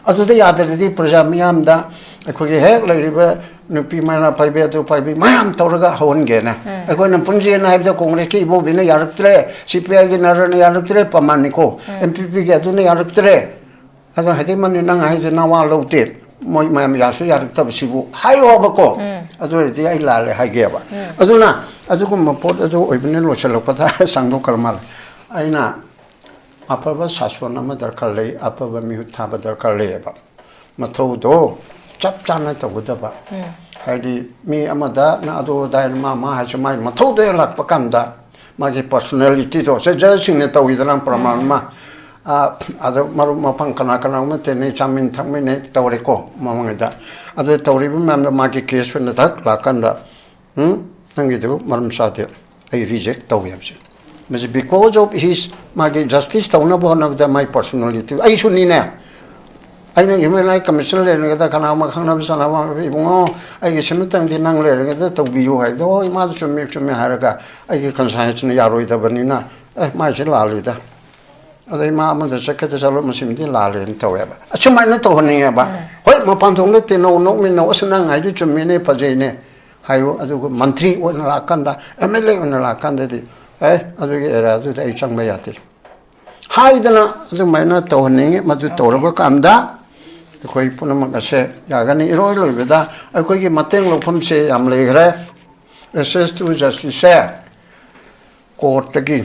ꯑꯗꯨꯗ ꯌꯥꯗ꯭ꯔꯗꯤ ꯄ꯭ꯔꯖꯥ ꯃꯤꯌꯥꯝꯗ ꯑꯩꯈꯣꯏꯒꯤ ꯍꯦꯛ ꯂꯩꯔꯤꯕ ꯅꯨꯄꯤ ꯃꯔꯥ ꯄꯥꯏꯕꯤ ꯑꯗꯨ ꯄꯥꯏꯕꯤ ꯃꯌꯥꯝ ꯇꯧꯔꯒ ꯍꯧꯍꯟꯒꯦꯅ꯫ ꯑꯩꯈꯣꯏꯅ ꯄꯨꯟꯁꯦꯅ ꯍꯥꯏꯕꯗ ꯀꯣꯡꯒ꯭ꯔꯦꯁꯀꯤ ꯏꯕꯣꯕꯤꯅ ꯌꯥꯔꯛꯇ꯭ꯔꯦ, ꯁꯤ ꯄꯤ ꯑꯥꯏꯒꯤ ꯅꯔꯅ ꯌꯥꯔꯛꯇ꯭ꯔꯦ, ꯄ꯭ꯔꯃꯥꯟꯅꯤꯀꯣ, ꯑꯦꯟ ꯄꯤ ꯄꯤꯒꯤ ꯑꯗꯨꯅ ꯌꯥꯔꯛꯇ꯭ꯔꯦ꯫ ꯑꯗꯣ ꯍꯥꯏꯗꯤ ꯃꯅꯤ ꯅꯪ ꯍꯥꯏꯁꯦ ꯅꯋꯥ ꯂꯧꯗꯦ, ꯃꯣꯏ ꯃꯌꯥꯝ ꯌꯥꯁꯨ ꯌꯥꯔꯛꯇꯕꯁꯤꯕꯨ ꯍꯥꯏꯌꯣꯕꯀꯣ꯫ ꯑꯗꯨ ꯑꯣꯏꯔꯗꯤ ꯑꯩ ꯂꯥꯜꯂꯦ ꯍꯥꯏꯒꯦꯕ꯫ ꯑꯗꯨꯅ ꯑꯗꯨꯒꯨꯝꯕ ꯄꯣꯠ ꯑꯗꯨ ꯑꯣꯏꯕꯅꯤ ꯂꯣꯏꯁꯤꯜꯂꯛꯄꯗ ꯁꯥꯡꯗꯣꯛꯈ꯭ꯔ ꯃꯥꯜꯂꯦ꯫ ꯑꯩꯅ ꯑꯐꯕ ꯁꯥꯁꯣꯟ ꯑꯃ ꯗꯔꯀꯥꯔ ꯂꯩ, ꯑꯐꯕ ꯃꯤꯍꯨꯠ ꯊꯥꯕ ꯗꯔꯀꯥꯔ ꯂꯩꯌꯦꯕ꯫ ꯃꯊꯧꯗꯣ ꯆꯞ ꯆꯥꯅ ꯇꯧꯒꯗꯕ꯫ ꯍꯥꯏꯗꯤ ꯃꯤ ꯑꯃꯗ ꯅ ꯑꯗꯨ ꯑꯗꯥꯏꯅ ꯃꯥ ꯃꯥ ꯍꯥꯏꯁꯦ ꯃꯥꯏ ꯃꯊꯧꯗꯣ ꯍꯦꯛ ꯂꯥꯛꯄ ꯀꯥꯟꯗ ꯃꯥꯒꯤ personalityꯗꯣ ꯁꯦ ꯖꯖꯁꯤꯡꯅ ꯇꯧꯋꯤꯗꯅ ꯄ꯭ꯔꯃꯥꯟ ꯑꯃ꯫ ꯑꯗꯣ ꯃꯔꯨꯞ ꯃꯄꯥꯡ ꯀꯅꯥ ꯀꯅꯥ ꯑꯃ ꯇꯤꯟꯅꯩ, ꯆꯥꯃꯤꯟ ꯊꯛꯃꯤꯟꯅꯩ ꯇꯧꯔꯦꯀꯣ ꯃꯃꯥꯡꯉꯩꯗ꯫ ꯑꯗꯨ ꯇꯧꯔꯤꯕ ꯃꯌꯥꯝꯗꯣ ꯃꯥꯒꯤ case ꯑꯣꯏꯅ ꯊꯛ ꯂꯥꯛꯀꯥꯟꯗ, ꯎꯝ, ꯅꯪꯒꯤꯗꯨ ꯃꯔꯝ ꯆꯥꯗꯦ, ꯑꯩ reject ꯇꯧꯏ ꯍꯥꯏꯕꯁꯦ꯫ ꯃꯁꯤ because of his, ꯃꯥꯒꯤ justice ꯇꯧꯅꯕ ꯍꯣꯠꯅꯕꯗ ꯃꯥꯒꯤ personality, ꯑꯩꯁꯨꯅꯤꯅꯦ꯫ ꯑꯩꯅ human right commission ꯂꯩꯔꯤꯉꯩꯗ ꯀꯅꯥꯒꯨꯝꯕ ꯈꯪꯅꯕ ꯆꯥꯅꯕ, "ꯏꯕꯨꯡꯉꯣ, ꯑꯩꯒꯤ ꯁꯤꯃꯇꯪꯗꯤ ꯅꯪ ꯂꯩꯔꯤꯉꯩꯗ ꯇꯧꯕꯤꯌꯨ" ꯍꯥꯏꯕꯗ, "ꯍꯣꯏ, ꯃꯥꯗꯣ ꯆꯨꯝꯃꯤ, ꯆꯨꯝꯃꯤ" ꯍꯥꯏꯔꯒ ꯑꯩꯒꯤ conscienceꯅ ꯌꯥꯔꯣꯏꯗꯕꯅꯤꯅ, "ꯑꯦ, ꯃꯥꯏꯁꯦ ꯂꯥꯜꯂꯤꯗ, ꯑꯗꯩ ꯃꯥ ꯑꯃꯗ ꯆꯠꯀꯦꯗ ꯆꯠꯂꯣ, ꯃꯁꯤꯃꯗꯤ ꯂꯥꯜꯂꯦꯅ" ꯇꯧꯋꯦꯕ꯫ ꯑꯁꯨꯃꯥꯏꯅ ꯇꯧꯍꯟꯅꯤꯡꯉꯦꯕ꯫ ꯍꯣꯏ, ꯃꯄꯥꯟ ꯊꯣꯡꯗ ꯇꯤꯟꯅꯧ, ꯅꯣꯛꯃꯤꯟꯅꯧ, "ꯑꯁ, ꯅꯪ ꯍꯥꯏꯗꯨ ꯆꯨꯝꯃꯤꯅꯦ, ꯐꯖꯩꯅꯦ" ꯍꯥꯏꯌꯨ꯫ ꯑꯗꯨꯒ ꯃꯟꯇ꯭ꯔꯤ ꯑꯣꯏꯅ ꯂꯥꯛꯀꯥꯟꯗ, MLA ꯑꯣꯏꯅ ꯂꯥꯛꯀꯥꯟꯗꯗꯤ, "ꯑꯦ, ꯑꯗꯨꯒꯤ areaꯗꯨꯗ ꯑꯩ ꯆꯪꯕ ꯌꯥꯗꯦ" ꯍꯥꯏꯗꯅ ꯑꯗꯨꯃꯥꯏꯅ ꯇꯧꯍꯟꯅꯤꯡꯉꯤ꯫ ꯃꯗꯨ ꯇꯧꯔꯕ ꯀꯥꯟꯗ ꯑꯩꯈꯣꯏ ꯄꯨꯝꯅꯃꯛ ꯑꯁꯦ ꯌꯥꯒꯅꯤ꯫ ꯏꯔꯣꯏ ꯂꯣꯏꯕꯗ ꯑꯩꯈꯣꯏꯒꯤ ꯃꯇꯦꯡ ꯂꯧꯐꯝꯁꯦ ꯌꯥꯝ ꯂꯩꯈ꯭ꯔꯦ꯫ Access to justiceꯁꯦ courtꯇꯒꯤ,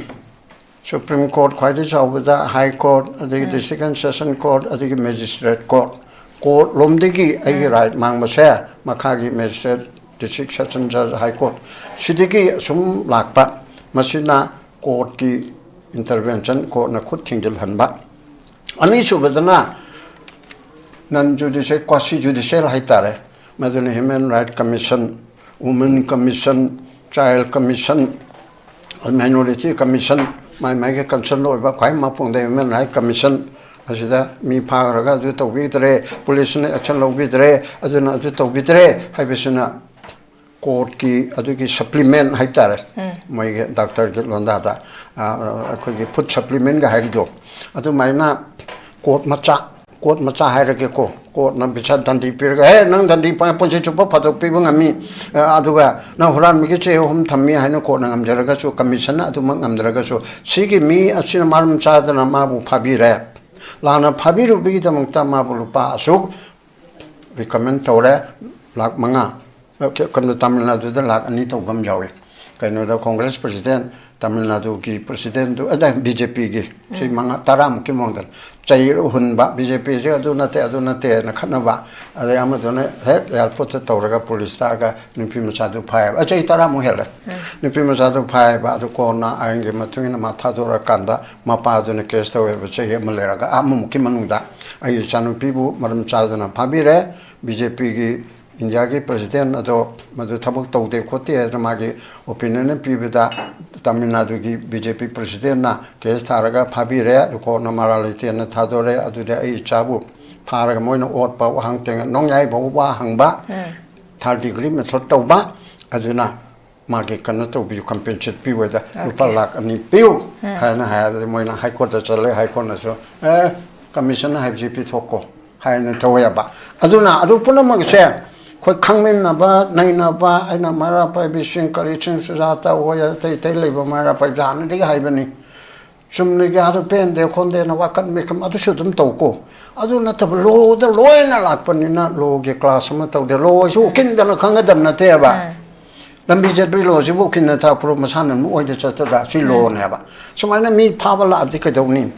Supreme Court ꯈ꯭ꯋꯥꯏꯗꯒꯤ ꯆꯥꯎꯕꯗ, High Court, ꯑꯗꯒꯤ District and Session Court, ꯑꯗꯒꯤ Magistrate Court, court ꯂꯣꯝꯗꯒꯤ ꯑꯩꯒꯤ right ꯃꯥꯡꯕꯁꯦ ꯃꯈꯥꯒꯤ Magistrate, District Session Judge, High Court ꯁꯤꯗꯒꯤ ꯑꯁꯨꯝ ꯂꯥꯛꯄ꯫ ꯃꯁꯤꯅ courtꯀꯤ intervention, courtꯅ ꯈꯨꯠ ꯊꯤꯡꯖꯤꯜꯍꯟꯕ꯫ ꯑꯅꯤꯁꯨꯕꯗꯅ non judicial, quasi judicial ꯍꯥꯏꯇꯥꯔꯦ꯫ ꯃꯗꯨꯅ Human Right Commission, Women Commission, Child Commission, Minority Commission, ꯃꯥꯏ ꯃꯥꯏꯒꯤ concern ꯑꯣꯏꯕ ꯈ꯭ꯋꯥꯏ ꯃꯄꯨꯡꯗ Human Right Commission ꯑꯁꯤꯗ ꯃꯤ ꯐꯥꯈ꯭ꯔꯒ ꯑꯗꯨ ꯇꯧꯕꯤꯗ꯭ꯔꯦ, policeꯅ action ꯂꯧꯕꯤꯗ꯭ꯔꯦ, ꯑꯗꯨꯅ ꯑꯗꯨ ꯇꯧꯕꯤꯗ꯭ꯔꯦ ꯍꯥꯏꯕꯁꯤꯅ courtꯀꯤ ꯑꯗꯨꯒꯤ supplement ꯍꯥꯏꯇꯥꯔꯦ, ꯃꯣꯏꯒꯤ doctorꯒꯤ ꯂꯣꯟꯗꯥꯗ, ꯑ, ꯑꯩꯈꯣꯏꯒꯤ food supplementꯒ ꯍꯥꯏꯕꯗꯣ, ꯑꯗꯨꯃꯥꯏꯅ court ꯃꯆꯥ, court ꯃꯆꯥ ꯍꯥꯏꯔꯒꯦꯀꯣ, courtꯅ ꯄꯩꯁꯥ ꯗꯟꯗꯤ ꯄꯤꯔꯒ, "ꯍꯦ, ꯅꯪ ꯗꯟꯗꯤ ꯄꯥꯏ, ꯄꯨꯟꯁꯤ ꯆꯨꯞꯄ ꯐꯥꯗꯣꯛꯄꯤꯕ ꯉꯝꯃꯤ, ꯑ, ꯑꯗꯨꯒ ꯅꯪ ꯍꯨꯔꯥꯟꯕꯒꯤ ꯆꯦ ꯑꯍꯨꯝ ꯊꯝꯃꯤ" ꯍꯥꯏꯅ courtꯅ ꯉꯝꯖꯔꯒꯁꯨ, commissionꯅ ꯑꯗꯨꯃꯛ ꯉꯝꯗ꯭ꯔꯒꯁꯨ, ꯁꯤꯒꯤ ꯃꯤ ꯑꯁꯤꯅ ꯃꯔꯝ ꯆꯥꯗꯅ ꯃꯥꯕꯨ ꯐꯥꯕꯤꯔꯦ, ꯂꯥꯟꯅ ꯐꯥꯕꯤꯔꯨꯕꯒꯤꯗꯃꯛꯇ ꯃꯥꯕꯨ ꯂꯨꯄꯥ ꯑꯁꯨꯛ recommend ꯇꯧꯔꯦ, ꯂꯥꯛ ꯃꯉꯥ, ꯀꯩꯅꯣ, ꯇꯥꯃꯤꯜ ꯅꯥꯗꯨꯗ ꯂꯥꯛ ꯑꯅꯤ ꯇꯧꯕ ꯑꯃ ꯌꯥꯎꯏ꯫ ꯀꯩꯅꯣꯗ Congress president ꯇꯥꯃꯤꯜ ꯅꯥꯗꯨꯒꯤ ꯄ꯭ꯔꯁꯤꯗꯦꯟꯗꯨ, ꯑꯗ ꯕꯤ ꯖꯦ ꯄꯤꯒꯤ ꯁꯤ ꯃꯉꯥ ꯇꯔꯥꯃꯨꯛꯀꯤ ꯃꯑꯣꯡꯗ ꯆꯩ ꯍꯨꯟꯕ, ꯕꯤ ꯖꯦ ꯄꯤꯁꯦ ꯑꯗꯨ ꯅꯠꯇꯦ, ꯑꯗꯨ ꯅꯠꯇꯦꯅ ꯈꯠꯅꯕ꯫ ꯑꯗꯩ ꯑꯃꯗꯨꯅ ꯍꯦꯛ ꯑꯦꯌꯥꯔꯄꯣꯔꯠꯇ ꯇꯧꯔꯒ ꯄꯨꯂꯤꯁ ꯇꯥꯛꯑꯒ ꯅꯨꯄꯤ ꯃꯆꯥꯗꯨ ꯐꯥꯏꯌꯦꯕ꯫ ꯑ, ꯆꯍꯤ ꯇꯔꯥꯃꯨꯛ ꯍꯦꯜꯂꯦ꯫ ꯅꯨꯄꯤ ꯃꯆꯥꯗꯨ ꯐꯥꯏꯌꯦꯕ꯫ ꯑꯗꯨ ꯀꯣꯟꯅ ꯑꯥꯏꯟꯒꯤ ꯃꯇꯨꯡ ꯏꯟꯅ ꯃꯥ ꯊꯥꯗꯣꯔꯛꯑꯀꯥꯟꯗ ꯃꯄꯥꯗꯨꯅ ꯀꯦꯁ ꯇꯧꯋꯦꯕ꯫ ꯆꯍꯤ ꯑꯃ ꯂꯩꯔꯒ ꯑꯃꯃꯨꯛꯀꯤ ꯃꯅꯨꯡꯗ ꯑꯩꯒꯤ ꯏꯆꯥꯅꯨꯄꯤꯕꯨ ꯃꯔꯝ ꯆꯥꯗꯅ ꯐꯥꯕꯤꯔꯦ꯫ ꯕꯤ ꯖꯦ ꯄꯤꯒꯤ ꯏꯟꯗꯤꯌꯥꯒꯤ ꯄ꯭ꯔꯁꯤꯗꯦꯟ ꯑꯗꯣ ꯃꯗꯨ ꯊꯕꯛ ꯇꯧꯗꯦ ꯈꯣꯠꯇꯦ ꯍꯥꯏꯗꯅ ꯃꯥꯒꯤ ꯑꯣꯄꯤꯅꯤꯌꯟ ꯑꯃ ꯄꯤꯕꯗ, ꯇꯥꯃꯤꯜ ꯅꯥꯗꯨꯒꯤ ꯕꯤ ꯖꯦ ꯄꯤ ꯄ꯭ꯔꯁꯤꯗꯦꯟꯅ ꯀꯦꯁ ꯊꯥꯔꯒ ꯐꯥꯕꯤꯔꯦ꯫ ꯑꯗꯨ ꯀꯣꯟꯅ ꯃꯔꯥꯜ ꯂꯩꯇꯦꯅ ꯊꯥꯗꯣꯔꯦ꯫ ꯑꯗꯨꯗꯤ ꯑꯩ ꯏꯆꯥꯕꯨ ꯐꯥꯔꯒ ꯃꯣꯏꯅ ꯑꯣꯠꯄ, ꯋꯥꯍꯪ ꯇꯦꯡ-, ꯅꯣꯡꯌꯥꯏ ꯐꯥꯎꯕ ꯋꯥ ꯍꯪꯕ, ꯊꯥꯔꯠ ꯗꯤꯒ꯭ꯔꯤ ꯃꯦꯊꯠ ꯇꯧꯕ, ꯑꯗꯨꯅ ꯃꯥꯒꯤ ꯀꯩꯅꯣ ꯇꯧꯕꯤꯌꯨ, ꯀꯝꯄꯦꯟꯁꯦꯠ ꯄꯤꯌꯨ ꯍꯥꯏꯗ, ꯂꯨꯄꯥ ꯂꯥꯈ ꯑꯅꯤ ꯄꯤꯌꯨ ꯍꯥꯏꯅ ꯍꯥꯏ꯫ ꯑꯗꯨꯗꯤ ꯃꯣꯏꯅ ꯍꯥꯏ ꯀꯣꯔꯠꯇ ꯆꯠꯂꯦ, ꯍꯥꯏ ꯀꯣꯔꯠꯅꯁꯨ, "ꯑꯦ, ꯀꯃꯤꯁꯟꯅ ꯍꯥꯏꯕꯁꯤ ꯄꯤꯊꯣꯛꯀꯣ" ꯍꯥꯏꯅ ꯇꯧꯋꯦꯕ꯫ ꯑꯗꯨꯅ ꯑꯗꯨ ꯄꯨꯝꯅꯃꯛꯁꯦ ꯑꯩꯈꯣꯏ ꯈꯪꯃꯤꯟꯅꯕ, ꯅꯩꯅꯕ, ꯑꯩꯅ ꯃꯩꯔꯥ ꯄꯥꯏꯕꯤꯁꯤꯡ, ꯀꯔꯤꯁꯤꯡ, ꯁꯨꯖꯥꯇꯥ ꯍꯣꯏ, ꯑꯇꯩ ꯑꯇꯩ ꯂꯩꯕ ꯃꯩꯔꯥ ꯄꯥꯏꯕꯤ ꯍꯥꯟꯅꯗꯒꯤ ꯍꯥꯏꯕꯅꯤ꯫ ꯆꯨꯝꯅꯒꯤ ꯑꯗꯨ ꯄꯦꯟꯗꯦ ꯈꯣꯟꯗꯦꯅ ꯋꯥꯀꯠ ꯃꯤꯀꯝ ꯑꯗꯨꯁꯨ ꯑꯗꯨꯝ ꯇꯧꯀꯣ꯫ ꯑꯗꯨ ꯅꯠꯇꯕ ꯂꯣꯗ ꯂꯣꯏꯅ ꯂꯥꯛꯄꯅꯤꯅ ꯂꯣꯒꯤ ꯀ꯭ꯂꯥꯁ ꯑꯃ ꯇꯧꯗꯦ꯫ ꯂꯣ ꯍꯥꯏꯁꯨ ꯎꯀꯤꯟꯗꯅ ꯈꯪꯒꯗꯕ ꯅꯠꯇꯦꯕ꯫ ꯂꯝꯕꯤ ꯆꯠꯄꯒꯤ ꯂꯣꯁꯤꯕꯨ ꯎꯀꯤꯟꯅ ꯊꯥꯛꯄ꯭ꯔꯣ? ꯃꯁꯥꯅ ꯑꯗꯨꯝ ꯑꯣꯏꯅ ꯆꯠꯇꯗ꯭ꯔꯥ? ꯁꯤ ꯂꯣꯅꯦꯕ꯫ ꯁꯨꯃꯥꯏꯅ ꯃꯤ ꯐꯥꯕ ꯂꯥꯛꯑꯗꯤ ꯀꯩꯗꯧꯅꯤ?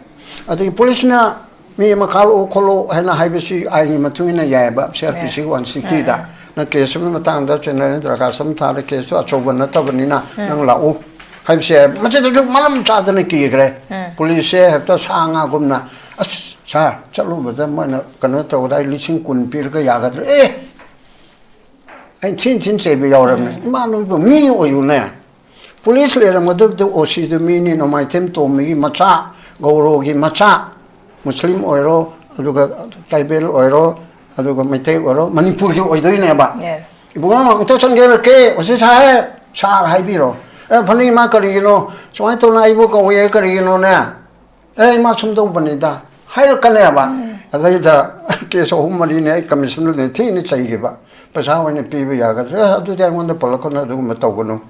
ꯑꯗꯒꯤ ꯄꯨꯂꯤꯁꯅ ꯃꯤ ꯑꯃ ꯈꯥꯔꯛꯑꯣ ꯈꯣꯠꯂꯣ ꯍꯥꯏꯅ ꯍꯥꯏꯕꯁꯤ ꯑꯥꯏꯟꯒꯤ ꯃꯇꯨꯡ ꯏꯟꯅ ꯌꯥꯏꯑꯕ, ꯁꯤ ꯑꯥꯔ ꯄꯤ ꯁꯤ ꯋꯥꯟ ꯁꯤꯛꯁꯇꯤꯗ꯫ ꯅꯪ ꯀꯦꯁ ꯑꯃꯒꯤ ꯃꯇꯥꯡꯗ ꯆꯦꯟꯅꯔꯦ, ꯗꯔꯈꯥꯁ ꯑꯃ ꯊꯥꯔꯦ, ꯀꯦꯁꯇꯨ ꯑꯆꯧꯕ ꯅꯠꯇꯕꯅꯤꯅ ꯅꯪ ꯂꯥꯛꯎ ꯍꯥꯏꯕꯁꯦ꯫ ꯃꯁꯤꯗꯁꯨ ꯃꯔꯝ ꯆꯥꯗꯅ ꯀꯤꯈ꯭ꯔꯦ꯫ ꯄꯨꯂꯤꯁꯁꯦ ꯍꯦꯛꯇ ꯁꯥ ꯉꯥꯒꯨꯝꯅ, "ꯑꯁ, ꯁꯥꯔ, ꯆꯠꯂꯨꯕꯗ ꯃꯣꯏꯅ ꯀꯩꯅꯣ ꯇꯧꯕꯗ ꯑꯩ ꯂꯤꯁꯤꯡ ꯀꯨꯟ ꯄꯤꯔꯒ ꯌꯥꯒꯗ꯭ꯔꯥ?" ꯑꯦ! ꯑꯩꯅ ꯊꯤꯟ ꯊꯤꯟ ꯆꯩꯕ ꯌꯥꯎꯔꯕꯅꯦ꯫ ꯏꯃꯥ ꯅꯣꯏꯕꯨ ꯃꯤ ꯑꯣꯏꯌꯨꯅꯦ꯫ ꯄꯨꯂꯤꯁ ꯂꯩꯔꯝꯒꯗꯕꯗꯨ ꯑꯣ ꯁꯤꯗꯨ ꯃꯤꯅꯤ, ꯅꯣꯡꯃꯥꯏꯊꯦꯝ ꯇꯣꯝꯕꯒꯤ ꯃꯆꯥ, ꯒꯧꯔꯣꯒꯤ ꯃꯆꯥ, ꯃꯨꯁꯂꯤꯝ ꯑꯣꯏꯔꯣ, ꯑꯗꯨꯒ ꯇ꯭ꯔꯥꯏꯕꯦꯜ ꯑꯣꯏꯔꯣ, ꯑꯗꯨꯒ ꯃꯩꯇꯩ ꯑꯣꯏꯔꯣ, ꯃꯅꯤꯄꯨꯔꯒꯤ ꯑꯣꯏꯗꯣꯏꯅꯦꯕ꯫ ꯏꯕꯨꯡꯉꯣ, ꯑꯝꯇ ꯆꯪꯒꯦꯔꯛꯀꯦ, ꯑꯣꯁꯤ ꯁꯥꯍꯦꯕ, ꯁꯥꯔ ꯍꯥꯏꯕꯤꯔꯣ꯫ "ꯑꯦ, ꯐꯅꯤ, ꯏꯃꯥ, ꯀꯔꯤꯒꯤꯅꯣ? ꯁꯨꯃꯥꯏꯅ ꯇꯧꯅ ꯑꯩꯕꯨ ꯀꯧꯏ, ꯀꯔꯤꯒꯤꯅꯣꯅꯦ?" "ꯑꯦ, ꯏꯃꯥ, ꯁꯨꯝ ꯇꯧꯕꯅꯤꯗ" ꯍꯥꯏꯔꯛꯀꯅꯦꯕ꯫ ꯑꯗꯩꯗ ꯀꯦꯁ ꯑꯍꯨꯝ ꯃꯔꯤꯅꯦ ꯑꯩ ꯀꯃꯤꯁꯅꯔꯅ ꯊꯤꯅ ꯆꯩꯈꯤꯕ꯫ "ꯄꯩꯁꯥ ꯑꯣꯏꯅ ꯄꯤꯕ ꯌꯥꯒꯗ꯭ꯔꯥ?" "ꯑꯦ, ꯑꯗꯨꯗꯤ ꯑꯩꯉꯣꯟꯗ ꯄꯜꯂꯛꯀꯅꯨ, ꯑꯗꯨꯒꯨꯝꯕ ꯇꯧꯒꯅꯨ,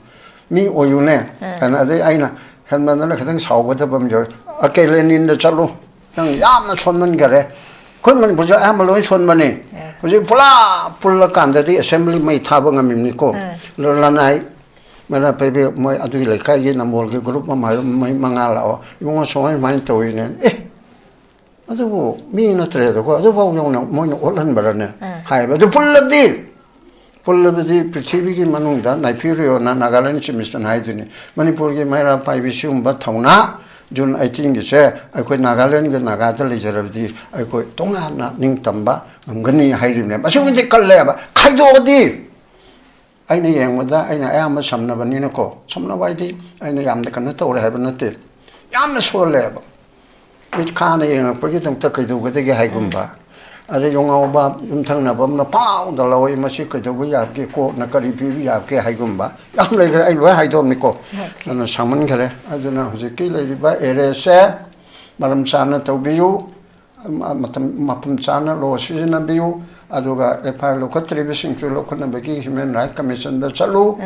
ꯃꯤ ꯑꯣꯏꯌꯨꯅꯦ" ꯍꯥꯏꯅ꯫ ꯑꯗꯩ ꯑꯩꯅ ꯍꯦꯟꯃꯟꯗꯅ ꯈꯤꯇꯪ ꯁꯥꯎꯒꯗꯕ ꯑꯃ ꯌꯥꯎꯋꯤ꯫ "ꯑ, ꯀꯦ ꯂꯦꯅꯤꯟꯗ ꯆꯠꯂꯨ, ꯅꯪ ꯌꯥꯝꯅ ꯁꯣꯟꯃꯟꯈꯔꯦ"꯫ ꯑꯩꯈꯣꯏ ꯃꯅꯤꯄꯨꯔꯁꯦ ꯑꯌꯥꯝꯕ ꯂꯣꯏ ꯁꯣꯟꯕꯅꯤ꯫ ꯍꯧꯖꯤꯛ ꯄꯨꯔꯥ ꯄꯨꯜꯂꯀꯥꯟꯗꯗꯤ ꯑꯦꯁꯦꯝꯕ꯭ꯂꯤ ꯃꯩ ꯊꯥꯕ ꯉꯝꯃꯤꯕꯅꯤꯀꯣ꯫ ꯑꯗꯣ ꯂꯅꯥꯏ ꯃꯩꯔꯥ ꯄꯥꯏꯕꯤ ꯃꯣꯏ ꯑꯗꯨꯒꯤ ꯂꯩꯀꯥꯏꯒꯤ ꯅꯝꯕꯣꯜꯒꯤ ꯒ꯭ꯔꯨꯞ ꯑꯃ ꯍꯥꯏꯕ, "ꯃꯣꯏ ꯃꯉꯥ ꯂꯥꯛꯑꯣ, ꯏꯕꯨꯡꯉꯣ, ꯁꯨꯃꯥꯏ ꯁꯨꯃꯥꯏꯅ ꯇꯧꯋꯤꯅꯦ"꯫ "ꯑꯦ, ꯑꯗꯨꯕꯨ ꯃꯤ ꯅꯠꯇ꯭ꯔꯦꯗꯀꯣ, ꯑꯗꯨꯐꯥꯎ ꯌꯧꯅ ꯃꯣꯏꯅ ꯑꯣꯠꯍꯟꯕ꯭ꯔꯅꯦ?" ꯎꯝ꯫ ꯍꯥꯏꯕ꯫ ꯑꯗꯨ ꯄꯨꯜꯂꯗꯤ, ꯄꯨꯜꯂꯕꯗꯤ ꯄ꯭ꯔꯤꯊꯤꯕꯤꯒꯤ ꯃꯅꯨꯡꯗ ꯅꯥꯏꯄꯤꯔꯤꯑꯣꯅ ꯅꯥꯒꯥꯂꯦꯟ ꯆꯤꯞ ꯃꯤꯅꯤꯁꯇꯔꯅ ꯍꯥꯏꯗꯨꯅꯤ, ꯃꯅꯤꯄꯨꯔꯒꯤ ꯃꯩꯔꯥ ꯄꯥꯏꯕꯤ ꯁꯤꯒꯨꯝꯕ ꯊꯧꯅꯥ ꯖꯨꯟ ꯑꯩꯠꯇꯤꯟꯒꯤꯁꯦ ꯑꯩꯈꯣꯏ ꯅꯥꯒꯥꯂꯦꯟꯒ ꯅꯥꯒꯥꯗ ꯂꯩꯖꯔꯕꯗꯤ ꯑꯩꯈꯣꯏ ꯇꯣꯉꯥꯟꯅ ꯅꯤꯡꯇꯝꯕ ꯉꯝꯒꯅꯤ ꯍꯥꯏꯔꯤꯕꯅꯦ꯫ ꯑꯁꯤꯒꯨꯝꯕꯗꯤ ꯀꯜꯂꯦꯕ꯫ ꯈꯥꯏꯗꯣꯛꯑꯗꯤ ꯑꯩꯅ ꯌꯦꯡꯕꯗ ꯑꯩꯅ ꯑꯌꯥꯝꯕ ꯁꯝꯅꯕꯅꯤꯅꯀꯣ, ꯁꯝꯅꯕ ꯍꯥꯏꯗꯤ ꯑꯩꯅ ꯌꯥꯝꯅ ꯀꯩꯅꯣ ꯇꯧꯔꯦ ꯍꯥꯏꯕ ꯅꯠꯇꯦ, ꯌꯥꯝꯅ ꯁꯣꯜꯂꯦꯕ꯫ ꯃꯤꯠ ꯈꯥꯅ ꯌꯦꯡꯉꯛꯄꯒꯤꯗꯃꯛꯇ ꯀꯩꯗꯧꯒꯗꯒꯦ ꯍꯥꯏꯒꯨꯝꯕ, ꯑꯗꯩ ꯌꯨꯝꯉꯥꯎꯕ, ꯌꯨꯝꯊꯪꯅꯕ ꯑꯃꯅ ꯄꯥꯎꯗ ꯂꯧꯏ, "ꯃꯁꯤ ꯀꯩꯗꯧꯕ ꯌꯥꯕꯒꯦ, ꯀꯣꯔꯠꯅ ꯀꯔꯤ ꯄꯤꯕ ꯌꯥꯕꯒꯦ?" ꯍꯥꯏꯒꯨꯝꯕ ꯌꯥꯝ ꯂꯩꯈ꯭ꯔꯦ꯫ ꯑꯩ ꯂꯣꯏ ꯍꯥꯏꯗꯣꯛꯑꯝꯃꯤꯀꯣ, ꯑꯗꯨꯅ ꯁꯥꯡꯃꯟꯈꯔꯦ꯫ ꯑꯗꯨꯅ ꯍꯧꯖꯤꯛꯀꯤ ꯂꯩꯔꯤꯕ ꯑꯦꯔꯦꯁꯦ ꯃꯔꯝ ꯆꯥꯅ ꯇꯧꯕꯤꯌꯨ, ꯃꯇꯝ ꯃꯐꯝ ꯆꯥꯅ ꯂꯣ ꯁꯤꯖꯤꯟꯅꯕꯤꯌꯨ꯫ ꯑꯗꯨꯒ ꯑꯦꯐ ꯑꯥꯏ ꯑꯥꯔ ꯂꯧꯈꯠꯇ꯭ꯔꯤꯕꯁꯤꯡꯁꯨ ꯂꯧꯈꯠꯅꯕꯒꯤ ꯍ꯭ꯌꯨꯃꯦꯟ ꯔꯥꯏꯠ ꯀꯃꯤꯁꯟꯗ ꯆꯠꯂꯨ꯫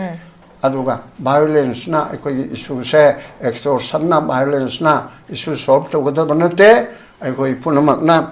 ꯑꯗꯨꯒ ꯚꯥꯏꯑꯣꯂꯦꯟꯁꯅ ꯑꯩꯈꯣꯏꯒꯤ ꯏꯁꯨꯁꯦ, ꯑꯦꯛꯁꯇꯣꯔꯁꯟꯅ, ꯚꯥꯏꯑꯣꯂꯦꯟꯁꯅ ꯏꯁꯨ ꯁꯣꯜꯕ ꯇꯧꯒꯗꯕ ꯅꯠꯇꯦ꯫ ꯑꯩꯈꯣꯏ ꯄꯨꯝꯅꯃꯛꯅ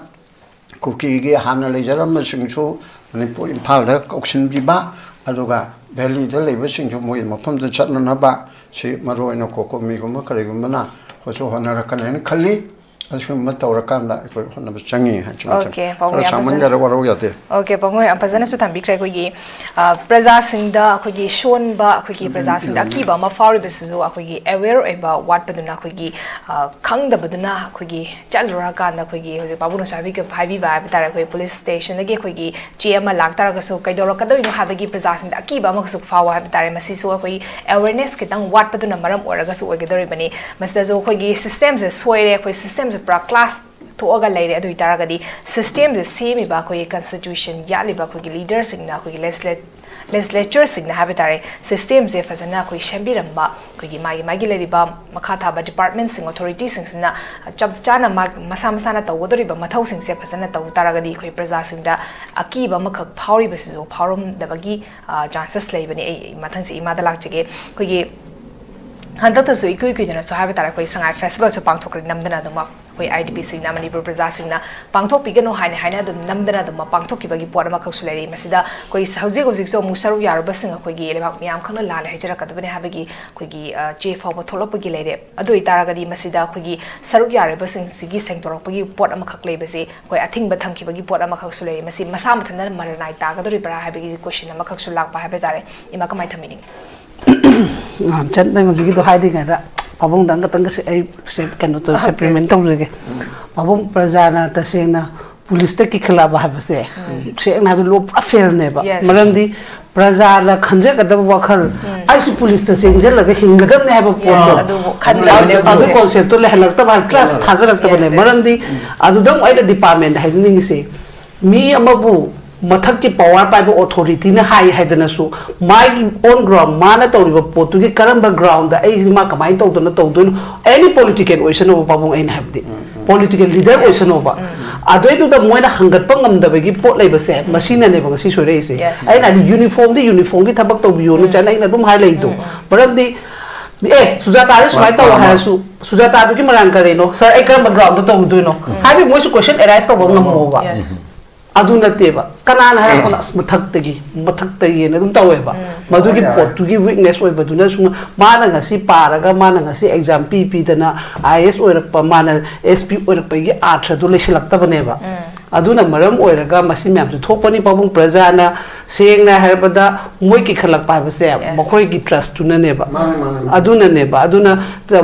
ꯀꯨꯀꯤꯒꯤ ꯍꯥꯟꯅ ꯂꯩꯖꯔꯝꯕꯁꯤꯡꯁꯨ ꯃꯅꯤꯄꯨꯔ, ꯏꯝꯐꯥꯜꯗ ꯀꯧꯁꯤꯟꯕꯤꯕ, ꯑꯗꯨꯒ ꯚꯦꯂꯤꯗ ꯂꯩꯕꯁꯤꯡꯁꯨ ꯃꯣꯏ ꯃꯐꯝꯗ ꯆꯠꯅꯅꯕ ꯁꯤ ꯃꯔꯨꯑꯣꯏꯅ ꯀꯣꯀꯣꯃꯤꯒꯨꯝꯕ ꯀꯔꯤꯒꯨꯝꯕꯅ ꯍꯣꯠꯁꯨ ꯍꯣꯠꯅꯔꯛꯀꯅꯤ ꯍꯥꯏꯅ ꯈꯜꯂꯤ꯫ ꯑꯁꯤꯒꯨꯝꯕ ꯇꯧꯔꯀꯥꯟꯗ ꯑꯩꯈꯣꯏ ꯍꯣꯠꯅꯕ ꯆꯪꯉꯤ ꯍꯥꯏꯅ ꯁꯨꯃꯥꯏꯅ ꯊꯝ-, OK, ꯄꯥꯕꯨꯡ, ꯈꯔ ꯌꯥꯝ ꯐꯖꯅ, ꯁꯥꯡꯃꯟꯈꯔꯦ, ꯋꯥꯔꯧ ꯌꯥꯗꯦ꯫ OK, ꯄꯥꯕꯨꯡ, ꯌꯥꯝ ꯐꯖꯅꯁꯨ ꯊꯝꯕꯤꯈ꯭ꯔꯦ꯫ ꯑꯩꯈꯣꯏꯒꯤ, ꯑ, ꯄ꯭ꯔꯖꯥꯁꯤꯡꯗ, ꯑꯩꯈꯣꯏꯒꯤ ꯁꯣꯟꯕ, ꯑꯩꯈꯣꯏꯒꯤ ꯄ꯭ꯔꯖꯥꯁꯤꯡꯗ ꯑꯀꯤꯕ ꯑꯃ ꯐꯥꯎꯔꯤꯕꯁꯤꯁꯨ ꯑꯩꯈꯣꯏꯒꯤ ꯑꯦꯋꯦꯌꯔ ꯑꯣꯏꯕ ꯋꯥꯠꯄꯗꯨꯅ, ꯑꯩꯈꯣꯏꯒꯤ, ꯑ, ꯈꯪꯗꯕꯗꯨꯅ, ꯑꯩꯈꯣꯏꯒꯤ ꯆꯠꯂꯨꯔꯀꯥꯟꯗ ꯑꯩꯈꯣꯏꯒꯤ ꯍꯧꯖꯤꯛ ꯄꯥꯕꯨꯡꯅꯁꯨ ꯍꯥꯏꯕꯤ-, ꯍꯥꯏꯕꯤꯕ ꯍꯥꯏꯕ ꯇꯥꯔꯦ, ꯑꯩꯈꯣꯏ ꯄꯨꯂꯤꯁ ꯁ꯭ꯇꯦꯁꯟꯗꯒꯤ ꯑꯩꯈꯣꯏꯒꯤ ꯆꯦ ꯑꯃ ꯂꯥꯛꯇꯥꯔꯒꯁꯨ ꯀꯩꯗꯧꯔꯛꯀꯗꯣꯏꯅꯣ ꯍꯥꯏꯕꯒꯤ ꯄ꯭ꯔꯖꯥꯁꯤꯡꯗ ꯑꯀꯤꯕ ꯑꯃꯈꯛꯁꯨ ꯐꯥꯎꯕ ꯍꯥꯏꯕ ꯇꯥꯔꯦ꯫ ꯃꯁꯤꯁꯨ ꯑꯩꯈꯣꯏꯒꯤ ꯑꯦꯋꯦꯌꯔꯅꯦꯁ ꯈꯤꯇꯪ ꯋꯥꯠꯄꯗꯨꯅ ꯃꯔꯝ ꯑꯣꯏꯔꯒꯁꯨ ꯑꯣꯏꯒꯗꯧꯔꯤꯕꯅꯤ꯫ ꯃꯁꯤꯗꯁꯨ ꯑꯩꯈꯣꯏꯒꯤ ꯁꯤꯁꯇꯦꯝꯁꯦ ꯁꯣꯏꯔꯦ, ꯑꯩꯈꯣꯏ ꯁꯤꯁꯇꯦꯝꯁꯦ ꯄꯨꯔꯥ ꯀ꯭ꯂꯥꯁ ꯊꯣꯛꯑꯒ ꯂꯩꯔꯦ꯫ ꯑꯗꯨ ꯑꯣꯏꯇꯥꯔꯒꯗꯤ ꯁꯤꯁꯇꯦꯝꯁꯦ ꯁꯦꯝꯃꯤꯕ ꯑꯩꯈꯣꯏꯒꯤ ꯀꯟꯁꯇꯤꯇ꯭ꯌꯨꯁꯟ ꯌꯥꯠꯂꯤꯕ ꯑꯩꯈꯣꯏꯒꯤ ꯂꯤꯗꯔꯁꯤꯡꯅ, ꯑꯩꯈꯣꯏꯒꯤ ꯂꯦꯖꯤꯁꯂꯦꯠ-, ꯂꯦꯖꯤꯁꯂꯦꯆꯔꯁꯤꯡꯅ ꯍꯥꯏꯕ ꯇꯥꯔꯦ, ꯁꯤꯁꯇꯦꯝꯁꯦ ꯐꯖꯅ ꯑꯩꯈꯣꯏ ꯁꯦꯝꯕꯤꯔꯝꯕ, ꯑꯩꯈꯣꯏꯒꯤ ꯃꯥꯒꯤ ꯃꯥꯒꯤ ꯂꯩꯔꯤꯕ ꯃꯈꯥ ꯊꯥꯕ ꯗꯤꯄꯥꯔꯠꯃꯦꯟꯁꯤꯡ, ꯑꯣꯊꯣꯔꯤꯇꯤꯁꯤꯡꯁꯤꯅ ꯆꯞ ꯆꯥꯅ ꯃꯥ-, ꯃꯁꯥ ꯃꯁꯥꯅ ꯇꯧꯒꯗꯧꯔꯤꯕ ꯃꯊꯧꯁꯤꯡꯁꯦ ꯐꯖꯅ ꯇꯧ ꯇꯥꯔꯒꯗꯤ ꯑꯩꯈꯣꯏ ꯄ꯭ꯔꯖꯥꯁꯤꯡꯗ ꯑꯀꯤꯕ ꯑꯃꯈꯛ ꯐꯥꯎꯔꯤꯕꯁꯤꯁꯨ ꯐꯥꯎꯔꯝꯗꯕꯒꯤ, ꯑ, ꯆꯥꯟꯁꯦꯁ ꯂꯩꯕꯅꯤ꯫ ꯑꯩ ꯃꯊꯪꯁꯦ ꯏꯃꯥꯗ ꯂꯥꯛꯆꯒꯦ꯫ ꯑꯩꯈꯣꯏꯒꯤ ꯍꯟꯗꯛꯇꯁꯨ ꯏꯀꯨꯏ ꯀꯨꯏꯗꯅꯁꯨ ꯍꯥꯏꯕ ꯇꯥꯔꯦ, ꯑꯩꯈꯣꯏ ꯁꯉꯥꯏ ꯐꯦꯁꯇꯤꯚꯦꯜꯁꯨ ꯄꯥꯡꯊꯣꯛꯈ꯭ꯔꯦ ꯅꯝꯗꯅ ꯑꯗꯨꯃꯛ꯫ ꯑꯩꯈꯣꯏ ꯑꯥꯏ ꯗꯤ ꯄꯤꯁꯤꯡꯅ, ꯃꯅꯤꯄꯨꯔ ꯄ꯭ꯔꯖꯥꯁꯤꯡꯅ ꯄꯥꯡꯊꯣꯛꯄꯤꯒꯅꯨ ꯍꯥꯏꯅ ꯍꯥꯏꯅ ꯑꯗꯨꯝ ꯅꯝꯗꯅ ꯑꯗꯨꯝ ꯄꯥꯡꯊꯣꯛꯈꯤꯕꯒꯤ ꯄꯣꯠ ꯑꯃꯈꯛꯁꯨ ꯂꯩꯔꯤ꯫ ꯃꯁꯤꯗ ꯑꯩꯈꯣꯏ ꯍꯧꯖꯤꯛ ꯍꯧꯖꯤꯛꯁꯨ ꯑꯃꯨꯛ ꯁꯔꯨꯛ ꯌꯥꯔꯨꯕꯁꯤꯡ ꯑꯩꯈꯣꯏꯒꯤ ꯂꯩꯕꯥꯛ ꯃꯤꯌꯥꯝ ꯈꯪꯅ ꯂꯥꯜꯂꯦ ꯍꯥꯏꯖꯔꯛꯀꯗꯕꯅꯤ ꯍꯥꯏꯕꯒꯤ ꯑꯩꯈꯣꯏꯒꯤ, ꯑ, ꯆꯦ ꯐꯥꯎꯕ ꯊꯣꯛꯂꯛꯄꯒꯤ ꯂꯩꯔꯦ꯫ ꯑꯗꯨ ꯑꯣꯏꯇꯥꯔꯒꯗꯤ ꯃꯁꯤꯗ ꯑꯩꯈꯣꯏꯒꯤ ꯁꯔꯨꯛ ꯌꯥꯔꯤꯕꯁꯤꯡꯁꯤꯒꯤ ꯁꯦꯡꯗꯣꯔꯛꯄꯒꯤ ꯄꯣꯠ ꯑꯃꯈꯛ ꯂꯩꯕꯁꯤ ꯑꯩꯈꯣꯏ ꯑꯊꯤꯡꯕ ꯊꯝꯈꯤꯕꯒꯤ ꯄꯣꯠ ꯑꯃꯈꯛꯁꯨ ꯂꯩꯔꯤ꯫ ꯃꯁꯤ ꯃꯁꯥ ꯃꯊꯟꯇ ꯃꯔꯅꯥꯏ ꯇꯥꯒꯗꯧꯔꯤꯕ꯭ꯔꯥ ꯍꯥꯏꯕꯒꯤ ꯀꯣꯏꯁꯟ ꯑꯃꯈꯛꯁꯨ ꯂꯥꯛꯄ ꯍꯥꯏꯕ ꯇꯥꯔꯦ꯫ ꯏꯃꯥ, ꯀꯃꯥꯏꯅ ꯊꯝꯕꯤꯅꯤꯡꯉꯤ? ꯉꯥꯝꯆꯟ, ꯅꯪ ꯍꯧꯖꯤꯛꯀꯤꯗꯣ ꯍꯥꯏꯗ꯭ꯔꯤꯉꯩꯗ ꯄꯥꯕꯨꯡꯗ ꯑꯃꯈꯛꯇꯪꯒ ꯑꯩ ꯁꯦ-, ꯀꯩꯅꯣ ꯇꯧ-, ꯑꯣꯀꯦ꯫ ꯁꯄ꯭ꯂꯤꯃꯦꯟ ꯇꯧꯖꯒꯦ꯫ ꯄꯥꯕꯨꯡ, ꯄ꯭ꯔꯖꯥꯅ ꯇꯁꯦꯡꯅ ꯄꯨꯂꯤꯁꯇ ꯀꯤꯈꯠꯂꯛꯑꯕ ꯍꯥꯏꯕꯁꯦ, ꯎꯝ꯫ ꯁꯦꯡꯅ ꯍꯥꯏꯕꯗ ꯂꯣ ꯄꯨꯔꯥ ꯐꯦꯜꯅꯦꯕ꯫ ꯌꯦꯁ꯫ ꯃꯔꯝꯗꯤ ꯄ꯭ꯔꯖꯥꯅ ꯈꯟꯖꯒꯗꯕ ꯋꯥꯈꯜ, ꯎꯝ꯫ ꯑꯩꯁꯨ ꯄꯨꯂꯤꯁꯇ ꯆꯦꯟꯁꯤꯜꯂꯒ ꯍꯤꯡꯒꯗꯕꯅꯦ ꯍꯥꯏꯕ ꯌꯦꯁ, ꯄꯣꯠꯇꯣ꯫ ꯑꯗꯨꯕꯨ ꯈꯟꯗꯕꯅꯦ ꯑꯗꯨ, ꯑꯗꯨ ꯑꯩꯈꯣꯏꯁꯦ꯫ ꯀꯣꯟꯁꯦꯞꯇꯣ ꯂꯩꯍꯜꯂꯛꯇꯕ ꯍꯥꯏꯕ, ꯇ꯭ꯔꯁ ꯊꯥꯖꯔꯛꯇꯕꯅꯦ꯫ Yes, yes. ꯃꯔꯝꯗꯤ ꯑꯗꯨꯗ ꯑꯃꯨꯛ ꯑꯩꯅ ꯗꯤꯄꯥꯔꯠꯃꯦꯟꯗ ꯍꯥꯏꯅꯤꯡꯉꯤꯁꯦ, ꯃꯤ ꯑꯃꯕꯨ ꯃꯊꯛꯀꯤ ꯄꯋꯥꯔ ꯄꯥꯏꯕ ꯑꯣꯊꯣꯔꯤꯇꯤꯅ ꯍꯥꯏ ꯍꯥꯏꯗꯅꯁꯨ, ꯃꯥꯒꯤ ꯑꯣꯟ ꯒ꯭ꯔꯥꯎꯟ, ꯃꯥꯅ ꯇꯧꯔꯤꯕ ꯄꯣꯠꯇꯨꯒꯤ ꯀꯔꯝꯕ ꯒ꯭ꯔꯥꯎꯟꯗ ꯑꯩꯁꯤ ꯃꯥ ꯀꯃꯥꯏꯅ ꯇꯧꯗꯅ ꯇꯧꯗꯣꯏꯅꯣ? ꯑꯦꯅꯤ ꯄꯣꯂꯤꯇꯤꯀꯦꯜ ꯑꯣꯏꯁꯅꯨꯕ, ꯄꯥꯕꯨꯡ, ꯑꯩꯅ ꯍꯥꯏꯕꯗꯤ, ꯄꯣꯂꯤꯇꯤꯀꯦꯜ ꯂꯤꯗꯔ ꯌꯦꯁ꯫ ꯑꯣꯏꯁꯅꯨꯕ, ꯎꯝ꯫ ꯑꯗꯨꯏꯗꯨꯗ ꯃꯣꯏꯅ ꯍꯪꯒꯠꯄ ꯉꯝꯗꯕꯒꯤ ꯄꯣꯠ ꯂꯩꯕꯁꯦ, ꯃꯁꯤꯅꯅꯦꯕ ꯉꯁꯤ ꯁꯣꯏꯔꯛꯏꯁꯦ꯫ ꯌꯦꯁ꯫ ꯑꯩꯅ ꯍꯥꯏꯗꯤ, ꯌꯨꯅꯤꯐꯣꯔꯝꯗꯤ ꯌꯨꯅꯤꯐꯣꯔꯝꯒꯤ ꯊꯕꯛ ꯇꯧꯕꯤꯌꯣꯅ ꯎꯝ꯫ ꯆꯠꯅ ꯑꯩꯅ ꯑꯗꯨꯝ ꯍꯥꯏ ꯂꯩꯗꯣ꯫ ꯎꯝ, ꯎꯝ꯫ ꯃꯔꯝꯗꯤ, ꯑꯦ, ꯁꯨꯖꯥꯇꯥꯗꯤ ꯁꯨꯃꯥꯏꯅ ꯇꯧ ꯃꯥ-, ꯃꯥ-, ꯃꯥ-, ꯍꯥꯏꯔꯁꯨ, ꯁꯨꯖꯥꯇꯥꯗꯨꯒꯤ ꯃꯔꯥꯟ ꯀꯔꯤꯅꯣ? ꯁꯥꯔ, ꯑꯩ ꯀꯔꯝꯕ ꯒ꯭ꯔꯥꯎꯟꯗ ꯇꯧꯔꯨꯗꯣꯏꯅꯣ? ꯎꯝ꯫ ꯍꯥꯏꯕꯗꯤ ꯃꯣꯏꯁꯨ ꯀꯣꯏꯁꯟ ꯑꯦꯔꯥꯏꯁ ꯇꯧꯕ ꯉꯝꯃꯣꯕ꯫ ꯌꯦꯁ꯫ ꯑꯗꯨ ꯅꯠꯇꯦꯕ꯫ ꯀꯅꯥꯅ ꯍꯥꯏꯔꯛꯄꯅꯣ? "ꯑꯁ, ꯃꯊꯛꯇꯒꯤ, ꯃꯊꯛꯇꯒꯤꯅ" ꯑꯗꯨꯝ ꯇꯧꯋꯦꯕ꯫ ꯎꯝ꯫ ꯃꯗꯨꯒꯤ ꯍꯣꯏ, ꯍꯣꯏ꯫ ꯄꯣꯠꯇꯨꯒꯤ ꯋꯤꯛꯅꯦꯁ ꯑꯣꯏꯕꯗꯨꯅ ꯁꯨꯝ ꯃꯥꯅ ꯉꯁꯤ ꯄꯥꯔꯒ, ꯃꯥꯅ ꯉꯁꯤ ꯑꯦꯛꯖꯥꯝ ꯄꯤ ꯄꯤꯗꯅ ꯑꯥꯏ ꯑꯦꯁ ꯑꯣꯏꯔꯛꯄ, ꯃꯥꯅ ꯑꯦꯁ ꯄꯤ ꯑꯣꯏꯔꯛꯄꯒꯤ ꯑꯥꯔꯊꯗꯨ ꯂꯩꯁꯤꯜꯂꯛꯇꯕꯅꯦꯕ꯫ ꯎꯝ꯫ ꯑꯗꯨꯅ ꯃꯔꯝ ꯑꯣꯏꯔꯒ ꯃꯁꯤ ꯃꯌꯥꯝꯁꯦ ꯊꯣꯛꯄꯅꯤ꯫ ꯄꯥꯕꯨꯡ, ꯄ꯭ꯔꯖꯥꯅ ꯁꯦꯡꯅ ꯍꯥꯏꯔꯕꯗ ꯃꯣꯏ ꯀꯤꯈꯠꯂꯛꯄ ꯍꯥꯏꯕꯁꯦ ꯌꯦꯁ꯫ ꯃꯈꯣꯏꯒꯤ ꯇ꯭ꯔꯁꯇꯨꯅꯅꯦꯕ꯫ ꯃꯥꯅꯦ, ꯃꯥꯅꯦ, ꯃꯥꯅꯦ꯫ ꯑꯗꯨꯅꯅꯦꯕ꯫ ꯑꯗꯨꯅ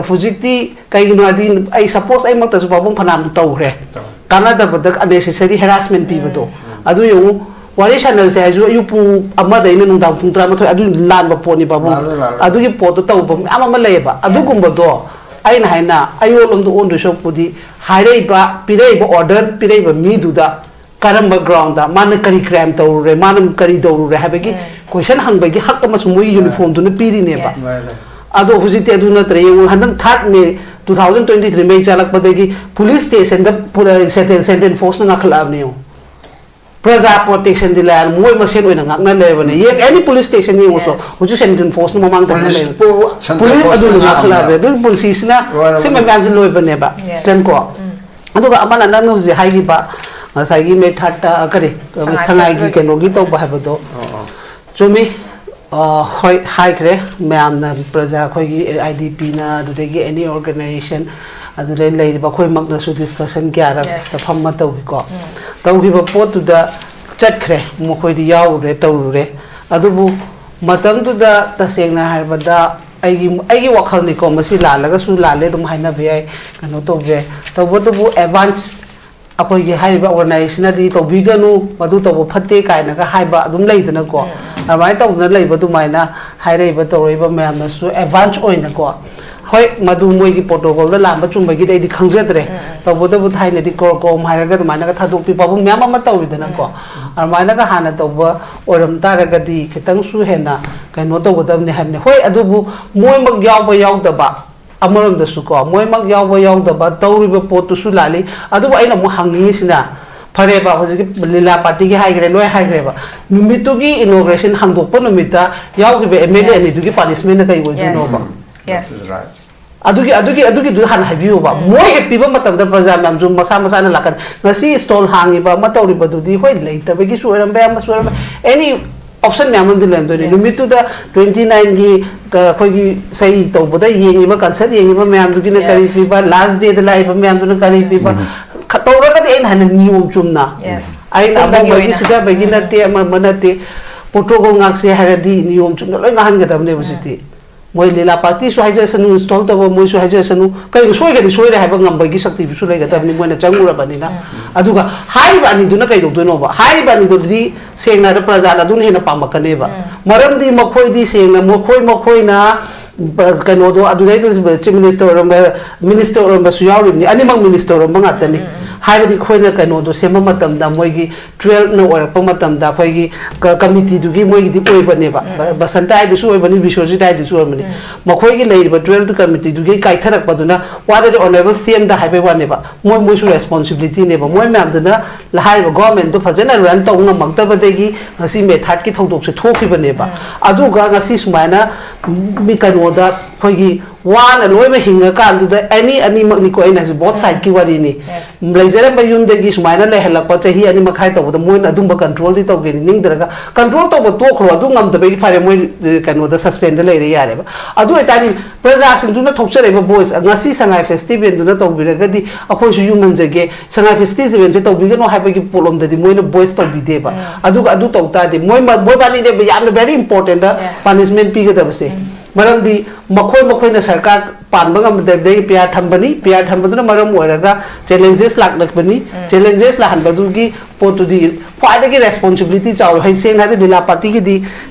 ꯍꯧꯖꯤꯛꯇꯤ ꯀꯩꯒꯤꯅꯣ ꯍꯥꯏꯗꯤ, ꯑꯩ ꯁꯄꯣꯁ ꯑꯩꯃꯛꯇꯁꯨ ꯄꯥꯕꯨꯡ ꯐꯅꯌꯥꯝ ꯇꯧꯈ꯭ꯔꯦ꯫ ꯇꯧꯔꯦ꯫ ꯀꯥꯟꯅꯗꯕꯗ ꯑꯟꯅꯦꯁꯦꯁꯔꯤ ꯍꯦꯔꯥꯁꯃꯦꯟ ꯄꯤꯕꯗꯣ꯫ ꯎꯝ꯫ ꯑꯗꯨ ꯌꯦꯡꯉꯨ, ꯋꯥꯔꯤ ꯁꯥꯟꯅꯁꯦ ꯍꯥꯏꯁꯨ ꯑꯌꯨꯛ ꯄꯨꯡ ꯑꯃꯗꯩꯅ ꯅꯨꯡꯗꯥꯡ ꯄꯨꯡ ꯇꯔꯥꯃꯥꯊꯣꯏ, ꯑꯗꯨ ꯂꯥꯟꯕ ꯄꯣꯠꯅꯤ, ꯄꯥꯕꯨꯡ꯫ ꯂꯥꯜꯂꯦ, ꯂꯥꯜꯂꯦ꯫ ꯑꯗꯨꯒꯤ ꯄꯣꯠꯇꯣ ꯇꯧꯕ ꯃꯌꯥꯝ ꯑꯃ ꯂꯩꯌꯦꯕ꯫ ꯌꯦꯁ꯫ ꯑꯗꯨꯒꯨꯝꯕꯗꯣ ꯑꯩꯅ ꯍꯥꯏꯅ ꯑꯌꯣꯟꯂꯣꯝꯗ ꯑꯣꯟꯗꯣꯏ ꯁꯔꯨꯛꯄꯨꯗꯤ, ꯍꯥꯏꯔꯛꯏꯕ, ꯄꯤꯔꯛꯏꯕ ꯑꯣꯔꯗꯔ ꯄꯤꯔꯛꯏꯕ ꯃꯤꯗꯨꯗ ꯀꯔꯝꯕ ꯒ꯭ꯔꯥꯎꯟꯗ, ꯃꯥꯅ ꯀꯔꯤ ꯀ꯭ꯔꯥꯏꯝ ꯇꯧꯔꯨꯔꯦ, ꯃꯥꯅ ꯀꯔꯤ ꯇꯧꯔꯨꯔꯦ ꯍꯥꯏꯕꯒꯤ ꯎꯝ꯫ ꯀꯣꯏꯁꯟ ꯍꯪꯕꯒꯤ ꯍꯛ ꯑꯃꯁꯨ ꯃꯣꯏꯒꯤ ꯌꯨꯅꯤꯐꯣꯔꯝꯗꯨꯅ ꯄꯤꯔꯤꯅꯦꯕ꯫ ꯌꯦꯁ꯫ ꯂꯥꯜꯂꯦ꯫ ꯑꯗꯣ ꯍꯧꯖꯤꯛꯇꯤ ꯑꯗꯨ ꯅꯠꯇ꯭ꯔꯦ꯫ ꯌꯦꯡꯉꯨ, ꯍꯟꯗꯛ ꯊꯥꯔꯠ May two thousand twenty three ꯃꯩ ꯆꯥꯂꯛꯄꯗꯒꯤ ꯄꯨꯂꯤꯁ ꯁ꯭ꯇꯦꯁꯟꯗ ꯄꯨꯔ-, ꯁꯦꯟꯇ꯭ꯔꯦꯜ, ꯁꯦꯟꯇ꯭ꯔꯦꯜ ꯐꯣꯔꯁꯅ ꯉꯥꯈꯠꯂꯛꯑꯕꯅꯦ ꯌꯦꯡꯉꯨ꯫ ꯄ꯭ꯔꯖꯥ ꯄ꯭ꯔꯣꯇꯦꯛꯁꯟꯗꯤ ꯂꯥꯏꯔ ꯃꯣꯏ ꯃꯁꯦꯟ ꯑꯣꯏꯅ ꯉꯥꯛꯅ ꯂꯩꯔꯕꯅꯦ꯫ ꯌꯦꯡ, ꯑꯦꯅꯤ ꯄꯨꯂꯤꯁ ꯁ꯭ꯇꯦꯁꯟ ꯌꯦꯡꯉꯨꯁꯨ꯫ Yes. ꯍꯧꯖꯤꯛ ꯁꯦꯟꯇ꯭ꯔꯦꯜ ꯐꯣꯔꯁꯅ ꯃꯃꯥꯡꯗ ꯉꯥꯛꯅ ꯂꯩꯕꯅꯦ꯫ ꯄꯨꯂꯤꯁꯄꯨ ꯁꯦꯟꯇ꯭ꯔꯦꯜ ꯄꯨꯂꯤꯁ ꯐꯣꯔꯁꯅ ꯑꯗꯨꯅ ꯉꯥꯛꯅ ꯉꯥꯛꯂꯛꯑꯕꯅꯦ꯫ ꯂꯩꯕꯅꯦ꯫ ꯑꯗꯨ ꯄꯨꯟꯁꯤꯁꯤꯅ ꯂꯣꯏꯔꯕꯅꯦ꯫ ꯁꯤ ꯃꯌꯥꯝꯁꯦ ꯂꯣꯏꯕꯅꯦꯕ꯫ Yes. ꯀꯣ꯫ ꯎꯝ꯫ ꯑꯗꯨꯒ ꯑꯃꯅ ꯅꯪꯅ ꯍꯧꯖꯤꯛ ꯍꯥꯏꯈꯤꯕ ꯉꯁꯥꯏꯒꯤ ꯃꯦ ꯊꯥꯔꯠꯇ ꯀꯔꯤ ꯁꯉꯥꯏ ꯁꯉꯥꯏꯒꯤ ꯐꯦꯁꯇꯤꯚꯦꯜ꯫ ꯀꯩꯅꯣꯒꯤ ꯇꯧꯕ ꯍꯥꯏꯕꯗꯣ꯫ ꯑꯣ, ꯑꯣ꯫ ꯆꯨꯝꯃꯤ꯫ ꯑ, ꯍꯣꯏ, ꯍꯥꯏꯈ꯭ꯔꯦ ꯃꯌꯥꯝꯅ, ꯄ꯭ꯔꯖꯥ ꯑꯩꯈꯣꯏꯒꯤ ꯑꯥꯏ ꯗꯤ ꯄꯤꯅ, ꯑꯗꯨꯗꯒꯤ ꯑꯦꯅꯤ ꯑꯣꯔꯒꯅꯥꯏꯖꯦꯁꯟ, ꯑꯗꯨꯗꯩ ꯂꯩꯔꯤꯕ ꯑꯩꯈꯣꯏꯃꯛꯅꯁꯨ ꯗꯤꯁꯀꯁꯟ ꯀꯌꯥꯔꯛ Yes. ꯐꯝ ꯑꯃ ꯇꯧꯈꯤꯀꯣ꯫ ꯎꯝ꯫ ꯇꯧꯈꯤꯕ ꯄꯣꯠꯇꯨꯗ ꯆꯠꯈ꯭ꯔꯦ, ꯃꯈꯣꯏꯗꯤ ꯌꯥꯎꯔꯨꯔꯦ, ꯇꯧꯔꯨꯔꯦ꯫ ꯑꯗꯨꯕꯨ ꯃꯇꯝꯗꯨꯗ ꯇꯁꯦꯡꯅ ꯍꯥꯏꯔꯕꯗ ꯑꯩꯒꯤ, ꯑꯩꯒꯤ ꯋꯥꯈꯜꯅꯤꯀꯣ, ꯃꯁꯤ ꯂꯥꯜꯂꯒꯁꯨ ꯂꯥꯜꯂꯦ ꯑꯗꯨꯝ ꯍꯥꯏꯅꯕ ꯌꯥꯏ, ꯀꯩꯅꯣ ꯇꯧꯕ ꯌꯥꯏ꯫ ꯇꯧꯕꯇꯕꯨ ꯑꯦꯗꯚꯥꯟꯁ ꯑꯩꯈꯣꯏꯒꯤ ꯍꯥꯏꯔꯤꯕ ꯑꯣꯔꯒꯅꯥꯏꯖꯦꯁꯟꯅꯗꯤ ꯇꯧꯕꯤꯒꯅꯨ, ꯃꯗꯨ ꯇꯧꯕ ꯐꯠꯇꯦ ꯀꯥꯏꯅꯒ ꯍꯥꯏꯕ ꯑꯗꯨꯝ ꯂꯩꯗꯅꯀꯣ꯫ ꯎꯝ, ꯎꯝ꯫ ꯑꯗꯨꯃꯥꯏꯅ ꯇꯧꯗꯅ ꯂꯩꯕ ꯑꯗꯨꯃꯥꯏꯅ ꯍꯥꯏꯔꯛꯏꯕ ꯇꯧꯔꯛꯏꯕ ꯃꯌꯥꯝꯅꯁꯨ ꯑꯦꯗꯚꯥꯟꯁ ꯑꯣꯏꯅꯀꯣ꯫ ꯍꯣꯏ, ꯃꯗꯨ ꯃꯣꯏꯒꯤ ꯄ꯭ꯔꯣꯇꯣꯀꯣꯜꯗ ꯂꯥꯟꯕ ꯆꯨꯝꯕꯒꯤꯗꯤ ꯑꯩꯗꯤ ꯈꯪꯖꯗ꯭ꯔꯦ꯫ ꯎꯝ, ꯎꯝ꯫ ꯇꯧꯕꯇꯕꯨ ꯊꯥꯏꯅꯗꯤ ꯀꯣꯔ ꯀꯣꯝ ꯍꯥꯏꯔꯒ ꯑꯗꯨꯃꯥꯏꯅꯒ ꯊꯥꯗꯣꯛꯄꯤ ꯄꯥꯕꯨꯡ ꯃꯌꯥꯝ ꯑꯃ ꯇꯧꯔꯤꯗꯅꯀꯣ꯫ ꯎꯝ, ꯎꯝ꯫ ꯑꯗꯨꯃꯥꯏꯅꯒ ꯍꯥꯟꯅ ꯇꯧꯕ ꯑꯣꯏꯔꯝ ꯇꯥꯔꯒꯗꯤ ꯈꯤꯇꯪꯁꯨ ꯍꯦꯟꯅ ꯀꯩꯅꯣ ꯇꯧꯒꯗꯕꯅꯤ ꯍꯥꯏꯕꯅꯤ꯫ ꯍꯣꯏ, ꯑꯗꯨꯕꯨ ꯃꯣꯏꯃꯛ ꯌꯥꯎꯕ ꯌꯥꯎꯗꯕ ꯑꯃꯔꯣꯝꯗꯁꯨꯀꯣ, ꯃꯣꯏꯃꯛ ꯌꯥꯎꯕ ꯌꯥꯎꯗꯕ ꯇꯧꯔꯤꯕ ꯄꯣꯠꯇꯨꯁꯨ ꯂꯥꯜꯂꯤ꯫ ꯑꯗꯨꯕꯨ ꯑꯩꯅ ꯑꯃꯨꯛ ꯍꯪꯅꯤꯡꯉꯤꯁꯤꯅ, ꯐꯔꯦꯕ, ꯍꯧꯖꯤꯛꯀꯤ ꯂꯤꯂꯥ ꯄꯥꯔꯇꯤꯒꯤ ꯍꯥꯏꯈ꯭ꯔꯦ, ꯂꯣꯏ ꯍꯥꯏꯈ꯭ꯔꯦꯕ, ꯅꯨꯃꯤꯠꯇꯨꯒꯤ ꯏꯅꯣꯒ꯭ꯔꯦꯁꯟ ꯍꯥꯡꯗꯣꯛꯄ ꯅꯨꯃꯤꯠꯇ ꯌꯥꯎꯈꯤꯕ ꯑꯦꯝ ꯑꯦꯜ ꯑꯦ Yes. ꯑꯅꯤꯗꯨꯒꯤ ꯄꯥꯅꯤꯁꯃꯦꯟꯅ ꯀꯩ ꯑꯣꯏꯗꯣꯏꯅꯣꯕ? Yes. Yes. That is right. ꯑꯗꯨꯒꯤ, ꯑꯗꯨꯒꯤ, ꯑꯗꯨꯒꯤꯗꯨ ꯍꯥꯟꯅ ꯍꯥꯏꯕꯤꯌꯨꯕ꯫ ꯎꯝ꯫ ꯃꯣꯏ ꯍꯦꯛ ꯄꯤꯕ ꯃꯇꯝꯗ ꯄ꯭ꯔꯖꯥ ꯃꯌꯥꯝꯁꯨ ꯃꯁꯥ ꯃꯁꯥꯅ ꯂꯥꯛꯀꯅꯤ꯫ ꯉꯁꯤ ꯁ꯭ꯇꯣꯜ ꯍꯥꯡꯉꯤꯕ ꯑꯃ ꯇꯧꯔꯤꯕꯗꯨꯗꯤ, ꯍꯣꯏ, ꯂꯩꯇꯕꯒꯤꯁꯨ ꯑꯣꯏꯔꯝꯕ ꯌꯥꯏ, ꯑꯃꯁꯨ ꯑꯣꯏꯔꯝꯕ ꯌꯥꯏ꯫ ꯑꯦꯅꯤ ꯑꯣꯞꯁꯟ ꯃꯌꯥꯝ ꯑꯃꯗꯤ ꯂꯩꯔꯝꯗꯣꯏꯅꯦ꯫ Yes. ꯅꯨꯃꯤꯠꯇꯨꯗ twenty nine ꯒꯤ, ꯑ, ꯑꯩꯈꯣꯏꯒꯤ ꯏꯁꯩ ꯇꯧꯕꯗ ꯌꯦꯡꯉꯤꯕ, ꯀꯟꯁꯔꯠ ꯌꯦꯡꯉꯤꯕ ꯃꯌꯥꯝꯗꯨꯒꯤꯅ ꯀꯔꯤ Yes. ꯄꯤꯕ, ꯂꯥꯁ ꯗꯦꯗ ꯂꯥꯛꯏꯕ ꯃꯌꯥꯝꯗꯨꯅ ꯀꯔꯤ ꯄꯤꯕ, ꯎꯝ꯫ ꯈ-, ꯇꯧꯔꯒꯗꯤ ꯑꯩꯅ ꯍꯥꯏꯅ ꯅꯤꯌꯣꯝ ꯆꯨꯝꯅ꯫ Yes. ꯑꯩꯅ ꯄꯨꯟꯕꯒꯤ ꯑꯃꯧꯕꯒꯤ ꯑꯣꯏꯅ꯫ ꯁꯤꯊꯕꯒꯤ ꯎꯝ꯫ ꯅꯠꯇꯦ, ꯑꯃ ꯑꯃ ꯅꯠꯇꯦ꯫ ꯄ꯭ꯔꯣꯇꯣꯀꯣꯜ ꯉꯥꯛꯁꯦ ꯍꯥꯏꯔꯗꯤ ꯅꯤꯌꯣꯝ ꯆꯨꯝꯅ ꯂꯣꯏ ꯉꯥꯡꯍꯟꯒꯗꯕꯅꯦꯕ ꯎꯝ꯫ ꯍꯧꯖꯤꯛꯇꯤ꯫ ꯃꯣꯏ ꯂꯤꯂꯥ ꯄꯥꯔꯇꯤꯁꯨ ꯍꯥꯏꯖꯔꯁꯅꯨ, ꯏꯟꯁꯇꯣꯜ ꯇꯧꯕ ꯃꯣꯏꯁꯨ ꯍꯥꯏꯖꯔꯁꯅꯨ, ꯀꯩꯅꯣ ꯁꯣꯏꯒꯗꯤ ꯁꯣꯏꯔꯦ ꯍꯥꯏꯕ ꯉꯝꯕꯒꯤ ꯁꯛꯇꯤꯗꯨꯁꯨ ꯂꯩꯒꯗꯕꯅꯤ, Yes. ꯃꯣꯏꯅ ꯆꯪꯉꯨꯔꯕꯅꯤꯅ꯫ ꯎꯝ꯫ ꯑꯗꯨꯒ ꯍꯥꯏꯔꯤꯕ ꯑꯅꯤꯗꯨꯅ ꯀꯩꯗꯧꯗꯣꯏꯅꯣꯕ? ꯍꯥꯏꯔꯤꯕ ꯑꯅꯤꯗꯨꯗꯤ ꯁꯦꯡꯅ ꯍꯥꯏꯔ ꯄ꯭ꯔꯖꯥꯅ ꯑꯗꯨꯅ ꯍꯦꯟꯅ ꯄꯥꯝꯃꯛꯀꯅꯦꯕ꯫ ꯎꯝ꯫ ꯃꯔꯝꯗꯤ ꯃꯈꯣꯏꯗꯤ ꯁꯦꯡꯅ ꯃꯈꯣꯏ ꯃꯈꯣꯏꯅ, ꯕ-, ꯀꯩꯅꯣꯗꯣ ꯑꯗꯨꯗꯩꯗ ꯆꯤꯐ ꯃꯤꯅꯤꯁꯇꯔ ꯑꯣꯏꯔꯝꯕ, ꯃꯤꯅꯤꯁꯇꯔ ꯑꯣꯏꯔꯝꯕꯁꯨ ꯌꯥꯎꯔꯤꯕꯅꯤ, Yes. ꯑꯅꯤꯃꯛ ꯃꯤꯅꯤꯁꯇꯔ ꯑꯣꯏꯔꯝꯕ ꯉꯥꯛꯇꯅꯤ꯫ ꯎꯝ, ꯎꯝ, ꯎꯝ꯫ ꯍꯥꯏꯕꯗꯤ ꯑꯩꯈꯣꯏꯅ ꯀꯩꯅꯣꯗꯣ ꯁꯦꯝꯕ ꯃꯇꯝꯗ ꯃꯣꯏꯒꯤ twelve ꯅ ꯑꯣꯏꯔꯛꯄ ꯃꯇꯝꯗ ꯑꯩꯈꯣꯏꯒꯤ ꯀ-, committee ꯗꯨꯒꯤ ꯃꯣꯏꯒꯤꯗꯤ ꯑꯣꯏꯕꯅꯦꯕ꯫ ꯕ-, ꯕꯁꯟꯇ ꯍꯥꯏꯗꯨꯁꯨ ꯑꯣꯏꯕꯅꯤ, ꯕꯤꯁ꯭ꯋꯖꯤꯠ ꯍꯥꯏꯗꯨꯁꯨ ꯑꯣꯏꯕꯅꯤ꯫ ꯃꯈꯣꯏꯒꯤ ꯂꯩꯔꯤꯕ twelve committee ꯗꯨꯒꯤ ꯀꯥꯏꯊꯔꯛꯄꯗꯨꯅ what the honourable C M ꯗ ꯍꯥꯏꯕꯩ ꯋꯥꯅꯦꯕ꯫ ꯃꯣꯏ, ꯃꯣꯏꯁꯨ responsibility ꯅꯦꯕ꯫ ꯃꯣꯏ ꯃꯌꯥꯝꯗꯨꯅ ꯍꯥꯏꯔꯤꯕ government ꯗꯨ ꯐꯖꯅ run ꯇꯧ ꯉꯝꯃꯛꯇꯕꯗꯒꯤ ꯉꯁꯤ ꯃꯦꯊꯥꯠꯀꯤ ꯊꯧꯗꯣꯛꯁꯦ ꯊꯣꯛꯈꯤꯕꯅꯦꯕ꯫ ꯑꯗꯨꯒ ꯉꯁꯤ ꯁꯨꯃꯥꯏꯅ ꯃꯤ ꯀꯩꯅꯣꯗ ꯑꯩꯈꯣꯏꯒꯤ ꯋꯥꯅ ꯂꯣꯏꯅ ꯍꯤꯡꯉꯀꯥꯟꯗꯨꯗ any ꯑꯅꯤꯃꯛꯅꯤꯀꯣ ꯑꯩꯅ ꯍꯥꯏꯁꯦ, both side ꯀꯤ ꯋꯥꯔꯤꯅꯤ꯫ ꯂꯩꯖꯔꯝꯕ ꯌꯨꯝꯗꯒꯤ ꯁꯨꯃꯥꯏꯅ ꯂꯩꯍꯜꯂꯛꯄ ꯆꯍꯤ ꯑꯅꯤ ꯃꯈꯥꯏ ꯇꯧꯕꯗ ꯃꯣꯏꯅ ꯑꯗꯨꯝꯕ control ꯗꯤ ꯇꯧꯒꯦ ꯅꯤꯡꯗ꯭ꯔꯒ, control ꯇꯧꯕ ꯇꯣꯛꯈ꯭ꯔꯣ, ꯑꯗꯨ ꯉꯝꯗꯕꯒꯤ ꯐꯔꯦ, ꯃꯣꯏ, ꯑ, ꯀꯩꯅꯣꯗ suspend ꯗ ꯂꯩꯔꯦ ꯌꯥꯔꯦꯕ꯫ ꯑꯗꯨ ꯑꯣꯏꯇꯥꯔꯗꯤ ꯄ꯭ꯔꯖꯥꯁꯤꯡꯗꯨꯅ ꯊꯣꯛꯆꯔꯛꯏꯕ voice, ꯉꯁꯤ ꯁꯉꯥꯏ festival ꯗꯨꯅ ꯇꯧꯕꯤꯔꯒꯗꯤ ꯑꯩꯈꯣꯏꯁꯨ ꯌꯨꯝ ꯍꯟꯖꯒꯦ, ꯁꯉꯥꯏ festival ꯁꯦ ꯇꯧꯕꯤꯒꯅꯨ ꯍꯥꯏꯕꯒꯤ ꯄꯣꯠꯂꯣꯝꯗꯗꯤ ꯃꯣꯏꯅ voice ꯇꯧꯕꯤꯗꯦꯕ꯫ ꯑꯗꯨꯒ ꯑꯗꯨ ꯇꯧ ꯇꯥꯔꯗꯤ ꯃꯣꯏ ꯃ-, ꯃꯣꯏꯕꯥꯅꯤꯅꯦꯕ ꯌꯥꯝꯅ very important punishment ꯄꯤꯒꯗꯕꯁꯦ꯫ ꯃꯔꯝꯗꯤ ꯃꯈꯣꯏ ꯃꯈꯣꯏꯅ ꯁꯔꯀꯥꯔ ꯄꯥꯟꯕ ꯉꯝꯗꯕꯗꯒꯤ P R ꯊꯝꯕꯅꯤ, P R ꯊꯝꯕꯗꯨꯅ ꯃꯔꯝ ꯑꯣꯏꯔꯒ challenges ꯂꯥꯛꯂꯛꯄꯅꯤ꯫ Challenges ꯂꯥꯛꯍꯟꯕꯗꯨꯒꯤ ꯄꯣꯠꯇꯨꯗꯤ ꯈ꯭ꯋꯥꯏꯗꯒꯤ responsibility ꯆꯥꯎꯔꯦ꯫ ꯍꯩ, ꯁꯦꯡꯅ ꯍꯥꯏꯔꯗꯤ ꯂꯤꯂꯥ party ꯒꯤꯗꯤ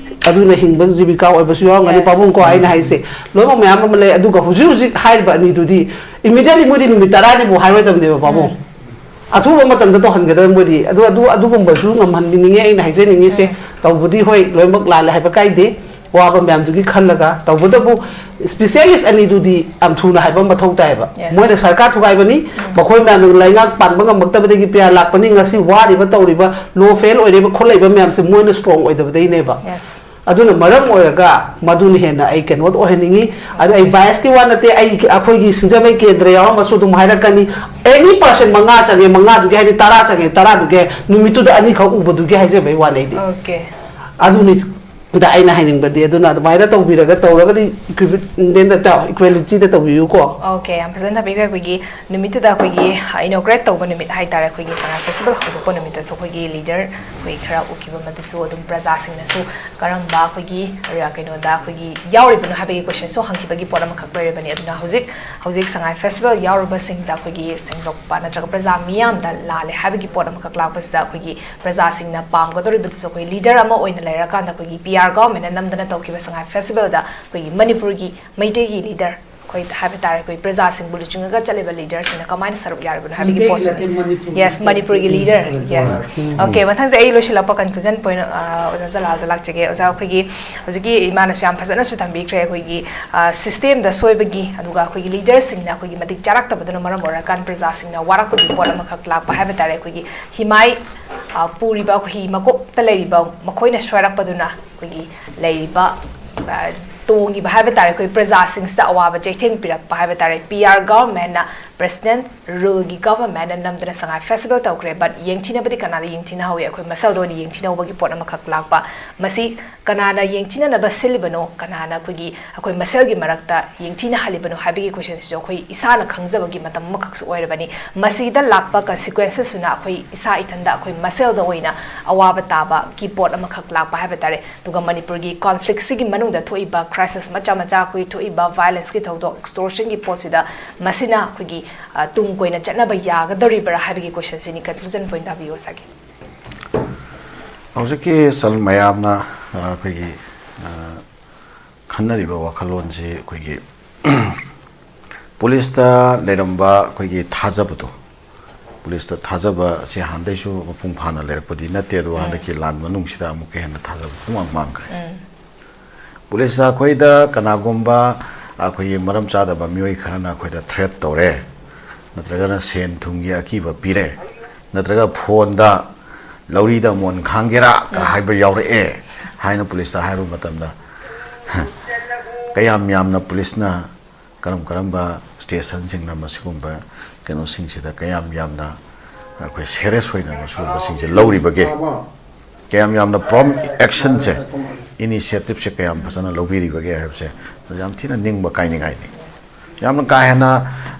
ꯑꯗꯨꯅ ꯍꯤꯡꯕ ꯖꯤꯕꯤꯀꯥ ꯑꯣꯏꯕꯁꯨ ꯌꯥꯎꯔꯝꯒꯅꯤ꯫ ꯄꯥꯕꯨꯡꯀꯣ, ꯑꯩꯅ ꯍꯥꯏꯁꯦ ꯂꯣꯏꯅꯃꯛ ꯃꯌꯥꯝ ꯑꯃ ꯂꯩ꯫ ꯑꯗꯨꯒ ꯍꯧꯖꯤꯛ ꯍꯧꯖꯤꯛ ꯍꯥꯏꯔꯤꯕ ꯑꯅꯤꯗꯨꯗꯤ immediately ꯃꯣꯏꯗꯤ ꯅꯨꯃꯤꯠ ꯇꯔꯥꯅꯤꯕꯨ ꯍꯥꯏꯔꯣꯏꯗꯕꯅꯦꯕ, ꯄꯥꯕꯨꯡ꯫ ꯑꯊꯨꯕ ꯃꯇꯝꯗ ꯇꯧꯍꯟꯒꯗꯕ ꯃꯣꯏꯗꯤ꯫ ꯑꯗꯨ, ꯑꯗꯨ, ꯑꯗꯨꯒꯨꯝꯕꯁꯨ ꯉꯝꯍꯟꯕꯤꯅꯤꯡꯉꯦ ꯑꯩꯅ ꯍꯥꯏꯖꯅꯤꯡꯉꯤꯁꯦ꯫ ꯇꯧꯕꯗꯤ ꯍꯣꯏ, ꯂꯣꯏꯅꯃꯛ ꯂꯥꯜꯂꯦ ꯍꯥꯏꯕ ꯀꯥꯏꯗꯦ, ꯋꯥꯕ ꯃꯌꯥꯝꯗꯨꯒꯤ ꯈꯜꯂꯒ꯫ ꯇꯧꯕꯇꯕꯨ specialist ꯑꯅꯤꯗꯨꯗꯤ ꯌꯥꯝ ꯊꯨꯅ ꯍꯥꯏꯕ ꯃꯊꯧ ꯇꯥꯏꯌꯦꯕ꯫ ꯃꯣꯏꯅ ꯁꯔꯀꯥꯔ ꯊꯨꯒꯥꯏꯕꯅꯤ, ꯃꯈꯣꯏ ꯃꯌꯥꯝꯅ ꯂꯩꯉꯥꯛ ꯄꯥꯟꯕ ꯉꯝꯃꯛꯇꯕꯗꯒꯤ P R ꯂꯥꯛꯄꯅꯤ꯫ ꯉꯁꯤ ꯋꯥꯔꯤꯕ, ꯇꯧꯔꯤꯕ, law fail ꯑꯣꯏꯔꯤꯕ, ꯈꯣꯠꯂꯛꯏꯕ ꯃꯌꯥꯝꯁꯦ ꯃꯣꯏꯅ strong ꯑꯣꯏꯗꯕꯗꯩꯅꯦꯕ꯫ ꯑꯗꯨꯅ ꯃꯔꯝ ꯑꯣꯏꯔꯒ ꯃꯗꯨꯅ ꯍꯦꯟꯅ ꯑꯩ ꯀꯩꯅꯣ ꯑꯣꯏꯍꯟꯅꯤꯡꯉꯤ꯫ ꯑꯗꯨ ꯑꯩ bias ꯀꯤ ꯋꯥ ꯅꯠꯇꯦ, ꯑꯩ, ꯑꯩꯈꯣꯏꯒꯤ ꯁꯤꯡꯖꯃꯩ ꯀꯦꯟꯗ꯭ꯔ ꯌꯥꯎꯔꯝꯃꯁꯨ ꯑꯗꯨꯝ ꯍꯥꯏꯔꯛꯀꯅꯤ꯫ Any person ꯃꯉꯥ ꯆꯪꯉꯦ, ꯃꯉꯥꯗꯨꯒꯤ ꯍꯥꯏꯗꯤ ꯇꯔꯥ ꯆꯪꯉꯦ, ꯇꯔꯥꯗꯨꯒꯤ ꯍꯥꯏ-, ꯅꯨꯃꯤꯠꯇꯨꯗ ꯑꯅꯤꯈꯛ ꯎꯕꯗꯨꯒꯤ ꯍꯥꯏꯖꯕꯩ ꯋꯥꯅꯦ ꯑꯩꯗꯤ꯫ ꯑꯗꯨꯅꯤ꯫ ꯑꯗ ꯑꯩꯅ ꯍꯥꯏꯅꯤꯡꯕꯗꯤ ꯑꯗꯨꯅ ꯑꯗꯨꯃꯥꯏꯅ ꯇꯧꯕꯤꯔꯒ, ꯇꯧꯔꯒꯗꯤ equivalent ꯇ, equality ꯗ ꯇꯧꯕꯤꯌꯨꯀꯣ꯫ Okay, ꯌꯥꯝ ꯐꯖꯅ ꯊꯝꯕꯤꯈ꯭ꯔꯦ꯫ ꯑꯩꯈꯣꯏꯒꯤ ꯅꯨꯃꯤꯠꯇꯨꯗ ꯑꯩꯈꯣꯏꯒꯤ inaugurate ꯇꯧꯕ ꯅꯨꯃꯤꯠ ꯍꯥꯏꯇꯥꯔꯦ, ꯑꯩꯈꯣꯏꯒꯤ ꯁꯉꯥꯏ festival ꯍꯧꯗꯣꯛꯄ ꯅꯨꯃꯤꯠꯇꯁꯨ ꯑꯩꯈꯣꯏꯒꯤ leader ꯑꯩꯈꯣꯏ ꯈꯔ ꯎꯈꯤꯕ, ꯃꯗꯨꯁꯨ ꯑꯗꯨꯝ ꯄ꯭ꯔꯖꯥꯁꯤꯡꯅꯁꯨ ꯀꯔꯝꯕ ꯑꯩꯈꯣꯏꯒꯤ, ꯑ, ꯀꯩꯅꯣꯗ ꯑꯩꯈꯣꯏꯒꯤ ꯌꯥꯎꯔꯤꯕꯅꯣ ꯍꯥꯏꯕꯒꯤ question ꯁꯨ ꯍꯪꯈꯤꯕꯒꯤ ꯄꯣꯠ ꯑꯃꯈꯛ ꯂꯩꯔꯕꯅꯤ꯫ ꯑꯗꯨꯅ ꯍꯧꯖꯤꯛ, ꯍꯧꯖꯤꯛ ꯁꯉꯥꯏ festival ꯌꯥꯎꯔꯨꯕꯁꯤꯡꯗ ꯑꯩꯈꯣꯏꯒꯤ ꯁꯦꯡꯗꯣꯛꯄ ꯅꯠꯇ꯭ꯔꯒ ꯄ꯭ꯔꯖꯥ ꯃꯤꯌꯥꯝꯗ ꯂꯥꯜꯂꯦ ꯍꯥꯏꯕꯒꯤ ꯄꯣꯠ ꯑꯃꯈꯛ ꯂꯥꯛꯄꯁꯤꯗ ꯑꯩꯈꯣꯏꯒꯤ ꯄ꯭ꯔꯖꯥꯁꯤꯡꯅ ꯄꯥꯝꯒꯗꯧꯔꯤꯕꯗꯨꯁꯨ ꯑꯩꯈꯣꯏ leader ꯑꯃ ꯑꯣꯏꯅ ꯂꯩꯔꯀꯥꯟꯗ ꯑꯩꯈꯣꯏꯒꯤ P R government ꯅ ꯅꯝꯗꯅ ꯇꯧꯈꯤꯕ ꯁꯉꯥꯏ festival ꯗ ꯑꯩꯈꯣꯏꯒꯤ ꯃꯅꯤꯄꯨꯔꯒꯤ ꯃꯩꯇꯩꯒꯤ leader ꯑꯩꯈꯣꯏ ꯍꯥꯏꯕ ꯇꯥꯔꯦ, ꯑꯩꯈꯣꯏ ꯄ꯭ꯔꯖꯥꯁꯤꯡꯕꯨ ꯂꯨꯆꯤꯡꯉꯒ ꯆꯠꯂꯤꯕ ꯂꯤꯗꯔꯁꯤꯡꯅ ꯀꯃꯥꯏꯅ ꯁꯔꯨꯛ ꯌꯥꯔꯤꯕꯅꯣ ꯍꯥꯏꯕꯒꯤ ꯄꯣꯠꯁꯨ꯫ ꯌꯦꯁ, ꯃꯅꯤꯄꯨꯔꯒꯤ ꯂꯤꯗꯔ꯫ ꯌꯦꯁ꯫ ꯑꯣꯀꯦ, ꯃꯊꯪꯁꯦ ꯑꯩ ꯂꯣꯏꯁꯤꯜꯂꯛꯄ ꯀꯟꯀ꯭ꯂꯨꯖꯟ ꯄꯣꯏꯟ ꯑꯣꯖꯥ ꯖꯂꯥꯜꯗ ꯂꯥꯛꯆꯒꯦ꯫ ꯑꯣꯖꯥ, ꯑꯩꯈꯣꯏꯒꯤ ꯍꯧꯖꯤꯛꯀꯤ ꯏꯃꯥꯅꯁꯨ ꯌꯥꯝ ꯐꯖꯅꯁꯨ ꯊꯝꯕꯤꯈ꯭ꯔꯦ, ꯑꯩꯈꯣꯏꯒꯤ ꯁꯤꯁꯇꯦꯝꯗ ꯁꯣꯏꯕꯒꯤ, ꯑꯗꯨꯒ ꯑꯩꯈꯣꯏꯒꯤ ꯂꯤꯗꯔꯁꯤꯡꯅ ꯑꯩꯈꯣꯏꯒꯤ ꯃꯇꯤꯛ ꯆꯥꯔꯛꯇꯕꯗꯨꯅ ꯃꯔꯝ ꯑꯣꯏꯔꯀꯥꯟ ꯄ꯭ꯔꯖꯥꯁꯤꯡꯅ ꯋꯥꯔꯛꯄꯒꯤ ꯄꯣꯠ ꯑꯃꯈꯛ ꯂꯥꯛꯄ ꯍꯥꯏꯕ ꯇꯥꯔꯦ꯫ ꯑꯩꯈꯣꯏꯒꯤ ꯍꯤꯃꯥꯏ ꯄꯨꯔꯤꯕ, ꯑꯩꯈꯣꯏ ꯃꯀꯣꯛꯇ ꯂꯩꯔꯤꯕ ꯃꯈꯣꯏꯅ ꯁꯣꯏꯔꯛꯄꯗꯨꯅ ꯑꯩꯈꯣꯏꯒꯤ ꯂꯩꯔꯤꯕ ꯇꯣꯡꯉꯤꯕ ꯍꯥꯏꯕ ꯇꯥꯔꯦ, ꯑꯩꯈꯣꯏ ꯄ꯭ꯔꯖꯥꯁꯤꯡꯁꯤꯗ ꯑꯋꯥꯕ ꯆꯩꯊꯦꯡ ꯄꯤꯔꯛꯄ ꯍꯥꯏꯕ ꯇꯥꯔꯦ꯫ ꯄꯤ ꯑꯥꯔ ꯒꯚꯔꯟꯃꯦꯟꯅ, ꯄ꯭ꯔꯦꯁꯤꯗꯦꯟꯠ ꯔꯨꯜꯒꯤ ꯒꯚꯔꯟꯃꯦꯟꯅ ꯅꯝꯗꯅ ꯁꯉꯥꯏ ꯐꯦꯁꯇꯤꯚꯦꯜ ꯇꯧꯈ꯭ꯔꯦ, ꯕꯠ ꯌꯦꯡꯊꯤꯅꯕꯗꯤ ꯀꯅꯥꯗ ꯌꯦꯡꯊꯤꯅꯍꯧꯋꯤ? ꯑꯩꯈꯣꯏ ꯃꯁꯦꯜꯗ ꯑꯣꯏꯅ ꯌꯦꯡꯊꯤꯅꯍꯧꯕꯒꯤ ꯄꯣꯠ ꯑꯃꯈꯛ ꯂꯥꯛꯄ꯫ ꯃꯁꯤ ꯀꯅꯥꯅ ꯌꯦꯡꯊꯤꯅꯅꯕ ꯁꯤꯜꯂꯤꯕꯅꯣ, ꯀꯅꯥꯅ ꯑꯩꯈꯣꯏꯒꯤ, ꯑꯩꯈꯣꯏ ꯃꯁꯦꯜꯒꯤ ꯃꯔꯛꯇ ꯌꯦꯡꯊꯤꯅꯍꯜꯂꯤꯕꯅꯣ ꯍꯥꯏꯕꯒꯤ ꯀꯣꯏꯁꯟꯁꯤꯁꯨ ꯑꯩꯈꯣꯏ ꯏꯁꯥꯅ ꯈꯪꯖꯕꯒꯤ ꯃꯇꯝ ꯑꯃꯈꯛꯁꯨ ꯑꯣꯏꯔꯕꯅꯤ꯫ ꯃꯁꯤꯗ ꯂꯥꯛꯄ ꯀꯟꯁꯤꯀ꯭ꯋꯦꯟꯁꯦꯁꯁꯤꯅ ꯑꯩꯈꯣꯏ ꯏꯁꯥ ꯏꯊꯟꯗ, ꯑꯩꯈꯣꯏ ꯃꯁꯦꯜꯗ ꯑꯣꯏꯅ ꯑꯋꯥꯕ ꯇꯥꯕꯒꯤ ꯄꯣꯠ ꯑꯃꯈꯛ ꯂꯥꯛꯄ ꯍꯥꯏꯕ ꯇꯥꯔꯦ꯫ ꯑꯗꯨꯒ ꯃꯅꯤꯄꯨꯔꯒꯤ ꯀꯣꯟꯐ꯭ꯂꯤꯛꯁꯤꯒꯤ ꯃꯅꯨꯡꯗ ꯊꯣꯛꯏꯕ ꯀ꯭ꯔꯥꯏꯁꯤꯁ ꯃꯆꯥ ꯃꯆꯥ, ꯑꯩꯈꯣꯏ ꯊꯣꯛꯏꯕ ꯚꯥꯏꯑꯣꯂꯦꯟꯁꯀꯤ ꯊꯧꯗꯣꯛ, ꯑꯦꯛꯁꯇꯣꯔꯁꯟꯒꯤ ꯄꯣꯠꯁꯤꯗ, ꯃꯁꯤꯅ ꯑꯩꯈꯣꯏꯒꯤ, ꯑ, ꯇꯨꯡ ꯀꯣꯏꯅ ꯆꯠꯅꯕ ꯌꯥꯒꯗꯧꯔꯤꯕ꯭ꯔꯥ ꯍꯥꯏꯕꯒꯤ ꯀꯣꯏꯁꯟꯁꯤꯅꯤ꯫ ꯀꯟꯀ꯭ꯂꯨꯖꯟ ꯄꯣꯏꯟ ꯊꯝꯕꯤꯌꯨ, ꯁꯥꯔꯒꯤ꯫ ꯍꯧꯖꯤꯛꯀꯤ ꯁꯟ ꯃꯌꯥꯝꯅ, ꯑ, ꯑꯩꯈꯣꯏꯒꯤ, ꯑ, ꯈꯟꯅꯔꯤꯕ ꯋꯥꯈꯜꯂꯣꯟꯁꯤ ꯑꯩꯈꯣꯏꯒꯤ ꯄꯨꯂꯤꯁꯇ ꯂꯩꯔꯝꯕ ꯑꯩꯈꯣꯏꯒꯤ ꯊꯥꯖꯕꯗꯣ, ꯄꯨꯂꯤꯁꯇ ꯊꯥꯖꯕ ꯑꯁꯤ ꯍꯥꯟꯅꯗꯩꯁꯨ ꯃꯄꯨꯡ ꯐꯥꯅ ꯂꯩꯔꯛꯄꯗꯤ ꯅꯠꯇꯦ, ꯑꯗꯨꯕꯨ ꯎꯝ꯫ ꯍꯟꯗꯛꯀꯤ ꯂꯥꯟ ꯃꯅꯨꯡꯁꯤꯗ ꯑꯃꯨꯛꯀ ꯍꯦꯟꯅ ꯊꯥꯖꯕ ꯄꯨꯡꯃꯥꯡ ꯃꯥꯡꯈ꯭ꯔꯦ꯫ ꯎꯝ꯫ ꯄꯨꯂꯤꯁꯇ ꯑꯩꯈꯣꯏꯗ ꯀꯅꯥꯒꯨꯝꯕ ꯑꯩꯈꯣꯏꯒꯤ ꯃꯔꯝ ꯆꯥꯗꯕ ꯃꯤꯑꯣꯏ ꯈꯔꯅ ꯑꯩꯈꯣꯏꯗ ꯊ꯭ꯔꯦꯠ ꯇꯧꯔꯦ, ꯅꯠꯇ꯭ꯔꯒꯅ ꯁꯦꯟ ꯊꯨꯝꯒꯤ ꯑꯀꯤꯕ ꯄꯤꯔꯦ, ꯅꯠꯇ꯭ꯔꯒ ꯐꯣꯟꯗ "ꯂꯧꯔꯤꯗ ꯃꯣꯟ ꯈꯥꯡꯒꯦꯔꯥ?" ꯀ ꯎꯝ꯫ ꯍꯥꯏꯕ ꯌꯥꯎꯔꯛꯑꯦ ꯍꯥꯏꯅ ꯄꯨꯂꯤꯁꯇ ꯍꯥꯏꯔꯨꯕ ꯃꯇꯝꯗ, ꯀꯌꯥꯝ ꯌꯥꯝꯅ ꯄꯨꯂꯤꯁꯅ, ꯀꯔꯝ ꯀꯔꯝꯕ ꯁ꯭ꯇꯦꯁꯟꯁꯤꯡꯅ ꯃꯁꯤꯒꯨꯝꯕ ꯀꯩꯅꯣꯁꯤꯡꯁꯤꯗ ꯀꯌꯥꯝ ꯌꯥꯝꯅ ꯑꯩꯈꯣꯏ ꯁꯦꯔꯤꯌꯁ ꯑꯣꯏꯅ ꯃꯁꯤꯒꯨꯝꯕꯁꯤꯡꯁꯦ ꯂꯧꯔꯤꯕꯒꯦ? ꯀꯌꯥꯝ ꯌꯥꯝꯅ ꯄ꯭ꯔꯣꯝ ꯑꯦꯛꯁꯟꯁꯦ, ꯏꯅꯤꯁꯤꯌꯦꯇꯤꯞꯁꯦ ꯀꯌꯥꯝ ꯐꯖꯅ ꯂꯧꯕꯤꯔꯤꯕꯒꯦ ꯍꯥꯏꯕꯁꯦ ꯌꯥꯝ ꯊꯤꯅ ꯅꯤꯡꯕ ꯀꯥꯏꯅꯤꯡꯉꯥꯏꯅꯤ꯫ ꯌꯥꯝꯅ ꯀꯥ ꯍꯦꯟꯅ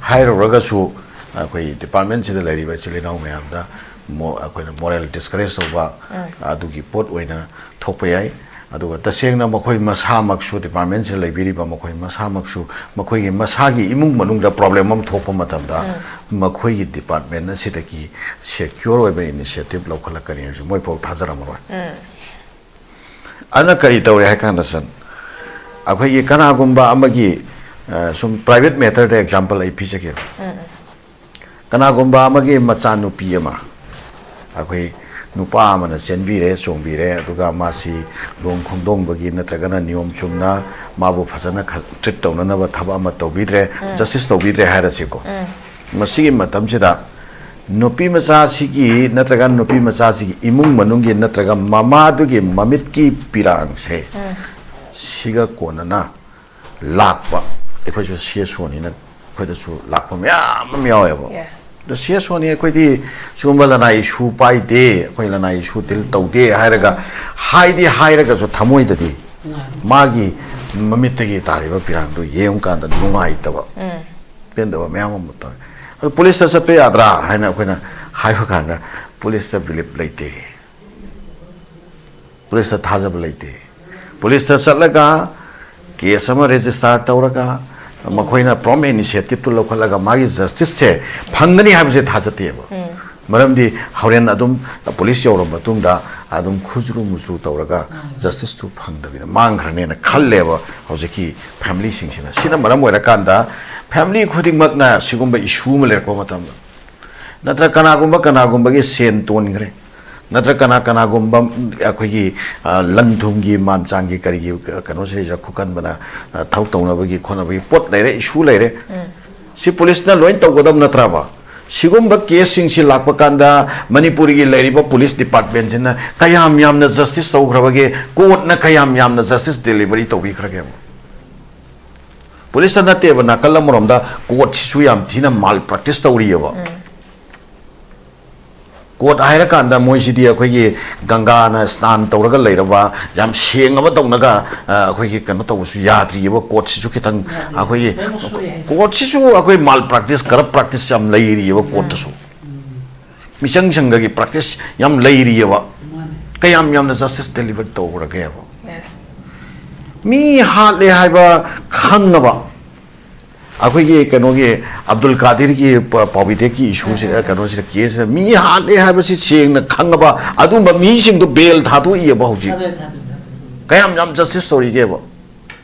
ꯍꯥꯏꯔꯨꯔꯒꯁꯨ, ꯑꯩꯈꯣꯏ ꯗꯤꯄꯥꯔꯠꯃꯦꯟꯁꯤꯗ ꯂꯩꯔꯤꯕ ꯏꯆꯤꯜ ꯏꯅꯥꯎ ꯃꯌꯥꯝꯗ ꯃꯣ-, ꯑꯩꯈꯣꯏꯅ ꯃꯣꯔꯦꯜ ꯗꯤꯁꯀꯔꯦꯖ ꯇꯧꯕ, ꯎꯝ꯫ ꯑꯗꯨꯒꯤ ꯄꯣꯠ ꯑꯣꯏꯅ ꯊꯣꯛꯄ ꯌꯥꯏ꯫ ꯑꯗꯨꯒ ꯇꯁꯦꯡꯅ ꯃꯈꯣꯏ ꯃꯁꯥꯃꯛꯁꯨ, ꯗꯤꯄꯥꯔꯠꯃꯦꯟꯁꯤꯗ ꯂꯩꯕꯤꯔꯤꯕ ꯃꯈꯣꯏ ꯃꯁꯥꯃꯛꯁꯨ, ꯃꯈꯣꯏꯒꯤ ꯃꯁꯥꯒꯤ ꯏꯃꯨꯡ ꯃꯅꯨꯡꯗ ꯄ꯭ꯔꯣꯕ꯭ꯂꯦꯝ ꯑꯃ ꯊꯣꯛꯄ ꯃꯇꯝꯗ, ꯎꯝ꯫ ꯃꯈꯣꯏꯒꯤ ꯗꯤꯄꯥꯔꯠꯃꯦꯟ ꯑꯁꯤꯗꯒꯤ ꯁꯦꯀ꯭ꯌꯣꯔ ꯑꯣꯏꯕ ꯏꯅꯤꯁꯤꯌꯦꯇꯤꯞ ꯂꯧꯈꯠꯂꯛꯀꯅꯤ ꯍꯥꯏꯕꯁꯤ ꯃꯣꯏꯐꯥꯎ ꯊꯥꯖꯔꯝꯃꯔꯣꯏ꯫ ꯎꯝ꯫ ꯑꯗꯨꯅ ꯀꯔꯤ ꯇꯧꯔꯦ ꯍꯥꯏ ꯀꯥꯟꯗ, ꯁꯟ, ꯑꯩꯈꯣꯏꯒꯤ ꯀꯅꯥꯒꯨꯝꯕ ꯑꯃꯒꯤ, ꯑ, ꯁꯨꯝ private matterꯗ example ꯑꯩ ꯄꯤꯖꯒꯦ꯫ ꯀꯅꯥꯒꯨꯝꯕ ꯑꯃꯒꯤ ꯃꯆꯥꯅꯨꯄꯤ ꯑꯃ ꯑꯩꯈꯣꯏ ꯅꯨꯄꯥ ꯑꯃꯅ ꯆꯦꯟꯕꯤꯔꯦ, ꯆꯣꯡꯕꯤꯔꯦ, ꯑꯗꯨꯒ ꯃꯥꯁꯤ ꯂꯨꯍꯣꯡ ꯈꯣꯡꯗꯣꯡꯕꯒꯤ ꯅꯠꯇ꯭ꯔꯒꯅ ꯅꯤꯌꯣꯝ ꯆꯨꯝꯅ ꯃꯥꯕꯨ ꯐꯖꯅ ꯈ-, treat ꯇꯧꯅꯅꯕ ꯊꯕꯛ ꯑꯃ ꯇꯧꯕꯤꯗ꯭ꯔꯦ, justice ꯇꯧꯕꯤꯗ꯭ꯔꯦ ꯍꯥꯏꯔꯁꯤꯀꯣ꯫ ꯃꯁꯤꯒꯤ ꯃꯇꯝꯁꯤꯗ ꯅꯨꯄꯤ ꯃꯆꯥꯁꯤꯒꯤ ꯅꯠꯇ꯭ꯔꯒ ꯅꯨꯄꯤ ꯃꯆꯥꯁꯤꯒꯤ ꯏꯃꯨꯡ ꯃꯅꯨꯡꯒꯤ ꯅꯠꯇ꯭ꯔꯒ ꯃꯃꯥꯗꯨꯒꯤ ꯃꯃꯤꯠꯀꯤ ꯄꯤꯔꯥꯡꯁꯦ ꯁꯤꯒ ꯀꯣꯟꯅꯅ ꯂꯥꯛꯄ, ꯑꯩꯈꯣꯏꯁꯨ ꯁꯤ ꯑꯦꯁ ꯑꯣꯅꯤꯅ ꯑꯩꯈꯣꯏꯗꯁꯨ ꯂꯥꯛꯄ ꯃꯌꯥꯝ ꯑꯃ ꯌꯥꯎꯋꯦꯕ꯫ Yes. ꯑꯗꯣ ꯁꯤ ꯑꯦꯁ ꯑꯣꯅꯤ ꯑꯩꯈꯣꯏꯗꯤ ꯁꯤꯒꯨꯝꯕ ꯂꯅꯥꯏ issue ꯄꯥꯏꯗꯦ, ꯑꯩꯈꯣꯏ ꯂꯅꯥꯏ issue deal ꯇꯧꯗꯦ ꯍꯥꯏꯔꯒ ꯍꯥꯏꯗꯤ ꯍꯥꯏꯔꯒꯁꯨ ꯊꯃꯣꯏꯗꯗꯤ ꯃꯥꯒꯤ ꯃꯃꯤꯠꯇꯒꯤ ꯇꯥꯔꯤꯕ ꯄꯤꯔꯥꯡꯗꯨ ꯌꯦꯡꯉꯀꯥꯟꯗ ꯅꯨꯡꯉꯥꯏꯇꯕ, ꯄꯦꯟꯗꯕ ꯃꯌꯥꯝ ꯑꯃ ꯇꯧꯋꯦ꯫ ꯑꯗꯨ ꯄꯨꯂꯤꯁꯇ ꯆꯠꯄ ꯌꯥꯗ꯭ꯔꯥ ꯍꯥꯏꯅ ꯑꯩꯈꯣꯏꯅ ꯍꯥꯏꯕ ꯀꯥꯟꯗ ꯄꯨꯂꯤꯁꯇ belief ꯂꯩꯇꯦ, ꯄꯨꯂꯤꯁꯇ ꯊꯥꯖꯕ ꯂꯩꯇꯦ꯫ ꯄꯨꯂꯤꯁꯇ ꯆꯠꯂꯒ case ꯑꯃ register ꯇꯧꯔꯒ ꯃꯈꯣꯏꯅ prompt initiativeꯇꯨ ꯂꯧꯈꯠꯂꯒ ꯃꯥꯒꯤ justiceꯁꯦ ꯐꯪꯒꯅꯤ ꯍꯥꯏꯕꯁꯦ ꯊꯥꯖꯗꯦꯕ꯫ ꯃꯔꯝꯗꯤ ꯍꯣꯔꯦꯟ ꯑꯗꯨꯝ ꯄꯨꯂꯤꯁ ꯌꯧꯔꯕ ꯃꯇꯨꯡꯗ ꯑꯗꯨꯝ ꯈꯨꯖꯨꯔꯨ ꯃꯨꯖꯨꯔꯨ ꯇꯧꯔꯒ justiceꯇꯨ ꯐꯪꯗꯕꯤꯗ ꯃꯥꯡꯈ꯭ꯔꯅꯦꯅ ꯈꯜꯂꯦꯕ ꯍꯧꯖꯤꯛꯀꯤ familyꯁꯤꯡꯁꯤꯅ꯫ ꯁꯤꯅ ꯃꯔꯝ ꯑꯣꯏꯔꯀꯥꯟꯗ family ꯈꯨꯗꯤꯡꯃꯛꯅ ꯁꯤꯒꯨꯝꯕ issue ꯑꯃ ꯂꯩꯔꯛꯄ ꯃꯇꯝꯗ, ꯅꯠꯇ꯭ꯔ ꯀꯅꯥꯒꯨꯝꯕ ꯀꯅꯥꯒꯨꯝꯕꯒꯤ ꯁꯦꯟ ꯇꯣꯟꯈ꯭ꯔꯦ, ꯅꯠꯇ꯭ꯔ ꯀꯅꯥ ꯀꯅꯥꯒꯨꯝꯕ ꯑꯩꯈꯣꯏꯒꯤ, ꯑ, ꯂꯟ ꯊꯨꯝꯒꯤ ꯃꯥꯟ ꯆꯥꯡꯒꯤ ꯀꯔꯤꯒꯤ ꯀꯩꯅꯣꯁꯤꯗꯩꯁꯤꯗ ꯈꯨꯀꯟꯕꯅ, ꯑ, ꯊꯕꯛ ꯇꯧꯅꯕꯒꯤ ꯈꯣꯠꯅꯕꯒꯤ ꯄꯣꯠ ꯂꯩꯔꯦ, issue ꯂꯩꯔꯦ꯫ ꯁꯤ ꯄꯨꯂꯤꯁꯅ ꯂꯣꯏ ꯇꯧꯒꯗꯕ ꯅꯠꯇ꯭ꯔꯕ? ꯁꯤꯒꯨꯝꯕ caseꯁꯤꯡꯁꯤ ꯂꯥꯛꯄ ꯀꯥꯟꯗ ꯃꯅꯤꯄꯨꯔꯒꯤ ꯂꯩꯔꯤꯕ ꯄꯨꯂꯤꯁ departmentꯁꯤꯅ ꯀꯌꯥꯝ ꯌꯥꯝꯅ justice ꯇꯧꯈ꯭ꯔꯕꯒꯦ? Courtꯅ ꯀꯌꯥꯝ ꯌꯥꯝꯅ justice delivery ꯇꯧꯕꯤꯈ꯭ꯔꯒꯦꯕ? ꯄꯨꯂꯤꯁꯇ ꯅꯠꯇꯦꯕ, ꯅꯥꯀꯜ ꯑꯃꯔꯣꯝꯗ courtꯁꯤꯁꯨ ꯌꯥꯝ ꯊꯤꯅ malpractice ꯇꯧꯔꯤꯑꯕ꯫ Court ꯍꯥꯏꯔꯀꯥꯟꯗ ꯃꯣꯏꯁꯤꯗꯤ ꯑꯩꯈꯣꯏꯒꯤ ꯒꯪꯒꯥꯅ ꯁ꯭ꯅꯥꯟ ꯇꯧꯔꯒ ꯂꯩꯔꯕ, ꯌꯥꯝ ꯁꯦꯡꯉꯕ ꯇꯧꯅꯒ, ꯑ, ꯑꯩꯈꯣꯏꯒꯤ ꯀꯩꯅꯣ ꯇꯧꯕꯁꯨ ꯌꯥꯗ꯭ꯔꯤꯑꯕ꯫ Courtꯁꯤꯁꯨ ꯈꯤꯇꯪ ꯑꯩꯈꯣꯏꯒꯤ, courtꯁꯤꯁꯨ ꯑꯩꯈꯣꯏ malpractice, corrupt practice ꯌꯥꯝ ꯂꯩꯔꯤꯑꯕ courtꯇꯁꯨ꯫ ꯃꯤꯆꯪ ꯁꯪꯒꯒꯤ practice ꯌꯥꯝ ꯂꯩꯔꯤꯑꯕ꯫ ꯀꯌꯥꯝ ꯌꯥꯝꯅ justice deliver ꯇꯧꯈ꯭ꯔꯒꯦꯕ? Yes. ꯃꯤ ꯍꯥꯠꯂꯦ ꯍꯥꯏꯕ ꯈꯪꯉꯕ, ꯑꯩꯈꯣꯏꯒꯤ ꯀꯩꯅꯣꯒꯤ ꯑꯕꯗꯨꯜ ꯀꯥꯗꯤꯔꯒꯤ ꯄ-, ꯄꯥꯎꯕꯤꯗꯦꯛꯀꯤ issueꯁꯤꯗ, ꯀꯩꯅꯣꯁꯤꯗ, caseꯁꯤꯗ ꯃꯤ ꯍꯥꯠꯂꯦ ꯍꯥꯏꯕꯁꯤ ꯁꯦꯡꯅ ꯈꯪꯉꯕ ꯑꯗꯨꯝꯕ ꯃꯤꯁꯤꯡꯗꯣ bail ꯊꯥꯗꯣꯛꯏꯑꯕ ꯍꯧꯖꯤꯛ꯫ ꯀꯌꯥꯝ ꯌꯥꯝ justice ꯇꯧꯔꯤꯒꯦꯕ?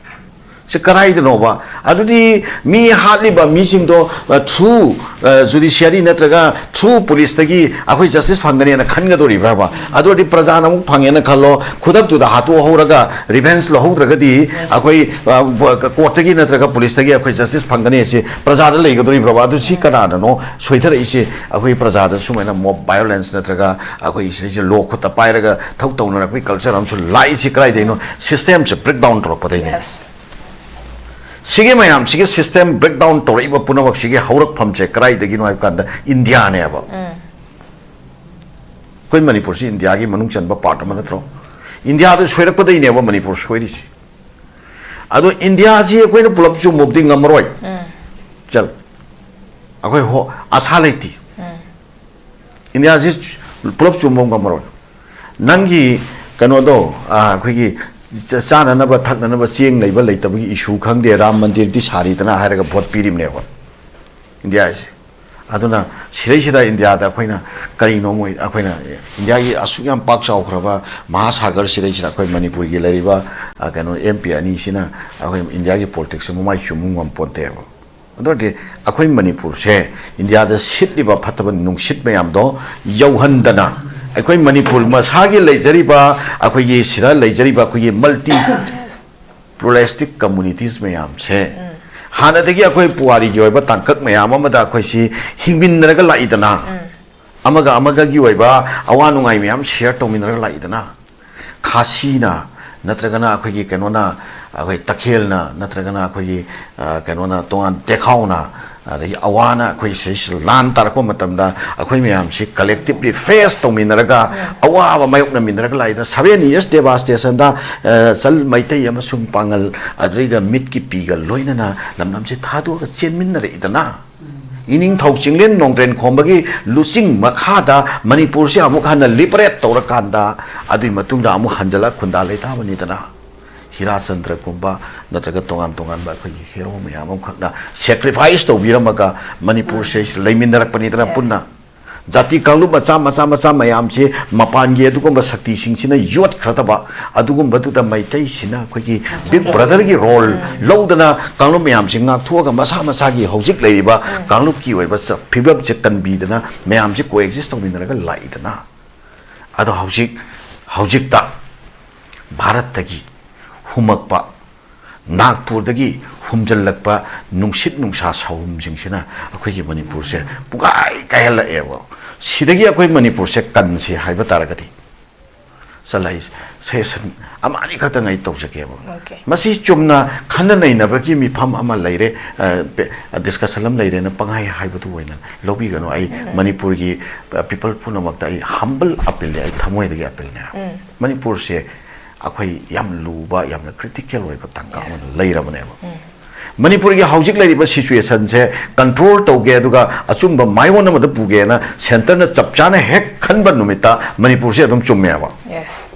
ꯁꯤ ꯀꯗꯥꯏꯗꯅꯣꯕ? ꯑꯗꯨꯗꯤ ꯃꯤ ꯍꯥꯠꯂꯤꯕ ꯃꯤꯁꯤꯡꯗꯣ, ꯑ, through, ꯑ, judiciary ꯅꯠꯇ꯭ꯔꯒ through police ꯇꯒꯤ ꯑꯩꯈꯣꯏ justice ꯐꯪꯒꯅꯦꯅ ꯈꯟꯒꯗꯧꯔꯤꯕ꯭ꯔꯕ? ꯑꯗꯨ ꯑꯣꯏꯔꯗꯤ ꯄ꯭ꯔꯖꯥꯅ ꯑꯃꯨꯛ ꯐꯪꯉꯦꯅ ꯈꯜꯂꯣ, ꯈꯨꯗꯛꯇꯨꯗ ꯍꯥꯠꯇꯣꯛꯍꯧꯔꯒ revenge ꯂꯧꯍꯧꯗ꯭ꯔꯒꯗꯤ ꯑꯩꯈꯣꯏ, ꯑ, ꯕ-, court ꯇꯒꯤ ꯅꯠꯇ꯭ꯔꯒ police ꯇꯒꯤ ꯑꯩꯈꯣꯏ justice ꯐꯪꯒꯅꯤ ꯁꯤ ꯄ꯭ꯔꯖꯥꯗ ꯂꯩꯒꯗꯧꯔꯤꯕ꯭ꯔꯕ? ꯑꯗꯨ ꯁꯤ ꯀꯅꯥꯅꯅꯣ ꯁꯣꯏꯊꯔꯛꯏꯁꯦ? ꯑꯩꯈꯣꯏ ꯄ꯭ꯔꯖꯥꯗ ꯁꯨꯃꯥꯏꯅ mob violence ꯅꯠꯇ꯭ꯔꯒ ꯑꯩꯈꯣꯏ ꯁꯤꯗꯩꯁꯤꯗ ꯂꯣ ꯈꯨꯠꯇ ꯄꯥꯏꯔꯒ ꯊꯧ ꯇꯧꯅꯔꯛꯄꯒꯤ culture ꯑꯃꯁꯨ ꯂꯥꯛꯏꯁꯤ ꯀꯗꯥꯏꯗꯩꯅꯣ? System ꯁꯦ breakdown ꯇꯧꯔꯛꯄꯗꯩꯅꯦ꯫ Yes. ꯁꯤꯒꯤ ꯃꯌꯥꯝꯁꯤꯒꯤ system breakdown ꯇꯧꯔꯛꯏꯕ ꯄꯨꯝꯅꯃꯛꯁꯤꯒꯤ ꯍꯧꯔꯛꯐꯝꯁꯦ ꯀꯗꯥꯏꯗꯒꯤꯅꯣ ꯍꯥꯏꯕ ꯀꯥꯟꯗ ꯏꯟꯗꯤꯌꯥꯅꯦꯕ꯫ ꯑꯩꯈꯣꯏ ꯃꯅꯤꯄꯨꯔꯁꯤ ꯏꯟꯗꯤꯌꯥꯒꯤ ꯃꯅꯨꯡ ꯆꯟꯕ part ꯑꯃ ꯅꯠꯇ꯭ꯔꯣ? ꯏꯟꯗꯤꯌꯥꯗ ꯁꯣꯏꯔꯛꯄꯗꯩꯅꯦꯕ ꯃꯅꯤꯄꯨꯔ ꯁꯣꯏꯔꯤꯁꯦ꯫ ꯑꯗꯣ ꯏꯟꯗꯤꯌꯥꯁꯤ ꯑꯩꯈꯣꯏꯅ ꯄꯨꯂꯞ ꯆꯨꯝꯃꯨꯕꯗꯤ ꯉꯝꯃꯔꯣꯏ꯫ ꯆꯜ, ꯑꯩꯈꯣꯏ ꯍꯣ-, ꯑꯁꯥ ꯂꯩꯇꯦ꯫ ꯏꯟꯗꯤꯌꯥꯁꯤ ꯄꯨꯂꯞ ꯆꯨꯝꯕ ꯉꯝꯃꯔꯣꯏ꯫ ꯅꯪꯒꯤ ꯀꯩꯅꯣꯗꯣ, ꯑ, ꯑꯩꯈꯣꯏꯒꯤ ꯆ-, ꯆꯥꯅꯅꯕ ꯊꯛꯅꯅꯕ ꯆꯦꯡ ꯂꯩꯕ ꯂꯩꯇꯕꯒꯤ issue ꯈꯪꯗꯦ, ꯔꯥꯝ ꯃꯟꯗꯤꯔꯗꯤ ꯁꯥꯔꯤꯗꯅ ꯍꯥꯏꯔꯒ vote ꯄꯤꯔꯤꯕꯅꯦꯕ ꯏꯟꯗꯤꯌꯥ ꯍꯥꯏꯁꯦ꯫ ꯑꯗꯨꯅ ꯁꯤꯗꯩꯁꯤꯗ ꯏꯟꯗꯤꯌꯥꯗ ꯑꯩꯈꯣꯏꯅ ꯀꯔꯤꯅꯣ ꯃꯣꯏ, ꯑꯩꯈꯣꯏꯅ ꯏꯟꯗꯤꯌꯥꯒꯤ ꯑꯁꯨꯛ ꯌꯥꯝ ꯄꯥꯛ ꯆꯥꯎꯈ꯭ꯔꯕ ꯃꯍꯥꯁꯥꯒꯔ ꯁꯤꯗꯩꯁꯤꯗ ꯑꯩꯈꯣꯏ ꯃꯅꯤꯄꯨꯔꯒꯤ ꯂꯩꯔꯤꯕ, ꯑ, ꯀꯩꯅꯣ, MP ꯑꯅꯤꯁꯤꯅ ꯑꯩꯈꯣꯏ ꯏꯟꯗꯤꯌꯥꯒꯤ politics ꯁꯦ ꯃꯃꯥꯏ ꯆꯨꯝꯕ ꯉꯝꯄꯣꯟꯇꯦꯕ꯫ ꯑꯗꯨ ꯑꯣꯏꯔꯗꯤ ꯑꯩꯈꯣꯏ ꯃꯅꯤꯄꯨꯔꯁꯦ ꯏꯟꯗꯤꯌꯥꯗ ꯁꯤꯠꯂꯤꯕ ꯐꯠꯇꯕ ꯅꯨꯡꯁꯤꯠ ꯃꯌꯥꯝꯗꯣ ꯌꯧꯍꯟꯗꯅ, ꯑꯩꯈꯣꯏ ꯃꯅꯤꯄꯨꯔ ꯃꯁꯥꯒꯤ ꯂꯩꯖꯔꯤꯕ, ꯑꯩꯈꯣꯏꯒꯤ ꯁꯤꯗ ꯂꯩꯖꯔꯤꯕ ꯑꯩꯈꯣꯏꯒꯤ multi pluralistic communities ꯃꯌꯥꯝꯁꯦ, ꯍꯥꯟꯅꯗꯒꯤ ꯑꯩꯈꯣꯏ ꯄꯨꯋꯥꯔꯤꯒꯤ ꯑꯣꯏꯕ ꯇꯥꯡꯀꯛ ꯃꯌꯥꯝ ꯑꯃꯗ ꯑꯩꯈꯣꯏꯁꯤ ꯍꯤꯡꯃꯤꯟꯅꯔꯒ ꯂꯥꯛꯏꯗꯅ, ꯑꯃꯒ ꯑꯃꯒꯒꯤ ꯑꯣꯏꯕ ꯑꯋꯥ ꯅꯨꯡꯉꯥꯏ ꯃꯌꯥꯝ share ꯇꯧꯃꯤꯟꯅꯔꯒ ꯂꯥꯛꯏꯗꯅ, ꯈꯥꯁꯤꯅ ꯅꯠꯇ꯭ꯔꯒꯅ ꯑꯩꯈꯣꯏꯒꯤ ꯀꯩꯅꯣꯅ, ꯑꯩꯈꯣꯏ ꯇꯈꯦꯜꯅ ꯅꯠꯇ꯭ꯔꯒꯅ ꯑꯩꯈꯣꯏꯒꯤ, ꯑ, ꯀꯩꯅꯣꯅ, ꯇꯣꯉꯥꯟ ꯇꯦꯈꯥꯎꯅ, ꯑꯗꯒꯤ ꯑꯋꯥꯅ ꯑꯩꯈꯣꯏ ꯁꯤꯗꯩꯁꯤꯗ ꯂꯥꯟ ꯇꯥꯔꯛꯄ ꯃꯇꯝꯗ ꯑꯩꯈꯣꯏ ꯃꯌꯥꯝꯁꯤ collectively face ꯇꯧꯃꯤꯟꯅꯔꯒ ꯑꯋꯥꯕ ꯃꯥꯌꯣꯛꯅꯃꯤꯟꯅꯔꯒ ꯂꯥꯛꯏꯗꯅ, seven years devastation ꯗ, ꯑ, ꯆꯜ ꯃꯩꯇꯩ ꯑꯃꯁꯨꯡ ꯄꯥꯉꯜ, ꯑꯗꯨꯗꯩꯗ ꯃꯤꯠꯀꯤ ꯄꯤꯒ ꯂꯣꯏꯅꯅ ꯂꯝꯗꯝꯁꯤ ꯊꯥꯗꯣꯛꯑꯒ ꯆꯦꯟꯃꯤꯟꯅꯔꯛꯏꯗꯅ꯫ ꯏꯅꯤꯡꯊꯧ ꯆꯤꯡꯂꯦꯟ ꯅꯣꯡꯗ꯭ꯔꯦꯟ ꯈꯣꯝꯕꯒꯤ ꯂꯨꯆꯤꯡ ꯃꯈꯥꯗ ꯃꯅꯤꯄꯨꯔꯁꯤ ꯑꯃꯨꯛ ꯍꯟꯅ liberate ꯇꯧꯔꯀꯥꯟꯗ, ꯑꯗꯨꯒꯤ ꯃꯇꯨꯡꯗ ꯑꯃꯨꯛ ꯍꯟꯖꯜꯂ ꯈꯨꯟꯗꯥ ꯂꯩꯇꯥꯕꯅꯤꯗꯅ꯫ ꯍꯤꯔꯥꯆꯟꯗ꯭ꯔꯒꯨꯝꯕ ꯅꯠꯇ꯭ꯔꯒ ꯇꯣꯉꯥꯟ ꯇꯣꯉꯥꯟꯕ ꯑꯩꯈꯣꯏꯒꯤ hero ꯃꯌꯥꯝ ꯑꯃꯈꯛꯅ sacrifice ꯇꯧꯕꯤꯔꯝꯃꯒ ꯃꯅꯤꯄꯨꯔꯁꯦ ꯂꯩꯃꯤꯟꯅꯔꯛꯄꯅꯤꯗꯅ꯫ Yes. ꯄꯨꯟꯅ ꯖꯥꯇꯤ ꯀꯥꯡꯂꯨꯞ ꯃꯆꯥ ꯃꯆꯥ ꯃꯆꯥ ꯃꯌꯥꯝꯁꯤ ꯃꯄꯥꯟꯒꯤ ꯑꯗꯨꯒꯨꯝꯕ ꯁꯛꯇꯤꯁꯤꯡꯁꯤꯅ ꯌꯣꯠꯈ꯭ꯔꯗꯕ, ꯑꯗꯨꯒꯨꯝꯕꯗꯨꯗ ꯃꯩꯇꯩꯁꯤꯅ ꯑꯩꯈꯣꯏꯒꯤ ꯕꯤꯛ ꯕ꯭ꯔꯗꯔꯒꯤ ꯔꯣꯜ ꯂꯧꯗꯅ ꯀꯥꯡꯂꯨꯞ ꯃꯌꯥꯝꯁꯤ ꯉꯥꯛꯊꯣꯛꯑꯒ ꯃꯁꯥ ꯃꯁꯥꯒꯤ ꯍꯧꯖꯤꯛ ꯂꯩꯔꯤꯕ ꯀꯥꯡꯂꯨꯞꯀꯤ ꯑꯣꯏꯕ ꯆ-, ꯐꯤꯕꯝꯁꯦ ꯀꯟꯕꯤꯗꯅ ꯃꯌꯥꯝꯁꯤ ꯀꯣꯑꯦꯛꯖꯤꯁ ꯇꯧꯃꯤꯟꯅꯔꯒ ꯂꯥꯛꯏꯗꯅ꯫ ꯑꯗꯣ ꯍꯧꯖꯤꯛ, ꯍꯧꯖꯤꯛꯇ ꯚꯥꯔꯠꯇꯒꯤ ꯍꯨꯝꯃꯛꯄ, ꯅꯥꯒꯄꯨꯔꯗꯒꯤ ꯍꯨꯝꯖꯤꯜꯂꯛꯄ ꯅꯨꯡꯁꯤꯠ ꯅꯨꯡꯁꯥ ꯁꯥꯍꯨꯝꯁꯤꯡꯁꯤꯅ ꯑꯩꯈꯣꯏꯒꯤ ꯃꯅꯤꯄꯨꯔꯁꯦ ꯄꯨꯡꯀꯥꯏ ꯀꯥꯏꯍꯜꯂꯛꯑꯦꯕ꯫ ꯁꯤꯗꯒꯤ ꯑꯩꯈꯣꯏ ꯃꯅꯤꯄꯨꯔꯁꯦ ꯀꯟꯁꯤ ꯍꯥꯏꯕ ꯇꯥꯔꯒꯗꯤ, ꯆꯠꯂ ꯑꯩ ꯁꯖꯦꯁꯟ ꯑꯃ ꯑꯅꯤꯈꯛꯇꯪ ꯑꯩ ꯇꯧꯖꯒꯦꯕ꯫ Okay. ꯃꯁꯤ ꯆꯨꯝꯅ ꯈꯟꯅ ꯅꯩꯅꯕꯒꯤ ꯃꯤꯐꯝ ꯑꯃ ꯂꯩꯔꯦ, ꯗꯤꯁꯀꯁꯟ ꯑꯃ ꯂꯩꯔꯦꯅ ꯄꯪꯍꯥꯏ ꯍꯥꯏꯕꯗꯨ ꯑꯣꯏꯅ ꯂꯧꯕꯤꯒꯅꯨ꯫ ꯑꯩ ꯃꯅꯤꯄꯨꯔꯒꯤ ꯄꯤꯄꯜ ꯄꯨꯝꯅꯃꯛꯇ ꯑꯩ ꯍꯝꯕꯜ ꯑꯄꯤꯜꯅꯦ, ꯑꯩ ꯊꯃꯣꯏꯗꯒꯤ ꯑꯄꯤꯜꯅꯦ꯫ ꯃꯅꯤꯄꯨꯔꯁꯦ ꯑꯩꯈꯣꯏ ꯌꯥꯝ ꯂꯨꯕ, ꯌꯥꯝꯅ ꯀ꯭ꯔꯤꯇꯤꯀꯦꯜ ꯑꯣꯏꯕ ꯇꯥꯡꯀꯛ ꯑꯃꯗ ꯂꯩꯔꯕꯅꯦꯕ꯫ ꯃꯅꯤꯄꯨꯔꯒꯤ ꯍꯧꯖꯤꯛ ꯂꯩꯔꯤꯕ ꯁꯤꯆꯨꯋꯦꯁꯟꯁꯦ ꯀꯟꯇ꯭ꯔꯣꯜ ꯇꯧꯒꯦ, ꯑꯗꯨꯒ ꯑꯆꯨꯝꯕ ꯃꯥꯏꯑꯣꯟ ꯑꯃꯗ ꯄꯨꯒꯦꯅ ꯁꯦꯟꯇꯔꯅ ꯆꯞ ꯆꯥꯅ ꯍꯦꯛ ꯈꯟꯕ ꯅꯨꯃꯤꯠꯇ ꯃꯅꯤꯄꯨꯔꯁꯦ ꯑꯗꯨꯝ ꯆꯨꯝꯃꯦꯕ꯫ Yes.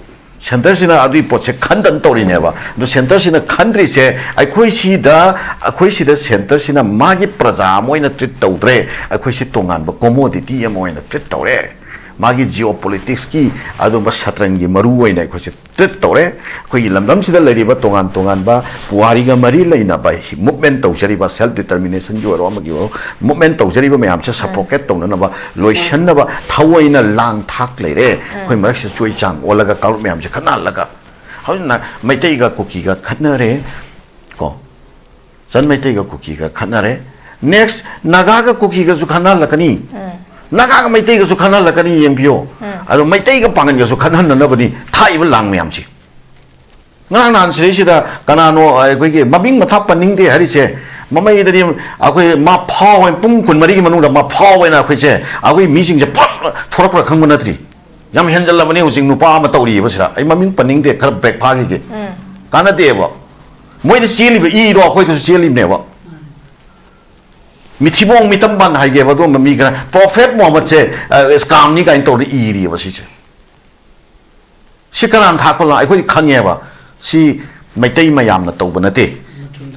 ꯁꯦꯟꯇꯔꯁꯤꯅ ꯑꯗꯨꯒꯤ ꯄꯣꯠꯁꯦ ꯈꯟꯗꯅ ꯇꯧꯔꯤꯅꯦꯕ꯫ ꯑꯗꯣ ꯁꯦꯟꯇꯔꯁꯤꯅ ꯈꯟꯗ꯭ꯔꯤꯁꯦ, ꯑꯩꯈꯣꯏ ꯁꯤꯗ, ꯑꯩꯈꯣꯏ ꯁꯤꯗ ꯁꯦꯟꯇꯔꯁꯤꯅ ꯃꯥꯒꯤ ꯄ꯭ꯔꯖꯥ ꯑꯃ ꯑꯣꯏꯅ ꯇ꯭ꯔꯤꯠ ꯇꯧꯗ꯭ꯔꯦ, ꯑꯩꯈꯣꯏꯁꯤ ꯇꯣꯉꯥꯟꯕ ꯀꯣꯃꯣꯗꯤꯇꯤ ꯑꯃ ꯑꯣꯏꯅ ꯇ꯭ꯔꯤꯠ ꯇꯧꯔꯦ꯫ ꯃꯥꯒꯤ ꯖꯤꯑꯣ ꯄꯣꯂꯤꯇꯤꯛꯁꯀꯤ ꯑꯗꯨꯝꯕ ꯁꯇ꯭ꯔꯪꯒꯤ ꯃꯔꯨ ꯑꯣꯏꯅ ꯑꯩꯈꯣꯏꯁꯦ ꯇ꯭ꯔꯤꯠ ꯇꯧꯔꯦ꯫ ꯑꯩꯈꯣꯏꯒꯤ ꯂꯝꯗꯝꯁꯤꯗ ꯂꯩꯔꯤꯕ ꯇꯣꯉꯥꯟ ꯇꯣꯉꯥꯟꯕ ꯄꯨꯋꯥꯔꯤꯒ ꯃꯔꯤ ꯂꯩꯅꯕ ꯃꯨꯞꯃꯦꯟ ꯇꯧꯖꯔꯤꯕ, ꯁꯦꯜꯐ ꯗꯤꯇꯔꯃꯤꯅꯦꯁꯟꯒꯤ ꯑꯣꯏꯔꯣ, ꯑꯃꯒꯤ ꯑꯣꯏꯔꯣ, ꯃꯨꯞꯃꯦꯟ ꯇꯧꯖꯔꯤꯕ ꯃꯌꯥꯝꯁꯦ ꯁꯄ꯭ꯔꯣꯀꯦꯠ ꯇꯧꯅꯅꯕ, ꯂꯣꯏꯁꯟꯅꯕ ꯊꯑꯣꯏꯅ ꯂꯥꯡ ꯊꯥꯛ ꯂꯩꯔꯦ꯫ ꯑꯩꯈꯣꯏ ꯃꯔꯛꯁꯤꯗ ꯆꯣꯏ ꯆꯥꯡ ꯑꯣꯜꯂꯒ ꯀꯥꯡꯂꯨꯞ ꯃꯌꯥꯝꯁꯦ ꯈꯠꯅꯍꯜꯂꯒ, ꯍꯧꯖꯤꯛꯅ ꯃꯩꯇꯩꯒ ꯀꯨꯀꯤꯒ ꯈꯠꯅꯔꯦ ꯀꯣ, ꯆꯟ ꯃꯩꯇꯩꯒ ꯀꯨꯀꯤꯒ ꯈꯠꯅꯔꯦ꯫ ꯅꯦꯛꯁ ꯅꯥꯒꯥꯒ ꯀꯨꯀꯤꯒꯁꯨ ꯈꯠꯅꯍꯜꯂꯛꯀꯅꯤ, ꯅꯥꯒꯥꯒ ꯃꯩꯇꯩꯒꯁꯨ ꯈꯠꯅꯍꯜꯂꯛꯀꯅꯤ꯫ ꯌꯦꯡꯕꯤꯌꯣ꯫ ꯑꯗꯣ ꯃꯩꯇꯩꯒ ꯄꯥꯡꯒꯟꯒꯁꯨ ꯈꯠꯅꯍꯟꯅꯅꯕꯅꯤ ꯊꯥꯛꯏꯕ ꯂꯥꯡ ꯃꯌꯥꯝꯁꯤ꯫ ꯉꯔꯥꯡ ꯅꯍꯥꯟ ꯁꯤꯗꯩꯁꯤꯗ ꯀꯅꯥꯅꯣ ꯑꯩꯈꯣꯏꯒꯤ ꯃꯃꯤꯡ ꯃꯊꯥ ꯄꯟꯅꯤꯡꯗꯦ ꯍꯥꯏꯔꯤꯁꯦ, ꯃꯃꯩꯗꯗꯤ ꯑꯩꯈꯣꯏ ꯃꯥꯐꯥꯎ ꯍꯥꯏꯅ ꯄꯨꯡ ꯀꯨꯟꯃꯔꯤꯒꯤ ꯃꯅꯨꯡꯗ ꯃꯥꯐꯥꯎ ꯍꯥꯏꯅ ꯑꯩꯈꯣꯏꯁꯦ, ꯑꯩꯈꯣꯏ ꯃꯤꯁꯤꯡꯁꯦ ꯄꯨꯂꯞ ꯊꯣꯔꯛꯄ꯭ꯔꯥ ꯈꯪꯕ ꯅꯠꯇ꯭ꯔꯤ꯫ ꯌꯥꯝ ꯍꯦꯟꯖꯜꯂꯕꯅꯤ ꯍꯧꯖꯤꯛ ꯅꯨꯄꯥ ꯑꯃ ꯇꯧꯔꯤꯕ ꯁꯤꯗ꯫ ꯑꯩ ꯃꯃꯤꯡ ꯄꯟꯅꯤꯡꯗꯦ, ꯈꯔ ꯕ꯭ꯔꯦꯛ ꯐꯥꯈꯤꯒꯦ꯫ ꯀꯥꯟꯅꯗꯦꯕ꯫ ꯃꯣꯏꯗ ꯆꯦꯜꯂꯤꯕ ꯏꯗꯣ ꯑꯩꯈꯣꯏꯗꯁꯨ ꯆꯦꯜꯂꯤꯕꯅꯦꯕ꯫ ꯃꯤꯊꯤꯕꯣꯡ ꯃꯤꯇꯝꯕꯥꯟ ꯍꯥꯏꯒꯦꯕ, ꯑꯗꯨꯒꯨꯝꯕ ꯃꯤ ꯈꯔ, ꯄ꯭ꯔꯣꯐꯦꯠ ꯃꯨꯍꯝꯃꯗꯁꯦ, ꯑ, ꯁ꯭ꯀꯥꯝꯅꯤ ꯀꯥꯏꯅ ꯇꯧꯔꯒ ꯏꯔꯤꯑꯕ ꯁꯤꯁꯦ꯫ ꯁꯤ ꯀꯅꯥꯅ ꯊꯥꯛꯄ ꯂꯥꯡ? ꯑꯩꯈꯣꯏꯗꯤ ꯈꯪꯉꯦꯕ꯫ ꯁꯤ ꯃꯩꯇꯩ ꯃꯌꯥꯝꯅ ꯇꯧꯕ ꯅꯠꯇꯦ꯫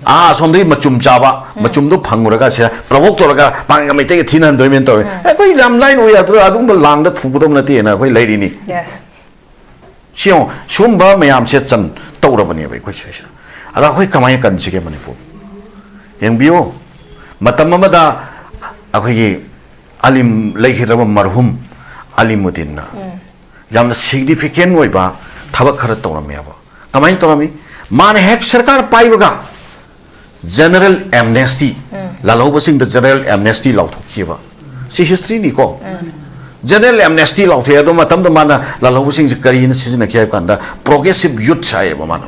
ꯑꯥ ꯑꯁꯣꯝꯗꯒꯤ ꯃꯆꯨꯝ ꯆꯥꯕ, ꯃꯆꯨꯝꯗꯣ ꯐꯪꯉꯨꯔꯒ ꯁꯤꯗ ꯄ꯭ꯔꯣꯚꯣꯛ ꯇꯧꯔꯒ ꯄꯥꯡꯒ ꯃꯩꯇꯩꯒ ꯊꯤꯅꯍꯟꯗꯣꯏꯅꯦꯅ ꯇꯧꯔꯦ꯫ ꯑꯩꯈꯣꯏ ꯌꯥꯝ ꯂꯥꯏꯅ ꯎꯏ, ꯑꯗꯨ ꯑꯗꯨꯒꯨꯝꯕ ꯂꯥꯡꯗ ꯊꯨꯒꯗꯕ ꯅꯠꯇꯦꯅ ꯑꯩꯈꯣꯏ ꯂꯩꯔꯤꯅꯤ꯫ Yes. ꯁꯤ ꯌꯦꯡꯉꯣ, ꯁꯤꯒꯨꯝꯕ ꯃꯌꯥꯝꯁꯦ ꯆꯟ ꯇꯧꯔꯕꯅꯦꯕ ꯑꯩꯈꯣꯏ ꯁꯤꯗꯩꯁꯤꯗ꯫ ꯑꯗ ꯑꯩꯈꯣꯏ ꯀꯃꯥꯏꯅ ꯀꯟꯁꯤꯒꯦ ꯃꯅꯤꯄꯨꯔ? ꯌꯦꯡꯕꯤꯌꯨ, ꯃꯇꯝ ꯑꯃꯗ ꯑꯩꯈꯣꯏꯒꯤ ꯑꯂꯤꯝ, ꯂꯩꯈꯤꯗ꯭ꯔꯕ ꯃꯔꯍꯨꯝ ꯑꯂꯤꯃꯨꯗꯤꯟꯅ ꯌꯥꯝꯅ significant ꯑꯣꯏꯕ ꯊꯕꯛ ꯈꯔ ꯇꯧꯔꯝꯃꯦꯕ꯫ ꯀꯃꯥꯏꯅ ꯇꯧꯔꯝꯃꯤ? ꯃꯥꯅ ꯍꯦꯛ ꯁꯔꯀꯥꯔ ꯄꯥꯏꯕꯒ general amnesty, ꯂꯥꯜꯍꯧꯕꯁꯤꯡꯗ general amnesty ꯂꯥꯎꯊꯣꯛꯈꯤꯕ꯫ ꯁꯤ historyꯅꯤꯀꯣ꯫ General amnesty ꯂꯥꯎꯊꯣꯛꯑꯦ꯫ ꯑꯗꯨ ꯃꯇꯝꯗ ꯃꯥꯅ ꯂꯥꯜꯍꯧꯕꯁꯤꯡꯁꯦ ꯀꯔꯤꯅ ꯁꯤꯖꯤꯟꯅꯈꯤ ꯍꯥꯏꯕ ꯀꯥꯟꯗ, progressive youth ꯍꯥꯏꯌꯦꯕ ꯃꯥꯅ꯫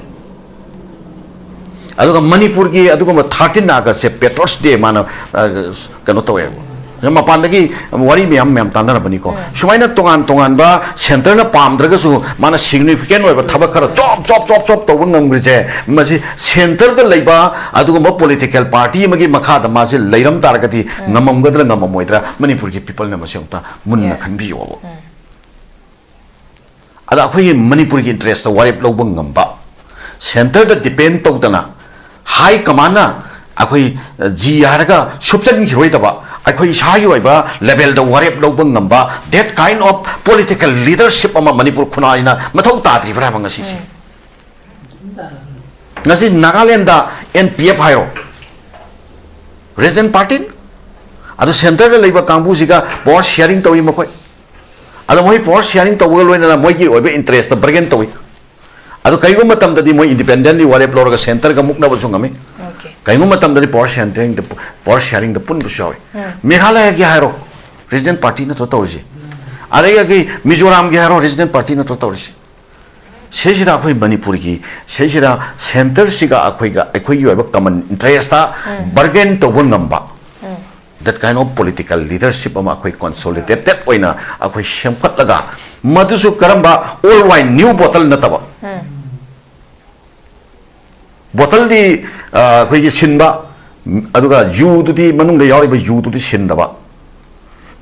ꯑꯗꯨꯒ ꯃꯅꯤꯄꯨꯔꯒꯤ ꯑꯗꯨꯒꯨꯝꯕ thirteen Augustꯁꯦ Patriots Day ꯃꯥꯅ, ꯑ, ꯀꯩꯅꯣ ꯇꯧꯋꯦꯕ꯫ ꯃꯄꯥꯟꯗꯒꯤ ꯋꯥꯔꯤ ꯃꯌꯥꯝ, ꯃꯌꯥꯝ ꯇꯥꯟꯅꯔꯕꯅꯤꯀꯣ꯫ ꯁꯨꯃꯥꯏꯅ ꯇꯣꯉꯥꯟ ꯇꯣꯉꯥꯟꯕ centreꯅ ꯄꯥꯝꯗ꯭ꯔꯒꯁꯨ ꯃꯥꯅ significant ꯑꯣꯏꯕ ꯊꯕꯛ ꯈꯔ ꯆꯣꯞ ꯆꯣꯞ ꯆꯣꯞ ꯆꯣꯞ ꯇꯧꯕ ꯉꯝꯈ꯭ꯔꯤꯁꯦ, ꯃꯁꯤ centreꯗ ꯂꯩꯕ ꯑꯗꯨꯒꯨꯝꯕ political party ꯑꯃꯒꯤ ꯃꯈꯥꯗ ꯃꯥꯁꯦ ꯂꯩꯔꯝ ꯇꯥꯔꯒꯗꯤ ꯉꯝꯃꯝꯒꯗ꯭ꯔꯥ ꯉꯝꯃꯝꯃꯣꯏꯗ꯭ꯔꯥ, ꯃꯅꯤꯄꯨꯔꯒꯤ peopleꯅ ꯃꯁꯤ ꯑꯃꯨꯛꯇ ꯃꯨꯟꯅ Yes. ꯈꯟꯕꯤꯌꯣꯕ꯫ ꯑꯗ ꯑꯩꯈꯣꯏꯒꯤ ꯃꯅꯤꯄꯨꯔꯒꯤ interestꯇ ꯋꯥꯔꯦꯞ ꯂꯧꯕ ꯉꯝꯕ, centreꯗ depend ꯇꯧꯗꯅ high commandꯅ ꯑꯩꯈꯣꯏ ꯖꯤ ꯍꯥꯏꯔꯒ ꯁꯨꯞꯆꯟꯈꯤꯔꯣꯏꯗꯕ, ꯑꯩꯈꯣꯏ ꯏꯁꯥꯒꯤ ꯑꯣꯏꯕ levelꯗ ꯋꯥꯔꯦꯞ ꯂꯧꯕ ꯉꯝꯕ, that kind of political leadership ꯑꯃ ꯃꯅꯤꯄꯨꯔ ꯈꯨꯟꯅꯥꯏꯅ ꯃꯊꯧ ꯇꯥꯗ꯭ꯔꯤꯕ꯭ꯔꯥ ꯍꯥꯏꯕ ꯉꯁꯤꯁꯦ? ꯉꯁꯤ ꯅꯥꯒꯥꯂꯦꯟꯗ NPF ꯍꯥꯏꯔꯣ, regional partyꯅꯤ꯫ ꯑꯗꯨ centreꯗ ꯂꯩꯕ ꯀꯥꯡꯕꯨꯁꯤꯒ power sharing ꯇꯧꯏ ꯃꯈꯣꯏ꯫ ꯑꯗꯣ ꯃꯣꯏ power sharing ꯇꯧꯕꯒ ꯂꯣꯏꯅꯅ ꯃꯣꯏꯒꯤ ꯑꯣꯏꯕ interestꯇ bargain ꯇꯧꯏ꯫ ꯑꯗꯣ ꯀꯔꯤꯒꯨꯝꯕ ꯃꯇꯝꯗꯗꯤ ꯃꯣꯏ independently ꯋꯥꯔꯦꯞ ꯂꯧꯔꯒ centreꯒ ꯃꯨꯛꯅꯕꯁꯨ ꯉꯝꯃꯤ꯫ Okay. ꯀꯔꯤꯒꯨꯝꯕ ꯃꯇꯝꯗꯗꯤ power sharingꯗ, power sharingꯗ ꯄꯨꯟꯕꯁꯨ ꯌꯥꯎꯏ꯫ ꯃꯦꯘꯥꯂꯌꯒꯤ ꯍꯥꯏꯔꯣ, regional party ꯅꯠꯇ꯭ꯔꯣ ꯇꯧꯔꯤꯁꯦ? ꯑꯗꯒꯤ ꯃꯤꯖꯣꯔꯥꯝꯒꯤ ꯍꯥꯏꯔꯣ, regional party ꯅꯠꯇ꯭ꯔꯣ ꯇꯧꯔꯤꯁꯦ? ꯁꯤꯁꯤꯗ ꯑꯩꯈꯣꯏ ꯃꯅꯤꯄꯨꯔꯒꯤ, ꯁꯤꯁꯤꯗ centreꯁꯤꯒ ꯑꯩꯈꯣꯏꯒ, ꯑꯩꯈꯣꯏꯒꯤ ꯑꯣꯏꯕ common interestꯇ bargain ꯇꯧꯕ ꯉꯝꯕ, that kind of political leadership ꯑꯃ ꯑꯩꯈꯣꯏ consolidated ꯑꯣꯏꯅ ꯑꯩꯈꯣꯏ ꯁꯦꯝꯒꯠꯂꯒ, ꯃꯗꯨꯁꯨ ꯀꯔꯝꯕ old wine new bottle ꯅꯠꯇꯕ꯫ Bottleꯗꯤ, ꯑ, ꯑꯩꯈꯣꯏꯒꯤ ꯁꯤꯟꯕ, ꯑꯗꯨꯒ ꯌꯨꯗꯨꯗꯤ, ꯃꯅꯨꯡꯗ ꯌꯥꯎꯔꯤꯕ ꯌꯨꯗꯨꯗꯤ ꯁꯤꯟꯗꯕ꯫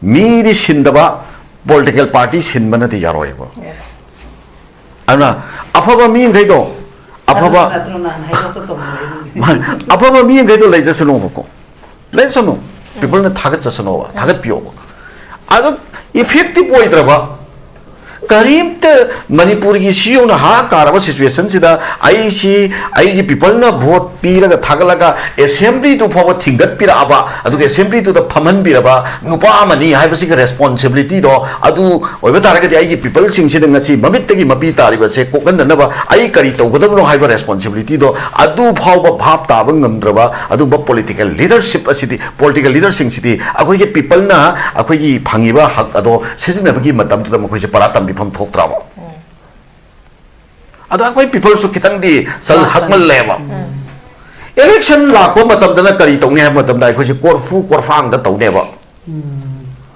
ꯃꯤꯗꯤ ꯁꯤꯟꯗꯕ, political party ꯁꯤꯟꯕꯅꯗꯤ ꯌꯥꯔꯣꯏꯕ꯫ Yes. ꯑꯗꯨꯅ ꯑꯐꯕ ꯃꯤꯈꯩꯗꯣ, ꯑꯐꯕ ꯅꯠꯇ꯭ꯔꯣ ꯅꯍꯥꯟ ꯍꯥꯏꯗꯣꯛꯀ ꯇꯧꯕ ꯂꯩꯔꯤꯁꯦ? ꯑꯐꯕ ꯃꯤ ꯑꯃꯈꯩꯗꯣ ꯂꯩꯖꯁꯅꯨꯕꯀꯣ, ꯂꯩꯖꯁꯅꯨ꯫ People ꯅ ꯊꯥꯒꯠꯆꯁꯅꯣꯕ, ꯊꯥꯒꯠꯄꯤꯌꯣꯕ꯫ ꯑꯗꯣ effective ꯑꯣꯏꯗ꯭ꯔꯕ, ꯀꯔꯤꯝꯇ ꯃꯅꯤꯄꯨꯔꯒꯤ ꯁꯤ ꯌꯧꯅ ꯍꯥ ꯀꯥꯔꯕ situation ꯁꯤꯗ ꯑꯩꯁꯤ, ꯑꯩꯒꯤ people ꯅ vote ꯄꯤꯔꯒ ꯊꯥꯒꯠꯂꯒ assembly ꯗꯨ ꯐꯥꯎꯕ ꯊꯤꯡꯒꯠꯄꯤꯔꯛꯑꯕ, ꯑꯗꯨꯒ assembly ꯗꯨꯗ ꯐꯝꯍꯟꯕꯤꯔꯕ ꯅꯨꯄꯥ ꯑꯃꯅꯤ ꯍꯥꯏꯕꯁꯤꯒꯤ responsibility ꯗꯣ, ꯑꯗꯨ ꯑꯣꯏꯕ ꯇꯥꯔꯒꯗꯤ ꯑꯩꯒꯤ people ꯁꯤꯡꯁꯤꯅ ꯉꯁꯤ ꯃꯃꯤꯠꯇꯒꯤ ꯃꯄꯤ ꯇꯥꯔꯤꯕꯁꯦ ꯀꯣꯛꯍꯟꯅꯅꯕ ꯑꯩ ꯀꯔꯤ ꯇꯧꯒꯗꯕꯅꯣ ꯍꯥꯏꯕ responsibility ꯗꯣ ꯑꯗꯨ ꯐꯥꯎꯕ ꯚꯥꯞ ꯇꯥꯕ ꯉꯝꯗ꯭ꯔꯕ ꯑꯗꯨꯒꯨꯝꯕ political leadership ꯑꯁꯤꯗꯤ, political leader ꯁꯤꯡꯁꯤꯗꯤ ꯑꯩꯈꯣꯏꯒꯤ people ꯅ ꯑꯩꯈꯣꯏꯒꯤ ꯐꯪꯉꯤꯕ ꯍꯛ ꯑꯗꯣ ꯁꯤꯖꯤꯟꯅꯕꯒꯤ ꯃꯇꯝꯗꯨꯗ ꯃꯈꯣꯏꯁꯦ ꯄꯔꯥ ꯇꯝꯕꯤꯐꯝ ꯊꯣꯛꯇ꯭ꯔꯕ? ꯑꯗꯣ ꯑꯩꯈꯣꯏ people ꯁꯨ ꯈꯤꯇꯪꯗꯤ ꯆꯜ ꯍꯛꯃꯜꯂꯦꯕ꯫ Election ꯂꯥꯛꯄ ꯃꯇꯝꯗꯅ ꯀꯔꯤ ꯇꯧꯅꯤ ꯍꯥꯏꯕ ꯃꯇꯝꯗ ꯑꯩꯈꯣꯏꯁꯦ ꯀꯣꯔꯐꯨ ꯀꯣꯔꯐꯥꯡꯗ ꯇꯧꯅꯦꯕ,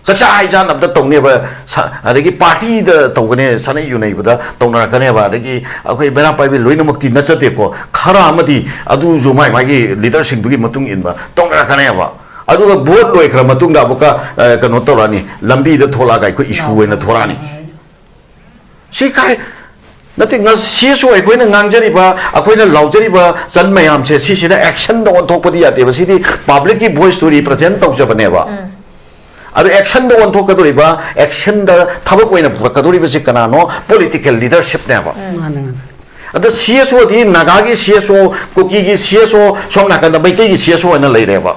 ꯆꯥꯛꯆꯥ ꯍꯩꯖꯥꯟꯅꯕꯗ ꯇꯧꯅꯦꯕ, ꯁ-, ꯑꯗꯒꯤ party ꯗ ꯇꯧꯒꯅꯤ, ꯁꯥꯟꯅꯩ ꯌꯨꯅꯩꯕꯗ ꯇꯧꯅꯔꯛꯀꯅꯦꯕ, ꯑꯗꯒꯤ ꯑꯩꯈꯣꯏ ꯃꯩꯔꯥ ꯄꯥꯏꯕꯤ ꯂꯣꯏꯅꯃꯛꯇꯤ ꯅꯠꯆꯗꯦꯀꯣ, ꯈꯔ ꯑꯃꯗꯤ ꯑꯗꯨꯁꯨ ꯃꯥꯏ ꯃꯥꯒꯤ leader ꯁꯤꯡꯗꯨꯒꯤ ꯃꯇꯨꯡ ꯏꯟꯕ ꯇꯧꯅꯔꯛꯀꯅꯦꯕ꯫ ꯑꯗꯨꯒ vote ꯂꯣꯏꯈ꯭ꯔ ꯃꯇꯨꯡꯗ ꯑꯃꯨꯛꯀ, ꯑ, ꯀꯩꯅꯣ ꯇꯧꯔꯛꯑꯅꯤ, ꯂꯝꯕꯤꯗ ꯊꯣꯛꯂꯛꯑꯒ ꯑꯩꯈꯣꯏ issue ꯑꯣꯏꯅ ꯊꯣꯔꯛꯑꯅꯤ꯫ ꯁꯤ ꯀꯥꯏ ꯅꯠꯇꯦ, ꯉ-, ꯁꯤꯁꯨ ꯑꯩꯈꯣꯏꯅ ꯉꯥꯡꯖꯔꯤꯕ, ꯑꯩꯈꯣꯏꯅ ꯂꯥꯎꯖꯔꯤꯕ ꯆꯟ ꯃꯌꯥꯝꯁꯦ ꯁꯤꯁꯤꯅ action ꯗ ꯑꯣꯟꯊꯣꯛꯄꯗꯤ ꯌꯥꯗꯦꯕ꯫ ꯁꯤꯗꯤ public ꯀꯤ voice ꯇꯨ represent ꯇꯧꯖꯕꯅꯦꯕ꯫ ꯑꯗꯨ action ꯗ ꯑꯣꯟꯊꯣꯛꯀꯗꯧꯔꯤꯕ, action ꯗ ꯊꯕꯛ ꯑꯣꯏꯅ ꯄꯨꯔꯛꯀꯗꯧꯔꯤꯕꯁꯤ ꯀꯅꯥꯅꯣ? Political leadership ꯅꯦꯕ꯫ ꯃꯥꯅꯦ, ꯃꯥꯅꯦ꯫ ꯑꯗ C S O ꯗꯤ ꯅꯥꯒꯥꯒꯤ C S O, ꯀꯨꯀꯤꯒꯤ C S O, ꯁꯣꯝ ꯅꯥꯀꯟꯗ ꯃꯩꯇꯩꯒꯤ C S O ꯑꯣꯏꯅ ꯂꯩꯔꯦꯕ꯫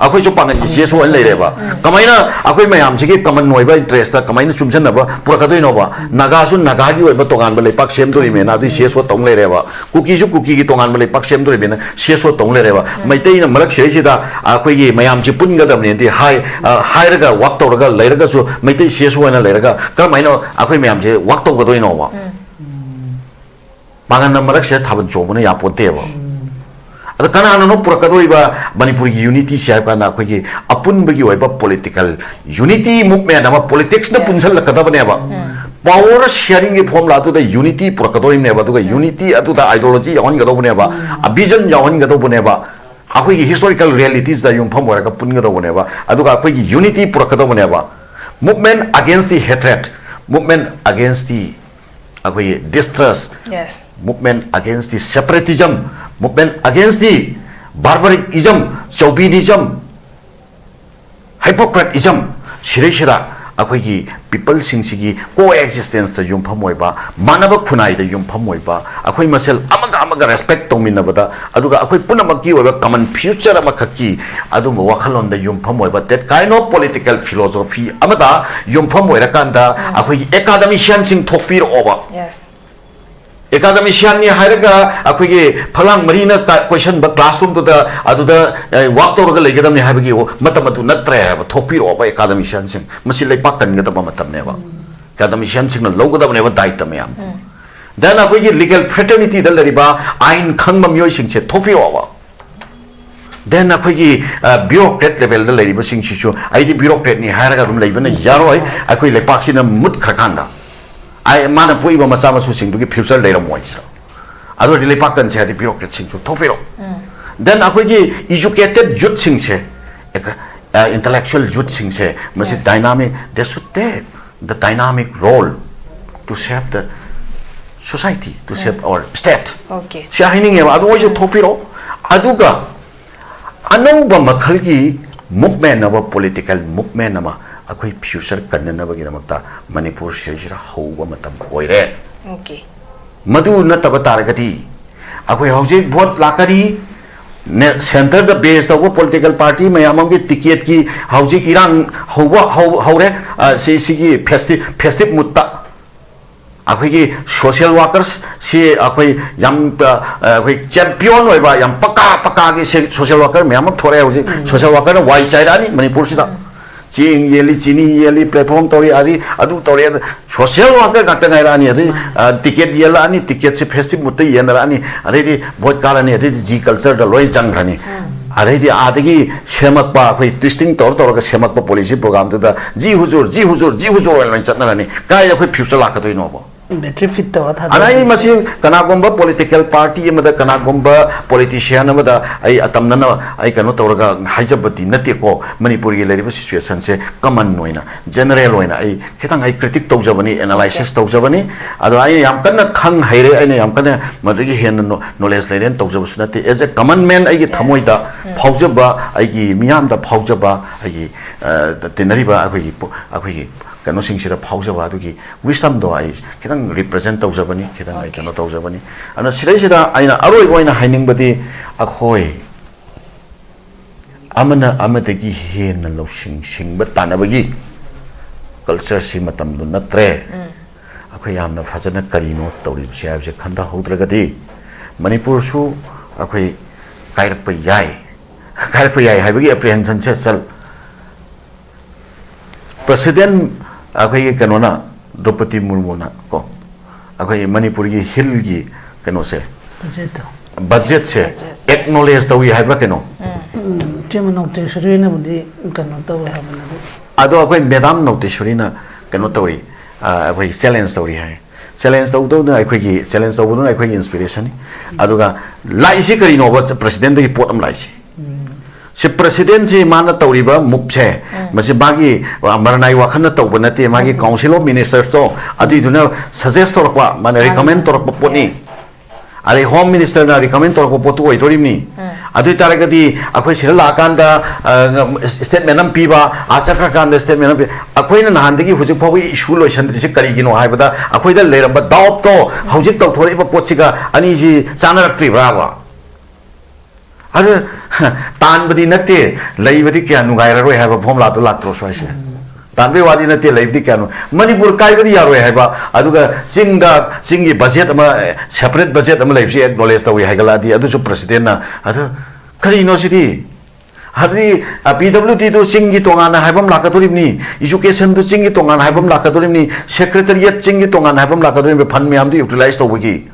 ꯑꯩꯈꯣꯏꯁꯨ ꯄꯥꯡꯒꯜꯒꯤ C S O ꯑꯣꯏꯅ ꯂꯩꯔꯦꯕ꯫ ꯀꯃꯥꯏꯅ ꯑꯩꯈꯣꯏ ꯃꯌꯥꯝꯁꯤꯒꯤ common ꯑꯣꯏꯕ interest ꯇ ꯀꯃꯥꯏꯅ ꯆꯨꯝꯁꯤꯟꯅꯕ ꯄꯨꯔꯛꯀꯗꯣꯏꯅꯣꯕ? ꯅꯥꯒꯥꯁꯨ ꯅꯥꯒꯥꯒꯤ ꯑꯣꯏꯕ ꯇꯣꯉꯥꯟꯕ ꯂꯩꯄꯥꯛ ꯁꯦꯝꯗꯣꯔꯤꯕꯅꯤꯅ ꯑꯗꯨꯒꯤ C S O ꯇꯧ ꯂꯩꯔꯦꯕ꯫ ꯀꯨꯀꯤꯁꯨ ꯀꯨꯀꯤꯒꯤ ꯇꯣꯉꯥꯟꯕ ꯂꯩꯄꯥꯛ ꯁꯦꯝꯗꯣꯔꯤꯕꯅꯤꯅ C S O ꯇꯧ ꯂꯩꯔꯦꯕ꯫ ꯃꯩꯇꯩꯅ ꯃꯔꯛ ꯁꯤꯗꯩꯁꯤꯗ ꯑꯩꯈꯣꯏꯒꯤ ꯃꯌꯥꯝꯁꯤ ꯄꯨꯟꯒꯗꯕꯅꯦꯗꯤ ꯍꯥꯏ, ꯑ, ꯍꯥꯏꯔꯒ work ꯇꯧꯔꯒ ꯂꯩꯔꯒꯁꯨ ꯃꯩꯇꯩ C S O ꯑꯣꯏꯅ ꯂꯩꯔꯒ ꯀꯔꯝꯍꯥꯏꯅ ꯑꯩꯈꯣꯏ ꯃꯌꯥꯝꯁꯦ work ꯇꯧꯒꯗꯣꯏꯅꯣꯕ? ꯄꯥꯡꯒꯟꯅ ꯃꯔꯛꯁꯤꯗ ꯊꯥꯕꯜ ꯆꯣꯡꯕꯅ ꯌꯥꯄꯣꯠꯇꯦꯕ꯫ ꯑꯗ ꯀꯅꯥꯅꯅꯣ ꯄꯨꯔꯛꯀꯗꯧꯔꯤꯕ ꯃꯅꯤꯄꯨꯔꯒꯤ unity ꯁꯤ ꯍꯥꯏꯕ ꯀꯥꯟꯗ ꯑꯩꯈꯣꯏꯒꯤ ꯑꯄꯨꯟꯕꯒꯤ ꯑꯣꯏꯕ political unity movement ꯑꯃ politics ꯅ ꯄꯨꯟꯁꯤꯜꯂꯛꯀꯗꯕꯅꯦꯕ꯫ Power sharing ꯒꯤ formula ꯑꯗꯨꯗ unity ꯄꯨꯔꯛꯀꯗꯧꯔꯤꯕꯅꯦꯕ, ꯑꯗꯨꯒ unity ꯑꯗꯨꯗ ideology ꯌꯥꯎꯍꯟꯒꯗꯧꯕꯅꯦꯕ, vision ꯌꯥꯎꯍꯟꯒꯗꯧꯕꯅꯦꯕ, ꯑꯩꯈꯣꯏꯒꯤ historical realities ꯇ ꯌꯨꯝꯐꯝ ꯑꯣꯏꯔꯒ ꯄꯨꯟꯒꯗꯧꯕꯅꯦꯕ, ꯑꯗꯨꯒ ꯑꯩꯈꯣꯏꯒꯤ unity ꯄꯨꯔꯛꯀꯗꯧꯕꯅꯦꯕ꯫ Movement against the hatred, movement against the ꯑꯩꯈꯣꯏꯒꯤ distrust, Yes. Movement Against the Separatism, Movement Against the Barbarism, Chauvinism, Hypocritism, ꯁꯤꯗꯩꯁꯤꯗ ꯑꯩꯈꯣꯏꯒꯤ peopleꯁꯤꯡꯁꯤꯒꯤ co-existenceꯇ ꯌꯨꯝꯐꯝ ꯑꯣꯏꯕ, ꯃꯥꯟꯅꯕ ꯈꯨꯟꯅꯥꯏꯗ ꯌꯨꯝꯐꯝ ꯑꯣꯏꯕ, ꯑꯩꯈꯣꯏ ꯃꯁꯦꯜ ꯑꯃꯒ ꯑꯃꯒ respect ꯇꯧꯃꯤꯟꯅꯕꯗ, ꯑꯗꯨꯒ ꯑꯩꯈꯣꯏ ꯄꯨꯝꯅꯃꯛꯀꯤ ꯑꯣꯏꯕ common future ꯑꯃꯈꯛꯀꯤ ꯑꯗꯨꯝꯕ ꯋꯥꯈꯜꯂꯣꯟꯗ ꯌꯨꯝꯐꯝ ꯑꯣꯏꯕ, that kind of political philosophy ꯑꯃꯗ ꯌꯨꯝꯐꯝ ꯑꯣꯏꯔꯀꯥꯟꯗ ꯑꯩꯈꯣꯏꯒꯤ academicianꯁꯤꯡ ꯊꯣꯛꯄꯤꯔꯛꯑꯣꯕ꯫ Yes. Academicianꯅꯤ ꯍꯥꯏꯔꯒ ꯑꯩꯈꯣꯏꯒꯤ ꯐꯂꯥꯡ ꯃꯔꯤꯅ ꯀ-, ꯀꯣꯏꯁꯟꯕ classroomꯗꯨꯗ ꯑꯗꯨꯗ, ꯑꯦ, work ꯇꯧꯔꯒ ꯂꯩꯒꯗꯕꯅꯤ ꯍꯥꯏꯕꯒꯤ ꯃꯇꯝ ꯑꯗꯨ ꯅꯠꯇ꯭ꯔꯦ ꯍꯥꯏꯕ꯫ ꯊꯣꯛꯄꯤꯔꯛꯑꯣꯕ academicianꯁꯤꯡ꯫ ꯃꯁꯤ ꯂꯩꯄꯥꯛ ꯀꯟꯒꯗꯕ ꯃꯇꯝꯅꯦꯕ꯫ Academicianꯁꯤꯡꯅ ꯂꯧꯒꯗꯕꯅꯦꯕ ꯗꯥꯏꯇ ꯃꯌꯥꯝ꯫ Then ꯑꯩꯈꯣꯏꯒꯤ legal fraternityꯗ ꯂꯩꯔꯤꯕ ꯑꯥꯏꯟ ꯈꯪꯕ ꯃꯤꯑꯣꯏꯁꯤꯡꯁꯦ ꯊꯣꯛꯄꯤꯔꯛꯑꯣꯕ꯫ Then ꯑꯩꯈꯣꯏꯒꯤ, ꯑ, bureaucrat levelꯗ ꯂꯩꯔꯤꯕꯁꯤꯡꯁꯤꯁꯨ ꯑꯩꯗꯤ bureaucratꯅꯤ ꯍꯥꯏꯔꯒ ꯑꯗꯨꯝ ꯂꯩꯕꯅ ꯌꯥꯔꯣꯏ꯫ ꯑꯩꯈꯣꯏ ꯂꯩꯄꯥꯛꯁꯤꯅ ꯃꯨꯠꯈ꯭ꯔꯀꯥꯟꯗ, ꯑꯩ, ꯃꯥꯅ ꯄꯣꯛꯏꯕ ꯃꯆꯥ ꯃꯁꯨꯁꯤꯡꯗꯨꯒꯤ future ꯂꯩꯔꯝꯃꯣꯏ꯫ ꯑꯗꯨ ꯑꯣꯏꯔꯗꯤ ꯂꯩꯄꯥꯛ ꯀꯟꯁꯦ ꯍꯥꯏꯔꯗꯤ bureaucratꯁꯤꯡꯁꯨ ꯊꯣꯛꯄꯤꯔꯛꯑꯣ꯫ Then ꯑꯩꯈꯣꯏꯒꯤ educated youthꯁꯤꯡꯁꯦ, ꯑꯦ, ꯑ, intellectual youthꯁꯤꯡꯁꯦ, ꯃꯁꯤ Yes. dynamic, they should take the dynamic role to shape the society, to shape our state꯫ Okay. ꯁꯤ ꯍꯥꯏꯅꯤꯡꯉꯦꯕ꯫ ꯑꯗꯨ ꯃꯣꯏꯁꯨ ꯊꯣꯛꯄꯤꯔꯛꯑꯣ꯫ ꯑꯗꯨꯒ ꯑꯅꯧꯕ ꯃꯈꯜꯒꯤ movement ꯑꯃ, political movement ꯑꯃ ꯑꯩꯈꯣꯏ future ꯀꯟꯅꯅꯕꯒꯤꯗꯃꯛꯇ ꯃꯅꯤꯄꯨꯔ ꯁꯤꯗꯩꯁꯤꯗ ꯍꯧꯕ ꯃꯇꯝ ꯑꯣꯏꯔꯦ꯫ Okay. ꯃꯗꯨ ꯅꯠꯇꯕ ꯇꯥꯔꯒꯗꯤ ꯑꯩꯈꯣꯏ ꯍꯧꯖꯤꯛ vote ꯂꯥꯛꯀꯅꯤ, ꯅꯦ-, centreꯗ base ꯇꯧꯕ political party ꯃꯌꯥꯝ ꯑꯃꯒꯤ ticketꯀꯤ ꯍꯧꯖꯤꯛ ꯏꯔꯥꯡ ꯍꯧꯕ ꯍꯧ-, ꯍꯧꯔꯦ꯫ ꯑ, ꯁꯤ, ꯁꯤꯒꯤ festi-, festive moodꯇ ꯑꯩꯈꯣꯏꯒꯤ social workers ꯁꯤ ꯑꯩꯈꯣꯏ ꯌꯥꯝ, ꯑ, ꯑꯩꯈꯣꯏ champion ꯑꯣꯏꯕ, ꯌꯥꯝ ꯄꯀꯥ ꯄꯀꯥꯒꯤ ꯁꯦ-, social worker ꯃꯌꯥꯝ ꯑꯃ ꯊꯣꯔꯛꯑꯦ ꯍꯧꯖꯤꯛ꯫ Social workerꯅ ꯋꯥꯏ ꯆꯥꯏꯔꯛꯑꯅꯤ ꯃꯅꯤꯄꯨꯔꯁꯤꯗ꯫ ꯆꯦꯡ ꯌꯦꯜꯂꯤ, ꯆꯤꯅꯤ ꯌꯦꯜꯂꯤ, platform ꯇꯧꯔꯤ, ꯑꯗꯨ, ꯑꯗꯨ ꯇꯧꯔꯤ, ꯑꯗꯨ social worker ꯉꯥꯛꯇ ꯉꯥꯏꯔꯛꯑꯅꯤ꯫ ꯑꯗꯩ, ꯑ, ticket ꯌꯦꯜꯂꯛꯑꯅꯤ, ticketꯁꯦ festive moodꯇ ꯌꯦꯟꯅꯔꯛꯑꯅꯤ, ꯑꯗꯩꯗꯤ vote ꯀꯥꯔꯅꯤ, ꯑꯗꯩꯗꯤ G cultureꯗ ꯂꯣꯏ ꯆꯪꯈ꯭ꯔꯅꯤ꯫ ꯑꯗꯩꯗꯤ ꯑꯥꯗꯒꯤ ꯁꯦꯝꯃꯛꯄ, ꯑꯩꯈꯣꯏ twisting ꯇꯧꯔ ꯇꯧꯔꯒ ꯁꯦꯝꯃꯛꯄ policy programꯗꯨꯗ "ꯖꯤ ꯍꯨꯖꯨꯔ, ꯖꯤ ꯍꯨꯖꯨꯔ, ꯖꯤ ꯍꯨꯖꯨꯔ" ꯑꯣꯏꯅ ꯂꯣꯏ ꯆꯠꯅꯔꯅꯤ꯫ ꯀꯥꯏꯗ ꯑꯩꯈꯣꯏ future ꯂꯥꯛꯀꯗꯣꯏꯅꯣꯕ? ꯕꯦꯇ꯭ꯔꯤ ꯐꯤꯠ ꯇꯧꯔ ꯊꯥꯗꯣꯛꯑꯗꯤ ꯑꯗ ꯑꯩ ꯃꯁꯤ ꯀꯅꯥꯒꯨꯝꯕ ꯄꯣꯂꯤꯇꯤꯀꯦꯜ ꯄꯥꯔꯇꯤ ꯑꯃꯗ, ꯀꯅꯥꯒꯨꯝꯕ ꯄꯣꯂꯤꯇꯤꯁꯤꯌꯥꯟ ꯑꯃꯗ ꯑꯩ ꯑꯇꯝꯅꯅ ꯑꯩ ꯀꯩꯅꯣ ꯇꯧꯔꯒ ꯍꯥꯏꯖꯕꯗꯤ ꯅꯠꯇꯦꯀꯣ꯫ ꯃꯅꯤꯄꯨꯔꯒꯤ ꯂꯩꯔꯤꯕ ꯁꯤꯆꯨꯋꯦꯁꯟꯁꯦ ꯀꯃꯟ ꯑꯣꯏꯅ, ꯖꯦꯅꯔꯦꯜ ꯑꯣꯏꯅ ꯑꯩ ꯈꯤꯇꯪ ꯑꯩ ꯀ꯭ꯔꯤꯇꯤꯛ ꯇꯧꯖꯕꯅꯤ, ꯑꯦꯅꯥꯂꯥꯏꯁꯤꯁ ꯇꯧꯖꯕꯅꯤ꯫ ꯑꯗꯣ ꯑꯩꯅ ꯌꯥꯝ ꯀꯟꯅ ꯈꯪ ꯍꯩꯔꯦ, ꯑꯩꯅ ꯌꯥꯝ ꯀꯟꯅ ꯃꯗꯨꯗꯒꯤ ꯍꯦꯟꯅ ꯅꯣ-, ꯅꯣꯂꯦꯖ ꯂꯩꯔꯦꯅ ꯇꯧꯖꯕꯁꯨ ꯅꯠꯇꯦ꯫ ꯑꯦꯖ ꯑꯦ ꯀꯃꯟ ꯃꯦꯟ ꯑꯩꯒꯤ ꯊꯃꯣꯏꯗ ꯐꯥꯎꯖꯕ, ꯑꯩꯒꯤ ꯃꯤꯌꯥꯝꯗ ꯐꯥꯎꯖꯕ, ꯑꯩꯒꯤ, ꯑ, ꯇꯤꯟꯅꯔꯤꯕ ꯑꯩꯈꯣꯏꯒꯤ ꯄꯨ-, ꯑꯩꯈꯣꯏꯒꯤ ꯀꯩꯅꯣꯁꯤꯡꯁꯤꯗ ꯐꯥꯎꯖꯕ ꯑꯗꯨꯒꯤ ꯋꯤꯁꯗꯝꯗꯣ ꯑꯩ ꯈꯤꯇꯪ ꯔꯤꯄ꯭ꯔꯖꯦꯟ ꯇꯧꯖꯕꯅꯤ, ꯈꯤꯇꯪ ꯑꯩ ꯀꯩꯅꯣ ꯇꯧꯖꯕꯅꯤ꯫ ꯑꯗꯨꯅ ꯁꯤꯗꯩꯁꯤꯗ ꯑꯩꯅ ꯑꯔꯣꯏꯕ ꯑꯣꯏꯅ ꯍꯥꯏꯅꯤꯡꯕꯗꯤ, ꯑꯩꯈꯣꯏ ꯑꯃꯅ ꯑꯃꯗꯒꯤ ꯍꯦꯟꯅ ꯂꯧꯁꯤꯡ ꯁꯤꯡꯕ ꯇꯥꯟꯅꯕꯒꯤ ꯀꯜꯆꯔꯁꯤ ꯃꯇꯝꯗꯨ ꯅꯠꯇ꯭ꯔꯦ꯫ ꯑꯩꯈꯣꯏ ꯌꯥꯝꯅ ꯐꯖꯅ ꯀꯔꯤꯅꯣ ꯇꯧꯔꯤꯕꯁꯦ ꯍꯥꯏꯕꯁꯦ ꯈꯟꯊꯍꯧꯗ꯭ꯔꯒꯗꯤ ꯃꯅꯤꯄꯨꯔꯁꯨ ꯑꯩꯈꯣꯏ ꯀꯥꯏꯔꯛꯄ ꯌꯥꯏ꯫ ꯀꯥꯏꯔꯛꯄ ꯌꯥꯏ ꯍꯥꯏꯕꯒꯤ ꯑꯦꯄ꯭ꯔꯤꯍꯦꯟꯁꯟꯁꯦ ꯆꯜ-, ꯄ꯭ꯔꯁꯤꯗꯦꯟ ꯑꯩꯈꯣꯏꯒꯤ ꯀꯩꯅꯣꯅ, ꯗ꯭ꯔꯧꯄꯗꯤ ꯃꯨꯔꯃꯨꯅ ꯀꯣ, ꯑꯩꯈꯣꯏꯒꯤ ꯃꯅꯤꯄꯨꯔꯒꯤ ꯍꯤꯜꯒꯤ ꯀꯩꯅꯣꯁꯦ, ꯕꯖꯦꯠꯇꯣ꯫ ꯕꯖꯦꯠꯁꯦ ꯑꯦꯛꯅꯣꯂꯦꯖ ꯇꯧꯏ ꯍꯥꯏꯕ꯭ꯔꯥ ꯀꯩꯅꯣ? ꯎꯝ, ꯏꯆꯦ ꯃꯅꯧꯇꯦꯁꯣꯔꯤꯅꯕꯨꯗꯤ ꯀꯩꯅꯣ ꯇꯧꯋꯦ ꯍꯥꯏꯕꯅꯦ ꯑꯗꯨ꯫ ꯑꯗꯣ ꯑꯩꯈꯣꯏ ꯃꯦꯗꯥꯝ ꯅꯧꯇꯦꯁꯣꯔꯤꯅ ꯀꯩꯅꯣ ꯇꯧꯔꯤ, ꯑ, ꯑꯩꯈꯣꯏꯒꯤ ꯆꯦꯂꯦꯟꯖ ꯇꯧꯔꯤ ꯍꯥꯏ꯫ ꯆꯦꯂꯦꯟꯖ ꯇꯧꯗꯧꯗꯨꯅ ꯑꯩꯈꯣꯏꯒꯤ, ꯆꯦꯂꯦꯟꯖ ꯇꯧꯕꯗꯨꯅ ꯑꯩꯈꯣꯏꯒꯤ ꯏꯟꯁꯄꯤꯔꯦꯁꯟꯅꯤ꯫ ꯑꯗꯨꯒ ꯂꯥꯛꯏꯁꯤ ꯀꯔꯤꯅꯣꯕ? ꯄ꯭ꯔꯁꯤꯗꯦꯟꯗꯒꯤ ꯄꯣꯠ ꯑꯃ ꯂꯥꯛꯏꯁꯤ꯫ ꯁꯤ ꯄ꯭ꯔꯁꯤꯗꯦꯟꯁꯤ ꯃꯥꯅ ꯇꯧꯔꯤꯕ ꯃꯨꯞꯁꯦ, ꯃꯁꯤ ꯃꯥꯒꯤ, ꯑ, ꯃꯔꯅꯥꯏ ꯋꯥꯈꯜꯅ ꯇꯧꯕ ꯅꯠꯇꯦ, ꯃꯥꯒꯤ ꯀꯥꯎꯟꯁꯤꯜ ꯑꯣꯐ ꯃꯤꯅꯤꯁꯇꯔꯁꯇꯣ ꯑꯗꯨꯏꯗꯨꯅ ꯁꯖꯦꯁ ꯇꯧꯔꯛꯄ, ꯃꯥꯅ ꯔꯤꯀꯃꯦꯟ ꯇꯧꯔꯛꯄ ꯄꯣꯠꯅꯤ꯫ ꯑꯗꯩ ꯍꯣꯝ ꯃꯤꯅꯤꯁꯇꯔꯅ ꯔꯤꯀꯃꯦꯟ ꯇꯧꯔꯛꯄ ꯄꯣꯠꯇꯨ ꯑꯣꯏꯗꯣꯔꯤꯕꯅꯤ꯫ ꯑꯗꯨ ꯑꯣꯏ ꯇꯥꯔꯒꯗꯤ ꯑꯩꯈꯣꯏ ꯁꯤꯗ ꯂꯥꯛꯑꯀꯥꯟꯗ, ꯑ, ꯁ꯭ꯇꯦꯠꯃꯦꯟ ꯑꯃ ꯄꯤꯕ, ꯑꯥ ꯆꯠꯈ꯭ꯔꯀꯥꯟꯗ ꯁ꯭ꯇꯦꯠꯃꯦꯟ ꯑꯃ ꯄꯤ-, ꯑꯩꯈꯣꯏꯅ ꯅꯍꯥꯟꯗꯒꯤ ꯍꯧꯖꯤꯛ ꯐꯥꯎꯕ ꯏꯁꯨ ꯂꯣꯏꯁꯟꯗ꯭ꯔꯤꯁꯤ ꯀꯔꯤꯒꯤꯅꯣ ꯍꯥꯏꯕꯗ, ꯑꯩꯈꯣꯏꯗ ꯂꯩꯔꯝꯕ ꯗꯥꯎꯠꯇꯣ ꯍꯧꯖꯤꯛ ꯇꯧꯊꯣꯔꯛꯏꯕ ꯄꯣꯠꯁꯤꯒ ꯑꯅꯤꯁꯤ ꯆꯥꯅꯔꯛꯇ꯭ꯔꯤꯕ꯭ꯔꯥꯕ? ꯑꯗꯨ ꯇꯥꯟꯕꯗꯤ ꯅꯠꯇꯦ, ꯂꯩꯕꯗꯤ ꯀꯌꯥ ꯅꯨꯡꯉꯥꯏꯔꯔꯣꯏ ꯍꯥꯏꯕ ꯐꯣꯝꯂꯥꯗꯣ ꯂꯥꯛꯇ꯭ꯔꯣ ꯁ꯭ꯋꯥꯏꯁꯦ? ꯇꯥꯟꯕꯩ ꯋꯥꯗꯤ ꯅꯠꯇꯦ, ꯂꯩꯕꯗꯤ ꯀꯌꯥꯅꯣ? ꯃꯅꯤꯄꯨꯔ ꯀꯥꯏꯕꯗꯤ ꯌꯥꯔꯣꯏ ꯍꯥꯏꯕ, ꯑꯗꯨꯒ ꯆꯤꯡꯗ, ꯆꯤꯡꯒꯤ ꯕꯖꯦꯠ ꯑꯃ, ꯁꯦꯄꯔꯦꯠ ꯕꯖꯦꯠ ꯑꯃ ꯂꯩꯕꯁꯤ ꯑꯦꯛꯅꯣꯂꯦꯖ ꯇꯧꯏ ꯍꯥꯏꯒꯠꯂꯛꯑꯗꯤ, ꯑꯗꯨꯁꯨ ꯄ꯭ꯔꯁꯤꯗꯦꯟꯅ, ꯑꯗꯨ ꯀꯔꯤꯅꯣ ꯁꯤꯗꯤ? ꯍꯥꯏꯕꯗꯤ, ꯑ, ꯄꯤ ꯗꯕ꯭ꯂꯤꯎ ꯗꯤꯗꯨ ꯆꯤꯡꯒꯤ ꯇꯣꯉꯥꯟꯅ ꯍꯥꯏꯕ ꯑꯃ ꯂꯥꯛꯀꯗꯧꯔꯤꯕꯅꯤ, ꯏꯖꯨꯀꯦꯁꯟꯗꯨ ꯆꯤꯡꯒꯤ ꯇꯣꯉꯥꯟꯅ ꯍꯥꯏꯕ ꯑꯃ ꯂꯥꯛꯀꯗꯧꯔꯤꯕꯅꯤ, ꯁꯦꯀ꯭ꯔꯦꯇꯔꯤꯌꯦꯠ ꯆꯤꯡꯒꯤ ꯇꯣꯉꯥꯟꯅ ꯍꯥꯏꯕ ꯑꯃ ꯂꯥꯛꯀꯗꯧꯔꯤꯕꯅꯤ, ꯐꯟ ꯃꯌꯥꯝꯗꯨ ꯌꯨꯇꯤꯂꯥꯏꯁ ꯇꯧꯕꯒꯤ꯫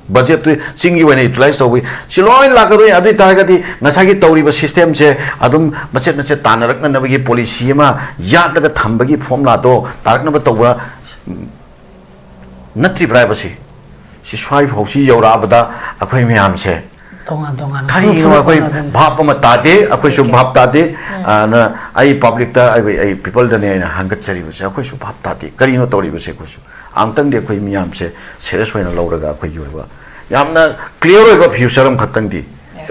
ꯕꯖꯦꯠꯇꯨ ꯆꯤꯡꯒꯤ ꯑꯣꯏꯅ ꯌꯨꯇꯤꯂꯥꯏꯁ ꯇꯧꯕꯒꯤ ꯁꯤ ꯂꯣꯏ ꯂꯥꯛꯀꯗꯣꯏꯅꯤ꯫ ꯑꯗꯨ ꯑꯣꯏ ꯇꯥꯔꯒꯗꯤ ꯉꯁꯥꯏꯒꯤ ꯇꯧꯔꯤꯕ ꯁꯤꯁꯇꯦꯝꯁꯦ ꯑꯗꯨꯝ ꯃꯆꯦꯠ ꯃꯆꯦꯠ ꯇꯥꯟꯅꯔꯛꯅꯅꯕꯒꯤ ꯄꯣꯂꯤꯁꯤ ꯑꯃ ꯌꯥꯠꯂꯒ ꯊꯝꯕꯒꯤ ꯐꯣꯝꯂꯥꯗꯣ ꯇꯥꯔꯛꯅꯕ ꯇꯧꯕ, ꯎꯝ, ꯅꯠꯇ꯭ꯔꯤꯕ꯭ꯔꯥ ꯍꯥꯏꯕꯁꯤ, ꯁꯤ ꯁ꯭ꯋꯥꯏ ꯐꯥꯎꯁꯤ ꯌꯧꯔꯛꯑꯕꯗ ꯑꯩꯈꯣꯏ ꯃꯌꯥꯝꯁꯦ ꯇꯣꯉꯥꯟ ꯇꯣꯉꯥꯟ ꯀꯔꯤꯅꯣ ꯑꯩꯈꯣꯏ ꯚꯥꯞ ꯑꯃ ꯇꯥꯗꯦ, ꯑꯩꯈꯣꯏꯁꯨ ꯚꯥꯞ ꯇꯥꯗꯦ꯫ ꯑ, ꯅ-, ꯑꯩ ꯄꯕ꯭ꯂꯤꯛꯇ, ꯑꯩ, ꯑꯩ ꯄꯤꯄꯜꯗꯅꯦ ꯑꯩꯅ ꯍꯥꯡꯒꯠꯆꯔꯤꯕꯁꯦ, ꯑꯩꯈꯣꯏꯁꯨ ꯚꯥꯞ ꯇꯥꯗꯦ꯫ ꯀꯔꯤꯅꯣ ꯇꯧꯔꯤꯕꯁꯦ ꯑꯩꯈꯣꯏꯁꯨ? ꯑꯃꯨꯛꯇꯪꯗꯤ ꯑꯩꯈꯣꯏ ꯃꯤꯌꯥꯝꯁꯦ ꯁꯦꯔꯤꯌꯁ ꯑꯣꯏꯅ ꯂꯧꯔꯒ ꯑꯩꯈꯣꯏꯒꯤ ꯑꯣꯏꯕ ꯌꯥꯝꯅ ꯀ꯭ꯂꯤꯌꯥꯔ ꯑꯣꯏꯕ ꯐ꯭ꯌꯨꯆꯔ ꯑꯃꯈꯛꯇꯪꯗꯤ,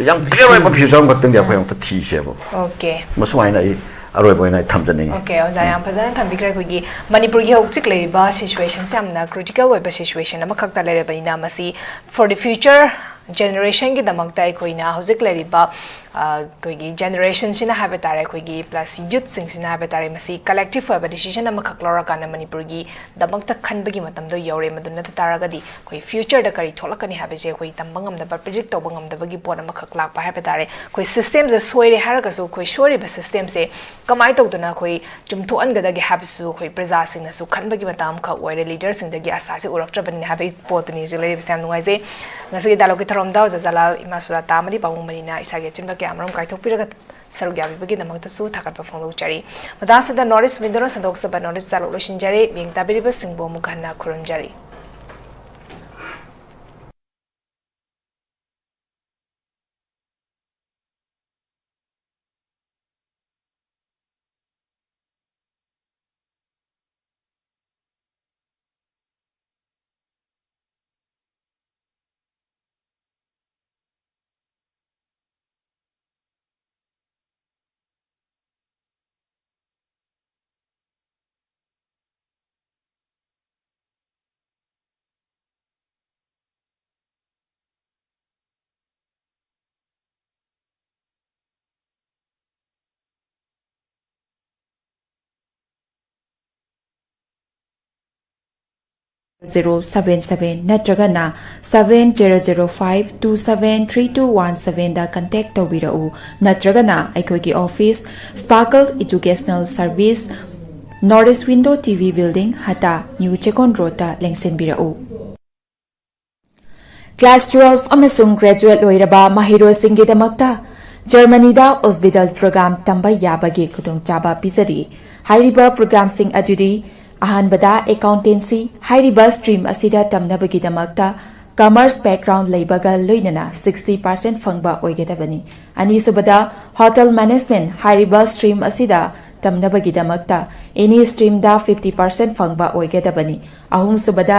ꯌꯥꯝ ꯀ꯭ꯂꯤꯌꯥꯔ ꯑꯣꯏꯕ ꯐ꯭ꯌꯨꯆꯔ ꯑꯃꯈꯛꯇꯪꯗꯤ ꯑꯩꯈꯣꯏ ꯑꯃꯨꯛꯇ ꯊꯤꯁꯦꯕ꯫ ꯑꯣꯀꯦ꯫ ꯃꯁꯨꯃꯥꯏꯅ ꯑꯩ ꯑꯔꯣꯏꯕ ꯑꯣꯏꯅ ꯑꯩ ꯊꯝꯖꯅꯤꯡꯉꯤ꯫ ꯑꯣꯀꯦ, ꯑꯣꯖꯥ, ꯌꯥꯝ ꯐꯖꯅ ꯊꯝꯕꯤꯈ꯭ꯔꯦ꯫ ꯑꯩꯈꯣꯏꯒꯤ ꯃꯅꯤꯄꯨꯔꯒꯤ ꯍꯧꯖꯤꯛ ꯂꯩꯔꯤꯕ ꯁꯤꯆꯨꯋꯦꯁꯟꯁꯦ ꯌꯥꯝꯅ ꯀ꯭ꯔꯤꯇꯤꯀꯦꯜ ꯑꯣꯏꯕ ꯁꯤꯆꯨꯋꯦꯁꯟ ꯑꯃꯈꯛꯇ ꯂꯩꯔꯕꯅꯤꯅ, ꯃꯁꯤ for the future ꯖꯦꯅꯦꯔꯦꯁꯟꯒꯤꯗꯃꯛꯇ ꯑꯩꯈꯣꯏꯅ ꯍꯧꯖꯤꯛ ꯂꯩꯔꯤꯕ, ꯑ, ꯑꯩꯈꯣꯏꯒꯤ ꯖꯦꯅꯦꯔꯦꯁꯟꯁꯤꯅ ꯍꯥꯏꯕ ꯇꯥꯔꯦ, ꯑꯩꯈꯣꯏꯒꯤ ꯄ꯭ꯂꯁ ꯌꯨꯠꯁꯤꯡꯁꯤꯅ ꯍꯥꯏꯕ ꯇꯥꯔꯦ, ꯃꯁꯤ ꯀꯂꯦꯛꯇꯤꯚ ꯑꯣꯏꯕ ꯗꯤꯁꯤꯖꯟ ꯑꯃꯈꯛ ꯂꯧꯔꯀꯥꯟꯗ ꯃꯅꯤꯄꯨꯔꯒꯤꯗꯃꯛꯇ ꯈꯟꯕꯒꯤ ꯃꯇꯝꯗꯣ ꯌꯧꯔꯦ꯫ ꯃꯗꯨ ꯅꯠꯇ ꯇꯥꯔꯒꯗꯤ ꯑꯩꯈꯣꯏ ꯐ꯭ꯌꯨꯆꯔꯗ ꯀꯔꯤ ꯊꯣꯛꯂꯛꯀꯅꯤ ꯍꯥꯏꯕꯁꯦ ꯑꯩꯈꯣꯏ ꯇꯝꯕ ꯉꯝꯗꯕ, ꯄ꯭ꯔꯤꯗꯤꯛ ꯇꯧꯕ ꯉꯝꯗꯕꯒꯤ ꯄꯣꯠ ꯑꯃꯈꯛ ꯂꯥꯛꯄ ꯍꯥꯏꯕ ꯇꯥꯔꯦ꯫ ꯑꯩꯈꯣꯏ ꯁꯤꯁꯇꯦꯝꯁꯦ ꯁꯣꯏꯔꯦ ꯍꯥꯏꯔꯒꯁꯨ, ꯑꯩꯈꯣꯏ ꯁꯣꯏꯔꯤꯕ ꯁꯤꯁꯇꯦꯝꯁꯦ ꯀꯃꯥꯏꯅ ꯇꯧꯗꯅ ꯑꯩꯈꯣꯏ ꯆꯨꯝꯊꯣꯛꯍꯟꯒꯗꯒꯦ ꯍꯥꯏꯕꯁꯨ ꯑꯩꯈꯣꯏ ꯄ꯭ꯔꯖꯥꯁꯤꯡꯅꯁꯨ ꯈꯟꯕꯒꯤ ꯃꯇꯥꯡ ꯑꯃꯈꯛ ꯑꯣꯏꯔꯦ꯫ ꯂꯤꯗꯔꯁꯤꯡꯗꯒꯤ ꯑꯁꯥꯁꯦ ꯎꯔꯛꯇ꯭ꯔꯕꯅꯤꯅ ꯍꯥꯏꯕꯒꯤ ꯄꯣꯠꯇꯨꯅꯤ ꯍꯧꯖꯤꯛ ꯂꯩꯔꯤꯕꯁꯦ꯫ ꯌꯥꯝ ꯅꯨꯡꯉꯥꯏꯖꯩ꯫ ꯉꯁꯤꯒꯤ ꯗꯥꯏꯂꯣꯒꯀꯤ ꯊꯧꯔꯝꯗ ꯑꯣꯖꯥ ꯖꯂꯥꯜ, ꯏꯃꯥ ꯁꯨꯖꯥꯇꯥ ꯑꯃꯗꯤ ꯄꯥꯕꯨꯡ ꯃꯅꯤꯅ ꯏꯁꯥꯒꯤ ꯑꯆꯤꯟꯕ ꯀꯌꯥ ꯑꯃꯔꯣꯝ ꯀꯥꯏꯊꯣꯛꯄꯤꯔꯒ ꯁꯔꯨꯛ ꯌꯥꯕꯤꯕꯒꯤꯗꯃꯛꯇꯁꯨ ꯊꯥꯒꯠꯄ ꯐꯣꯡꯗꯣꯛꯆꯔꯤ꯫ ꯃꯇꯥꯡ ꯑꯁꯤꯗ ꯅꯣꯔꯠ ꯏꯁ ꯋꯤꯟꯗꯣꯅ ꯁꯟꯗꯣꯛꯆꯕ ꯅꯣꯔꯠ ꯏꯁ ꯗꯥꯏꯂꯣꯒ ꯂꯣꯏꯁꯤꯟꯖꯔꯦ꯫ ꯃꯤꯌꯦꯡ ꯇꯥꯕꯤꯔꯤꯕꯁꯤꯡꯕꯨ ꯑꯃꯨꯛ ꯍꯟꯅ ꯈꯨꯔꯨꯝꯖꯔꯤ꯫ zero seven seven ꯅꯠꯇ꯭ꯔꯒꯅ seven zero zero five two seven three two one seven ꯗ ꯀꯟꯇꯦꯛ ꯇꯧꯕꯤꯔꯛꯎ, ꯅꯠꯇ꯭ꯔꯒꯅ ꯑꯩꯈꯣꯏꯒꯤ office, Sparkle Educational Service, North East Window T V Building, ꯍꯇꯥ, ꯅ꯭ꯌꯨ ꯆꯦꯀꯣꯟ ꯔꯣꯗꯇ ꯂꯦꯡꯁꯤꯟꯕꯤꯔꯛꯎ꯫ ꯀ꯭ꯂꯥꯁ ꯇꯨꯋꯦꯜꯐ ꯑꯃꯁꯨꯡ ꯒ꯭ꯔꯦꯖꯨꯋꯦꯠ ꯂꯣꯏꯔꯕ ꯃꯍꯩꯔꯣꯏꯁꯤꯡꯒꯤꯗꯃꯛꯇ ꯖꯔꯃꯅꯤꯗ ꯑꯣꯁꯕꯤꯗꯜ ꯄ꯭ꯔꯣꯒ꯭ꯔꯥꯝ ꯇꯝꯕ ꯌꯥꯕꯒꯤ ꯈꯨꯗꯣꯡꯆꯥꯕ ꯄꯤꯖꯔꯤ꯫ ꯍꯥꯏꯔꯤꯕ ꯄ꯭ꯔꯣꯒ꯭ꯔꯥꯝꯁꯤꯡ ꯑꯗꯨꯗꯤ ꯑꯍꯥꯟꯕꯗ, ꯑꯦꯀꯥꯎꯟꯇꯦꯟꯁꯤ ꯍꯥꯏꯔꯤꯕ ꯁ꯭ꯇ꯭ꯔꯤꯝ ꯑꯁꯤꯗ ꯇꯝꯅꯕꯒꯤꯗꯃꯛꯇ ꯀꯃꯔꯁ ꯕꯦꯛꯒ꯭ꯔꯥꯎꯟ ꯂꯩꯕꯒ ꯂꯣꯏꯅꯅ ꯁꯤꯛꯁꯇꯤ ꯄꯥꯔꯁꯦꯟ ꯐꯪꯕ ꯑꯣꯏꯒꯗꯕꯅꯤ꯫ ꯑꯅꯤꯁꯨꯕꯗ, ꯍꯣꯇꯦꯜ ꯃꯦꯅꯦꯖꯃꯦꯟꯠ ꯍꯥꯏꯔꯤꯕ ꯁ꯭ꯇ꯭ꯔꯤꯝ ꯑꯁꯤꯗ ꯇꯝꯅꯕꯒꯤꯗꯃꯛꯇ ꯑꯦꯅꯤ ꯁ꯭ꯇ꯭ꯔꯤꯝꯗ ꯐꯤꯐꯇꯤ ꯄꯥꯔꯁꯦꯟ ꯐꯪꯕ ꯑꯣꯏꯒꯗꯕꯅꯤ꯫ ꯑꯍꯨꯝꯁꯨꯕꯗ,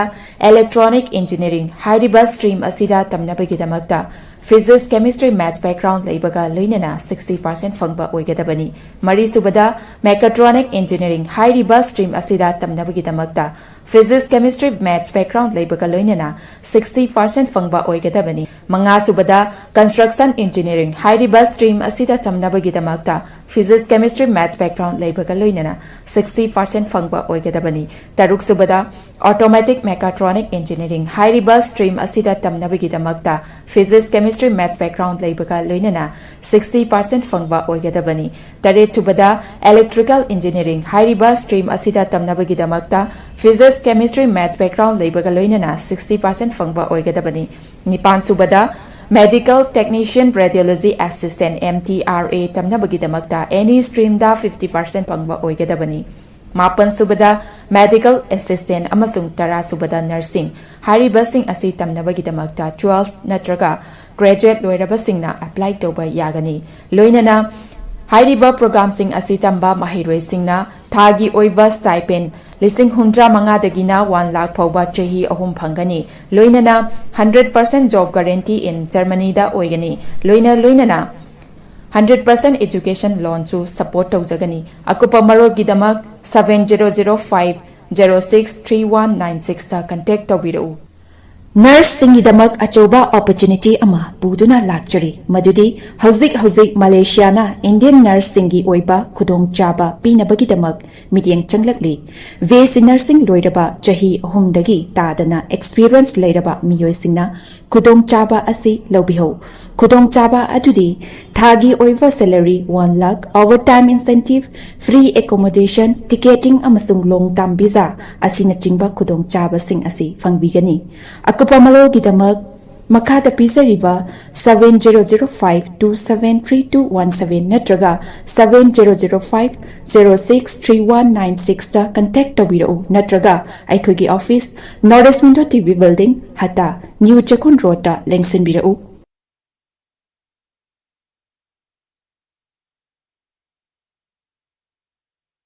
ꯏꯂꯦꯛꯇ꯭ꯔꯣꯅꯤꯛ ꯏꯟꯖꯤꯅꯤꯌꯥꯔꯤꯡ ꯍꯥꯏꯔꯤꯕ ꯁ꯭ꯇ꯭ꯔꯤꯝ ꯑꯁꯤꯗ ꯇꯝꯅꯕꯒꯤꯗꯃꯛꯇ ꯐꯤꯖꯤꯛꯁ, ꯀꯦꯃꯤꯁꯇ꯭ꯔꯤ, ꯃꯦꯊꯁ ꯕꯦꯛꯒ꯭ꯔꯥꯎꯟ ꯂꯩꯕꯒ ꯂꯣꯏꯅꯅ ꯁꯤꯛꯁꯇꯤ ꯄꯥꯔꯁꯦꯟ ꯐꯪꯕ ꯑꯣꯏꯒꯗꯕꯅꯤ꯫ ꯃꯔꯤꯁꯨꯕꯗ, ꯃꯦꯀꯥꯇ꯭ꯔꯣꯅꯤꯛ ꯏꯟꯖꯤꯅꯤꯌꯥꯔꯤꯡ ꯍꯥꯏꯔꯤꯕ ꯁ꯭ꯇ꯭ꯔꯤꯝ ꯑꯁꯤꯗ ꯇꯝꯅꯕꯒꯤꯗꯃꯛꯇ ꯐꯤꯖꯤꯛꯁ, ꯀꯦꯃꯤꯁꯇ꯭ꯔꯤ, ꯃꯦꯊꯁ ꯕꯦꯛꯒ꯭ꯔꯥꯎꯟ ꯂꯩꯕꯒ ꯂꯣꯏꯅꯅ ꯁꯤꯛꯁꯇꯤ ꯄꯥꯔꯁꯦꯟ ꯐꯪꯕ ꯑꯣꯏꯒꯗꯕꯅꯤ꯫ ꯃꯉꯥꯁꯨꯕꯗ, ꯀꯟꯁꯇ꯭ꯔꯛꯁꯟ ꯏꯟꯖꯤꯅꯤꯌꯥꯔꯤꯡ ꯍꯥꯏꯔꯤꯕ ꯁ꯭ꯇ꯭ꯔꯤꯝ ꯑꯁꯤꯗ ꯇꯝꯅꯕꯒꯤꯗꯃꯛꯇ ꯐꯤꯖꯤꯛꯁ, ꯀꯦꯃꯤꯁꯇ꯭ꯔꯤ, ꯃꯦꯊꯁ ꯕꯦꯛꯒ꯭ꯔꯥꯎꯟ ꯂꯩꯕꯒ ꯂꯣꯏꯅꯅ ꯁꯤꯛꯁꯇꯤ ꯄꯥꯔꯁꯦꯟ ꯐꯪꯕ ꯑꯣꯏꯒꯗꯕꯅꯤ꯫ ꯇꯔꯨꯛꯁꯨꯕꯗ, ꯑꯣꯇꯣꯃꯦꯇꯤꯛ ꯃꯦꯀꯥꯇ꯭ꯔꯣꯅꯤꯛ ꯏꯟꯖꯤꯅꯤꯌꯥꯔꯤꯡ ꯍꯥꯏꯔꯤꯕ ꯁ꯭ꯇ꯭ꯔꯤꯝ ꯑꯁꯤꯗ ꯇꯝꯅꯕꯒꯤꯗꯃꯛꯇ ꯐꯤꯖꯤꯛꯁ, ꯀꯦꯃꯤꯁꯇ꯭ꯔꯤ, ꯃꯦꯊꯁ ꯕꯦꯛꯒ꯭ꯔꯥꯎꯟ ꯂꯩꯕꯒ ꯂꯣꯏꯅꯅ ꯁꯤꯛꯁꯇꯤ ꯄꯥꯔꯁꯦꯟ ꯐꯪꯕ ꯑꯣꯏꯒꯗꯕꯅꯤ꯫ ꯇꯔꯦꯠꯁꯨꯕꯗ, ꯏꯂꯦꯛꯇ꯭ꯔꯤꯀꯦꯜ ꯏꯟꯖꯤꯅꯤꯌꯥꯔꯤꯡ ꯍꯥꯏꯔꯤꯕ ꯁ꯭ꯇ꯭ꯔꯤꯝ ꯑꯁꯤꯗ ꯇꯝꯅꯕꯒꯤꯗꯃꯛꯇ ꯐꯤꯖꯤꯛꯁ, ꯀꯦꯃꯤꯁꯇ꯭ꯔꯤ, ꯃꯦꯊꯁ ꯕꯦꯛꯒ꯭ꯔꯥꯎꯟ ꯂꯩꯕꯒ ꯂꯣꯏꯅꯅ ꯁꯤꯛꯁꯇꯤ ꯄꯥꯔꯁꯦꯟ ꯐꯪꯕ ꯑꯣꯏꯒꯗꯕꯅꯤ꯫ ꯅꯤꯄꯥꯟꯁꯨꯕꯗ, medical technician radiology assistant, M T R A, ꯇꯝꯅꯕꯒꯤꯗꯃꯛꯇ ꯑꯦꯅꯤ ꯁ꯭ꯇ꯭ꯔꯤꯝꯗ ꯐꯤꯐꯇꯤ ꯄꯥꯔꯁꯦꯟ ꯐꯪꯕ ꯑꯣꯏꯒꯗꯕꯅꯤ꯫ ꯃꯥꯄꯟꯁꯨꯕꯗ, ꯃꯦꯗꯤꯀꯦꯜ ꯑꯦꯁꯤꯁꯇꯦꯟꯠ ꯑꯃꯁꯨꯡ ꯇꯔꯥꯁꯨꯕꯗ, ꯅꯔꯁꯤꯡ ꯍꯥꯏꯔꯤꯕꯁꯤꯡ ꯑꯁꯤ ꯇꯝꯅꯕꯒꯤꯗꯃꯛꯇ ꯇꯨꯋꯦꯜꯐ ꯅꯠꯇ꯭ꯔꯒ ꯒ꯭ꯔꯦꯖꯨꯑꯦꯠ ꯂꯣꯏꯔꯕꯁꯤꯡꯅ ꯑꯦꯄ꯭ꯂꯥꯏ ꯇꯧꯕ ꯌꯥꯒꯅꯤ꯫ ꯂꯣꯏꯅꯅ ꯍꯥꯏꯔꯤꯕ ꯄ꯭ꯔꯣꯒ꯭ꯔꯥꯝꯁꯤꯡ ꯑꯁꯤ ꯇꯝꯕ ꯃꯍꯩꯔꯣꯏꯁꯤꯡꯅ ꯊꯥꯒꯤ ꯑꯣꯏꯕ ꯁ꯭ꯇꯥꯏꯄꯦꯟ ꯂꯤꯁꯤꯡ ꯍꯨꯝꯗ꯭ꯔꯥ ꯃꯉꯥꯗꯒꯤꯅ ꯋꯥꯟ ꯂꯥꯈ ꯐꯥꯎꯕ ꯆꯍꯤ ꯑꯍꯨꯝ ꯐꯪꯒꯅꯤ꯫ ꯂꯣꯏꯅꯅ hundred percent job guarantee in ꯖꯔꯃꯅꯤꯗ ꯑꯣꯏꯒꯅꯤ꯫ ꯂꯣꯏꯅ ꯂꯣꯏꯅꯅ ꯍꯟꯗ꯭ꯔꯦꯠ ꯄꯥꯔꯁꯦꯟ ꯑꯦꯖꯨꯀꯦꯁꯟ ꯂꯣꯟꯁꯨ ꯁꯄꯣꯔꯠ ꯇꯧꯖꯒꯅꯤ꯫ ꯑꯀꯨꯞꯄ ꯃꯔꯣꯜꯒꯤꯗꯃꯛ seven zero zero five zero six three one nine sixꯇ ꯀꯟꯇꯦꯛ ꯇꯧꯕꯤꯔꯛꯎ꯫ ꯅꯔꯁꯁꯤꯡꯒꯤꯗꯃꯛ ꯑꯆꯧꯕ ꯑꯣꯄꯣꯔꯆꯨꯅꯤꯇꯤ ꯑꯃ ꯄꯨꯗꯨꯅ ꯂꯥꯛꯆꯔꯤ, ꯃꯗꯨꯗꯤ ꯍꯧꯖꯤꯛ ꯍꯧꯖꯤꯛ ꯃꯂꯦꯁꯤꯌꯥꯅ ꯏꯟꯗꯤꯌꯟ ꯅꯔꯁꯁꯤꯡꯒꯤ ꯑꯣꯏꯕ ꯈꯨꯗꯣꯡꯆꯥꯕ ꯄꯤꯅꯕꯒꯤꯗꯃꯛ ꯃꯤꯠꯌꯦꯡ ꯆꯪꯂꯛꯂꯤ꯫ ꯕꯤ ꯑꯦꯁ ꯁꯤ ꯅꯔꯁꯤꯡ ꯂꯣꯏꯔꯕ ꯆꯍꯤ ꯑꯍꯨꯝꯗꯒꯤ ꯇꯥꯗꯅ ꯑꯦꯛꯁꯄꯤꯔꯤꯌꯦꯟꯁ ꯂꯩꯔꯕ ꯃꯤꯑꯣꯏꯁꯤꯡꯅ ꯈꯨꯗꯣꯡꯆꯥꯕ ꯑꯁꯤ ꯂꯧꯕꯤꯍꯧ꯫ ꯈꯨꯗꯣꯡꯆꯥꯕ ꯑꯗꯨꯗꯤ ꯊꯥꯒꯤ ꯑꯣꯏꯕ salary one lakh, overtime incentive, free accommodation, ticketing ꯑꯃꯁꯨꯡ ꯂꯣꯡ ꯇꯥꯝ ꯚꯤꯖꯥ ꯑꯁꯤꯅꯆꯤꯡꯕ ꯈꯨꯗꯣꯡꯆꯥꯕꯁꯤꯡ ꯑꯁꯤ ꯐꯪꯕꯤꯒꯅꯤ꯫ ꯑꯀꯨꯞꯄ ꯃꯔꯣꯜꯒꯤꯗꯃꯛ ꯃꯈꯥꯗ ꯄꯤꯖꯔꯤꯕ seven zero zero five two seven three two one seven ꯅꯠꯇ꯭ꯔꯒ seven zero zero five zero six three one nine sixꯇ contact ꯇꯧꯕꯤꯔꯛꯎ, ꯅꯠꯇ꯭ꯔꯒ ꯑꯩꯈꯣꯏꯒꯤ office North East Window TV Building, ꯍꯇꯥ, New ꯆꯦꯛꯀꯣꯟ Roadꯇ ꯂꯦꯡꯁꯤꯟꯕꯤꯔꯛꯎ꯫